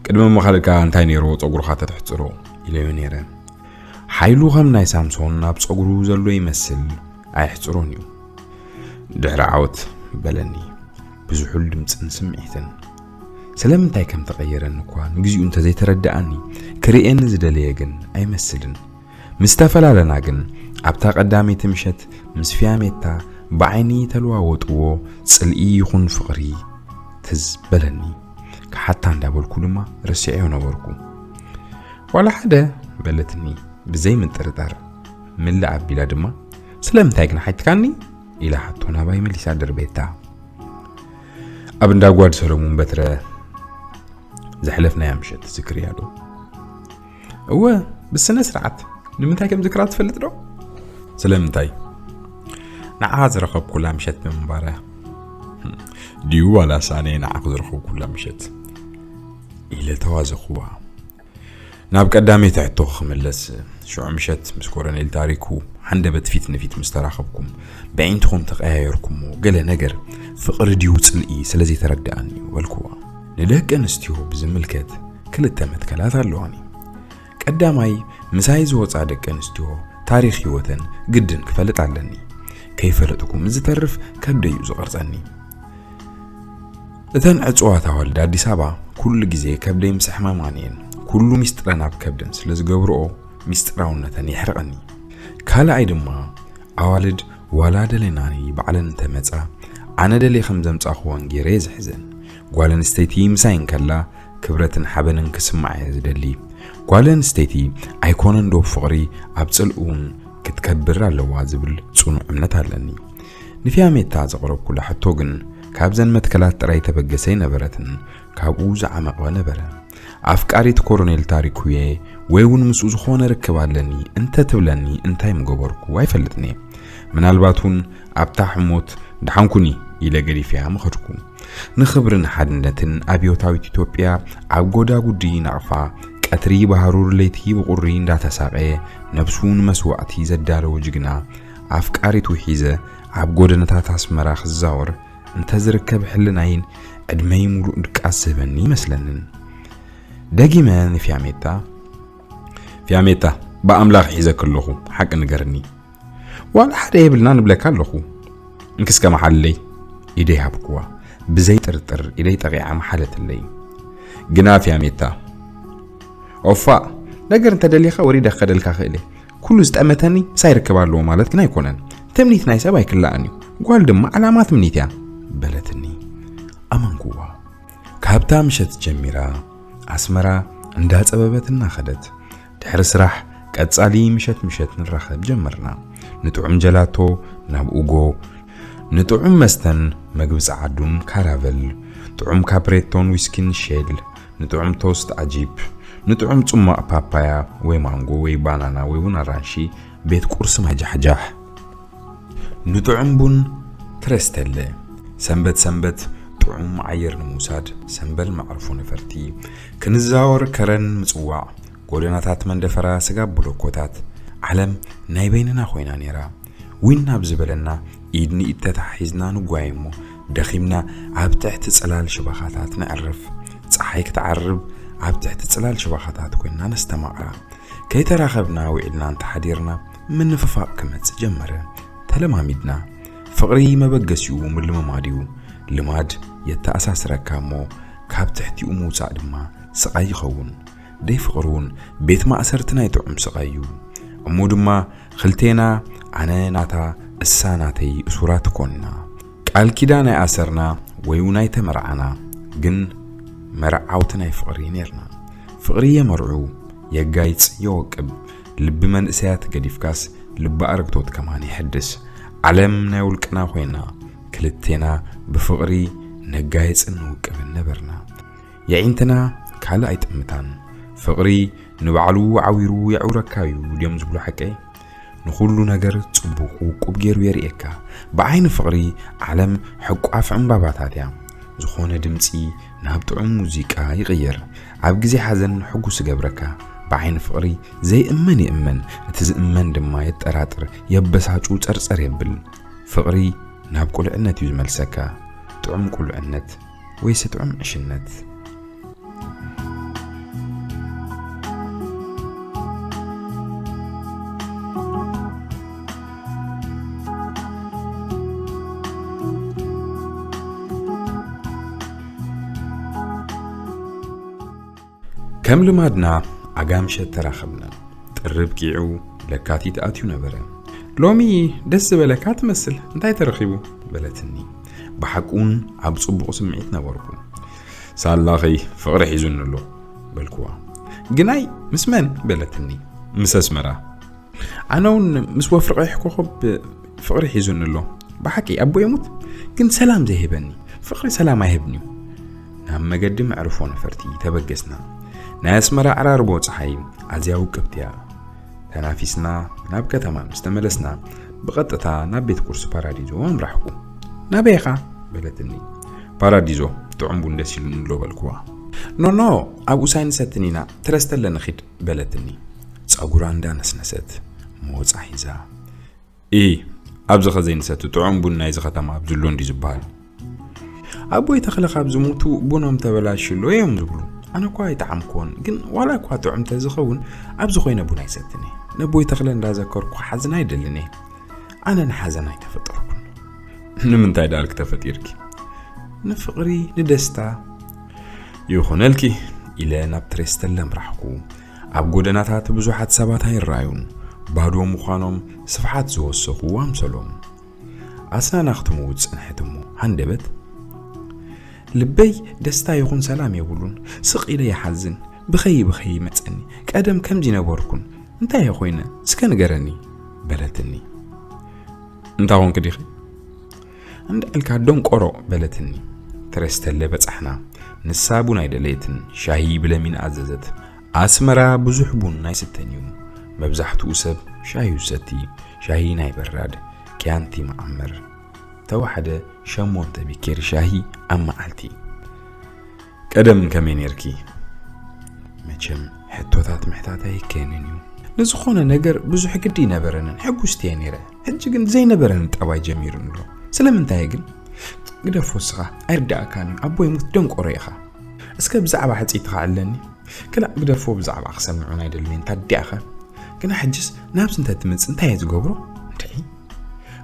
"ቅድሚ ምኻድካ እንታይ ነይርዎ ጸጉርኻ ተትሕጽሮ?" ኢለዮ ነይረ። ሓይሉ ከም ናይ ሳምሶን ኣብ ጸጉሩ ዘሎ ይመስል፣ ኣየሕጽሮን እዩ። "ድሕሪ ዓወት" በለኒ ብዝሑል ድምጽን ስምዒትን። ስለምንታይ ከም ተቐየረኒ እኳ ንግዚኡ እንተዘይተረድኣኒ፣ ክርእየኒ ዝደለየ ግን ኣይመስልን። ምስ ተፈላለና ግን፣ ኣብታ ቀዳመይቲ ምሸት ምስ ፊያሜታ ብዓይኒ ተለዋወጥዎ ጽልኢ ይኹን ፍቕሪ ትዝ በለኒ። ክሓታ እንዳበልኩ ድማ ረሲዐዮ ነበርኩ። "ዋላ ሓደ" በለትኒ ብዘይ ምጥርጣር። ምልእ ኣቢላ ድማ፣ "ስለምንታይ ግን ሓቲትካኒ?" ኢላ ሕቶ ናባይ መሊሳ ደርበየታ። "ኣብ እንዳ ጓድ ሰለሙን በትረ ዘሕለፍናያ ምሸት ትዝክርያ ዶ?" "እወ፣ ብስነ ስርዓት። ንምንታይ ከም ዝክራ ትፈልጥ ዶ?" "ስለምንታይ?" "ንዓኻ ዝረኸብኩላ ምሸት ብምንባራ ድዩ ዋላስ ኣነ ንዓኹ ዝረኸብኩላ ምሸት?" ኢለ ተዋዘኽዋ። ናብ ቀዳመይቲ ሕቶ ክምለስ፣ ሽዑ ምሸት ምስ ኮሎኔል ታሪኩ ሃንደበት ፊት ንፊት ምስ ተራኸብኩም፣ ብዒንትኹም ተቀያየርኩሞ ገለ ነገር፣ ፍቕሪ ድዩ ጽልኢ ስለ ዘይተረድኣኒ እዩ በልኩዋ። ንደቂ ኣንስትዮ ብዝምልከት ክልተ መትከላት ኣለዋኒ። ቀዳማይ፣ ምሳይ ዝወጻ ደቂ ኣንስትዮ ታሪኽ ህይወተን ግድን ክፈልጥ ኣለኒ። ከይፈለጥኩ ምስ ዝተርፍ ከብደይ እዩ ዝቐርጸኒ። እተን ዕጹዋት ኣዋልድ ኣዲስ ኣበባ ኩሉ ግዜ ከብደይ ምስ ሕማማን እየን። ኩሉ ሚስጥረን ኣብ ከብደን ስለ ዝገብርኦ ሚስጥራውነተን የሕርቐኒ። ካልኣይ ድማ ኣዋልድ ዋላ ደለናኒ ባዕለን እንተመጻ ኣነ ደልየ ከም ዘምጻኹወን ገይረ እየ ዝሕዘን። ጓል ኣንስተይቲ ምሳይ እንከላ ክብረትን ሓበንን ክስምዓ እየ ዝደሊ። ጓል ኣንስተይቲ ኣይኮነን ዶ ብፍቕሪ ኣብ ጽልኢ እውን ክትከብር ኣለዋ ዝብል ጽኑዕ እምነት ኣለኒ። ንፊያሜታ ዘቕረብኩላ ሕቶ ግን ካብዘን መትከላት ጥራይ ተበገሰ ኣይነበረትን፣ ካብኡ ዝዓመቐ ነበረ። ኣፍቃሪት ኮሎኔል ታሪኩየ ወይ እውን ምስኡ ዝኾነ ርክብ ኣለኒ እንተ ትብለኒ እንታይ ምገበርኩ ኣይፈልጥን እየ። ምናልባት እውን ኣብታ ሕሞት ደሓንኩኒ ኢለ ገዲፈያ ምኸድኩ። ንኽብርን ሓድነትን ኣብዮታዊት ኢትዮጵያ ኣብ ጎዳጉዲ ናቕፋ ቀትሪ ብሃሩር ለይቲ ብቑሪ እንዳተሳቐየ ነብሱ ንመስዋእቲ ዘዳለወ ጅግና ኣፍቃሪቱ ሒዘ ኣብ ጎደናታት ኣስመራ ክዛወር እንተዝርከብ ሕልናይን ዕድመይ ሙሉእ ድቃስ ዝህበኒ ይመስለንን። ደጊመ ንፊያሜታ፣ "ፊያሜታ፣ ብኣምላኽ ሒዘ ከለኹ ሓቂ ንገርኒ። ዋላ ሓደ የብልና ንብለካ ኣለኹ። እንክስከ መሓለይ። ኢደይ ሃብክዋ። ብዘይ ጥርጥር ኢደይ ጠቂዓ መሓለትለይ። ግና ፊያሜታ፣ ኦፋ፣ ነገር እንተደሊኻ ወሪደ ክኸደልካ ክእለ። ኩሉ ዝጠመተኒ ምሳይ ርክብ ኣለዎ ማለት ግን ኣይኮነን። ትምኒት ናይ ሰብ ኣይክላእን እዩ። ጓል ድማ ዕላማ ትምኒት እያ፣ በለትኒ። ኣመንኩዋ። ካብታ ምሸት ጀሚራ ኣስመራ እንዳጸበበት እናኸደት፣ ድሕሪ ስራሕ ቀጻሊ ምሸት ምሸት ንራኸብ ጀመርና። ንጥዑም ጀላቶ ናብ ኡጎ፣ ንጥዑም መስተን መግቢ ጸዓዱን ካራቨል፣ ጥዑም ካፕሬቶን ዊስኪን ሼል፣ ንጥዑም ቶስት ዓጂብ፣ ንጥዑም ጽሟቕ ፓፓያ ወይ ማንጎ ወይ ባናና ወይ እውን ኣራንሺ ቤት ቁርሲ ማጃሕጃሕ፣ ንጥዑም ቡን ትረስተለ። ሰንበት ሰንበት ጥዑም ኣየር ንምውሳድ ሰንበል መዕርፎ ነፈርቲ ክንዛወር ከረን ምጽዋዕ፣ ጎደናታት መንደፈራ ስጋብ ብሎኮታት፣ ዓለም ናይ በይንና ኮይና ነይራ። ዊን ናብ ዝበለና ኢድ ንኢድ ተታሒዝና ንጓየ እሞ ደኺምና ኣብ ትሕቲ ጽላል ሽባኻታት ነዕርፍ። ጸሓይ ክትዓርብ ኣብ ትሕቲ ጽላል ሽባኻታት ኮይንና ነስተማቕራ። ከይተራኸብና ውዒልና እንተሓዲርና ምንፍፋቕ ክመጽእ ጀመረ። ተለማሚድና። ፍቕሪ መበገሲኡ ምልምማድ እዩ። ልማድ የተኣሳስረካ እሞ ካብ ትሕቲኡ ምውጻእ ድማ ስቓይ ይኸውን። ደይ ፍቕሪ እውን ቤት ማእሰርቲ ናይ ጥዑም ስቓይ እዩ። እሞ ድማ ክልቴና ኣነ ናታ እሳ ናተይ እሱራት ኮንና። ቃል ኪዳን ኣይኣሰርና ወይ እውን ኣይተመርዓና፣ ግን መርዓውቲ ናይ ፍቕሪ ነርና። ፍቕሪ የመርዑ፣ የጋይጽ፣ የወቅብ። ልቢ መንእሰያት ገዲፍካስ ልቢ ኣረግቶት ከማን ይሕድስ። ዓለም ናይ ውልቅና ኮይና፣ ክልቴና ብፍቕሪ ነጋይጽን ንውቅብን ነበርና። የዒንትና ካልእ ኣይጥምታን። ፍቕሪ ንባዕሉ ዓዊሩ የዕውረካ እዩ ድዮም ዝብሉ ሓቀይ? ንኹሉ ነገር ጽቡቕ ውቁብ ገይሩ የርእየካ። ብዓይኒ ፍቕሪ ዓለም ሕቋፍ ዕምባባታት እያ። ዝኾነ ድምጺ ናብ ጥዑም ሙዚቃ ይቕየር። ኣብ ግዜ ሓዘን ሕጉስ ይገብረካ። ብዓይኒ ፍቕሪ ዘይእመን ይእመን፣ እቲ ዝእመን ድማ የጠራጥር፣ የበሳጩ፣ ጸርጸር የብል። ፍቕሪ ናብ ቁልዕነት እዩ ዝመልሰካ። ጥዑም ቁልዕነት ወይስ ጥዑም ዕሽነት? ከም ልማድና ኣጋምሸት ተራኸብና። ጥሪ ብቂዑ ለካቲት ኣትዩ ነበረ። "ሎሚ ደስ ዝበለካ ትመስል፣ እንታይ ተረኺቡ?" በለትኒ። ብሓቁን ኣብ ጽቡቕ ስምዒት ነበርኩ። "ሳላኺ ፍቕሪ ሒዙኒ ኣሎ" በልኩዋ። "ግናይ ምስ መን?" በለትኒ። "ምስ ኣስመራ." ኣነ እውን ምስ ወፍሪ ቀይሕ ኮኸብ ፍቕሪ ሒዙኒ ኣሎ። ብሓቂ ኣቦ የሙት ግን ሰላም ዘይህበኒ። ፍቕሪ ሰላም ኣይህብን'ዩ። ናብ መገዲ መዕርፎ ነፈርቲ ተበገስና። ናይ ኣስመራ ዕራርቦ ጸሓይ ኣዝያ ውቅብቲ እያ። ተናፊስና ናብ ከተማ ምስ ተመለስና ብቐጥታ ናብ ቤት ቁርሲ ፓራዲዞ ኣምራሕኩ። "ናበይ ኢኻ?" በለትኒ። "ፓራዲዞ ጥዑም ቡን ደስ ኢሉኒ ኣሎ" በልኩዋ። "ኖ ኖ፣ ኣብኡ ሳይንሰትን ኢና፣ ትረስተለ ንኺድ" በለትኒ። ጸጉራ እንዳነስነሰት መወጻ ሒዛ። "ኢ፣ ኣብዚ ኸ ዘይንሰቲ ጥዑም ቡን ናይዚ ኸተማ ኣብዚ ኣሎ እንዲ ዝበሃል?" "ኣቦይ ተኽለ ካብ ዝሞቱ ቡኖም ተበላሽሎ እዮም ዝብሉ። ኣነ እኳ ኣይጠዓምክዎን፣ ግን ዋላ እኳ ጥዑም ተዝኸውን ኣብዚ ኮይነ ቡን ኣይሰትን እየ። ነቦይ ተኽለ እንዳዘከርኩ ሓዝን ኣይደልን እየ። ኣነ ንሓዘን ኣይተፈጠርኩን። ንምንታይ ደኣልክ ተፈጢርኪ?" "ንፍቕሪ፣ ንደስታ።" "ይኹነልኪ" ኢለ ናብ ትሬስተለ ኣምራሕኩ። ኣብ ጎደናታት ብዙሓት ሰባት ኣይረኣዩን። ባዶ ምዃኖም ስፍሓት ዝወሰኹ ኣምሰሎም። ኣስናና ክትምውት ጸንሐት እሞ ሃንደበት፣ "ልበይ ደስታ ይኹን ሰላም የብሉን። ስቕ ኢለ ይሓዝን። ብኸይ ብኸይ ይመጸኒ። ቀደም ከምዚ ነበርኩን። እንታይ እየ ኮይነ? እስከ ንገረኒ" በለትኒ። "እንታ ኾንክ ዲኺ?" "እንዳ ኢልካ ደንቆሮ" በለትኒ። ትረስተለ በጻሕና። ንሳ ቡን ኣይደለየትን፣ ሻሂ ብለሚን ኣዘዘት። ኣስመራ ብዙሕ ቡን ኣይስተን እዩ። መብዛሕትኡ ሰብ ሻሂ ይሰቲ። ሻሂ ናይ በራድ፣ ኪያንቲ መዓመር። ተዋሕደ ሸሞንተ ቢኬሪ ሻሂ ኣብ መዓልቲ። "ቀደም ከመይ ኔርኪ?" መቸም ሕቶታት ምሕታት ኣይከንን እዩ። ንዝኾነ ነገር ብዙሕ ግዲ ኣይነበረንን፣ ሕጉስቲ እየ ኔረ። ሕጂ ግን ዘይነበረኒ ጠባይ ጀሚሩኒ ኣሎ። ስለምንታይ ግን? ግደፎ እስኻ፣ ኣይርዳእካን እዩ። ኣቦይ ሙት ደንቆሮ ኢኻ። እስከ ብዛዕባ ሕጽይትኻ ኣለኒ። ክላእ ግደፎ፣ ብዛዕባ ክሰምዑን ኣይደልን። እንታይ ድያኸ? ግና ሕጅስ ናብዚ እንተትመጽእ እንታይ እየ ዝገብሮ? እንታይ?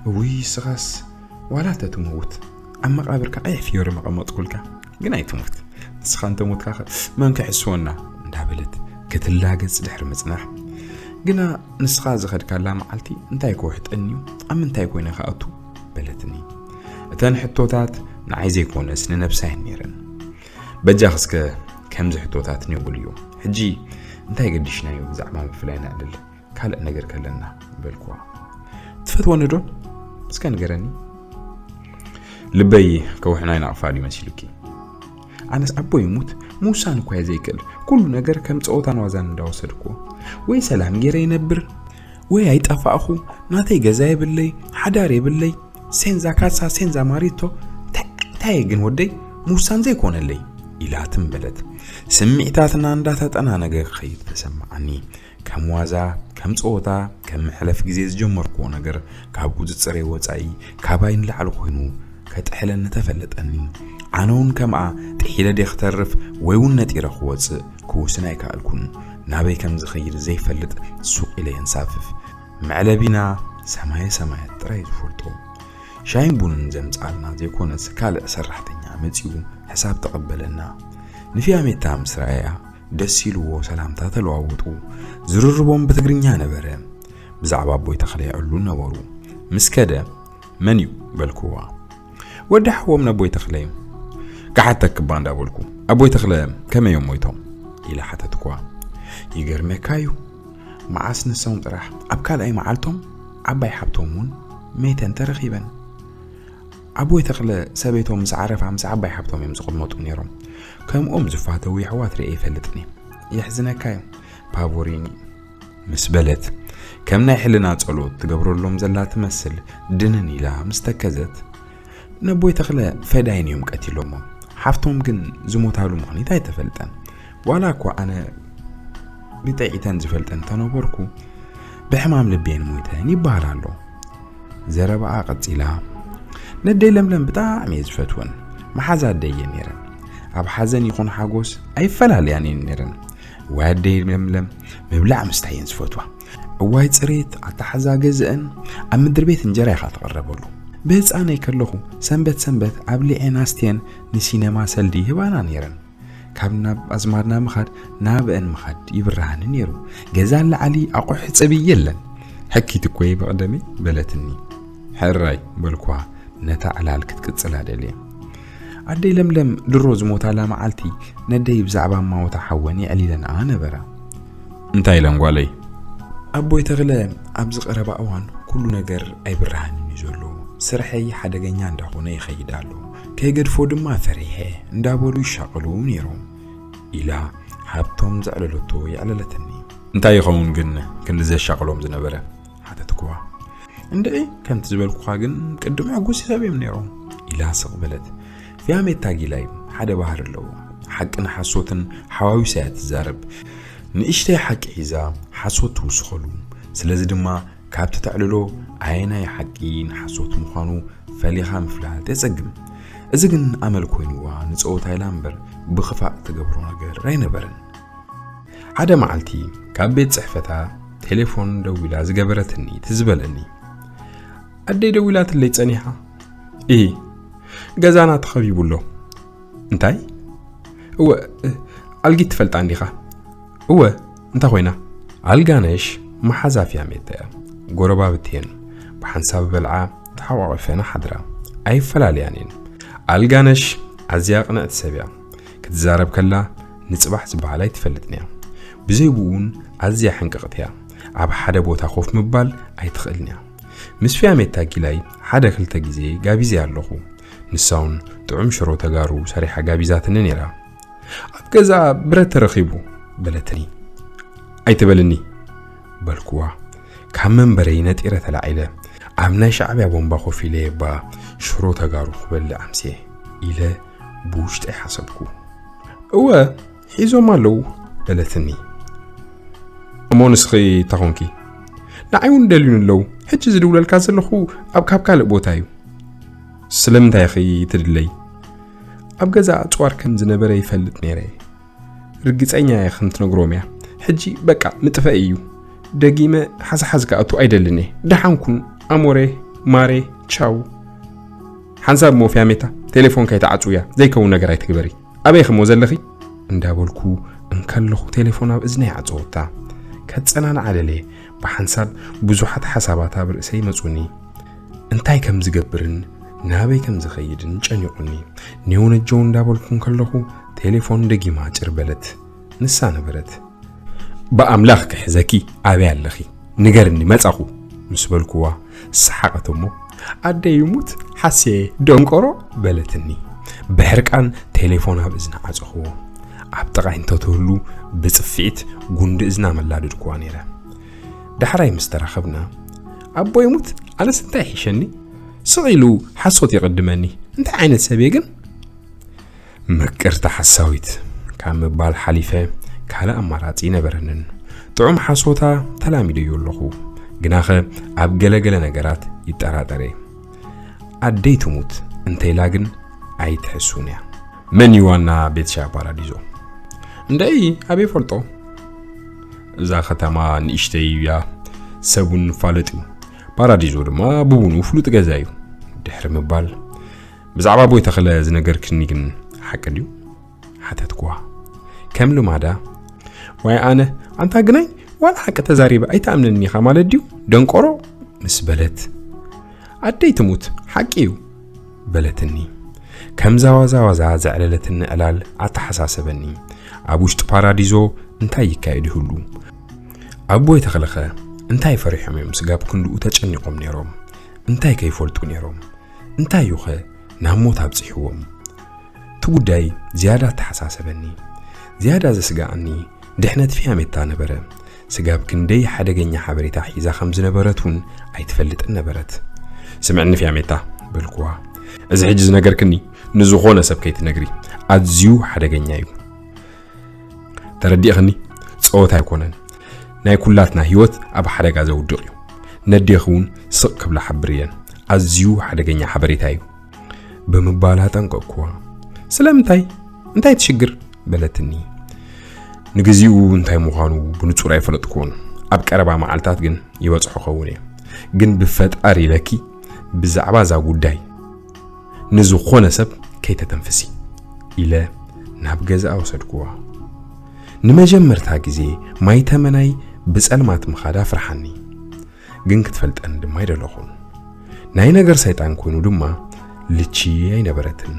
እውይ፣ ስኻስ ዋላ እንተትመውት ኣብ መቓብርካ ቀይሕ ፍዮሪ መቐመጥኩልካ። ግን ኣይትሙት፣ ንስኻ እንተሞትካ ኸ መን ክሕስወና? እንዳበለት ክትላገጽ ድሕሪ ምጽናሕ፣ ግና ንስኻ ዝኸድካላ መዓልቲ እንታይ ክውሕጠኒ እዩ? ኣብ ምንታይ ኮይነ ክኣቱ? በለትኒ። እተን ሕቶታት ንዓይ ዘይኮነስ ንነብሳ እየን ነይረን። በጃኽ እስከ ከምዚ ሕቶታት ንውል እዩ። ሕጂ እንታይ ገዲሽናዮ ብዛዕባ ምፍላይ ነዕልል? ካልእ ነገር ከለና በልኩዋ። ትፈትወኒ ዶ? እስከ ንገረኒ። ልበይ ከውሕናይ ናቕፋ ድዩ መሲሉኪ? ኣነስ ኣቦ ይሙት ምውሳን እኳ እየ ዘይክእል። ኩሉ ነገር ከም ጸወታን ዋዛን እንዳወሰድኩ ወይ ሰላም ገይረ ይነብር ወይ ኣይጠፋእኹ። ናተይ ገዛ የብለይ፣ ሓዳር የብለይ። ሴንዛ ካሳ ሴንዛ ማሪቶ። እንታይ እንታይ ግን ወደይ ምውሳን ዘይኮነለይ? ኢላትም በለት። ስምዒታትና እንዳተጠናነገ ክኸይድ ተሰማዓኒ። ከም ዋዛ፣ ከም ጸወታ፣ ከም መሕለፍ ግዜ ዝጀመርኩዎ ነገር ካብ ቁጽጽረይ ወጻኢ ካባይ ንላዕሊ ኮይኑ ከጥሕለኒ ተፈለጠኒ። ኣነ እውን ከምኣ ጥሒለ ድየ ክተርፍ ወይ እውን ነጢረ ክወጽእ ክውስን ኣይከኣልኩን። ናበይ ከም ዝኸይድ ዘይፈልጥ ሱቕ ኢለ የንሳፍፍ። መዕለቢና ሰማየ ሰማያት ጥራይ ዝፈልጦ። ሻሂን ቡንን ዘምጽኣልና ዘይኮነስ ካልእ ሰራሕተኛ መጺኡ ሕሳብ ተቐበለና። ንፊያሜታ ምስ ረኣያ ደስ ኢልዎ ሰላምታ ተለዋወጡ። ዝርርቦም ብትግርኛ ነበረ። ብዛዕባ ኣቦይ ተኽለ ይዕሉ ነበሩ። ምስ ከደ፣ "መን እዩ?" በልክዋ። "ወዲ ሓዎም ነቦይ ተኽለ እዩ። ክሓተኪ እባ እንዳበልኩ፣ ኣቦይ ተኽለ ከመይ እዮም ሞይቶም?" ኢለ ሓተትክዋ። "ይገርመካ እዩ፣ መዓስ ንሶም ጥራሕ ኣብ ካልኣይ መዓልቶም ዓባይ ሓብቶም እውን መይተን ተረኺበን። ኣቦይ ተኽለ ሰበይቶም ምስ ዓረፋ ምስ ዓባይ ሓብቶም እዮም ዝቕመጡ ነይሮም። ከምኦም ዝፋተዉ የሕዋት ርእየ ይፈልጥን እየ። የሕዝነካ እዩ ፓቮሪኒ" ምስ በለት፣ ከም ናይ ሕልና ጸሎት ትገብረሎም ዘላ ትመስል ድንን ኢላ ምስ ተከዘት፣ "ነቦይ ተኽለ ፈዳይን እዮም ቀቲሎሞ። ሓፍቶም ግን ዝሞታሉ ምኽኒት ኣይተፈልጠን። ዋላ እኳ ኣነ ብጠዒተን ዝፈልጠን እንተነበርኩ፣ ብሕማም ልቢ እየን ሞይተን ይበሃል ኣሎ።" ዘረባኣ ቀጺላ፣ "ነደይ ለምለም ብጣዕሚ እየ ዝፈትወን። መሓዛ ኣደይ እየን ነይረን። ኣብ ሓዘን ይኹን ሓጎስ ኣይፈላለያን እየን ነይረን። እዋይ ኣደይ ለምለም ምብላዕ ምስታይ እየን ዝፈትዋ። እዋይ ጽሬት ኣተሓዛ ገዝአን፣ ኣብ ምድሪ ቤት እንጀራ ኢኻ ትቕረበሉ። ብህፃነይ ከለኹ ሰንበት ሰንበት ኣብሊዐን ኣስትየን ንሲነማ ሰልዲ ይህባና ነይረን። ካብ ናብ ኣዝማድና ምኻድ ናብአን ምኻድ ይብርሃኒ ነይሩ። ገዛ ላዕሊ ኣቑሑ ጽብይ የለን። ሕኪት እኮ እየ ብቐደመይ" በለትኒ። "ሕራይ" በልኳ ነታ ዕላል ክትቅጽላ ደልየ። ኣደይ ለምለም ድሮ ዝሞታላ መዓልቲ ነደይ ብዛዕባ እማወታ ሓወን የዕሊለንኣ ነበራ። "እንታይ ኢለን ጓለይ?" "ኣቦይ ተኽለ ኣብዚ ቀረባ እዋን ኩሉ ነገር ኣይብርሃንን እዩ ዘሎ። ስርሐይ ሓደገኛ እንዳኾነ ይኸይድ ኣሎ። ከይገድፎ ድማ ፈሪሐ" እንዳበሉ ይሻቐሉ ነይሮም ኢላ ሃብቶም ዘዕለለቶ የዕለለትኒ። "እንታይ ይኸውን ግን ክንዲ ዘሻቕሎም ዝነበረ?" ሓተትክዋ። "እንድዒ ከምቲ ዝበልኩኻ ግን ቅድም ዕጉስ ሰብ እዮም ነይሮም" ኢላ ስቕ በለት። ፊያሜታ ጊላይ ሓደ ባህሪ ኣለዎ። ሓቅን ሓሶትን ሓዋዊሳ እያ ትዛረብ። ንእሽተይ ሓቂ ሒዛ ሓሶት ትውስኸሉ። ስለዚ ድማ ካብቲ ተዕልሎ ኣየናይ ሓቂ ንሓሶት ምዃኑ ፈሊኻ ምፍላጥ የጸግም። እዚ ግን ኣመል ኮይንዋ ንጸወታ ኢላ እምበር ብኽፋእ ትገብሮ ነገር ኣይነበረን። ሓደ መዓልቲ ካብ ቤት ጽሕፈታ ቴሌፎን ደዊላ ዝገበረትኒ ትዝ በለኒ። "ኣደይ ደዊላትለይ ጸኒሓ?" "እሂ፣ ገዛና ተኸቢቡ ኣሎ።" "እንታይ?" "እወ፣ ኣልጊት ትፈልጣ እንዲኻ?" "እወ፣ እንታይ ኮይና?" ኣልጋነሽ መሓዛ ፊያሜታ እያ። ጎረባብቲ እየን። ብሓንሳብ በልዓ ተሓቋቒፈን ሓድራ። ኣይፈላለያን እየን። ኣልጋነሽ ኣዝያ ቅንዕቲ ሰብ እያ። ክትዛረብ ከላ ንጽባሕ ዝበሃል ኣይትፈልጥን እያ። ብዘይ ብኡ እውን ኣዝያ ሕንቅቕቲ እያ። ኣብ ሓደ ቦታ ኮፍ ምባል ኣይትኽእልን እያ። ምስ ፊያሜታ ጊላይ ሓደ ክልተ ግዜ ጋቢዘያ ኣለኹ። ንሳ እውን ጥዑም ሽሮ ተጋሩ ሰሪሓ ጋቢዛትኒ ነይራ። "ኣብ ገዛ ብረት ተረኺቡ" በለትኒ። "ኣይትበልኒ" በልክዋ። ካብ መንበረይ ነጢረ ተላዒለ። ኣብ ናይ ሻዕብያ ቦምባ ኮፍ ኢለ እባ ሽሮ ተጋሩ ክበልዕ ኣምስየ ኢለ ብውሽጠይ ሓሰብኩ። "እወ፣ ሒዞም ኣለዉ" በለትኒ። "እሞ ንስኺ እንታይ ኮንኪ?" "ንዓይ እውን ደልዩኒ ኣለዉ። ሕጂ ዝድውለልካ ዘለኹ ኣብ ካብ ካልእ ቦታ እዩ።" "ስለምንታይ ኢኺ ትድለይ?" "ኣብ ገዛ ኣጽዋር ከም ዝነበረ ይፈልጥ ነይረ እየ። ርግጸኛ እየ ከም ትነግሮም እያ። ሕጂ በቃ ምጥፋእ እዩ። ደጊመ ሓዝሓዝ ክኣቱ ኣይደልን እየ። ደሓን ኩን ኣሞሬ ማሬ፣ ቻው። ሓንሳብ እሞ ፊያሜታ፣ ቴሌፎን ከይትዓጽውያ፣ ዘይከውን ነገር ኣይትግበሪ። ኣበይ እሞ ዘለኺ? እንዳበልኩ እንከለኹ ቴሌፎን ኣብ እዝነይ ዓጸወታ። ከጸናንዓ ደልየ፣ ብሓንሳብ ብዙሓት ሓሳባት ኣብ ርእሰይ መጹኒ። እንታይ ከም ዝገብርን ናበይ ከም ዝኸይድን ጨኒቑኒ። ኔው ነጀው እንዳበልኩ እንከለኹ ቴሌፎን ደጊማ ጭር በለት። ንሳ ነበረት። ብኣምላኽ ክሕዘኪ ኣበይ ኣለኺ? ንገርኒ፣ መጻኹ ምስ በልኩዋ ሰሓቐት እሞ፣ ኣደይ ይሙት ሓስየ ደንቆሮ በለትኒ። ብሕርቃን ቴሌፎን ኣብ እዝና ዓጸኽዎ። ኣብ ጥቓይ እንተትህሉ ብጽፍዒት ጉንዲ እዝና መላድድኩዋ ነይረ። ዳሕራይ ምስ ተራኸብና፣ ኣቦ ይሙት ኣነስ እንታይ ይሕሸኒ? ስቕ ኢሉ ሓሶት ይቕድመኒ። እንታይ ዓይነት ሰብ እየ ግን? ምቅርቲ ሓሳዊት ካብ ምባል ሓሊፈ ካልእ ኣማራጺ ኣይነበረንን። ጥዑም ሓሶታ ተላሚደዮ ኣለኹ፣ ግናኸ ኣብ ገለገለ ነገራት ይጠራጠር እየ። ኣደይ ትሙት እንተኢላ ግን ኣይትሕሱን እያ። መን እዩ ዋና ቤት ሻሂ ፓራዲዞ? እንደይ ኣበይ ፈልጦ? እዛ ከተማ ንእሽተይ እያ፣ ሰብ እውን ይፋለጥ እዩ። ፓራዲዞ ድማ ብቡኑ ፍሉጥ ገዛ እዩ። ድሕሪ ምባል፣ ብዛዕባ ኣቦይ ተኽለ ዝነገርክኒ ግን ሓቂ ድዩ? ሓተትኩዋ። ከም ልማዳ፣ ዋይ ኣነ፣ ኣንታ ግናይ፣ ዋላ ሓቂ ተዛሪበ ኣይትኣምነኒ ኢኻ ማለት ድዩ? ደንቆሮ ምስ በለት፣ ኣደይ ትሙት፣ ሓቂ እዩ በለትኒ። ከምዛ ዋዛ ዋዛ ዘዕለለትኒ ዕላል ኣተሓሳሰበኒ። ኣብ ውሽጢ ፓራዲዞ እንታይ ይካየድ ይህሉ? ኣቦይ ተኽለኸ እንታይ ፈሪሖም እዮም ስጋብ ክንድኡ ተጨኒቖም ነይሮም? እንታይ ከይፈልጡ ነይሮም? እንታይ እዩኸ ናብ ሞት ኣብፂሕዎም? እቲ ጉዳይ ዝያዳ ኣተሓሳሰበኒ። ዝያዳ ዘስግኣኒ ድሕነት ፊያሜታ ነበረ። ስጋብ ክንደይ ሓደገኛ ሓበሬታ ሒዛ ከም ዝነበረት እውን ኣይትፈልጥን ነበረት። ስምዕኒ ፊያሜታ፣ በልኩዋ፣ እዚ ሕጂ ዝነገርክኒ ንዝኾነ ሰብ ከይትነግሪ፣ ኣዝዩ ሓደገኛ እዩ። ተረዲእኽኒ? ጸወታ ኣይኮነን። ናይ ኩላትና ህይወት ኣብ ሓደጋ ዘውድቕ እዩ። ነዴኺ እውን ስቕ ክብላ ሓብርየን። ኣዝዩ ሓደገኛ ሓበሬታ እዩ። ብምባል ኣጠንቀቕኩዋ። ስለምንታይ? እንታይ ትሽግር? በለትኒ። ንግዚኡ እንታይ ምዃኑ ብንጹር ኣይፈለጥኩዎን። ኣብ ቀረባ መዓልታት ግን ይበጽሖ ኸውን እየ። ግን ብፈጣሪ ኢለኪ ብዛዕባ እዛ ጉዳይ ንዝኾነ ሰብ ከይተተንፍሲ ኢለ ናብ ገዛኣ ወሰድኩዋ። ንመጀመርታ ግዜ ማይ ተመናይ ብጸልማት ምኻዳ ፍርሓኒ። ግን ክትፈልጠኒ ድማ ኣይደለኹን። ናይ ነገር ሰይጣን ኮይኑ ድማ ልቺ ኣይነበረትን።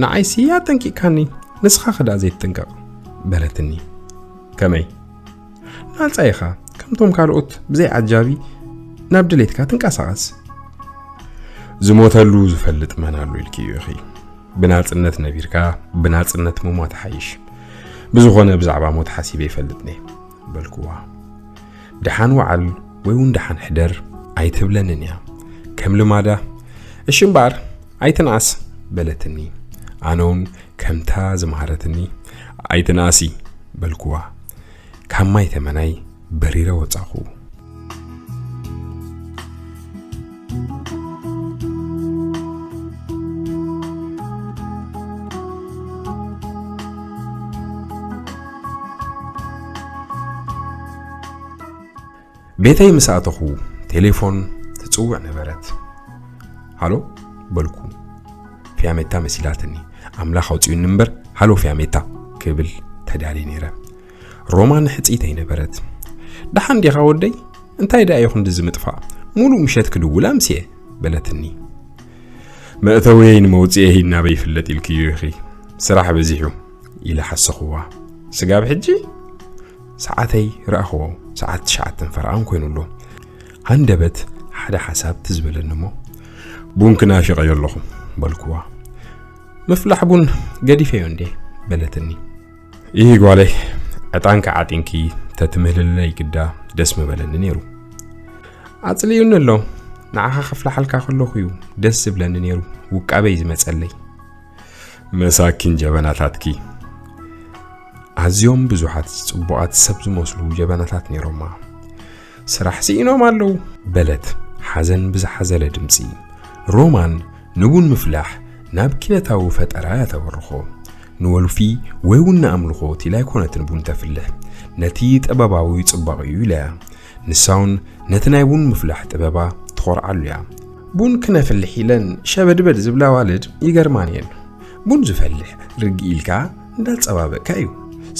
ንዓይሲ ኣጠንቂቕካኒ፣ ንስኻ ክዳእ ዘይትጥንቀቕ በለትኒ። ከመይ? ናጻ ኢኻ፣ ከምቶም ካልኦት ብዘይ ዓጃቢ ናብ ድሌትካ ትንቀሳቐስ። ዝሞተሉ ዝፈልጥ መን ኣሎ ኢልክዮ ኢኺ። ብናጽነት ነቢርካ ብናጽነት ምሟት ይሓይሽ። ብዝኾነ ብዛዕባ ሞት ሓሲበ ይፈልጥኒ በልኩዋ። ደሓን ወዓል ወይ እውን ደሓን ሕደር ኣይትብለንን እያ። ከም ልማዳ፣ እሺ እምበኣር ኣይትንኣስ በለትኒ። ኣነ እውን ከምታ ዝመሃረትኒ፣ ኣይትንኣሲ በልኩዋ። ካብ ማይ ተመናይ በሪረ ወጻኹ። ቤተይ ምስ ኣተኹ ቴሌፎን ትጽውዕ ነበረት። ሃሎ በልኩ። ፊያሜታ መሲላትኒ። ኣምላኽ ኣውጺኡኒ እምበር፣ ሃሎ ፊያሜታ ክብል ተዳልየ ነይረ። ሮማን ሕጽይተይ ነበረት። ደሓን ዲኻ ወደይ? እንታይ ደኣ እዩ ክንድዚ ምጥፋእ? ሙሉእ ምሸት ክድውል ኣምስየ በለትኒ። መእተውየይን መውጽኤይን ናበይ ይፍለጥ ኢልክዮ ኢኺ? ስራሕ በዚሑ ኢለ ሓሰኽዋ። ስጋብ ሕጂ? ሰዓተይ ረኣኽዎ፣ ሰዓት ትሽዓተን ፈረቓን ኮይኑ ኣሎ። ሃንደበት ሓደ ሓሳብ ትዝ በለኒ እሞ፣ ቡን ክናፊቐዮ ኣለኹ በልኩዋ። ምፍላሕ ቡን ገዲፈዮ እንዴ በለትኒ። ይህ ጓለይ፣ ዕጣንኪ ዓጢንኪ ተትምህልለይ ግዳ ደስ ምበለኒ ነይሩ። ኣጽልዩኒ ኣሎ፣ ንዓኻ ከፍልሓልካ ከለኹ እዩ ደስ ዝብለኒ ነይሩ ውቃበይ ዝመጸለይ። መሳኪን ጀበናታትኪ። ኣዝዮም ብዙሓት ጽቡቓት ሰብ ዝመስሉ ጀበናታት ነይሮማ። ስራሕ ስኢኖም ኣለዉ በለት ሓዘን ብዝሓዘለ ድምጺ። ሮማን ንቡን ምፍላሕ ናብ ኪነታዊ ፈጠራ እያ ተበርኾ። ንወልፊ ወይ እውን ንኣምልኾ ኢላ ኣይኮነትን ቡን ተፍልሕ። ነቲ ጥበባዊ ጽባቐኡ ኢላ እያ። ንሳውን ነቲ ናይ ቡን ምፍላሕ ጥበባ ትኾርዓሉ እያ። ቡን ክነፍልሕ ኢለን ሸበድበድ ዝብላ ኣዋልድ ይገርማን እየን። ቡን ዝፈልሕ ርግእ ኢልካ እንዳጸባበቅካ እዩ።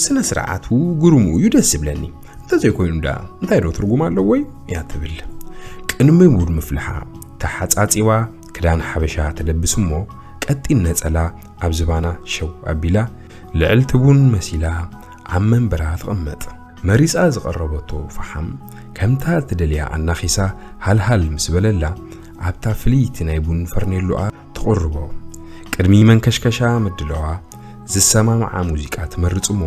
ስነ ስርዓቱ ግሩሙ እዩ ደስ ዝብለኒ። እንተዘይኮይኑ ደኣ እንታይ ዶ ትርጉም ኣለዎ እዩ እያ ትብል። ቅድሚ ቡን ምፍልሓ ተሓጻጺባ ክዳን ሓበሻ ትለብስ እሞ ቀጢን ነጸላ ኣብ ዝባና ሸው ኣቢላ ልዕልቲ ቡን መሲላ ኣብ መንበራ ትቕመጥ። መሪጻ ዝቐረበቶ ፈሓም ከምታ ትደልያ ኣናኺሳ ሃልሃል ምስ በለላ ኣብታ ፍልይቲ ናይ ቡን ፈርኔሎኣ ትቕርቦ። ቅድሚ መንከሽከሻ ምድለዋ ዝሰማማዓ ሙዚቃ ትመርጽ እሞ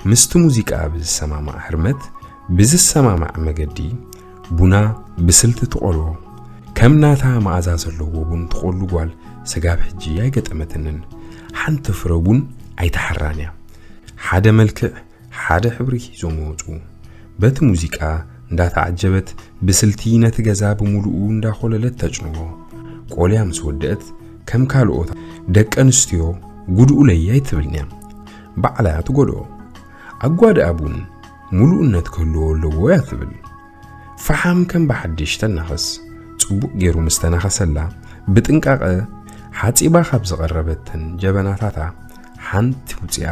ምስቲ ሙዚቃ ብዝሰማማዕ ህርመት ብዝሰማማዕ መገዲ ቡና ብስልቲ ትቖልዎ። ከም ናታ መኣዛ ዘለዎ ቡን ትቖሉ ጓል ስጋብ ሕጂ ኣይገጠመትንን። ሓንቲ ፍረ ቡን ኣይተሓራን እያ። ሓደ መልክዕ ሓደ ሕብሪ ሒዞም ይወጹ። በቲ ሙዚቃ እንዳተዓጀበት ብስልቲ ነቲ ገዛ ብምሉኡ እንዳኾለለት ተጭንዎ። ቆልያ ምስ ወደአት ከም ካልኦት ደቂ ኣንስትዮ ጉድኡለይ ኣይትብልን እያ። ባዕላ እያ ትጎድኦ። ኣጓድኣ ቡን ሙሉእነት ክህልዎ ኣለዎ እያ ትብል። ፈሓም ከም ብሓድሽ ተናኸስ። ጽቡቕ ገይሩ ምስ ተናኸሰላ ብጥንቃቐ ሓጺባ ካብ ዝቐረበተን ጀበናታታ ሓንቲ ውጽኣ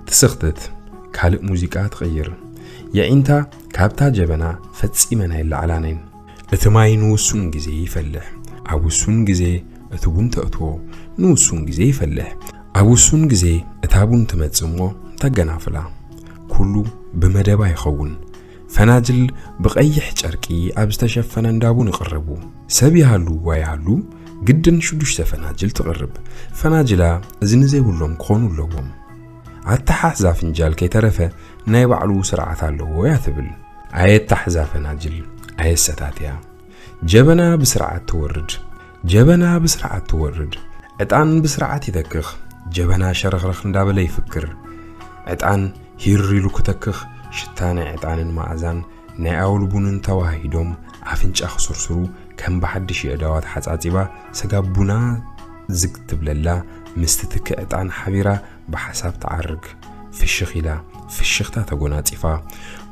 ትስኽትት፣ ካልእ ሙዚቃ ትቕይር። የዒንታ ካብታ ጀበና ፈጺመን ኣይለዓላነን። እቲ ማይ ንውሱን ግዜ ይፈልሕ፣ ኣብ ውሱን ግዜ እቲ ቡን ተእትዎ፣ ንውሱን ግዜ ይፈልሕ፣ ኣብ ውሱን ግዜ እታ ቡን ትመጽእ እሞ ተገናፍላ። ኩሉ ብመደባ ይኸውን። ፈናጅል ብቐይሕ ጨርቂ ኣብ ዝተሸፈነ እንዳ ቡን ይቕረቡ። ሰብ ይሃሉ ኣይሃሉ ግድን ሽዱሽተ ፈናጅል ትቕርብ። ፈናጅላ እዝኒ ዘይብሎም ክኾኑ ኣለዎም። ኣተሓሕዛ ፍንጃል ከይተረፈ ናይ ባዕሉ ስርዓት ኣለዎ እያ ትብል። ኣየታሕዛ ፈናጅል ኣየሰታትያ። ጀበና ብስርዓት ትወርድ። ጀበና ብስርዓት ትወርድ። ዕጣን ብስርዓት ይተክኽ። ጀበና ሸረኽረኽ እንዳበለ ይፍክር። ዕጣን ሂር ኢሉ ክተክኽ ሽታ ናይ ዕጣንን መኣዛን ናይ ኣውል ቡንን ተዋሃሂዶም ኣፍንጫ ክስርስሩ ከም ብሓድሽ የእዳዋ ተሓጻጺባ ስጋብ ቡና ዝግ ትብለላ ምስቲ ትኪ ዕጣን ሓቢራ ብሓሳብ ትዓርግ። ፍሽኽ ኢላ ፍሽኽታ ተጎናጺፋ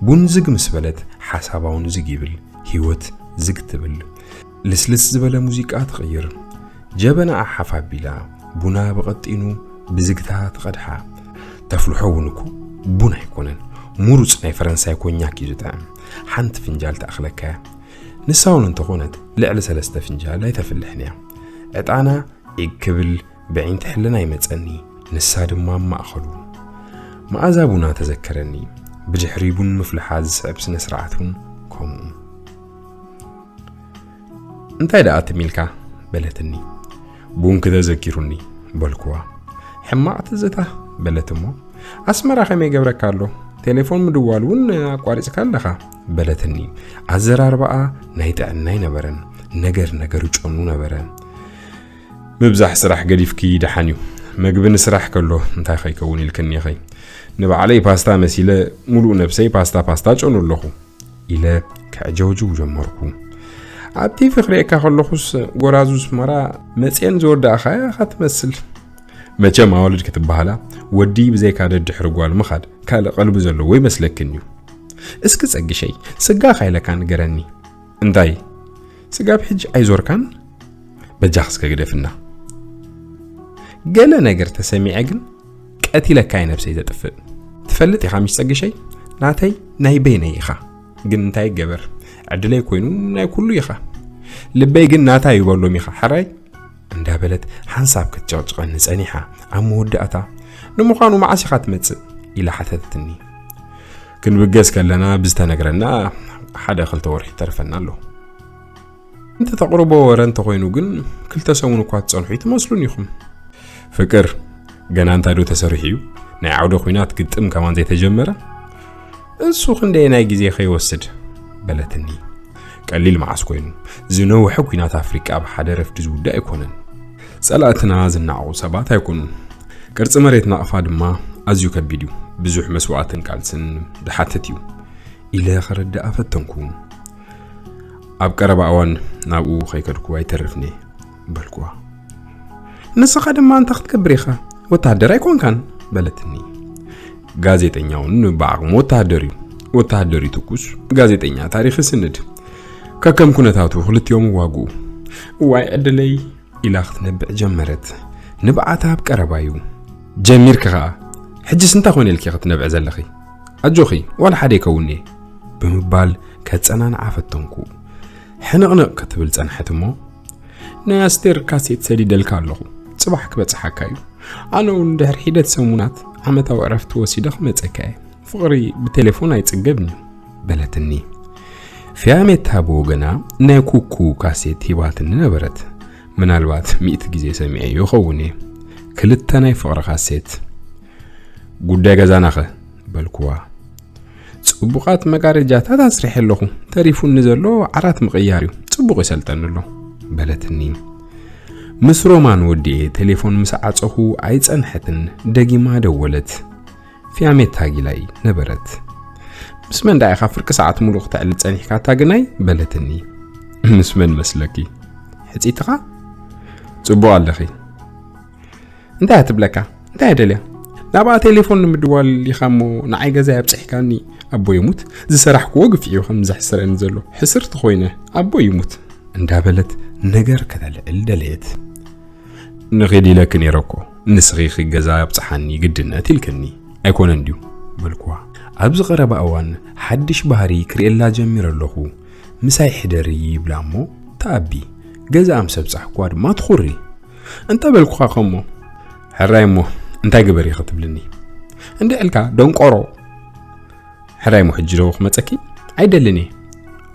ቡን ዝግ ምስ በለት ሓሳባ እውን ዝግ ይብል። ህይወት ዝግ ትብል። ልስልስ ዝበለ ሙዚቃ ትቕይር። ጀበናኣ ሓፍ ኣቢላ ቡና ብቐጢኑ ብዝግታ ትቐድሓ። ተፍልሖ እውን እኮ ቡን ኣይኮነን፣ ሙሩጽ ናይ ፈረንሳይ ኮኛክ እዩ ዝጥዕም። ሓንቲ ፍንጃል ትኣኽለካ እያ። ንሳ እውን እንተኾነት ልዕሊ ሰለስተ ፍንጃል ኣይተፍልሕን እያ። ዕጣና ዒግ ክብል ብዒንቲ ሕልና ይመጸኒ፣ ንሳ ድማ ኣብ ማእኸሉ። መኣዛ ቡና ተዘከረኒ። ብድሕሪ ቡን ምፍልሓ ዝስዕብ ስነ ስርዓት እውን ከምኡ። እንታይ ደኣ ትም ኢልካ? በለትኒ። ቡንኪ ተዘኪሩኒ በልኩዋ። ሕማቕ ትዝታ በለት እሞ፣ ኣስመራ ከመይ ገብረካ ኣሎ? ቴሌፎን ምድዋል እውን ኣቋሪጽካ ኣለኻ በለትኒ። ኣዘራርባኣ ናይ ጥዕና ኣይነበረን። ነገር ነገር ጨኑ ነበረ። ምብዛሕ ስራሕ ገዲፍኪ ደሓን እዩ። መግቢ ንስራሕ ከሎ እንታይ ከይከውን ኢልክኒ ኢኺ። ንባዕለይ ፓስታ መሲለ ሙሉእ ነብሰይ ፓስታ ፓስታ ጨኑ ኣለኹ ኢለ ክዕጀውጅው ጀመርኩ። ኣብ ቲቪ ክርእየካ ከለኹስ ጎራዙ ኣስመራ መፅየን ዝወዳእኻያ ኢኻ ትመስል። መቸም ኣዋልድ ክትበሃላ ወዲ ብዘይካ ደድሕሪ ጓል ምኻድ ካልእ ቀልቢ ዘለዎ ይመስለክን እዩ። እስኪ ፀግሸይ ስጋ ካይለካ ንገረኒ። እንታይ ስጋብ ሕጂ ኣይዞርካን? በጃኽ እስከ ግደፍና። ገለ ነገር ተሰሚዐ ግን ቀቲለካ እየ ነብሰይ ዘጥፍእ። ትፈልጥ ኢኻ ምሽ ፀግሸይ? ናተይ ናይ በይነይ ኢኻ። ግን እንታይ ይገበር? ዕድለይ ኮይኑ ናይ ኩሉ ኢኻ። ልበይ ግን ናታ እዩ በሎም ኢኻ። ሕራይ? እንዳበለት ሓንሳብ ክትጨቕጭቐኒ ጸኒሓ፣ ኣብ መወዳእታ፣ ንምዃኑ መዓስ ኢኻ ትመጽእ? ኢላ ሓተተትኒ። ክንብገስ ከለና ብዝተነግረና ሓደ ክልተ ወርሒ ይተርፈና ኣሎ። እንተ ተቕርቦ ወረ እንተኾይኑ ግን፣ ክልተ ሰሙን እኳ ትጸንሑ ኣይትመስሉን ኢኹም። ፍቅር፣ ገና እንታይ ዶ ተሰሪሑ እዩ? ናይ ዓውደ ኲናት ግጥም ከማን ዘይተጀመረ? እሱ ክንደየናይ ግዜ ከይወስድ? በለትኒ። ቀሊል መዓስ ኮይኑ፣ ዝነውሐ ኲናት ኣፍሪቃ ኣብ ሓደ ረፍዲ ዝውዳእ ኣይኮነን። ጸላእትና ዝነዓቑ ሰባት ኣይኮኑን። ቅርጺ መሬት ናቕፋ ድማ ኣዝዩ ከቢድ እዩ። ብዙሕ መስዋእትን ቃልስን ዝሓትት እዩ ኢለ ከረድኣ ፈተንኩ። ኣብ ቀረባ እዋን ናብኡ ከይከድኩ ኣይተርፍን እየ በልኩዋ። ንስኻ ድማ እንታይ ክትገብር ኢኻ? ወተሃደር ኣይኮንካን በለትኒ። ጋዜጠኛ እውን ብዓቕሙ ወተሃደር እዩ። ወተሃደር ይትኩስ፣ ጋዜጠኛ ታሪኽ ይስንድ። ከከም ኩነታቱ ክልቲኦም ይዋግኡ። እዋይ ዕድለይ ኢላ ክትነብዕ ጀመረት። ንብዓታ ኣብ ቀረባ እዩ። ጀሚርኪ ኸኣ። ሕጅስ እንታይ ኮነ ኢልኪ ክትነብዒ ዘለኺ? ኣጆኺ፣ ዋላ ሓደ ይከውን'የ ብምባል ከጸናንዓ ፈተንኩ። ሕንቕንቕ ክትብል ጸንሐት እሞ፣ ናይ ኣስቴር ካሴት ሰዲደልካ ኣለኹ። ጽባሕ ክበጽሓካ እዩ። ኣነ እውን ድሕሪ ሒደት ሰሙናት ዓመታዊ ዕረፍቲ ወሲደ ክመጸካ እየ። ፍቕሪ ብቴሌፎን ኣይጽገብን እዩ፣ በለትኒ። ፊያሜታ ብወገና ናይ ኩኩ ካሴት ሂባትኒ ነበረት። ምናልባት ሚእቲ ግዜ ሰሚዐዮ ይኸውን እየ። ክልተ ናይ ፍቕሪ ካሴት። ጉዳይ ገዛናኸ? በልኩዋ። ጽቡቓት መጋረጃታት ኣስሪሐ ኣለኹ። ተሪፉኒ ዘሎ ዓራት ምቕያር እዩ። ጽቡቕ ይሰልጠኒ ኣሎ፣ በለትኒ። ምስ ሮማን ወዲኤ ቴሌፎን ምስ ዓጸኹ ኣይጸንሐትን፣ ደጊማ ደወለት። ፊያሜታ ጊላይ ነበረት። "ምስ መን ደኣ ኢኻ ፍርቂ ሰዓት ሙሉእ ክተዕልል ጸኒሕካ እታ ግናይ?" በለትኒ። "ምስ መን መስለኪ? ሕጽይትኻ? ጽቡቕ ኣለኺ። እንታይ እያ ትብለካ? እንታይ እያ ደልያ? ናብኣ ቴሌፎን ንምድዋል ኢኻ እሞ ንዓይ ገዛይ ኣብጺሕካኒ፣ ኣቦ ይሙት። ዝሰራሕክዎ ግፍዒ እዩ ከም ዘሕስረኒ ዘሎ። ሕስርቲ ኮይነ፣ ኣቦ ይሙት." እንዳበለት ነገር ከተልዕል ደለየት። "ንኺድ ኢለኪ ነይረ እኮ፣ ንስኺ ኺድ ገዛ ኣብጽሓኒ ግድነት ኢልክኒ፣ ኣይኮነን ድዩ?" በልኩዋ። ኣብዚ ቀረባ እዋን ሓድሽ ባህሪ ክርእየላ ጀሚረ ኣለኹ። "ምሳይ ሕደሪ" ይብላ እሞ ትኣቢ፣ ገዛኣ ምስ ኣብጻሕኩዋ ድማ ትኹሪ። "እንተ በልኩኻ ኸሞ?" "ሕራይ እሞ እንታይ ግበሪ ኢኺ ትብልኒ?" "እንድዕልካ ደንቆሮ!" "ሕራይ እሞ ሕጂ ዶ ክመጸኪ?" "ኣይደልን እየ።"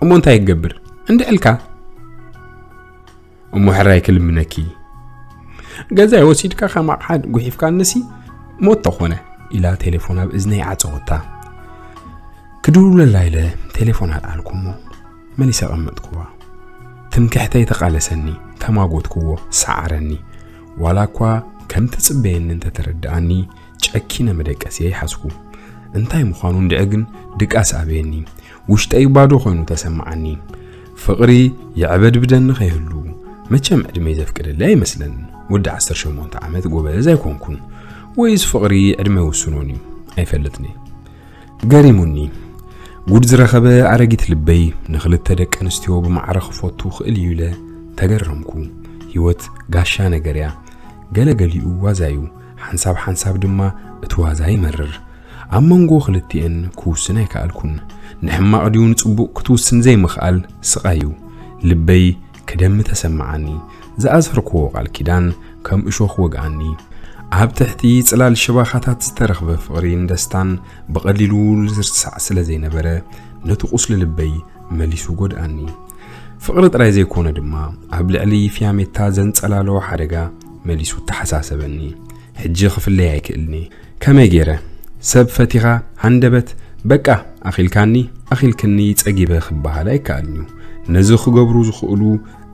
"እሞ እንታይ ክገብር?" "እንድዕልካ!" "እሞ ሕራይ ክልምነኪ?" "ገዛይ ወሲድካ ከም ኣቕሓ ጉሒፍካንሲ ሞት ተኾነ" ኢላ ቴሌፎን ኣብ እዝነይ ዓጸወታ። ክድውለላ ኢለ ቴሌፎን ኣልዓልኩ እሞ መሊሰ ኣቐመጥኩዋ። ትምክሕተይ ተቓለሰኒ፣ ተማጎትኩዎ፣ ሰዓረኒ። ዋላ እኳ ከም ትጽበየኒ እንተተረድኣኒ፣ ጨኪነ መደቀሲ ኣይሓዝኩ። እንታይ ምዃኑ እንድዒ ግን ድቃስ ኣበየኒ። ውሽጠይ ባዶ ኮይኑ ተሰማዓኒ። ፍቕሪ ይዕበድብደኒ ከይህሉ፣ መቸም ዕድመይ ዘፍቅደለይ ኣይመስለን። ወዲ ዓሰርተ ሸሞንተ ዓመት ጎበዝ ኣይኮንኩን። ወይስ ፍቕሪ ዕድመ ውስኖን እዩ? ኣይፈልጥን እየ። ገሪሙኒ። ጉድ ዝረኸበ ኣረጊት ልበይ ንኽልተ ደቂ ኣንስትዮ ብማዕረ ክፈቱ ክእል እዩ ኢለ ተገረምኩ። ህይወት ጋሻ ነገር እያ። ገለገሊኡ ዋዛ እዩ። ሓንሳብ ሓንሳብ ድማ እቲ ዋዛ ይመርር። ኣብ መንጎ ክልቲኤን ክውስን ኣይከኣልኩን። ንሕማቕ ድዩ ንጽቡቕ ክትውስን ዘይምኽኣል ስቓይ እዩ። ልበይ ክደሚ ተሰማዓኒ። ዝኣሰርክዎ ቃል ኪዳን ከም እሾኽ ወግኣኒ። ኣብ ትሕቲ ጽላል ሽባኻታት ዝተረኽበ ፍቕሪን ደስታን ብቐሊሉ ዝርሳዕ ስለ ዘይነበረ፣ ነቲ ቁስሊ ልበይ መሊሱ ጎድኣኒ። ፍቕሪ ጥራይ ዘይኮነ ድማ፣ ኣብ ልዕሊ ፊያሜታ ዘንጸላሎ ሓደጋ መሊሱ ተሓሳሰበኒ። ሕጂ ክፍለይ ኣይክእልኒ። ከመይ ገይረ? ሰብ ፈቲኻ ሃንደበት፣ "በቃ፣ ኣኺልካኒ፣ ኣኺልክኒ፣ ጸጊበ" ክበሃል ኣይከኣልን'ዩ። ነዚ ክገብሩ ዝኽእሉ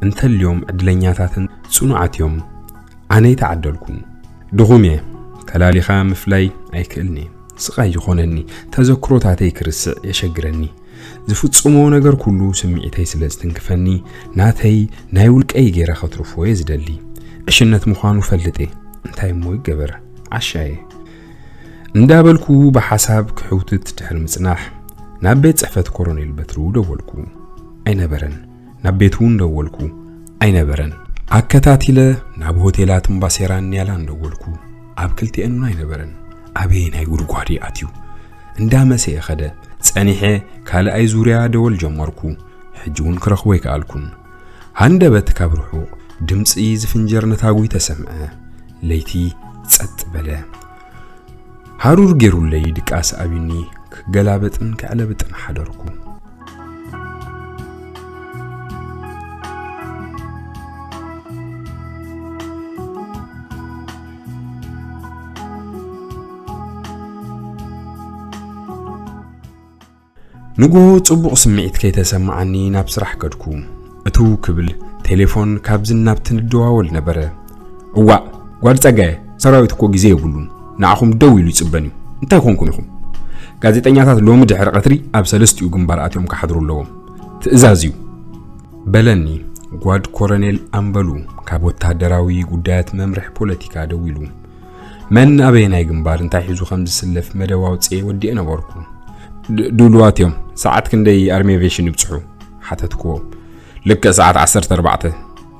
እንተልዮም ዕድለኛታትን ጽኑዓት እዮም። ኣነ ኣይተዓደልኩን። ድኹም እየ። ተላሊኻ ምፍላይ ኣይክእልን'የ። ስቓይ ይኾነኒ። ተዘክሮታተይ ክርስዕ የሸግረኒ። ዝፍጽሞ ነገር ኩሉ ስምዒተይ ስለ ዝትንክፈኒ፣ ናተይ ናይ ውልቀይ ገይረ ከትርፎ እየ ዝደሊ። ዕሽነት ምዃኑ ፈልጥ እየ። እንታይ እሞ ይገበር? ዓሻ እየ። እንዳበልኩ ብሓሳብ ክሕውትት ድሕሪ ምጽናሕ፣ ናብ ቤት ጽሕፈት ኮሎኔል በትሩ ደወልኩ። ኣይነበረን። ናብ ቤቱ እውን ደወልኩ። ኣይነበረን። ኣከታቲለ ናብ ሆቴላት እምባሴራን ኒያላን ደወልኩ። ኣብ ክልቲኤን እውን ኣይነበረን። ኣበየናይ ጉድጓድ እዩ ኣትዩ? እንዳመሰየ ኸደ። ጸኒሐ ካልኣይ ዙርያ ደወል ጀመርኩ። ሕጂ እውን ክረኽቦ ኣይከኣልኩን። ሃንደበት ካብ ርሑቕ ድምጺ ዝፍንጀር ነታጒ ተሰምዐ። ለይቲ ጸጥ በለ። ሃሩር ገይሩለይ ድቃስ ኣብዩኒ ክገላበጥን ክዕለብጥን ሓደርኩ። ንግሆ ጽቡቕ ስምዒት ከይተሰማዓኒ ናብ ስራሕ ከድኩ። እትው ክብል ቴሌፎን ካብዝን ናብትን እደዋወል ነበረ። "እዋእ፣ ጓድ ጸጋየ፣ ሰራዊት እኮ ግዜ የብሉን። ንዓኹም ደው ኢሉ ይጽበን እዩ። እንታይ ኮንኩም ኢኹም? ጋዜጠኛታት ሎሚ ድሕሪ ቀትሪ ኣብ ሰለስቲኡ ግንባር ኣትዮም ክሓድሩ ኣለዎም። ትእዛዝ እዩ" በለኒ ጓድ ኮረኔል ኣምበሉ፣ ካብ ወተሃደራዊ ጉዳያት መምርሒ ፖለቲካ ደዊሉ። መን ኣበየናይ ግንባር እንታይ ሒዙ ከም ዝስለፍ መደብ ኣውጽኤ ወዲኤ ነበርኩ። ድሉዋት እዮም። ሰዓት ክንደይ ኣርሚ ኣቬሽን ይብጽሑ? ሓተትክዎ። ልክዕ ሰዓት ዓሰርተ ኣርባዕተ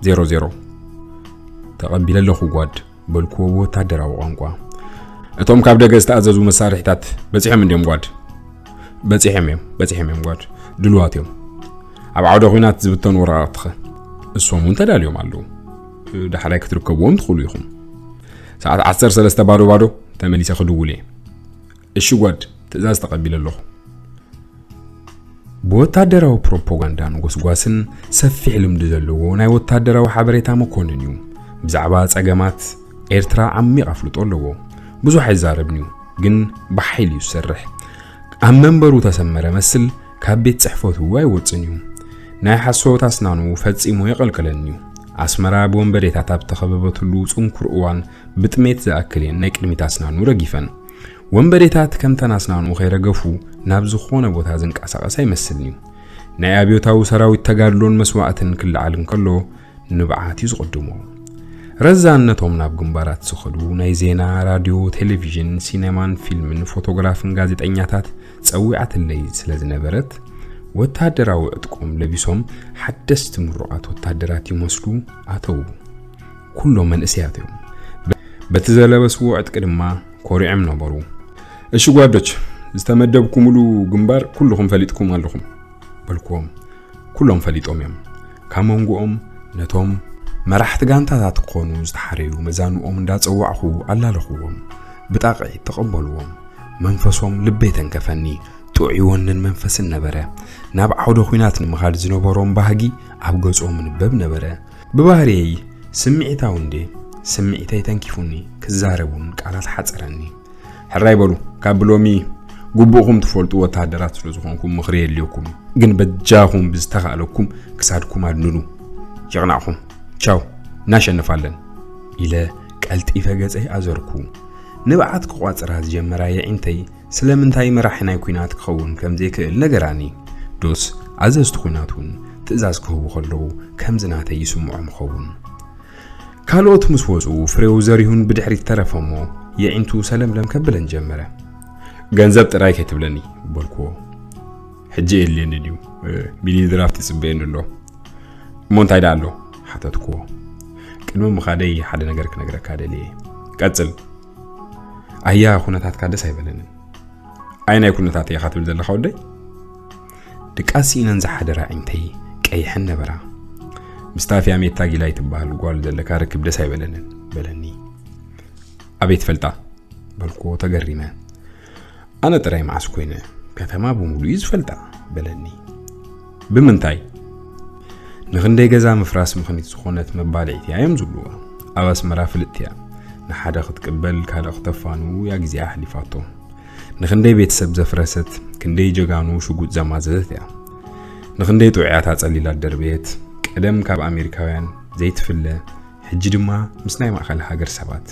ዜሮ ዜሮ። ተቐቢለ ኣለኹ ጓድ፣ በልክዎ ብወታደራዊ ቋንቋ። እቶም ካብ ደገ ዝተኣዘዙ መሳርሒታት በጺሖም እንድዮም ጓድ? በጺሖም እዮም፣ በጺሖም እዮም ጓድ። ድሉዋት እዮም። ኣብ ዓውደ ኹናት ዝብተኑ ወረቓቕትኸ? እሶም እውን ተዳልዮም ኣለዉ። ዳሕራይ ክትርከብዎም ትኽእሉ ኢኹም። ሰዓት ዓሰርተ ሰለስተ ባዶ ባዶ ተመሊሰ ክድውል እየ። እሺ ጓድ፣ ትእዛዝ ተቐቢለ ኣለኹ። ብወታደራዊ ፕሮፓጋንዳን ጎስጓስን ሰፊሕ ልምዲ ዘለዎ ናይ ወታደራዊ ሓበሬታ መኮንን እዩ። ብዛዕባ ጸገማት ኤርትራ ዓሚቕ ኣፍልጦ ኣለዎ። ብዙሕ ኣይዛረብን እዩ፣ ግን ብሓይሊ እዩ ዝሰርሕ። ኣብ መንበሩ ተሰመረ መስል ካብ ቤት ጽሕፈቱ ኣይወጽን እዩ። ናይ ሓሶት ኣስናኑ ፈጺሙ የቐልቅለን እዩ። ኣስመራ ብወንበዴታት ኣብ ተኸበበትሉ ጽንኩር እዋን ብጥሜት ዝኣክል እየን ናይ ቅድሚት ኣስናኑ ረጊፈን። ወንበዴታት ከምተን ኣስናኑ ከይረገፉ ናብ ዝኾነ ቦታ ዝንቀሳቐስ ኣይመስልን እዩ። ናይ ኣብዮታዊ ሰራዊት ተጋድሎን መስዋእትን ክለዓል እንከሎ ንብዓት እዩ ዝቕድሞ። ረዛን ነቶም ናብ ግንባራት ዝኸዱ ናይ ዜና፣ ራድዮ፣ ቴሌቪዥን፣ ሲነማን ፊልምን ፎቶግራፍን ጋዜጠኛታት ጸዊዓትለይ ስለ ዝነበረት፣ ወታደራዊ ዕጥቆም ለቢሶም ሓደስቲ ምሩቓት ወታደራት ይመስሉ ኣተዉ። ኩሎም መንእሰያት እዮም። በቲ ዘለበስዎ ዕጥቂ ድማ ኮሪዖም ነበሩ። "እሺ ጓዶች፣ ዝተመደብኩምሉ ግንባር ኩልኹም ፈሊጥኩም ኣለኹም" በልኩዎም። ኩሎም ፈሊጦም እዮም። ካብ መንጎኦም ነቶም መራሕቲ ጋንታታት ክኾኑ ዝተሓረዩ መዛንኦም እንዳጸዋዕኹ ኣላለኹዎም። ብጣቕዒት ተቐበልዎም። መንፈሶም ልበይ ተንከፈኒ። ጥዑይ ወንን መንፈስን ነበረ። ናብ ዓውደ ኹናት ንምኻድ ዝነበሮም ባህጊ ኣብ ገጾም ንበብ ነበረ። ብባህርየይ ስምዒታዊ እንዴ፣ ስምዒተይ ተንኪፉኒ፣ ክዛረብ እውን ቃላት ሓጸረኒ። ሕራይ በሉ፣ ካብ ብሎሚ ግቡእኹም ትፈልጡ ወተሃደራት ስለ ዝኾንኩም ምኽሪ የድልየኩም፣ ግን በጃኹም ብዝተኻእለኩም ክሳድኩም ኣድንኑ። የቕናዕኹም። ቻው፣ እናሸንፋለን ኢለ ቀልጢፈ ገጸይ ኣዘርኩ። ንብዓት ክቋጽራ ዝጀመራ የዒንተይ ስለምንታይ መራሒ ናይ ኲናት ክኸውን ከም ዘይክእል ነገራኒ። ዶስ ኣዘዝቲ ኲናት እውን ትእዛዝ ክህቡ ከለዉ ከምዚ ናተይ ይስምዖም ይኸውን? ካልኦት ምስ ወጹ ፍሬው ዘሪሁን ብድሕሪት ተረፈ እሞ የዒንቱ ሰለምለም ከብለን ጀመረ። "ገንዘብ ጥራይ ከይትብለኒ" በልክዎ። "ሕጂ የድልየኒ ድዩ? ሚኒ ድራፍት ይጽበየኒ ኣሎ። እሞ እንታይ ደኣ ኣሎ?" ሓተትክዎ። "ቅድሚ ምኻደይ ሓደ ነገር ክነግረካ ደልየ። ቀጽል። ኣያ ኩነታትካ ደስ ኣይበለንን። ኣይ ናይ ኩነታት ኢኻ ትብል ዘለኻ ወደይ?" ድቃስ ስኢነን ዝሓደራ ኣዒንተይ ቀይሐን ነበራ። "ምስታ ፊያሜታ ጊላይ ትበሃል ጓል ዘለካ ርክብ ደስ ኣይበለንን" በለኒ። "ኣበይ ትፈልጣ?" በልክዎ ተገሪመ። "ኣነ ጥራይ መዓስ ኮይነ፣ ከተማ ብምሉኡ እዩ ዝፈልጣ" በለኒ። "ብምንታይ?" "ንኽንደይ ገዛ ምፍራስ ምኽኒት ዝኾነት መባልዒት እያ እዮም ዝብልዋ። ኣብ ኣስመራ ፍልጥቲ እያ። ንሓደ ክትቅበል ካልእ ክተፋንው እያ ግዜኣ ኣሕሊፋቶ። ንኽንደይ ቤተሰብ ዘፍረሰት፣ ክንደይ ጀጋኑ ሽጉጥ ዘማዘዘት እያ። ንኽንደይ ጥዑያት ኣጸሊላ ዝደርበየት፣ ቀደም ካብ ኣሜሪካውያን ዘይትፍለ፣ ሕጂ ድማ ምስ ናይ ማእከል ሃገር ሰባት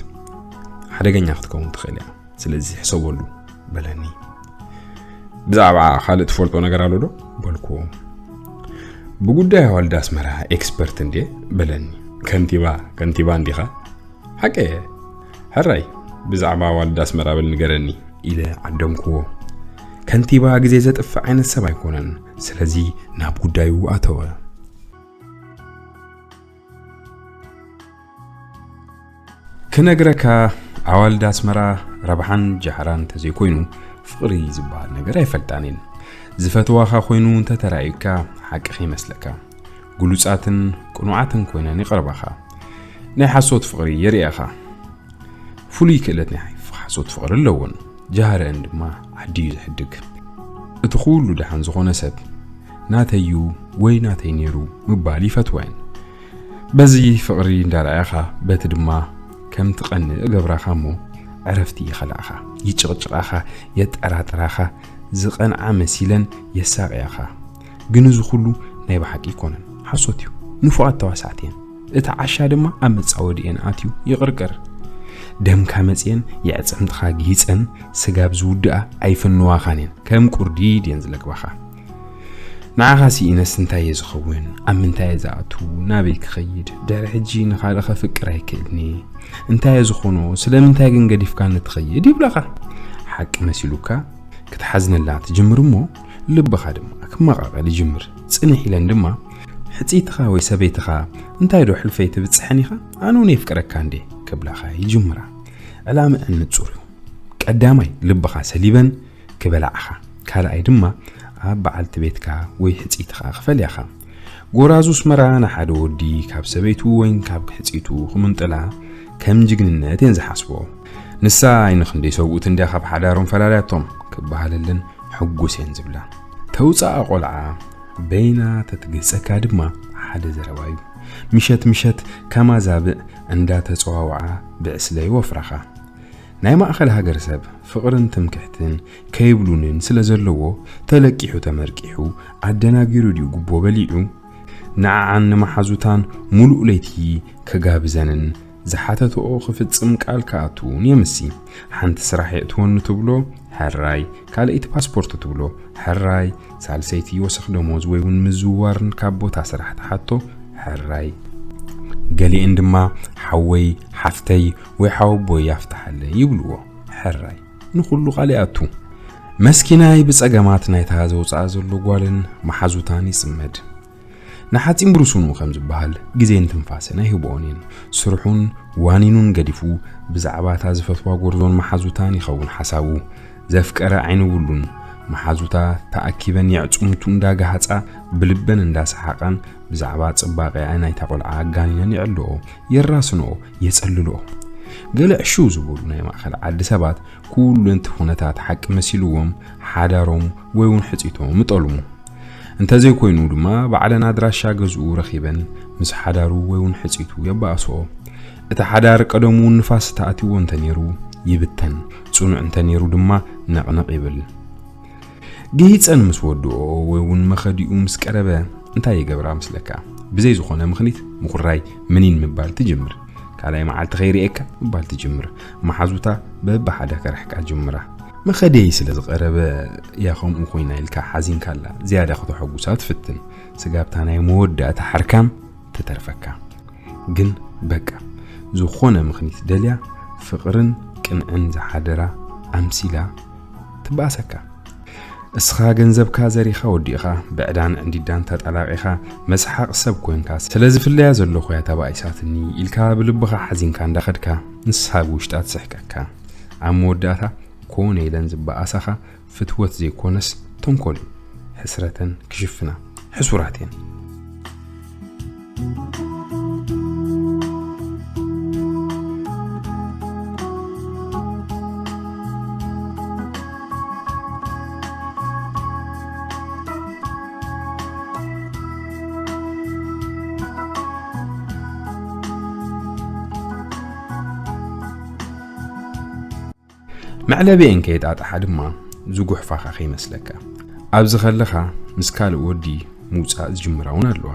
ሓደገኛ ክትከውን ትኽእል እያ። ስለዚ ሕሰበሉ" በለኒ። "ብዛዕባ ካልእ ትፈልጦ ነገር ኣሎ ዶ?" በልክዎ። "ብጉዳይ ኣዋልድ ኣስመራ ኤክስፐርት እንድየ" በለኒ። "ከንቲባ፣ ከንቲባ እንዲኻ?" "ሓቀየ። ሕራይ፣ ብዛዕባ ኣዋልድ ኣስመራ በል ንገረኒ" ኢለ ዓደምክዎ። ከንቲባ ግዜ ዘጥፍእ ዓይነት ሰብ ኣይኮነን። ስለዚ ናብ ጉዳዩ ኣተወ። ክነግረካ፣ ኣዋልድ ኣስመራ ረብሓን ጃህራን እንተዘይኮይኑ፣ ፍቕሪ ዝበሃል ነገር ኣይፈልጣን እየን። ዝፈትዋኻ ኮይኑ እንተተራእዩካ፣ ሓቂ ከይመስለካ። ግሉጻትን ቅኑዓትን ኮይነን ይቐርባኻ። ናይ ሓሶት ፍቕሪ የርእያኻ። ፍሉይ ክእለት ናይ ሓሶት ፍቕሪ ኣለወን። ጃህረአን ድማ ዓዲ እዩ ዝሕድግ። እቲ ኩሉ ደሓን ዝኾነ ሰብ፣ "ናተይ እዩ" ወይ "ናተይ ነይሩ" ምባል ይፈትዋ እየን። በዚ ፍቕሪ እንዳረኣያኻ፣ በቲ ድማ ከም ትቐንእ እገብራኻ እሞ፣ ዕረፍቲ ይኸልኣኻ፣ ይጭቕጭቓኻ፣ የጠራጥራኻ፣ ዝቐንዓ መሲለን የሳቕያኻ። ግን እዚ ኩሉ ናይ ብሓቂ ኣይኮነን፣ ሓሶት እዩ። ንፉዓት ተዋሳእቲ እየን። እቲ ዓሻ ድማ ኣብ መጻወዲኤን ኣትዩ ይቕርቅር። ደምካ መጽየን የዕጽምትኻ ጊጸን ስጋብ ዝውድኣ ኣይፍንዋኻን እየን። ከም ቁርዲድ እየን ዝለግባኻ። ንዓኻ ስኢነስ እንታይ እየ ዝኸውን? ኣብ ምንታይ እየ ዝኣቱ? ናበይ ክኸይድ? ድሕሪ ሕጂ ንኻልእ ከፍቅር ኣይክእልኒ። እንታይ እየ ዝኾኖ? ስለምንታይ ግን ገዲፍካኒ ትኸይድ? ይብላኻ። ሓቂ መሲሉካ ክትሓዝነላ ትጅምር እሞ፣ ልብኻ ድማ ክመቓቐል ይጅምር። ጽንሕ ኢለን ድማ፣ "ሕጽይትኻ ወይ ሰበይትኻ እንታይ ዶ ሕልፈይ ትብጽሐን ኢኻ? ኣነ እውን የፍቅረካ እንዴ?" ክብላኻ ይጅምራ። ዕላምአን ንጹር እዩ። ቀዳማይ ልብኻ ሰሊበን ክበላዕኻ፣ ካልኣይ ድማ ኣብ በዓልቲ ቤትካ ወይ ሕጽይትኻ ክፈልያኻ። ጎራዙ ኣስመራ ንሓደ ወዲ ካብ ሰበይቱ ወይ ካብ ሕጽይቱ ክምንጥላ ከም ጅግንነት እየን ዝሓስቦ። ንሳ ኣይንኽንደይ ሰብኡት እንድያ ካብ ሓዳሮም ፈላልያቶም ክበሃለለን ሕጉስ እየን ዝብላ። ተውፅኣ ቆልዓ በይና ተትግህፀካ ድማ ሓደ ዘረባ እዩ። ምሸት ምሸት ከም ኣዛብእ እንዳተፀዋውዓ ብዕስለ ይወፍራኻ። ናይ ማእኸል ሃገር ሰብ ፍቕርን ትምክሕትን ከይብሉንን ስለ ዘለዎ፣ ተለቂሑ ተመርቂሑ፣ ኣደናጊሩ ድዩ ጉቦ በሊዑ፣ ንዓዓን ንመሓዙታን ሙሉእ ለይቲ ክጋብዘንን ዝሓተትኦ ክፍጽም ቃል ክኣቱን የምሲ። ሓንቲ ስራሕ የእትወኒ ትብሎ፣ ሕራይ፣ ካልኣይቲ ፓስፖርት ትብሎ፣ ሕራይ፣ ሳልሰይቲ ወሰኽ ደሞዝ ወይ እውን ምዝውዋርን ካብ ቦታ ስራሕ ትሓቶ፣ ሕራይ። ገሊኤን ድማ ሓወይ፣ ሓፍተይ ወይ ሓወቦይ ያፍትሓለይ ይብልዎ፣ ሕራይ። ንኹሉ ቃል ይኣቱ። መስኪናይ ብጸገማት ናይታ ዘውጽኣ ዘሎ ጓልን መሓዙታን ይጽመድ። ንሓጺን ብርሱኑ ከም ዝበሃል ግዜን ትንፋስን ኣይህብኦን እየን። ስርሑን ዋኒኑን ገዲፉ ብዛዕባ እታ ዝፈትዋ ጎርዞን መሓዙታን ይኸውን ሓሳቡ። ዘፍቀረ ዓይኒ ብሉን። መሓዙታ ተኣኪበን የዕጽምቱ እንዳጋሃጻ ብልበን እንዳሰሓቓን ብዛዕባ ጽባቐኣ ናይታ ቆልዓ ኣጋኒነን የዕልኦ፣ የራስንኦ፣ የጸልልኦ። ገለ ዕሽው ዝበሉ ናይ ማእከል ዓዲ ሰባት ኩሉ እቲ ኩነታት ሓቂ መሲልዎም ሓዳሮም ወይ እውን ሕጺቶም ይጠልሙ። እንተዘይኮይኑ ድማ ባዕለን ኣድራሻ ገዝኡ ረኺበን ምስ ሓዳሩ ወይ እውን ሕጺቱ የባእስኦ። እቲ ሓዳር ቀደሙ ንፋስ ተኣትይዎ እንተነይሩ ይብተን፣ ጽኑዕ እንተነይሩ ድማ ነቕነቕ ይብል። ገይጸን ምስ ወድኦ ወይ እውን መኸዲኡ ምስ ቀረበ እንታይ ይገብራ ምስለካ? ብዘይ ዝኾነ ምኽኒት ምኹራይ ምኒን ምባል ትጅምር። ካልኣይ መዓልቲ ከይርእየካ ምባል ትጅምር። መሓዙታ በብሓደ ከርሕቃ ጅምራ። መኸደይ ስለ ዝቐረበ እያ ከምኡ ኮይና ኢልካ ሓዚንካላ ዝያዳ ከተሐጉሳ ትፍትን። ስጋብታ ናይ መወዳእታ ሓርካም ትተርፈካ። ግን በቃ ዝኾነ ምኽኒት ደልያ ፍቕርን ቅንዕን ዝሓደራ ኣምሲላ ትበኣሰካ። እስኻ ገንዘብካ ዘሪኻ ወዲእኻ፣ ብዕዳን ዕንዲዳን ተጠላቒኻ፣ መስሓቕ ሰብ ኮንካ፣ ስለ ዝፍለያ ዘለኹ እያ ተባኢሳትኒ ኢልካ ብልብኻ ሓዚንካ እንዳኸድካ፣ ንሳ ብውሽጣ ትስሕቀካ። ኣብ መወዳእታ ኮነ ኢለን ዝበኣሳኻ ፍትወት ዘይኮነስ ተንኮል እዩ። ሕስረተን ክሽፍና ሕሱራት እየን። መዕለቢኤን ከየጣጥሓ ድማ ዝጉሕፋኻ ከይመስለካ። ኣብዚ ከለኻ ምስ ካልእ ወዲ ምውጻእ ዝጅምራ እውን ኣለዋ።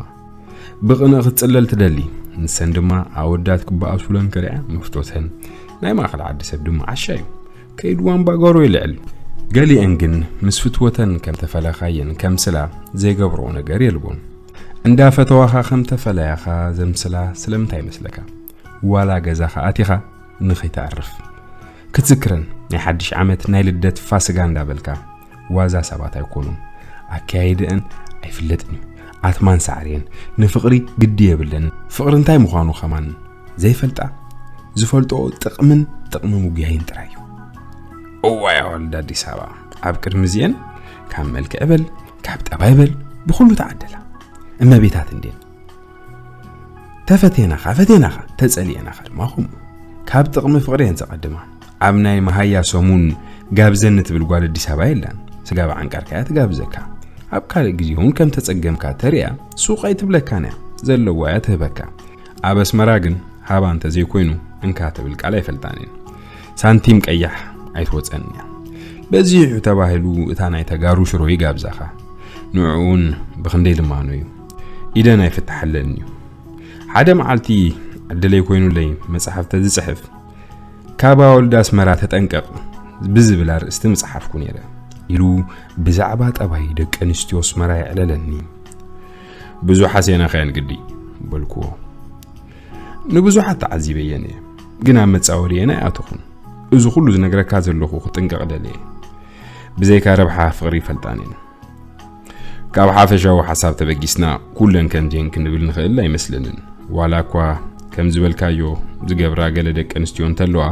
ብቕንእ ክትጽለል ትደሊ፣ ንሰን ድማ ኣወዳት ክበኣሱለን ክሪኣ መፍቶተን። ናይ ማእከል ዓዲ ሰብ ድማ ዓሻ እዩ። ከይዱ ኣምባጓሮ ይልዕል። ገሊአን ግን ምስ ፍትወተን ከም ተፈለኻየን ከምስላ ዘይገብርኦ ነገር የልቦን። እንዳፈተዋኻ ከም ተፈለያኻ ዘምስላ ስለምንታይ ይመስለካ? ዋላ ገዛኻ ኣቲኻ ንኸይተዕርፍ ክትዝክረን፣ ናይ ሓድሽ ዓመት ናይ ልደት ፋስጋ እንዳበልካ። ዋዛ ሰባት ኣይኮኑን። ኣከያይደአን ኣይፍለጥን እዩ። ኣትማን ሳዕርየን ንፍቕሪ ግዲ የብለን። ፍቕሪ እንታይ ምዃኑ ኸማን ዘይፈልጣ፣ ዝፈልጥኦ ጥቕምን ጥቕሚ ምጉያይን ጥራይ እዩ። እዋይ ኣዋልድ ኣዲስ ኣበባ፣ ኣብ ቅድሚ እዚአን ካብ መልክዕ በል ካብ ጠባይ በል ብኹሉ ተዓደላ። እመቤታት እንዴን። ተፈቴናኻ ፈቴናኻ፣ ተጸሊኤናኻ ድማ ኹም። ካብ ጥቕሚ ፍቕሪ እየን ዘቐድማ። ኣብ ናይ መሃያ ሰሙን ጋብዘኒ ትብል ጓል ኣዲስ ኣበባ የላን። ስጋብ ዓንቃርካ እያ ትጋብዘካ። ኣብ ካልእ ግዜ እውን ከም ተጸገምካ ተሪኣ ሱቕ ኣይትብለካን እያ። ዘለዋ እያ ትህበካ። ኣብ ኣስመራ ግን ሃባ እንተ ዘይኮይኑ እንካ ትብል ቃል ኣይፈልጣን እየን። ሳንቲም ቀያሕ ኣይትወጸን እያ። በዚሑ ተባሂሉ እታ ናይ ተጋሩ ሽሮ ይጋብዛኻ። ንዕኡን ብኽንደይ ልማኖ እዩ። ኢደን ኣይፍትሓለን እዩ። ሓደ መዓልቲ ዕድለይ ኮይኑለይ መጽሓፍ ተዝጽሕፍ፣ ካብ ኣወልድ ኣስመራ ተጠንቀቕ ብዝብል ኣርእስቲ ምጽሓፍኩ ነይረ ኢሉ ብዛዕባ ጠባይ ደቂ ኣንስትዮ ኣስመራ የዕለለኒ። ብዙሕ ኣስየናኻያን ግዲ በልኩዎ። ንብዙሓት ተዓዚበየን እየ፣ ግን ኣብ መጻወድየን ኣይኣተኹን። እዚ ኩሉ ዝነግረካ ዘለኹ ክጥንቀቕ ደልየ። ብዘይካ ረብሓ ፍቕሪ ይፈልጣን እየን። ካብ ሓፈሻዊ ሓሳብ ተበጊስና ኩለን ከምዚኤን ክንብል ንኽእል ኣይመስለንን። ዋላ እኳ ከም ዝበልካዮ ዝገብራ ገለ ደቂ ኣንስትዮ እንተለዋ፣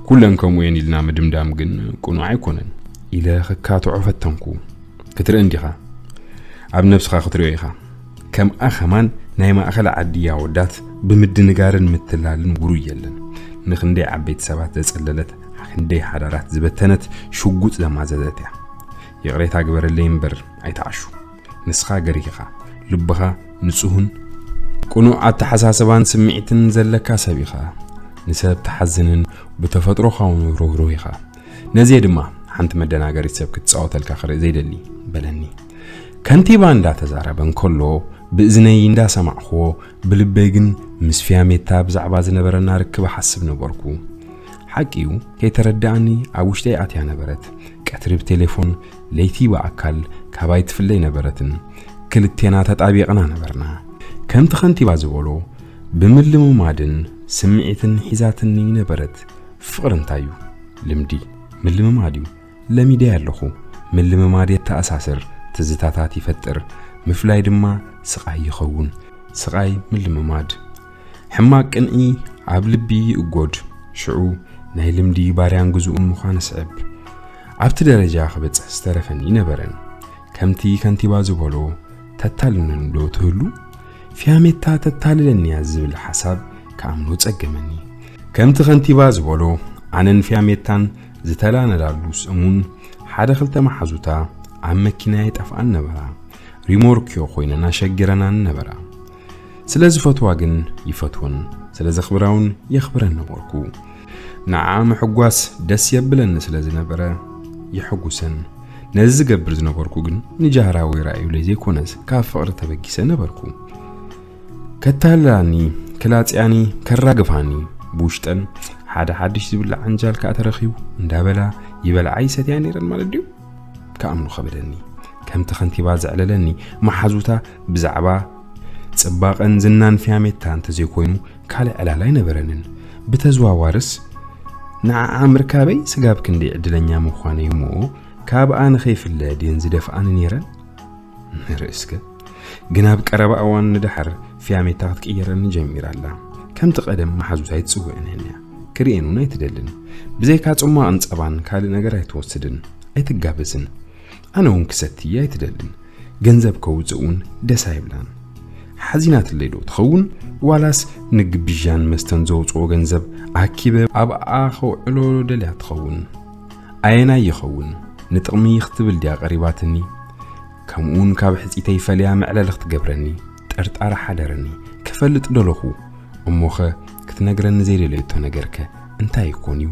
ኩለን ከምኡ እየን ኢልና ምድምዳም ግን ቅኑዕ ኣይኮነን። ኢለ ክካትዖ ፈተንኩ። ክትርኢ እንዲኻ፣ ኣብ ነብስኻ ክትሪኦ ኢኻ። ከምኣ ኸማን ናይ ማእኸል ዓዲ ኣወዳት ብምድንጋርን ምትላልን ውሩይ የለን። ንኽንደይ ዓበይቲ ሰባት ዘጸለለት፣ ክንደይ ሓዳራት ዝበተነት ሽጉጥ ዘማዘዘት እያ። ይቕሬታ ግበረለይ እምበር ኣይትዓሹ። ንስኻ ገሪህ ኢኻ። ልብኻ ንጹህን ቅኑዕ ኣተሓሳስባን ስምዒትን ዘለካ ሰብ ኢኻ። ንሰብ ትሓዝንን ብተፈጥሮኻ እውን ርህሩህ ኢኻ። ነዚ ድማ ሓንቲ መደናገሪት ሰብ ክትጻወተልካ ክርኢ ዘይደሊ በለኒ። ከንቲባ እንዳተዛረበ እንከሎ ብእዝነይ እንዳሰማዕኽዎ ብልበይ ግን ምስ ፊያሜታ ብዛዕባ ዝነበረና ርክብ እሓስብ ነበርኩ። ሓቂ እዩ፣ ከይተረድኣኒ ኣብ ውሽጠይ ኣትያ ነበረት። ቀትሪ ብቴሌፎን፣ ለይቲ ብኣካል ካባይ ትፍለይ ነበረትን ክልቴና ተጣቢቕና ነበርና። ከምቲ ከንቲባ ዝበሎ ብምልምማድን ስምዒትን ሒዛትኒ ነበረት። ፍቕሪ እንታይ እዩ? ልምዲ፣ ምልምማድ እዩ። ለሚደያ ኣለኹ። ምልምማድ የተኣሳስር፣ ትዝታታት ይፈጥር፣ ምፍላይ ድማ ስቓይ ይኸውን። ስቓይ ምልምማድ። ሕማቕ ቅንኢ ኣብ ልቢ ይእጎድ። ሽዑ ናይ ልምዲ ባርያን ግዙእን ምዃን ስዕብ። ኣብቲ ደረጃ ክበጽሕ ዝተረፈኒ ነበረን። ከምቲ ከንቲባ ዝበሎ ተታልለኒ ዶ ትህሉ? ፊያሜታ ተታልለኒ እያ ዝብል ሓሳብ ክኣምኖ ጸገመኒ። ከምቲ ከንቲባ ዝበሎ ኣነን ፊያሜታን ዝተላነዳሉ ሰሙን ሓደ ክልተ መሓዙታ ኣብ መኪና ይጠፍኣን ነበራ። ሪሞርክዮ ኮይነን ኣሸጊረናን ነበራ። ስለ ዝፈትዋ ግን ይፈትወን፣ ስለ ዘኽብራ እውን የኽብረን ነበርኩ። ንዓ ምሕጓስ ደስ የብለኒ ስለ ዝነበረ የሐጉሰን። ነዚ ዝገብር ዝነበርኩ ግን ንጃህራ ወይ ራእዩለይ ዘይኮነስ ካብ ፍቕሪ ተበጊሰ ነበርኩ። ከታልላኒ፣ ክላጽያኒ፣ ከራግፋኒ፣ ብውሽጠን ሓደ ሓድሽ ዝብላዕ ዓንጃል ከኣ ተረኺቡ እንዳበላ ይበልዓ ይሰትያ ነይረን ማለት ድዩ? ክኣምኖ ከበደኒ። ከምቲ ከንቲባ ዘዕለለኒ መሓዙታ ብዛዕባ ጽባቐን ዝናን ፊያሜታ እንተዘይኮይኑ ካልእ ዕላል ኣይነበረንን። ብተዘዋዋርስ ንዓዓ ምርካበይ ስጋብ ክንደይ ዕድለኛ ምዃነይ እሞ ካብኣ ንኸይፍለ ድየን ዝደፍኣኒ ነይረን? ንርኢ እስከ። ግን ኣብ ቀረባ እዋን ንደሓር ፊያሜታ ክትቅየረኒ ጀሚራ ኣላ። ከምቲ ቀደም መሓዙታ ኣይትጽውዕን እያ። ክርእየን እውን ኣይትደልን። ብዘይካ ጽሟቕን ጸባን ካልእ ነገር ኣይትወስድን፣ ኣይትጋበዝን። ኣነ እውን ክሰቲ ኣይትደልን። ገንዘብ ከውጽእ እውን ደስ ኣይብላን። ሓዚናትለይ ዶ ትኸውን? ዋላስ ንግብዣን መስተን ዘውጽኦ ገንዘብ ኣኪበ ኣብኣ ከውዕሎ ደልያ ትኸውን? ኣየናይ ይኸውን? ንጥቕሚ ክትብል ድያ ቀሪባትኒ? ከምኡውን ካብ ሕጺተይ ፈልያ መዕለሊ ክትገብረኒ ጥርጣረ ሓደረኒ። ክፈልጥ ደለኹ። እሞኸ ክትነግረኒ ዘይደለየቶ ነገርከ እንታይ ይኮን እዩ?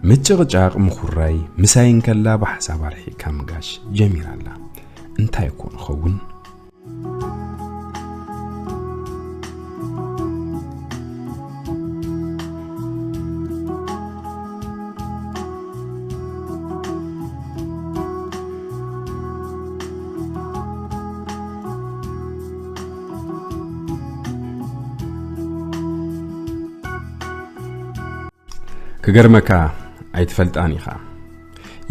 ምጭቕጫቕ ምኹራይ ምሳይ እንከላ ብሓሳብ ኣርሒቕካ ምጋሽ ጀሚራ ኣላ። እንታይ ይኮን ይኸውን? ክገርመካ ኣይትፈልጣን ኢኻ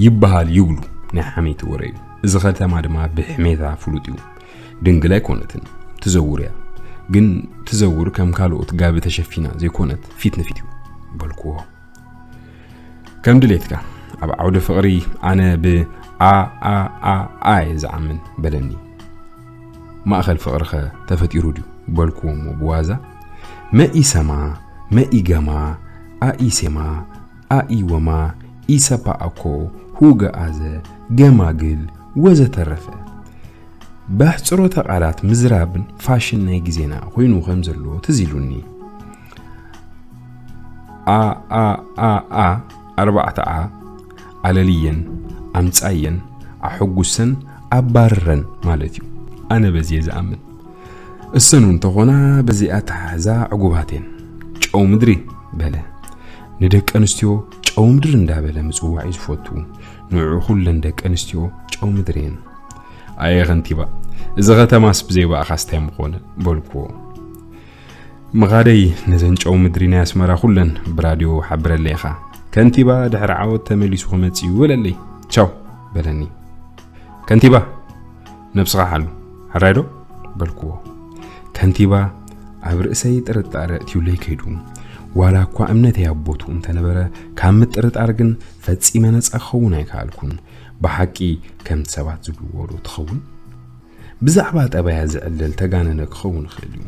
ይበሃል ይብሉ ናይ ሓሜቲ ወረ እዩ። እዚ ከተማ ድማ ብሕሜታ ፍሉጥ እዩ። ድንግል ኣይኮነትን፣ ትዘውር እያ። ግን ትዘውር ከም ካልኦት ጋቢ ተሸፊና ዘይኮነት ፊት ንፊት እዩ በልክዎ። ከም ድሌትካ ኣብ ዓውደ ፍቕሪ ኣነ ብ ኣ ኣ ኣ ኣ እየ ዝኣምን በለኒ። ማእኸል ፍቕርኸ ተፈጢሩ ድዩ በልክዎ እሞ ብዋዛ መኢሰማ መኢገማ ኣኢሴማ ኣኢወማ ኢሰፓኣኮ ሁገኣዘ ገማግል ወዘተረፈ። ብኣሕጽሮተ ቃላት ምዝራብን ፋሽን ናይ ግዜና ኮይኑ ከም ዘሎ ትዝ ኢሉኒ። ኣ ኣ ኣ ኣ ኣርባዕተ ኣ ኣለልየን ኣምጻየን ኣሐጉሰን ኣባርረን ማለት እዩ። ኣነ በዚ እየ ዝኣምን። እሰኑ እንተኾና በዚ ኣተሓሕዛ ዕጉባት እየን። ጨው ምድሪ በለ። ንደቂ ኣንስትዮ ጨው ምድሪ እንዳበለ ምጽዋዕ እዩ ዝፈቱ። ንዑ ኩለን ደቂ ኣንስትዮ ጨው ምድሪ እየን። ኣየ ከንቲባ፣ እዚ ከተማስ ብዘይ ብኣኻስ እንታይ ምኾነ በልክዎ። ምኻደይ ነዘን ጨው ምድሪ ናይ ኣስመራ ኩለን ብራድዮ ሓብረለይ ኢኻ። ከንቲባ ድሕሪ ዓወት ተመሊሱ ክመጽእ እዩ በለለይ። ቻው በለኒ። ከንቲባ፣ ነብስኻ ሓሉ፣ ሕራይ ዶ? በልክዎ። ከንቲባ ኣብ ርእሰይ ጥርጣረ እትዩለይ ከይዱ። ዋላ እኳ እምነተይ ኣብ ቦትኡ እንተነበረ፣ ካብ ምጥርጣር ግን ፈጺመ ነጻ ክኸውን ኣይከኣልኩን። ብሓቂ ከምቲ ሰባት ዝብልዎ ዶ ትኸውን? ብዛዕባ ጠባያ ዝዕለል ተጋነነ ክኸውን ይኽእል እዩ።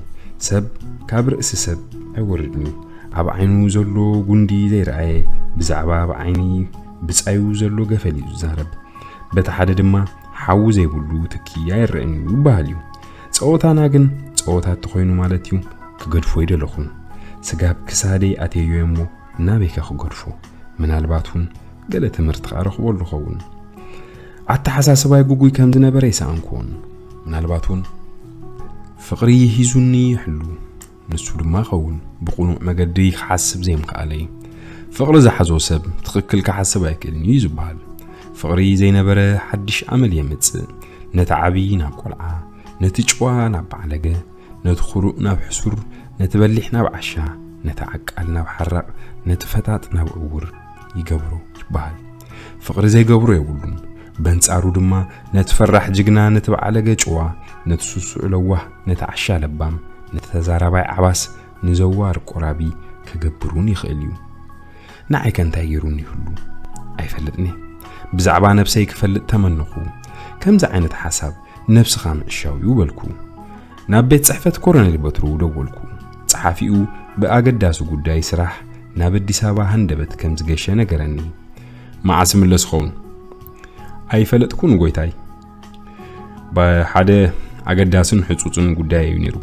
ሰብ ካብ ርእሲ ሰብ ኣይወርድን እዩ። ኣብ ዓይኑ ዘሎ ጉንዲ ዘይረኣየ፣ ብዛዕባ ኣብ ዓይኒ ብጻዩ ዘሎ ገፈል እዩ ዝዛረብ። በቲ ሓደ ድማ ሓዊ ዘይብሉ ትኪ ኣይረአን እዩ ይበሃል እዩ። ጸወታና ግን ጸወታ እንተኾይኑ ማለት እዩ፣ ክገድፎ ኣይደለኹን። ስጋብ ክሳደይ ኣትየዮ እሞ ናበይከ ክገድፎ? ምናልባት እውን ገለ ትምህርቲ ከኣ ረኽበሉ ኸውን። ኣተሓሳስባይ ጉጉይ ከም ዝነበረ ይሰኣንኩዎን። ምናልባት እውን ፍቕሪ ሂዙኒ ይሕሉ። ንሱ ድማ ኸውን ብቕኑዕ መገዲ ክሓስብ ዘይምኽኣለይ። ፍቕሪ ዝሓዞ ሰብ ትኽክል ክሓስብ ኣይክእልን እዩ ዝበሃል። ፍቕሪ ዘይነበረ ሓድሽ ኣመል የምጽእ። ነቲ ዓቢ ናብ ቆልዓ፣ ነቲ ጭዋ ናብ ባዕለገ፣ ነቲ ኩሩእ ናብ ሕሱር፣ ነቲ በሊሕ ናብ ዓሻ፣ ነቲ ዓቃል ናብ ሓራቕ፣ ነቲ ፈጣጥ ናብ ዕውር ይገብሮ ይበሃል። ፍቕሪ ዘይገብሮ የብሉን። በንጻሩ ድማ ነቲ ፈራሕ ጅግና፣ ነቲ በዓለገ ጭዋ፣ ነቲ ስሱዕ ለዋህ፣ ነቲ ዓሻ ለባም፣ ነቲ ተዛራባይ ዓባስ፣ ንዘዋር ቆራቢ ክገብር እውን ይኽእል እዩ። ንዓይከ እንታይ ገይሩኒ ይህሉ? ኣይፈልጥን እየ። ብዛዕባ ነብሰይ ክፈልጥ ተመነኹ። ከምዚ ዓይነት ሓሳብ ነብስኻ ምዕሻው እዩ በልኩ። ናብ ቤት ጽሕፈት ኮሎኔል በትሩ ደወልኩ። ጸሓፊኡ ብኣገዳሲ ጉዳይ ስራሕ ናብ ኣዲስ ኣበባ ሃንደበት ከም ዝገሸ ነገረኒ። መዓስ ይምለስ ይኸውን? ኣይፈለጥኩን ጎይታይ። ብሓደ ኣገዳስን ሕጹጽን ጉዳይ እዩ ነይሩ።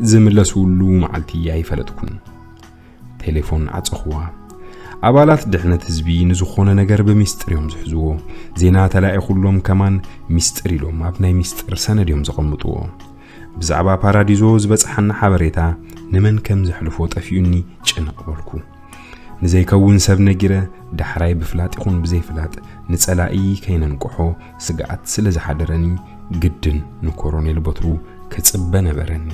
ዝምለስሉ መዓልቲ ኣይፈለጥኩን። ቴሌፎን ዓጸኹዋ። ኣባላት ድሕነት ህዝቢ ንዝኾነ ነገር ብሚስጥር እዮም ዝሕዝዎ። ዜና ተላኢኹሎም ከማን ሚስጥር ኢሎም ኣብ ናይ ሚስጥር ሰነድ እዮም ዘቐምጥዎ። ብዛዕባ ፓራዲዞ ዝበጽሓና ሓበሬታ ንመን ከም ዘሕልፎ ጠፊኡኒ ጭንቕ በልኩ። ንዘይከውን ሰብ ነጊረ፣ ዳሕራይ ብፍላጥ ይኹን ብዘይፍላጥ ንጸላኢ ከይነንቅሖ ስግኣት ስለ ዝሓደረኒ፣ ግድን ንኮሮኔል በትሩ ክጽበ ነበረኒ።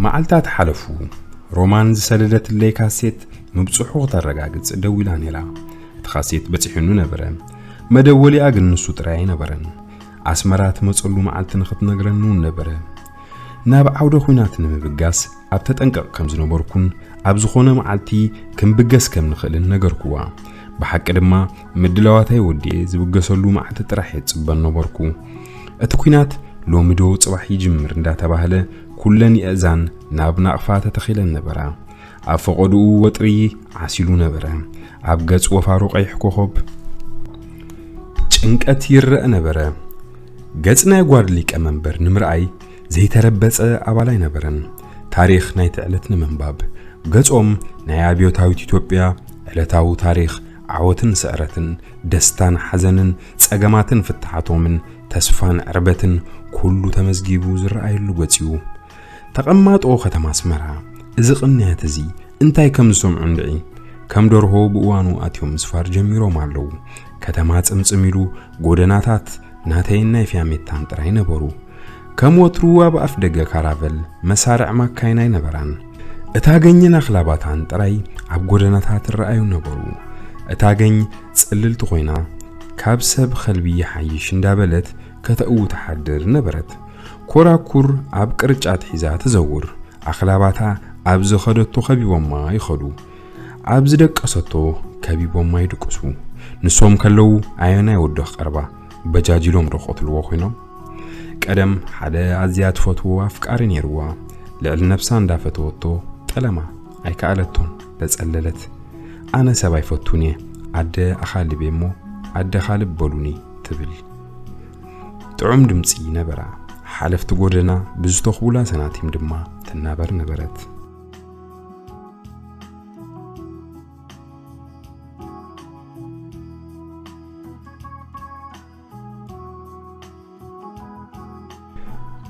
መዓልታት ሓለፉ። ሮማን ዝሰደደትለይ ካሴት ምብጽሑ ክተረጋግጽ ደዊላ ነይራ። እቲ ካሴት በጺሑኒ ነበረ። መደወሊኣ ግን ንሱ ጥራይ ኣይነበረን። ኣስመራ ትመጸሉ መዓልቲ ንኽትነግረኒ እውን ነበረ። ናብ ዓውደ ኹናት ንምብጋስ ኣብ ተጠንቀቕ ከም ዝነበርኩን ኣብ ዝኾነ መዓልቲ ክንብገስ ከም ንኽእልን ነገርኩዋ። ብሓቂ ድማ ምድላዋተይ ወዲኤ ዝብገሰሉ መዓልቲ ጥራሕ እየ ዝጽበ ነበርኩ። እቲ ኲናት ሎሚ ዶ ጽባሕ ይጅምር እንዳተባህለ ኩለን የእዛን ናብ ናቕፋ ተተኺለን ነበራ። ኣብ ፈቐድኡ ወጥሪ ዓሲሉ ነበረ። ኣብ ገጽ ወፋሩ ቀይሕ ኮኾብ ጭንቀት ይረአ ነበረ። ገጽ ናይ ጓድ ሊቀ መንበር ንምርኣይ ዘይተረበጸ ኣባል ኣይነበረን። ታሪኽ ናይቲ ዕለት ንምንባብ ገጾም ናይ ኣብዮታዊት ኢትዮጵያ ዕለታዊ ታሪኽ ዓወትን ስዕረትን፣ ደስታን ሓዘንን፣ ጸገማትን ፍትሓቶምን፣ ተስፋን ዕርበትን ኩሉ ተመዝጊቡ ዝረኣየሉ ገጽ እዩ። ተቐማጦ ከተማ ኣስመራ እዚ ቅንያት እዚ እንታይ ከም ዝሰምዑ እንድዒ፣ ከም ደርሆ ብእዋኑ ኣትዮም ምስፋር ጀሚሮም ኣለዉ። ከተማ ጽምጽም ኢሉ፣ ጎደናታት ናተይን ናይ ፊያሜታን ጥራይ ነበሩ። ከም ወትሩ ኣብ ኣፍ ደገ ካራቨል መሳርዕ ማካይን ኣይነበራን። እታ ገኝን ኣኽላባታን ጥራይ ኣብ ጎደናታት ይረኣዩ ነበሩ። እታ ገኝ ጽልልቲ ኮይና፣ ካብ ሰብ ኸልቢ ይሓይሽ እንዳበለት ከተእው ትሓድር ነበረት። ኮራኩር ኣብ ቅርጫት ሒዛ ትዘውር። ኣኽላባታ ኣብ ዝኸደቶ ከቢቦማ ይኸዱ። ኣብ ዝደቀሰቶ ከቢቦማ ይድቅሱ። ንሶም ከለዉ ኣየናይ ወዶ ክቐርባ? በጃጅ ኢሎም ዶ ክቐትልዎ ኮይኖም? ቀደም ሓደ ኣዝያ ትፈትዎ ኣፍቃሪ ነይርዋ። ልዕሊ ነብሳ እንዳፈተወቶ ጠለማ ኣይከኣለቶን፣ ተጸለለት። ኣነ ሰብ ኣይፈቱን እየ፣ ኣደ ኣኻልብ እየ እሞ ኣደ ኻልብ በሉኒ ትብል። ጥዑም ድምጺ ነበራ። ሓለፍቲ ጎደና ብዝተኽቡላ ሰናቲም ድማ ትናበር ነበረት።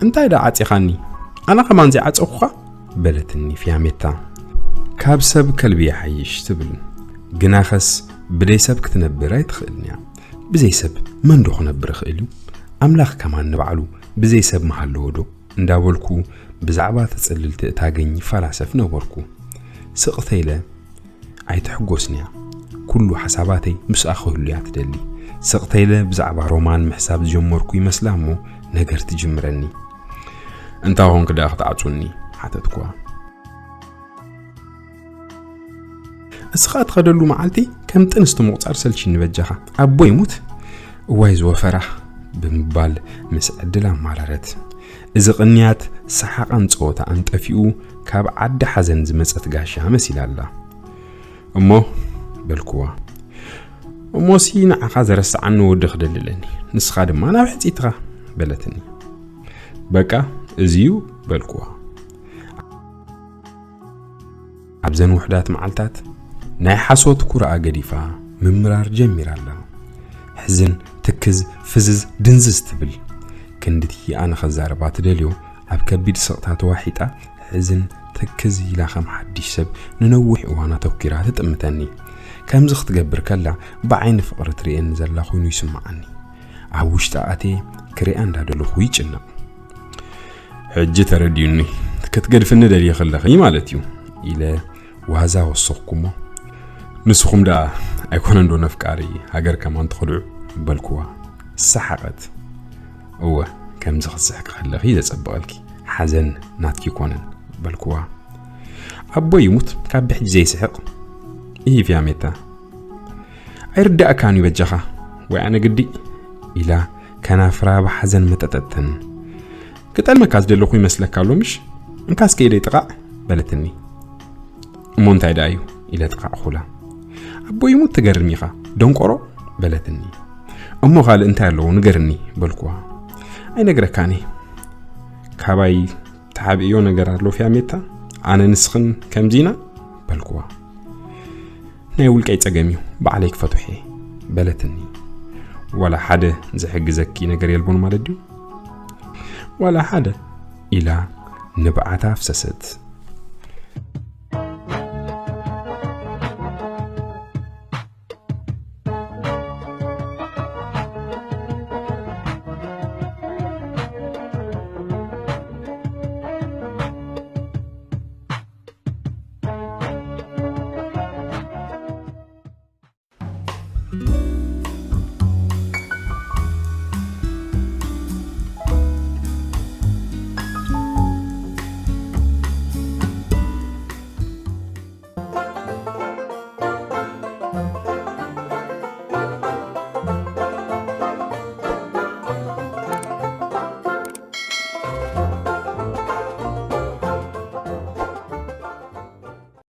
እንታይ ደኣ ዓጺኻኒ? ኣነ ከማን ዘይዓጸኹኻ? በለትኒ ፊያሜታ። ካብ ሰብ ከልቢ ይሓይሽ ትብል። ግናኸስ ብደይ ሰብ ክትነብር ኣይትኽእልን እያ። ብዘይ ሰብ መን ዶ ክነብር ይኽእል እዩ? ኣምላኽ ከማን ንባዕሉ ብዘይ ሰብ ምሃለዎ ዶ? እንዳበልኩ ብዛዕባ ተጸልልቲ እታ ገኝ ይፈላሰፍ ነበርኩ። ስቕተ ኢለ ኣይትሕጎስንያ። ኩሉ ሓሳባተይ ምስኣ ክህሉ እያ ትደሊ። ስቕተ ኢለ ብዛዕባ ሮማን ምሕሳብ ዝጀመርኩ ይመስላ እሞ ነገር ትጅምረኒ። "እንታይ ኾንክ ደኣ ክትዓጹኒ?" ሓተትኳ። "እስኻ ትኸደሉ መዓልቲ ከም ጥንስቲ ምቑጻር ሰልችኒ በጃኻ። ኣቦ ይሙት፣ እዋይ ዝወፈራ" ብምባል ምስ ዕድል ኣማረረት። እዚ ቅንያት ሰሓቓን ጸወታኣን ጠፊኡ ካብ ዓዲ ሓዘን ዝመጸት ጋሻ መሲላ ኣላ። "እሞ?" በልክዋ። "እሞሲ ንዓኻ ዘረስዓኒ ወዲ ክደሊ ኣለኒ፣ ንስኻ ድማ ናብ ሕጺትኻ" በለትኒ። "በቃ እዚ እዩ" በልክዋ። ኣብዘን ውሑዳት መዓልታት ናይ ሓሶት ኩርኣ ገዲፋ ምምራር ጀሚራ ኣላ። ሕዝን ትክዝ ፍዝዝ ድንዝዝ ትብል። ክንድቲ ኣነ ኸዛርባ ትደልዮ ኣብ ከቢድ ስቕታ ተዋሒጣ ሕዝን ትክዝ ኢላ ከም ሓድሽ ሰብ ንነዊሕ እዋን ኣተኲራ ትጥምተኒ። ከምዚ ክትገብር ከላ ብዓይኒ ፍቕሪ ትርእየኒ ዘላ ኮይኑ ይስምዓኒ። ኣብ ውሽጢ ኣትየ ክርእያ እንዳደለኹ ይጭነቕ። "ሕጂ ተረዲኡኒ፣ ክትገድፍኒ ደልየ ከለኺ ማለት እዩ" ኢለ ዋዛ ወሰኽኩሞ። "ንስኹም ደኣ ኣይኮነን ዶ ነፍቃሪ ሃገር ከማን ትኸድዑ?" በልክዋ። ሰሓቐት። "እወ፣ ከምዚ ክትስሕቂ ከለኺ ዘጸብቐልኪ ሓዘን ናትኪ ይኮነን" በልክዋ። "ኣቦ ይሙት፣ ካብ ብሕጂ ዘይስሕቕ" "ኢሂ ፊያሜታ፣ ኣይርዳእካን እዩ በጃኻ፣ ወይ ኣነ ግዲ" ኢላ ከናፍራ ብሓዘን መጠጠተን። "ክጠልመካ ዝደለኹ ይመስለካ ኣሎ ምሽ? እንካስ ከይደይ ጥቓዕ" በለትኒ። "እሞ እንታይ ደኣ እዩ?" ኢለ ጥቓዕ ኩላ። "ኣቦ ይሙት ትገርም ኢኻ፣ ደንቆሮ" በለትኒ። "እሞ ካልእ እንታይ ኣለዎ ንገርኒ" በልክዋ። "ኣይነግረካን እየ። ካባይ ተሓብእዮ ነገር ኣሎ ፊያሜታ፣ ኣነ ንስኽን ከምዚና" በልክዋ። "ናይ ውልቀይ ጸገም እዩ፣ ባዕለይ ክፈትሖ እየ" በለትኒ። "ዋላ ሓደ ዝሕግዘኪ ነገር የልቦን ማለት ድዩ?" "ዋላ ሓደ" ኢላ ንብዓታ ኣፍሰሰት።